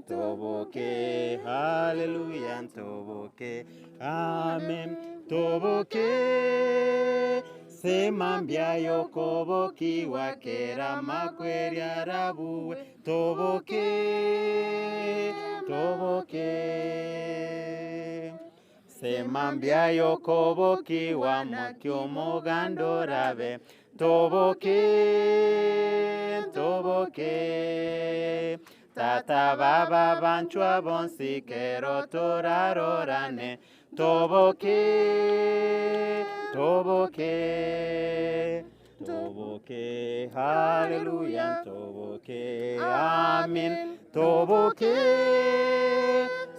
toboke, haleluya, toboke, amen, toboke. Sema mbyayo kobokiwa kera makweri arabuwe, toboke, toboke. Sema mbyayo kobokiwa mwakyomugandorabe, toboke, toboke. Tata baba banchwa bonsi kero torarorane, toboke, toboke. Toboke, haleluya, toboke, amen, toboke.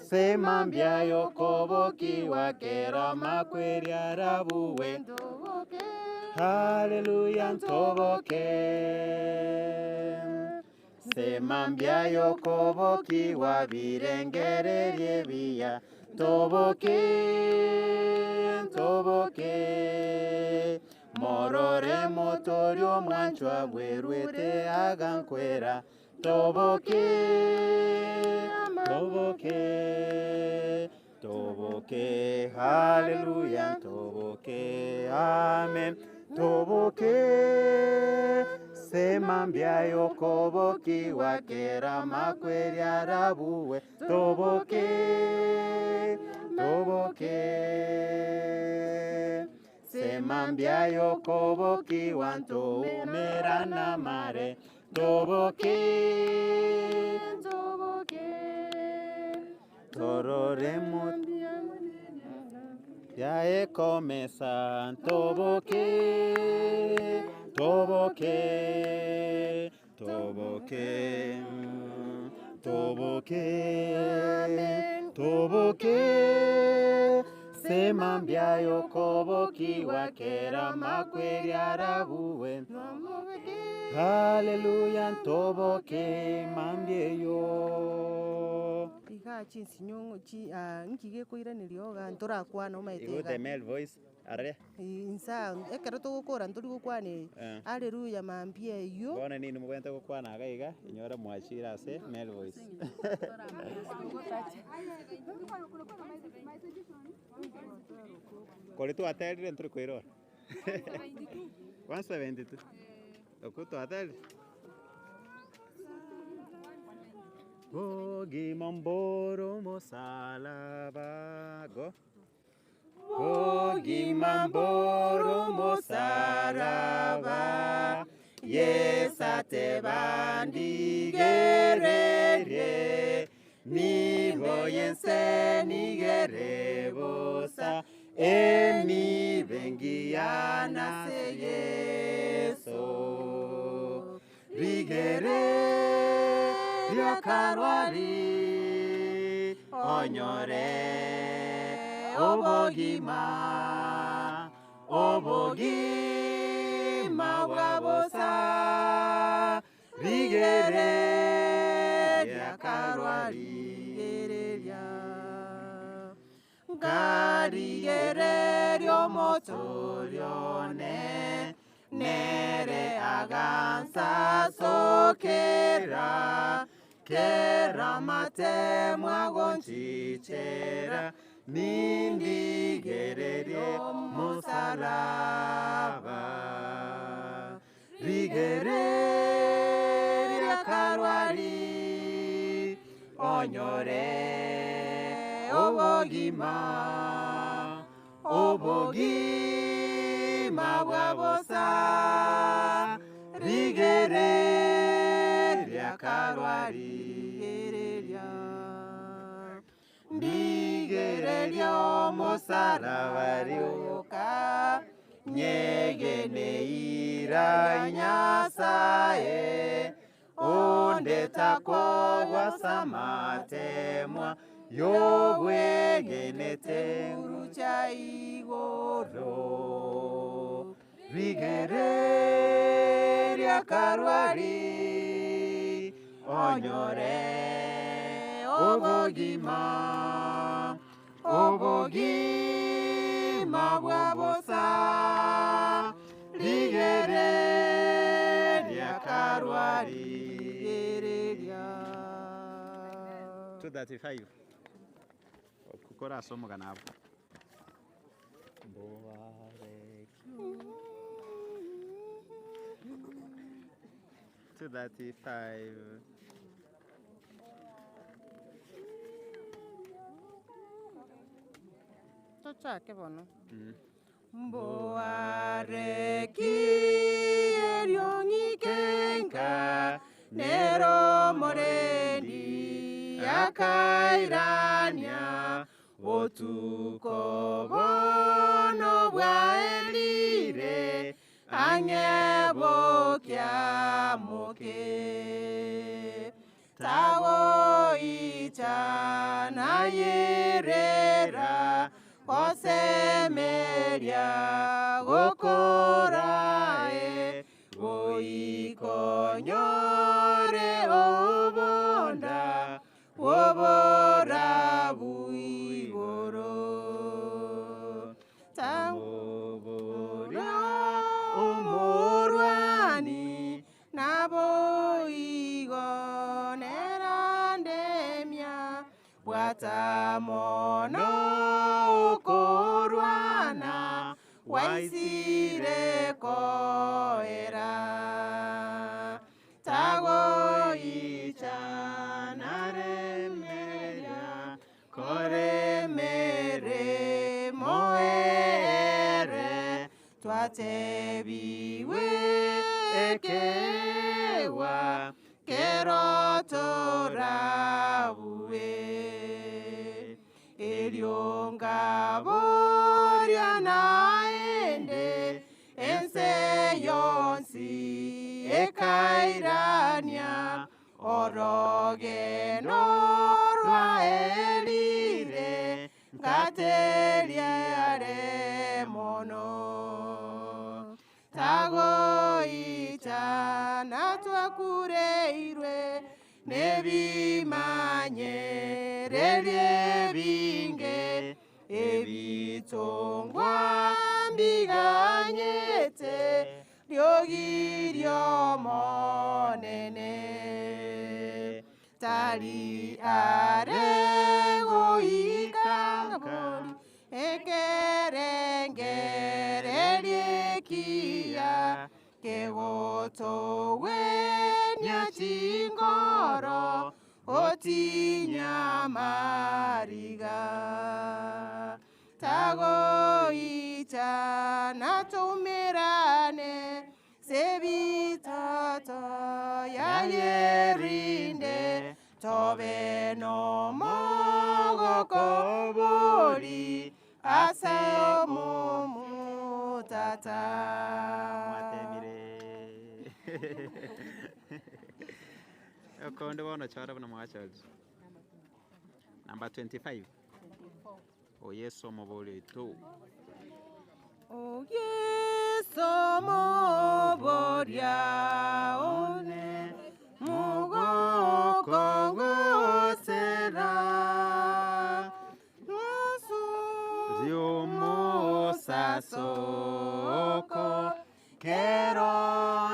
Sema mbyayo kobokiwa kera makweri arabuwe, haleluya, toboke. Sema mbyayo kobokiwa birengererie biya, toboke, toboke. Morore motorio mwanchwa bwerwete agankwera, toboke, toboke, toboke, haleluya, toboke, amen, toboke. Sema mbyayo kobokiwa kera makweri arabuwe, toboke, toboke. Sema mbyayo kobokiwa ntuumerana mare, toboke, toboke. Torore yaekomesa, toboke, toboke, toboke, toboke, toboke. Sema mbyayo kobokiwa kera makweri arabuwe, haleluya, ntoboke mambyeyo. Iga chinsinyo chi ah, nki gekoiraneria oga ntorakwana omaete Igo iga. the male voice are Insa ekero togokora ntori gokwana eye Eh. haleluya mambia eywo. Bono nini mobwente gokwana iga iga inyora mwachire ase male voice. Kori twaterire ntori koirora 172 okwo twaterire Bogima mboro mosalaba go Bogima mboro mosalaba Yesu atebandigererie Nibo yense nigere bosa Emibengiana se Yesu Rigere ria Kalwari onyore obogima obogima bwa bosa rigere ria Kalwari Ngarigereria omotorione nere agansasokera kera matemwa gonchichera nindigererie musalaba rigereria Kalwari onyore obogima obogima bwa bosa rigereria Kalwari ndigereria omosalaba rioka nyegeneira Nyasaye ondetakogwasa matemwa yobwegenete ngurucha igoro rigereria Kalwari onyore obogima obogima bwa bosa rigereria karwa rigereria 235 kukora ase omogano abo. 235. Tochake bono. Mboareki eriong'ikenka nero morendi akairania botuko bono bwaerire ang'e bokiamoke tagoicha nayerera kosemeria gokorae boikonyore obonda oborabu igoro tambora omorwani naboigo nerandemia bwatamono okorwana waisire koera tagoicha naremeria koremere moere twatebiwe ekewa kero torabue eriongaboria naende ense yonsi ekairania orogeno rwaerire ngateriare mono tagoicha natwakureirwe nebimanyererie binge ebitongwa mbiganyete riogirio monene tari are goika bori ekerengererie kia kegotowenia chingoro otinyamariga tagoicha natumirane sebitoto yayerinde tobe nomogokobori ase omomutata. Mwatemire. Okonde bono chora buna mwachorire. Number 25. O Yesu omobori oito. O Yesu moboria one mugokongosera Riomusasoko kero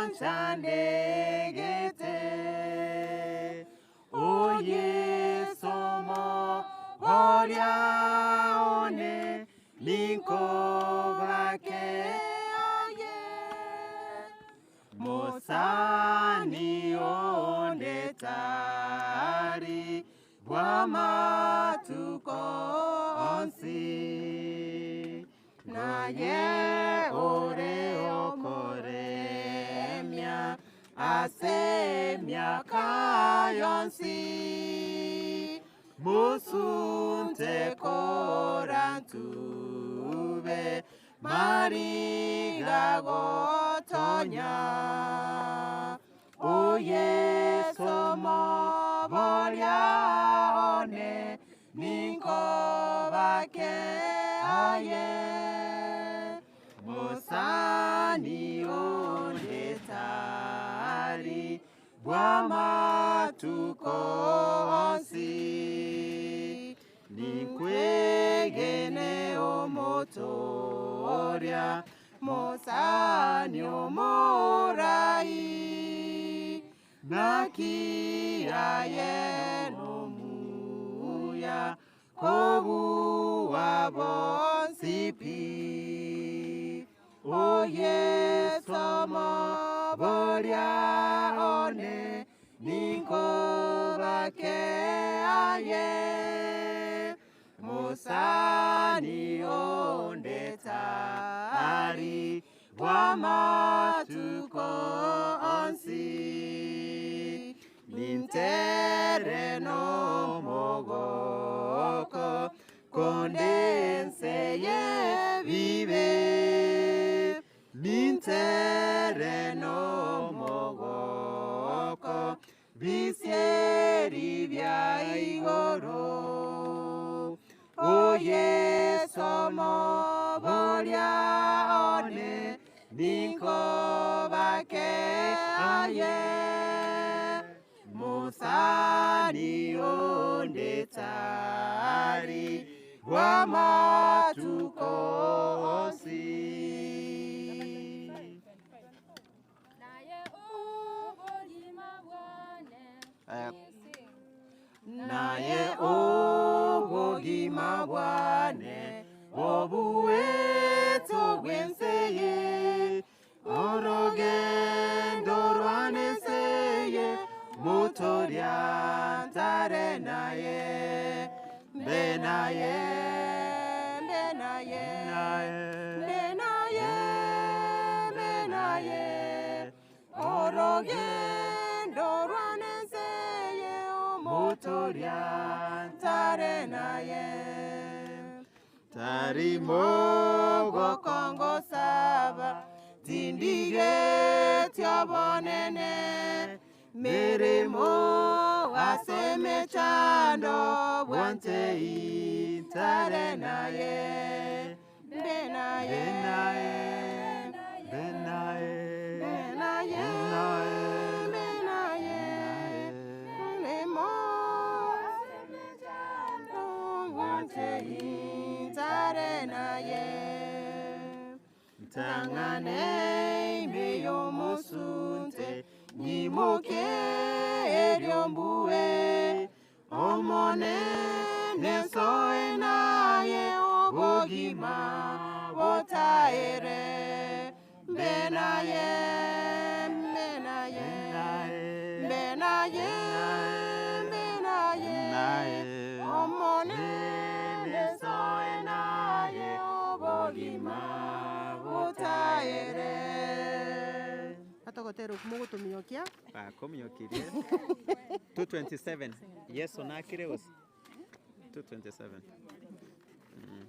nchandegete O Yesu moboria one ninkobake aye mosani onde tari bw'amatuko onsi naye ore okoremia ase emiaka yonsi musunte korantube mariga gotonya o Yesu moboria one ninkobake aye mosani onde tari bw'amatuko onsi ninkwegene omotoria omotoria mosani omorai naki aye nomuya kobuwa bonsi pi oyeso moboria one ninkobake aye musani ondetari bw'amatuko onsi nintere n'omogoko kondense yebibe nintere n'omogoko bisieri bya igoro oyeso moboria one ninkobake aye musani ondetari bw'amatuko onsi naye obogima bwane obuweto bw'enseye orogendo rwaneseye mutoria ntare naye mbe naye mbe naye mbe naye mbe naye orogendo rwaneseye omutoria ntare naye tarimo gokongosaba tindige tiobonene mirimo asemechando bwantei ntare naye mbe naye mbe naye mbe naye mirimo bwantei ntare naye ntang'ane imiyo musunte nyimuke eryombue omonene nsoe naye obogima botaere mbe naye mbe naye mbe naye mbe naye omonene nsoe naye obogima botaere Atogotera okumogotominyokia Bakominyokirie 227 yeso nakire gose 227 Mm.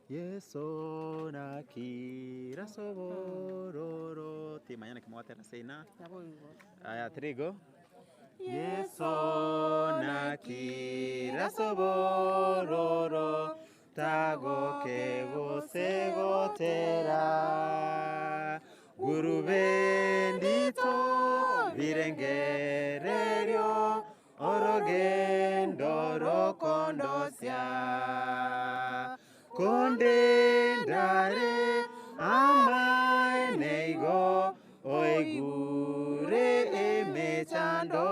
Yeso nakira sobororo timanya nakimwatera seina aya trigo Yeso nakira sobororo tagoke gose gotera gurube ndito birengererio orogendo rokondosya konde ndare amaeneigo oigure emechando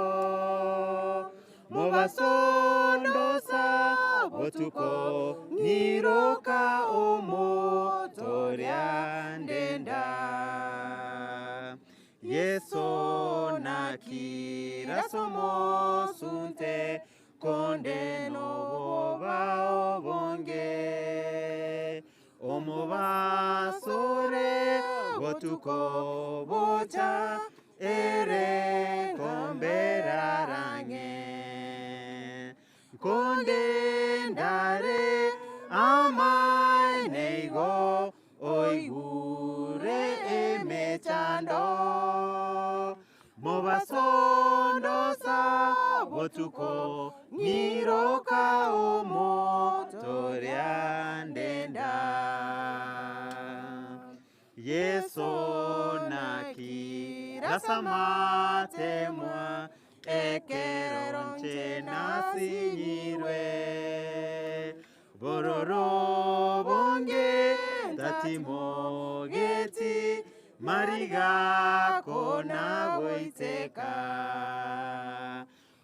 mubasondosa botuko nyiroka omotoria ndenda yeso nakira somosunte konde noboba obonge omubasore botuko bocha ere komberarange konde ndare amaeneigo oigure emechando mubasondosa botuko nyiroka omotoria ndenda yeso nakira samatemwa ekero nche nasinyirwe Bororo bonge tatimogeti mariga kona goiteka.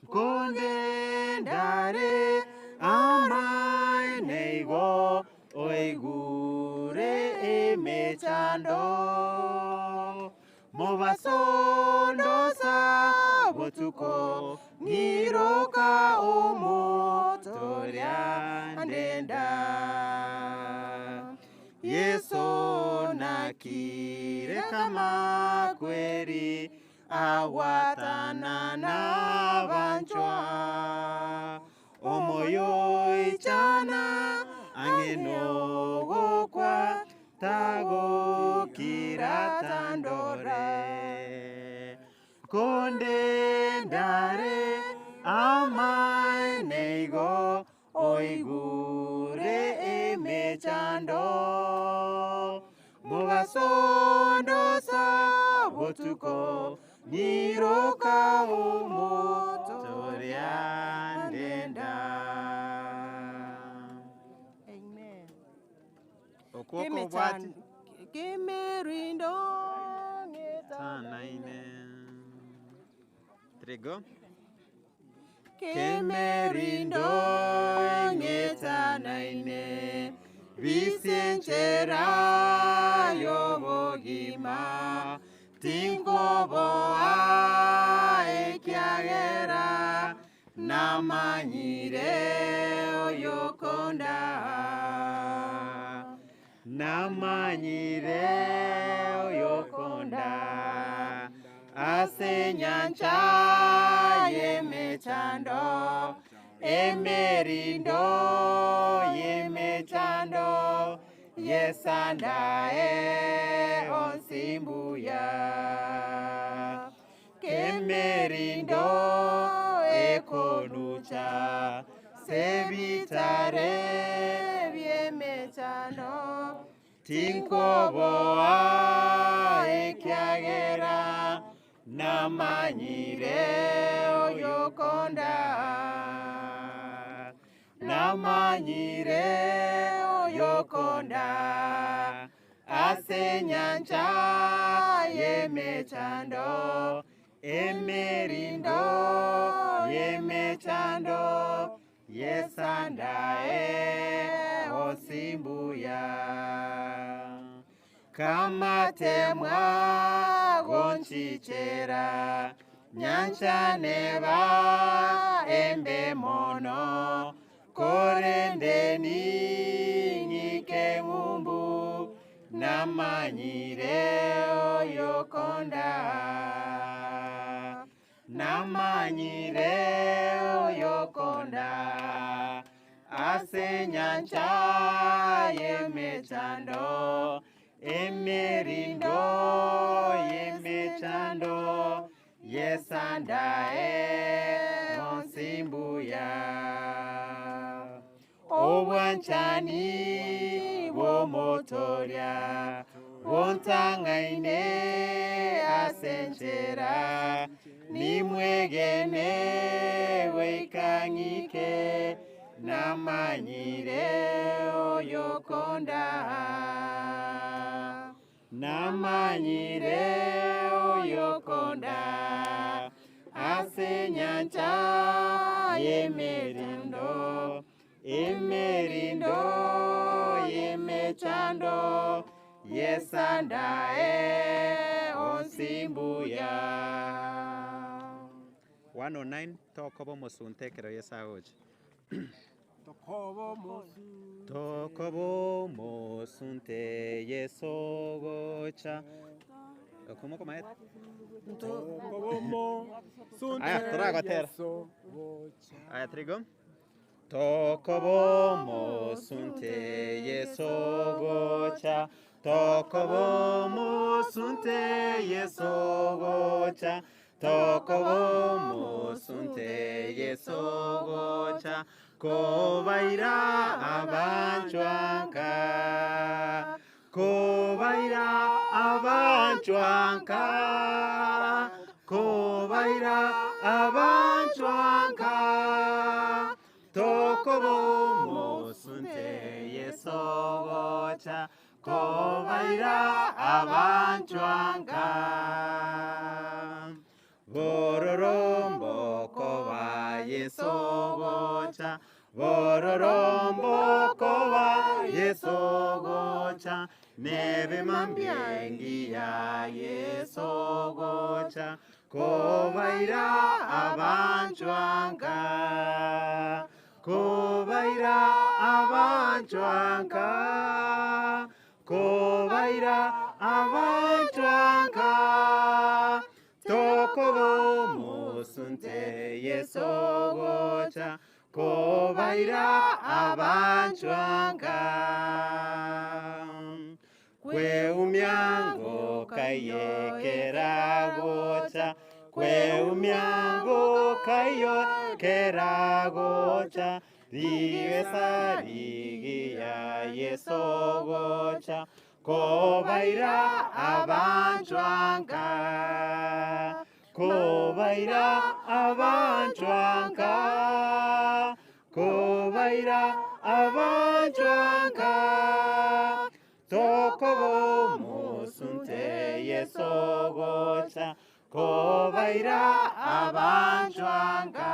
Konde ndare amaeneigo oigure emechando. Mobasondosa botuko ngiroka omotoria ndenda. Yeso nakire kama kweri agwatana n'abanchwa omoyo ichana ang'enogokwa tagokira tandore konde ndare amaeneigo oigure emechando mubasondosa botuko nyiroka omotoria ndenda. Amen. Okwo kobwati Kimerindo tanaine. Trigo. Kemerindo ng'etanaine bisenchera yobogima tinkoboa ekiagera namanyire oyokonda namanyire oyokonda ase nyancha y'emechando emerindo y'emechando yesandae onsimbuya kemerindo ekonucha sebitare byemechando tinkoboa ekiagera namanyire oyokonda namanyire oyokonda ase nyancha y'emechando emerindo y'emechando yesandae osimbuya kamatemwa gonchichera nyancha neba embe mono korende ng'ike ng'umbu namanyire oyokonda namanyire oyokonda ase nyancha y'emechando emerindo y'emechando yesandae onsimbuya obwanchani bw'omotoria bontang'aine ase enchera nimwegene goikang'ike namanyire oyokonda namanyire oyokonda ase nyancha y'emerindo emerindo y'emechando yesandae onsimbuya. 109 tokoba omosunte ekero Yeso agocha. Tokoba omosunte Yeso ogocha. Okomo komaete? Aya, toragotera. Aya, trigo. Tokoba omosunte Yeso ogocha. Tokoba omosunte Yeso ogocha. Tokoba omosunte Yeso ogocha. Kobaira abanchwanka. Kobaira abanchwanka. Kobaira abanchwanka. Tokoba omosunte Kobaira abanchwanga Bororombo koba Yeso gocha Bororombo koba Yeso gocha Nebe mambia ya Yeso gocha Kobaira abanchwanga Kobaira abanchwanga Kobaira abanchwanga Tokobo musunte Yeso gocha Kobaira abanchwanga Kweumyango kayekera gocha Kweumyango kayekera gocha Rigesa rigiya Yeso gocha Kobaira abanchwanga Kobaira abanchwanga Kobaira abanchwanga Tokobo musunte Yeso gocha Kobaira abanchwanga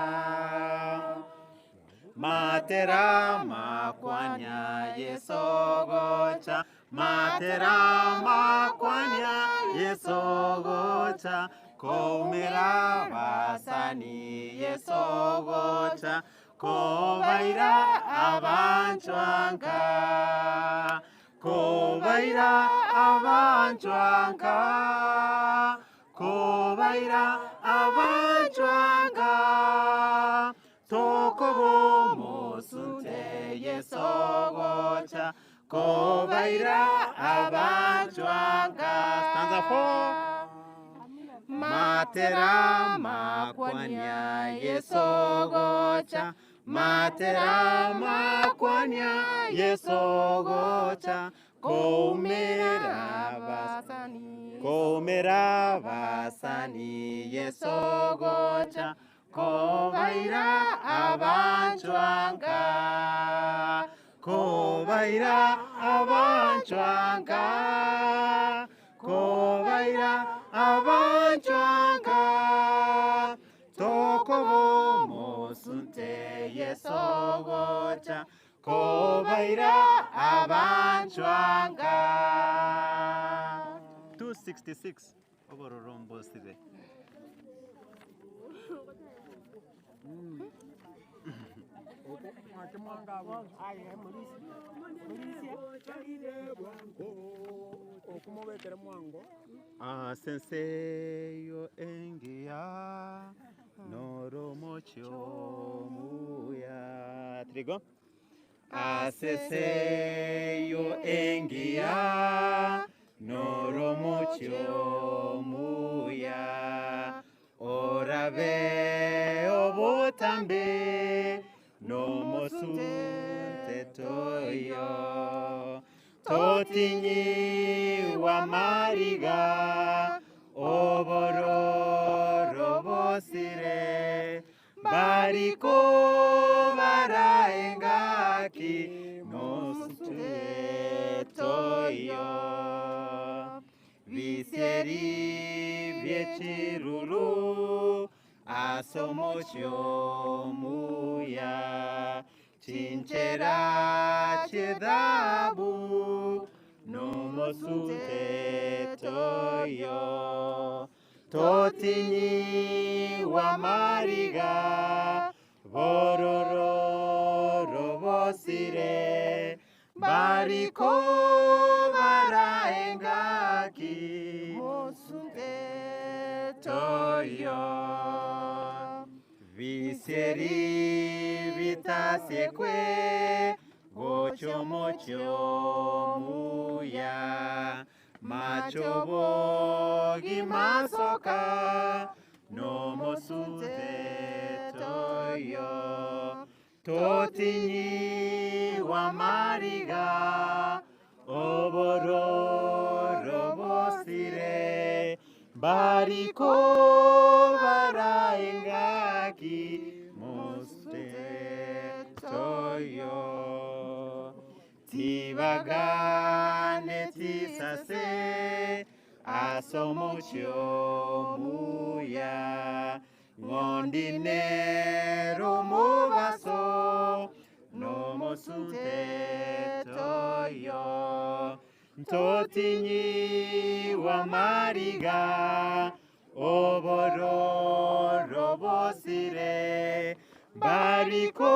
Matera makwanya Yeso gocha Matera makwanya Yeso gocha Koumera basani Yeso gocha Kobaira abanchwanga Kobaira abanchwanga Kobaira abanchwanga Tokobo musunte Yeso gocha Kobaira abanchwanga Stanza 4 Matera makwanya Yeso gocha Matera makwanya Yeso gocha Koumera basani Koumera basani Yeso gocha Kobaira abanchwanga Kobaira abanchwanga Kobaira abanchwanga Tokobo musunte Yeso gocha Kobaira abanchwanga 266 obororombosire. Asenseyo engia noromocho muya Trigo. Aseseyo engia noromocho muya Orabe obotambe nomosunte toyo Totinyi wa mariga obororo bosire Bariko baraengaki nosunte toyo Biseri byechiruru asomocho muya Chinchera chedhabu nomosunte toyo Totinyi wa mariga bororo bosire Bariko baraengaki Mosunte toyo Viseri bitasekwe gochomocho muya Machobogi masoka nomosunte toyo Totinyi wa mariga obororo bosire Bariko baraengaki mosunte toyo Tibagane ti risase ase omochie omuya ng'ondi nere omobaso n'omosunte toyo ntotinyiwa mariga obororo bosire bariko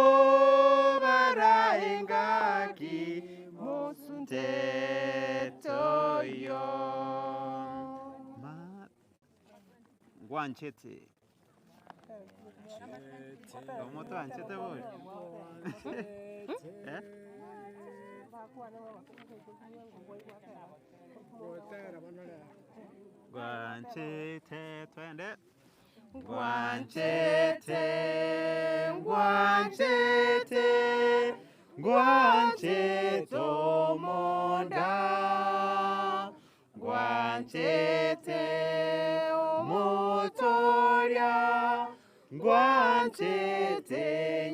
baraengaki mosunte toyo. Ngwanchete. Omoto anchete bori. Eh? Ngwanchete twende. Ngwanchete, ngwanchete, ngwanchete omonda. Ngwanchete omotoria, ngwanchete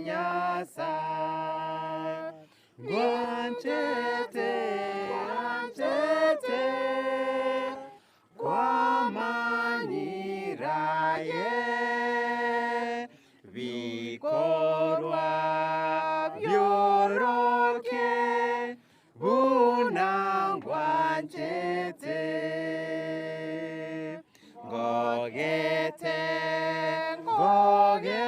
Nyasae. Ngwanchete, ngwanchete, kwamanyiraye bikorwa byoroke buna ngwanchete ngogete ngoge.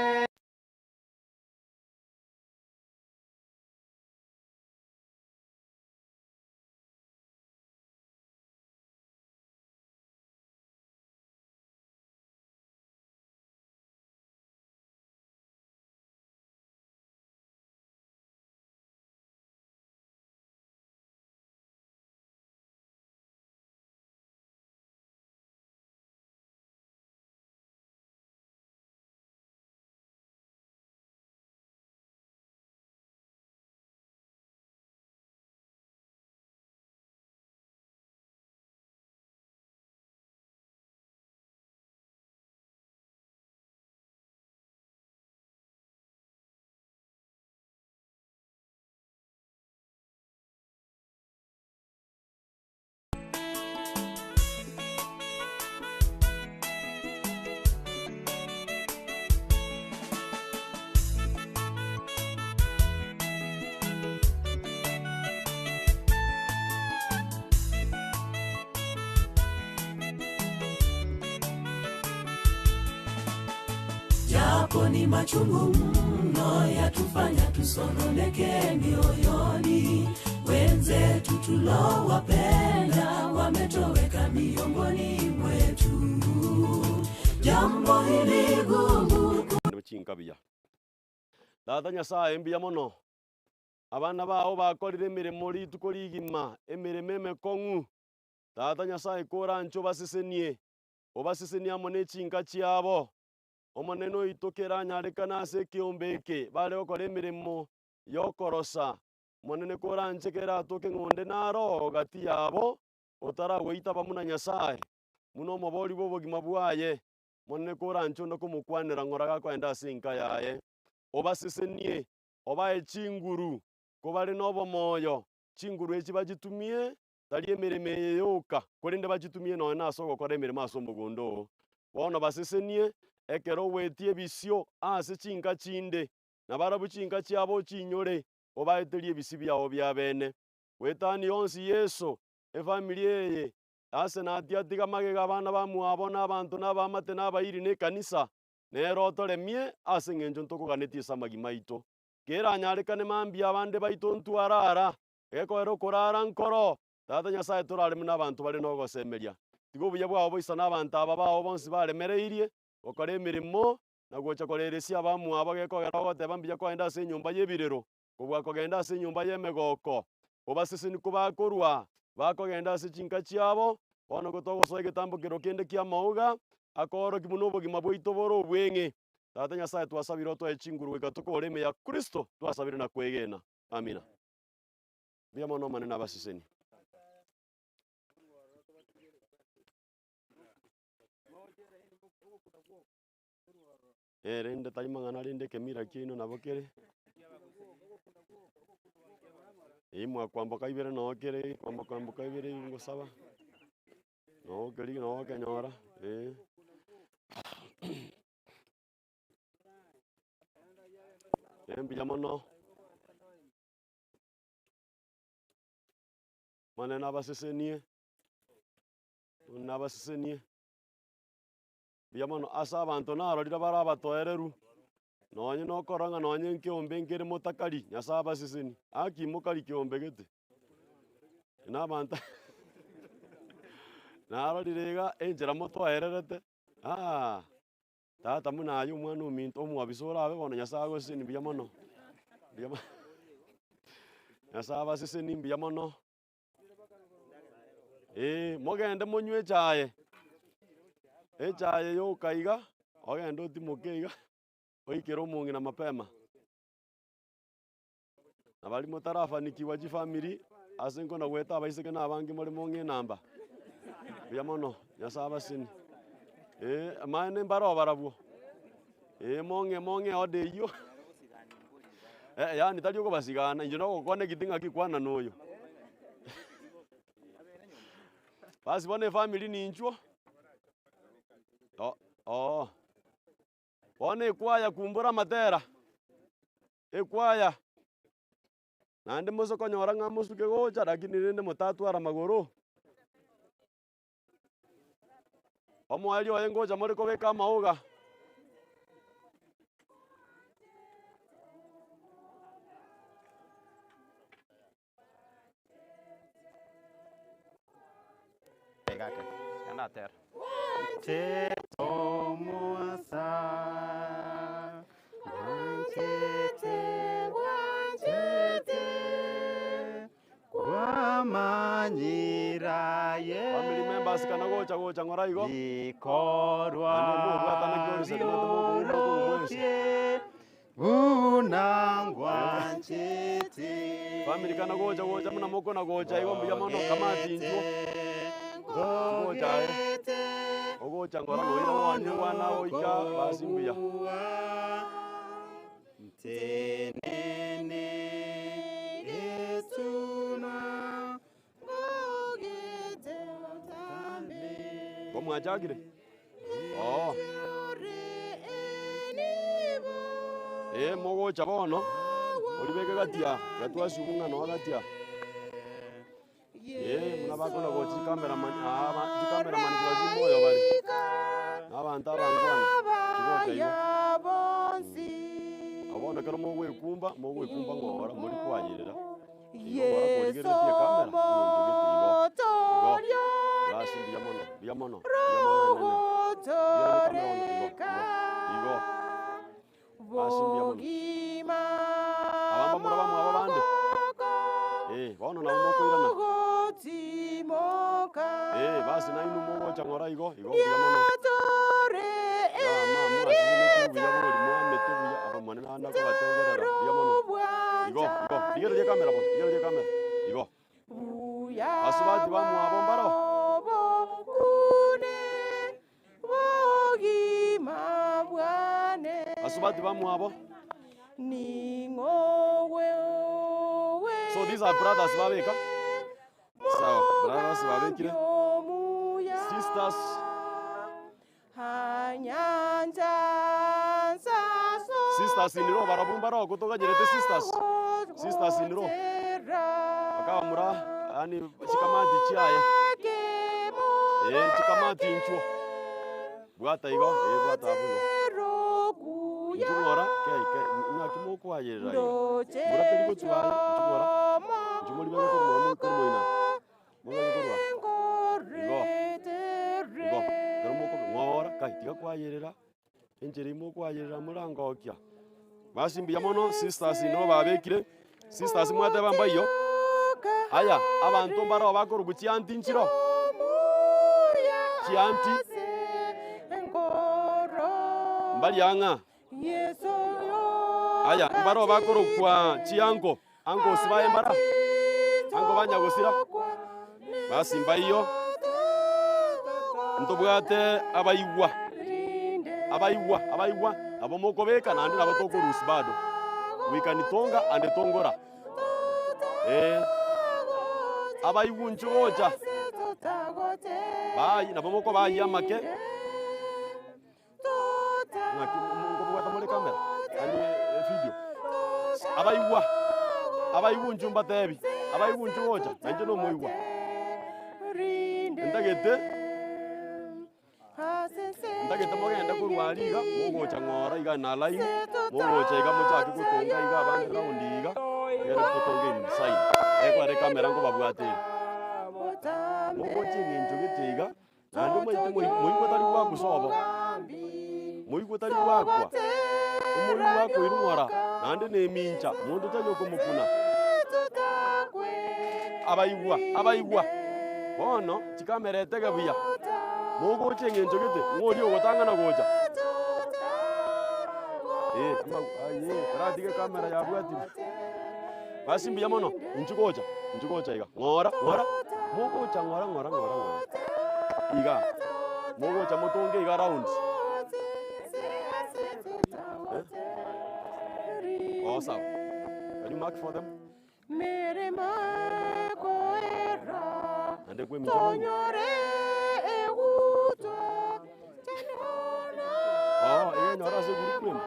Japo ni machungu mno yatufanya tusononeke mioyoni, wenzetu tulowapenda wametoweka miongoni mwetu. Jambo hili gumu Chinkabiya. Tata Nyasaye mbuya mono abana bao bakorire emirimo rituko rigima emirimo emekong'u. Tata Nyasaye koranche obasesenie obasesenie amo na echinka chiabo omonene oito keranyarekana ase ekiombe eke bare gokora emirimo yokorosa monene koranche keratoke ng'onde naro gati yabo otaragoita bamuna Nyasaye muno omobori bwa obogima bwaye monene koranche onde komokwanera ng'ora gakoenda ase enka yaye obasesenie obae chinguru kobare na obomoyo chinguru echi bachitumie tari emirimo eye yoka korende bachitumie nonye na ase ogokora emirimo ase omogondo oo. Bono basesenie ekero owetie ebisio ase chinka chinde na barabwo chinka chiabo ochinyore obaeterie ebisi biabo bia bene. Wetani yonsi Yeso efamiri eye ase natiatiga magega abana bamwabo na abanto na abamate na abairi na ekanisa nero otoremie ase eng'encho ntokoganetie ase amagima aito. Keranyarekane mambia abande baito ntwarara gekoera okorara nkoro Tata Nyasaye torareme na abanto bare na ogosemeria. Tiga obuya bwabo boisa na abanto aba bao bonsi baremereirie gokora emirimo na gocha koreresia abamwabo gekogera ogoteba mbuya koenda ase enyomba ya ebirero kobua kogenda ase enyomba ya emegoko. Obaseseni kobakorwa bakogenda ase chinka chiabo bono gotogosoa egetambo kero kende kia amauga akoorokia buna obogima bwaito bore obweng'e. Tata Nyasaye twasabire otoe chinguru goika tokore ime ya Kristo twasabire na kwegena. Amina. Mbuya mono omonene abaseseni. Eh, rende tari mang'ana rende ekemira kiaino nabo kere. Eeh mwakwamboka ibere noo kere kwamboka mboka ibere ngosaba, noo okeri noo okenyora eh. Mbuya mono. Omonene nabasesenie, Omonene nabasesenie, mbuya mono ase abanto narorire bare abatoereru, nonye nokorora ng'a nonye nkeombe nkere motakari, Nyasaye abasesenie, aki mokari keombe gete, na abanto narorire iga enchera motoererete aah. Tata buna aye omwana ominto omwabisa orabe bono Nyasaye agoseseni mbuya mono, mbuya mono Nyasaye abaseseni mbuya mono. Eh, mogende monywe echaye, echaye yoka iga, ogende otimoke iga, oikere omong'ina mapema. Na baria motarafanikiwa chifamiri, ase nkona goeta abaiseke na abange more mong'e enamba, mbuya mono, Nyasaye abasesenie. Eh, amaene mbaro barabwo, eh mong'e mong'e order eywo, eh yaani tari okobasigana, inche nogokwana ekiti ng'aki kwana na oyo. Basi bono efamiri ninchwo, o oo. Bono ekwaya kumbura amatera, ekwaya, naende mose konyora ng'a mosuke gocha lakini rende motatwara amagoro. Omoerio oye ngocha more kobeka amaoga. Family members kana gocha gocha ng'ora igo. Naende mobwatana ki ore sacramento mokoumba okoumwa ense. Buna ngwanchete. Family kana gocha gocha buna mokona gocha igo mbuya mono kamati intwo gocha aye ogocha ng'ora noira gwane gwana goika basi mbuya. Ntenene getuna ngogete otambe. Ko mwachakire? Oo. Ee mogocha bono, oribeke gati aa, iga twasiu ng'a noa gati aa. Ee buna bakona gocha chicameraman aa ba chicameraman chirochio chimoyo bare, na abanto abangwana, chigocha igo. Nabo bono ekero mogoekumba, mogoekumba ng'ora mori kwayerera. Igo ng'ora korigereretie ekamera, eng'encho gete igo, igo, basi mbuya mono, mbuya mono, mbuya mono enene. Rigereria ekamera bono, igo, igo, igo, basi mbuya mono. Aba mbamura bamwabo bande, eh, bono nabo mokoirana. Eh, basi nainwe mogocha ng'ora igo, igo mbuya mono. Mama mwasiseneti buya bori mwamete buya abamwane naende nakobatengerera mbuya mono. Igo, igo, rigereria ekamera bono, rigereria ekamera, igo. Basubati bamwabo mbaro. Basubati bamwabo. So these are brothers babeka. Sawa, brothers babekire. Sisters. Sisters in law barabwo mbaro gotoganyerete sisters. Sisters in law. Bakabamura yaani chikamati chiaye. Eh, chikamati inchuo. Bwata igo, eh bwata abwo igo. Inchuo ng'ora, kei kei, ng'aki mokoayerera iga. Mbura teri gochwa aye, inchuo ng'ora. Inchuo moribeke korwa moino korwa moino. Mobeke korwa igo, igo, ekero mokobe ng'ora, kai tiga kwayerera, enchera ime okwayerera morangokia. Basi mbuya mono sisters nigo babekire, sisters mwateba mbaiyo, aya abanto mbaro bakorokwa chianti nchiro, chianti, mbaria ng'a aya mbaro bakorokwa chianko, uncles baye mbara, uncle ba nyagosira, basi mbaiyo, ntobwate abaigwa, abaigwa abaigwa nabo mokobeka naende nabo tokorusia bado, we can tonga and tongora. Eh. Abaigwa inchuo gocha. Bayi nabo mokobayia amake. Ng'aki nkobwata more camera yaani evideo. Abaigwa, abaigwa inchuo mbatebi, abaigwa inchuo gocha, na inche nomoigwa. Ntagete. Ntagete mogende korwa aria iga, mogocha ng'ora iga na line, mogocha iga mochake gotonga iga abande round iga, egere totonge in sign. Ekware ekamera nkobabwate ere. Mogocha eng'encho gete iga, naende omanyete moi moigwa tari gwakwa sobo, moigwa tari gwakwa, omoigwa akoirwa ng'ora, naende na emincha, monto tari okomokuna. Abaigwa, abaigwa, bono. Chikamera etege buya, mogocha eng'encho gete, ng'o oria ogotang'ana gocha? Eh, ama- aye, oratige ekamera yabwatire. Basi mbuya mono, inchu gocha, inchu gocha iga, ng'ora, ng'ora, mogocha ng'ora ng'ora ng'ora ng'ora, iga, mogocha motonge iga round. Eh, oo sawa, can you mark for them? Naende kwemicha mono. Oo, egenyora ase egroup ime.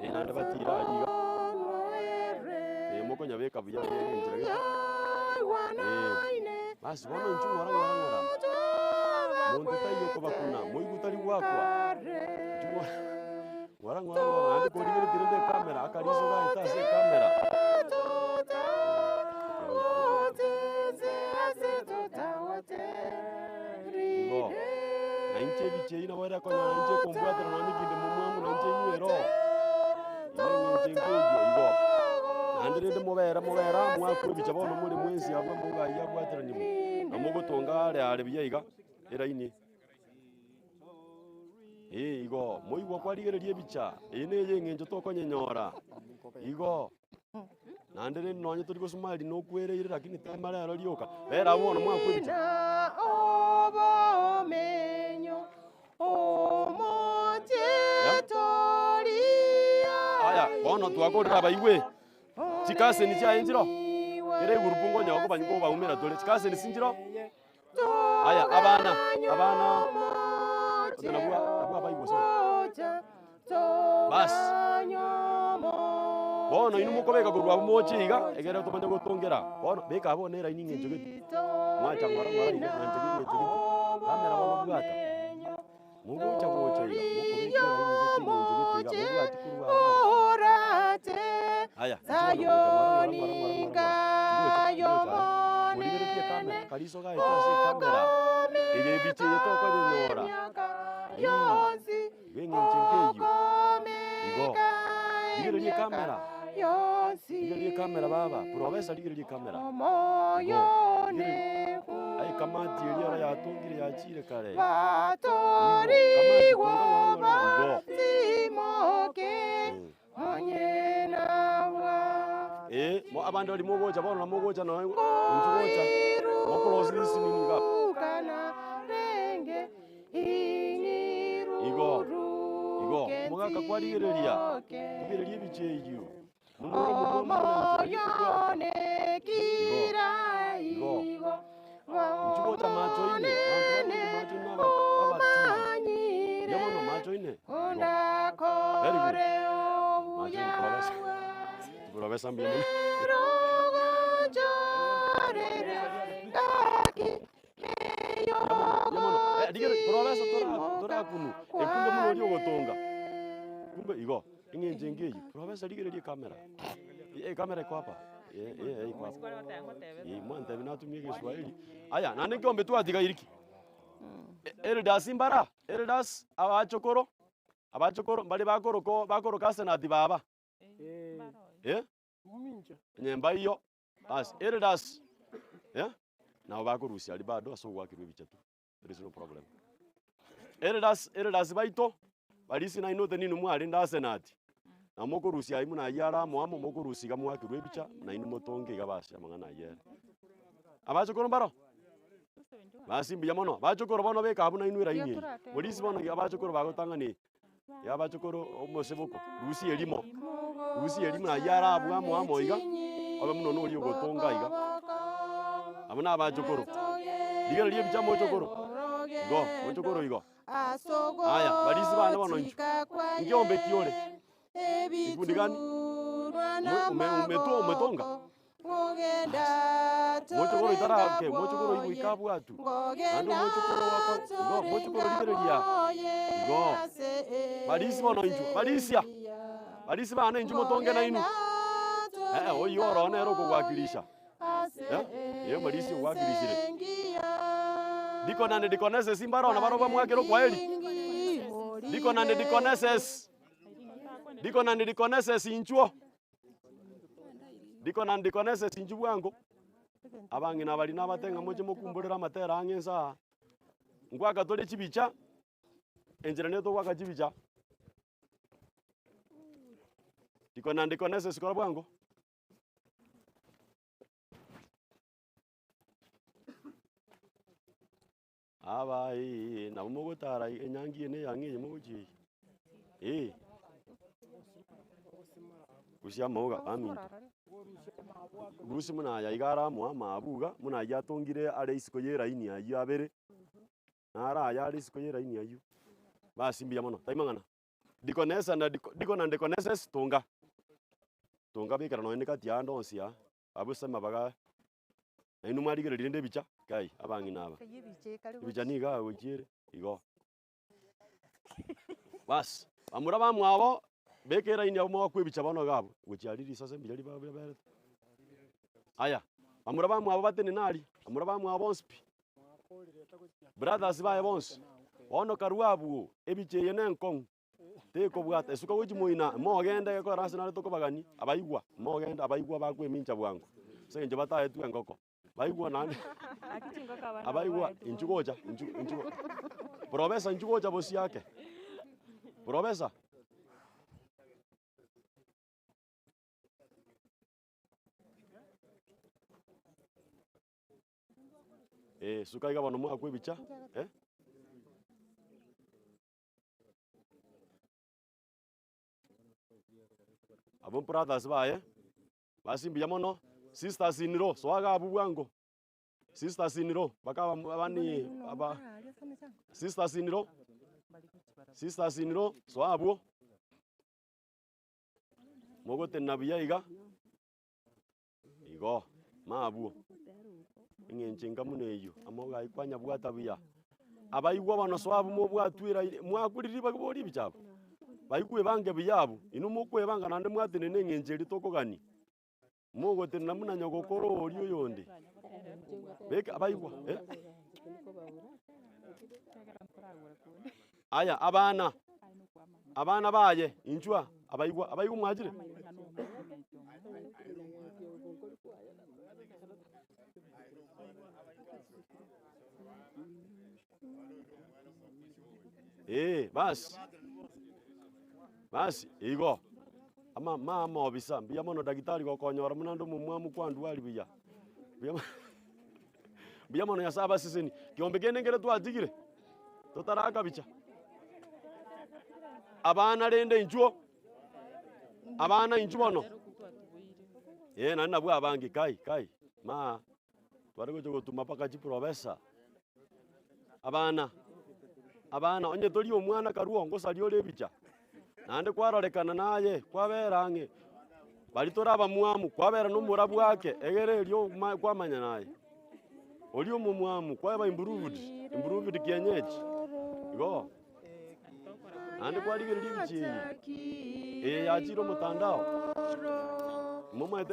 Eh, naende batire aria iga. Eh, mokonyabeka buya buya enchera gete. Eh, basi bono inchuo ng'ora ng'ora ng'ora. Monto taiyo okobakuna, moigwe tari goakwa. Inchuo ng'ora. Ng'ora ng'ora ng'ora naende korigeretie rende ekamera akariso gaete ase ekamera. Igo, na inche ebicha eyio nabo erekonyora inche ekombwatera nonye kinde momwamu na inche enywe ero. Igo eng'encho enke eyio igo. Naende rende mobere mobere amo mwakwa ebicha bono more mwensi abwo amauga ayio abwateranigwe, na mogotonga are are buya iga, eraini. Ee, igo, moigwa kwarigereria ebicha, eye neye eng'encho tokonyenyora. Igo, naende rende nonye tori gosmile nokwereire lakini tema rero rioka, rero abwo bono mwakwa ebicha. Aya, bono twakorire abaigwe, chikaseni chiaye nchiroo, kera egurupu nkonya kobanya kobaumera tore, chikaseni sinchiroo. Aya, abana, abana, oyo nabwo nabwo abaigwa sorry. Bas, bono inwe mokobeka korwa abwo moche iga, egere tomanye gotongera, bono beka abwo bono eraini ng'encho gete, mwacha ng'ora ng'ora iga ng'encho gete ng'encho gete, kamera bono bwata, mogocha gocha iga, mokobeka eraini gete ng'encho gete iga, mobwati korwa abwo. Aya, inche bono gocha ng'ora ng'ora ng'ora ng'ora ng'ora ng'ora, chigocha chigocha aye, morigeretie ekamera, akariso gaete ase ekamera, eye ebicha eye tokonyenyora, igo eng'encho enke eyio, igo, rigereria ekamera, rigereria ekamera baba, professor rigereria ekamera, igo, rigereria, aye ekamati eria ero yatongire yachire kare, igo, kamati tonga ng'ora ng'ora igo. Ee, mo abande baria mogocha bono na mogocha nonya inchuo gocha, moclose listening iga abwo. Igo, igo, omogaka kwarigereria, rigereria ebicha eyio, momura omomwamu buna inche, naki tobwate. Igo, igo, inchuo gocha macho ime, abanto barenge macho ime aba abatindi, mbuya mono macho ime, igo. Very good. Macho ime, professor. Professor mbuya mono. Mbuya mono, mbuya mono. Eh, rigereria, professor tora torakunu, ekumbe buna oria ogotonga. Kumbe igo, eng'encho enke eyio, professor rigereria ekamera, ekamera iko hapa, eh eh iko hapa. Eh, mwantebia natumia egeswahili. Aya, naende nkiombe twatigairi ki? Elders mbara, elders, abachokoro, abachokoro mbare bakoroko bakoroka Asenath baba. Eh? Enyemba eyio, bas, elders, eh, nabo bakorusia aria bado ase ogoakerwa ebicha tu, there is no problem. Elders, elders baito, baria ase nainwe oteba ninwe mwarende Asenath, nabo mokorusia aywo buna aywo are amo amo, mokorusia iga moakerwe ebicha, nainwe motonge iga bas amang'ana ayio ere. Abachokoro mbaro? Basi mbuya mono, bachokoro bono beka abwo nainwe eraini eye, polisi bono iga abachokoro bagotang'ani. Yabachokoro omosiboko, rusia erimo, rusia erimo aywo arabwo amo amo iga, obe buna noria ogotonga iga. Abwo na abachokoro, rigereria ebicha mochokoro, igo, mochokoro igo. Aya, barisi bane bono inchuo, inki ombe ki ore? Ikundi gani? Ome ome ometo ometonga? Mochokoro oitarake, mochokoro oigwe ika abwatu, naende omochokoro wako igo, mochokoro rigereria igo. Barisi bono inchuo, barisia, barisi bane inchuo motonge nainwe, eh oyio oro nere okowakilisha eh, eh omorisia owakilishire. Deacon and deaconesses mbaro nabarobwo mwakere okwaeri, deacon and deaconesses, deacon and deaconesses inchuo. Deacon and deaconesses inchuo bwango, abang'ina baria nabate ng'a moche mokumborere amatera ang'e nsa aa, ngwaka tore chibicha, enchera nigo togoaka chibicha. Deacon and deaconesses kora bwango. Aba ee nabo mogotara enyangi eye na eyang'e eye mogochia eye, eh. Rusia amauga baminto, rusia buna aya iga are amo amo abwo iga, buna aywo atongire are isiko ya eraini aywo abere, naro aya are isiko ya eraini aywo, basi mbuya mono, tai mang'ana. Deaconess and deacon and deaconesses tonga, tonga bekera nonye kati ande onsi aa, abwo ase amabaga Nainwe mwarigereria rende ebicha, kai, abang'ina aba. Ebicha nigo agochiere igo. Bas, bamura bamwabo, beka eraini abwo mogakwa ebicha bono iga abwo, gochia aria risase mbuya riba riberete. Aya, bamura bamwabo batenene aria, bamura bamwabo bonsi pi, brothers baye bonsi, bono karue abwo, ebicha eye na enkong'u. Tekobwata esuka gochia moina, mogende egekora ase nare tokobagani, abaigwa, mogende abaigwa bakwemincha bwango, ase eng'encho bataetwe engoko, baigwa naende abaigwa inchuo gocha inchuo inchuo professor inchuo gocha bosio ake, professor. Eh, suka iga bono mwakwa ebicha, eh. Abwo brothers baye, basi mbuya mono, sisters in law soa iga abwo bwango, sisters in law mpaka aba abani aba sisters in law, sisters in law soa abwo, mogotenena buya iga. Igo, mabwo, eng'encho enga buna eyio, amo gai kwanyabwata buya. Abaigwa bono soa abwo mobwatwe eraini, mwakurire ribaga bori ebicha abwo, baigwe ebange buya abwo, inwe mokwebanga naende mwatenena eng'encho eria tokogania, mogotenena buna nyogokoro oria oyonde, beka abaigwa eh. Aya abana, abana baye, inchuo aa, abaigwa, abaigwa mwachire? Eh, basi, basi igo, ama mama obisa, mbuya mono daktari gokonyora buna ande omomwamu kwandwari buya, mbuya mono mbuya mono Nyasaye abasesenie. Kiombe kende nkere twatigire. Totarakabicha. Abana rende inchuo, abana inchuo bono, eh naende nabwo abange kai kai maa tware gocha gotuma mpaka chiprofessor. Abana, abana onye tori omwana karue ngosaria ore ebicha, naende kwarorekana naye kwabera ang'e, baria tore abamwamu kwabera na omorabu ake egere erio ma kwamanya naye. Oria omomwamu kwaba improved, improved kienyeji, igo. Naende kwarigereria ebicha eye, eye yachire omotandao, momanyete.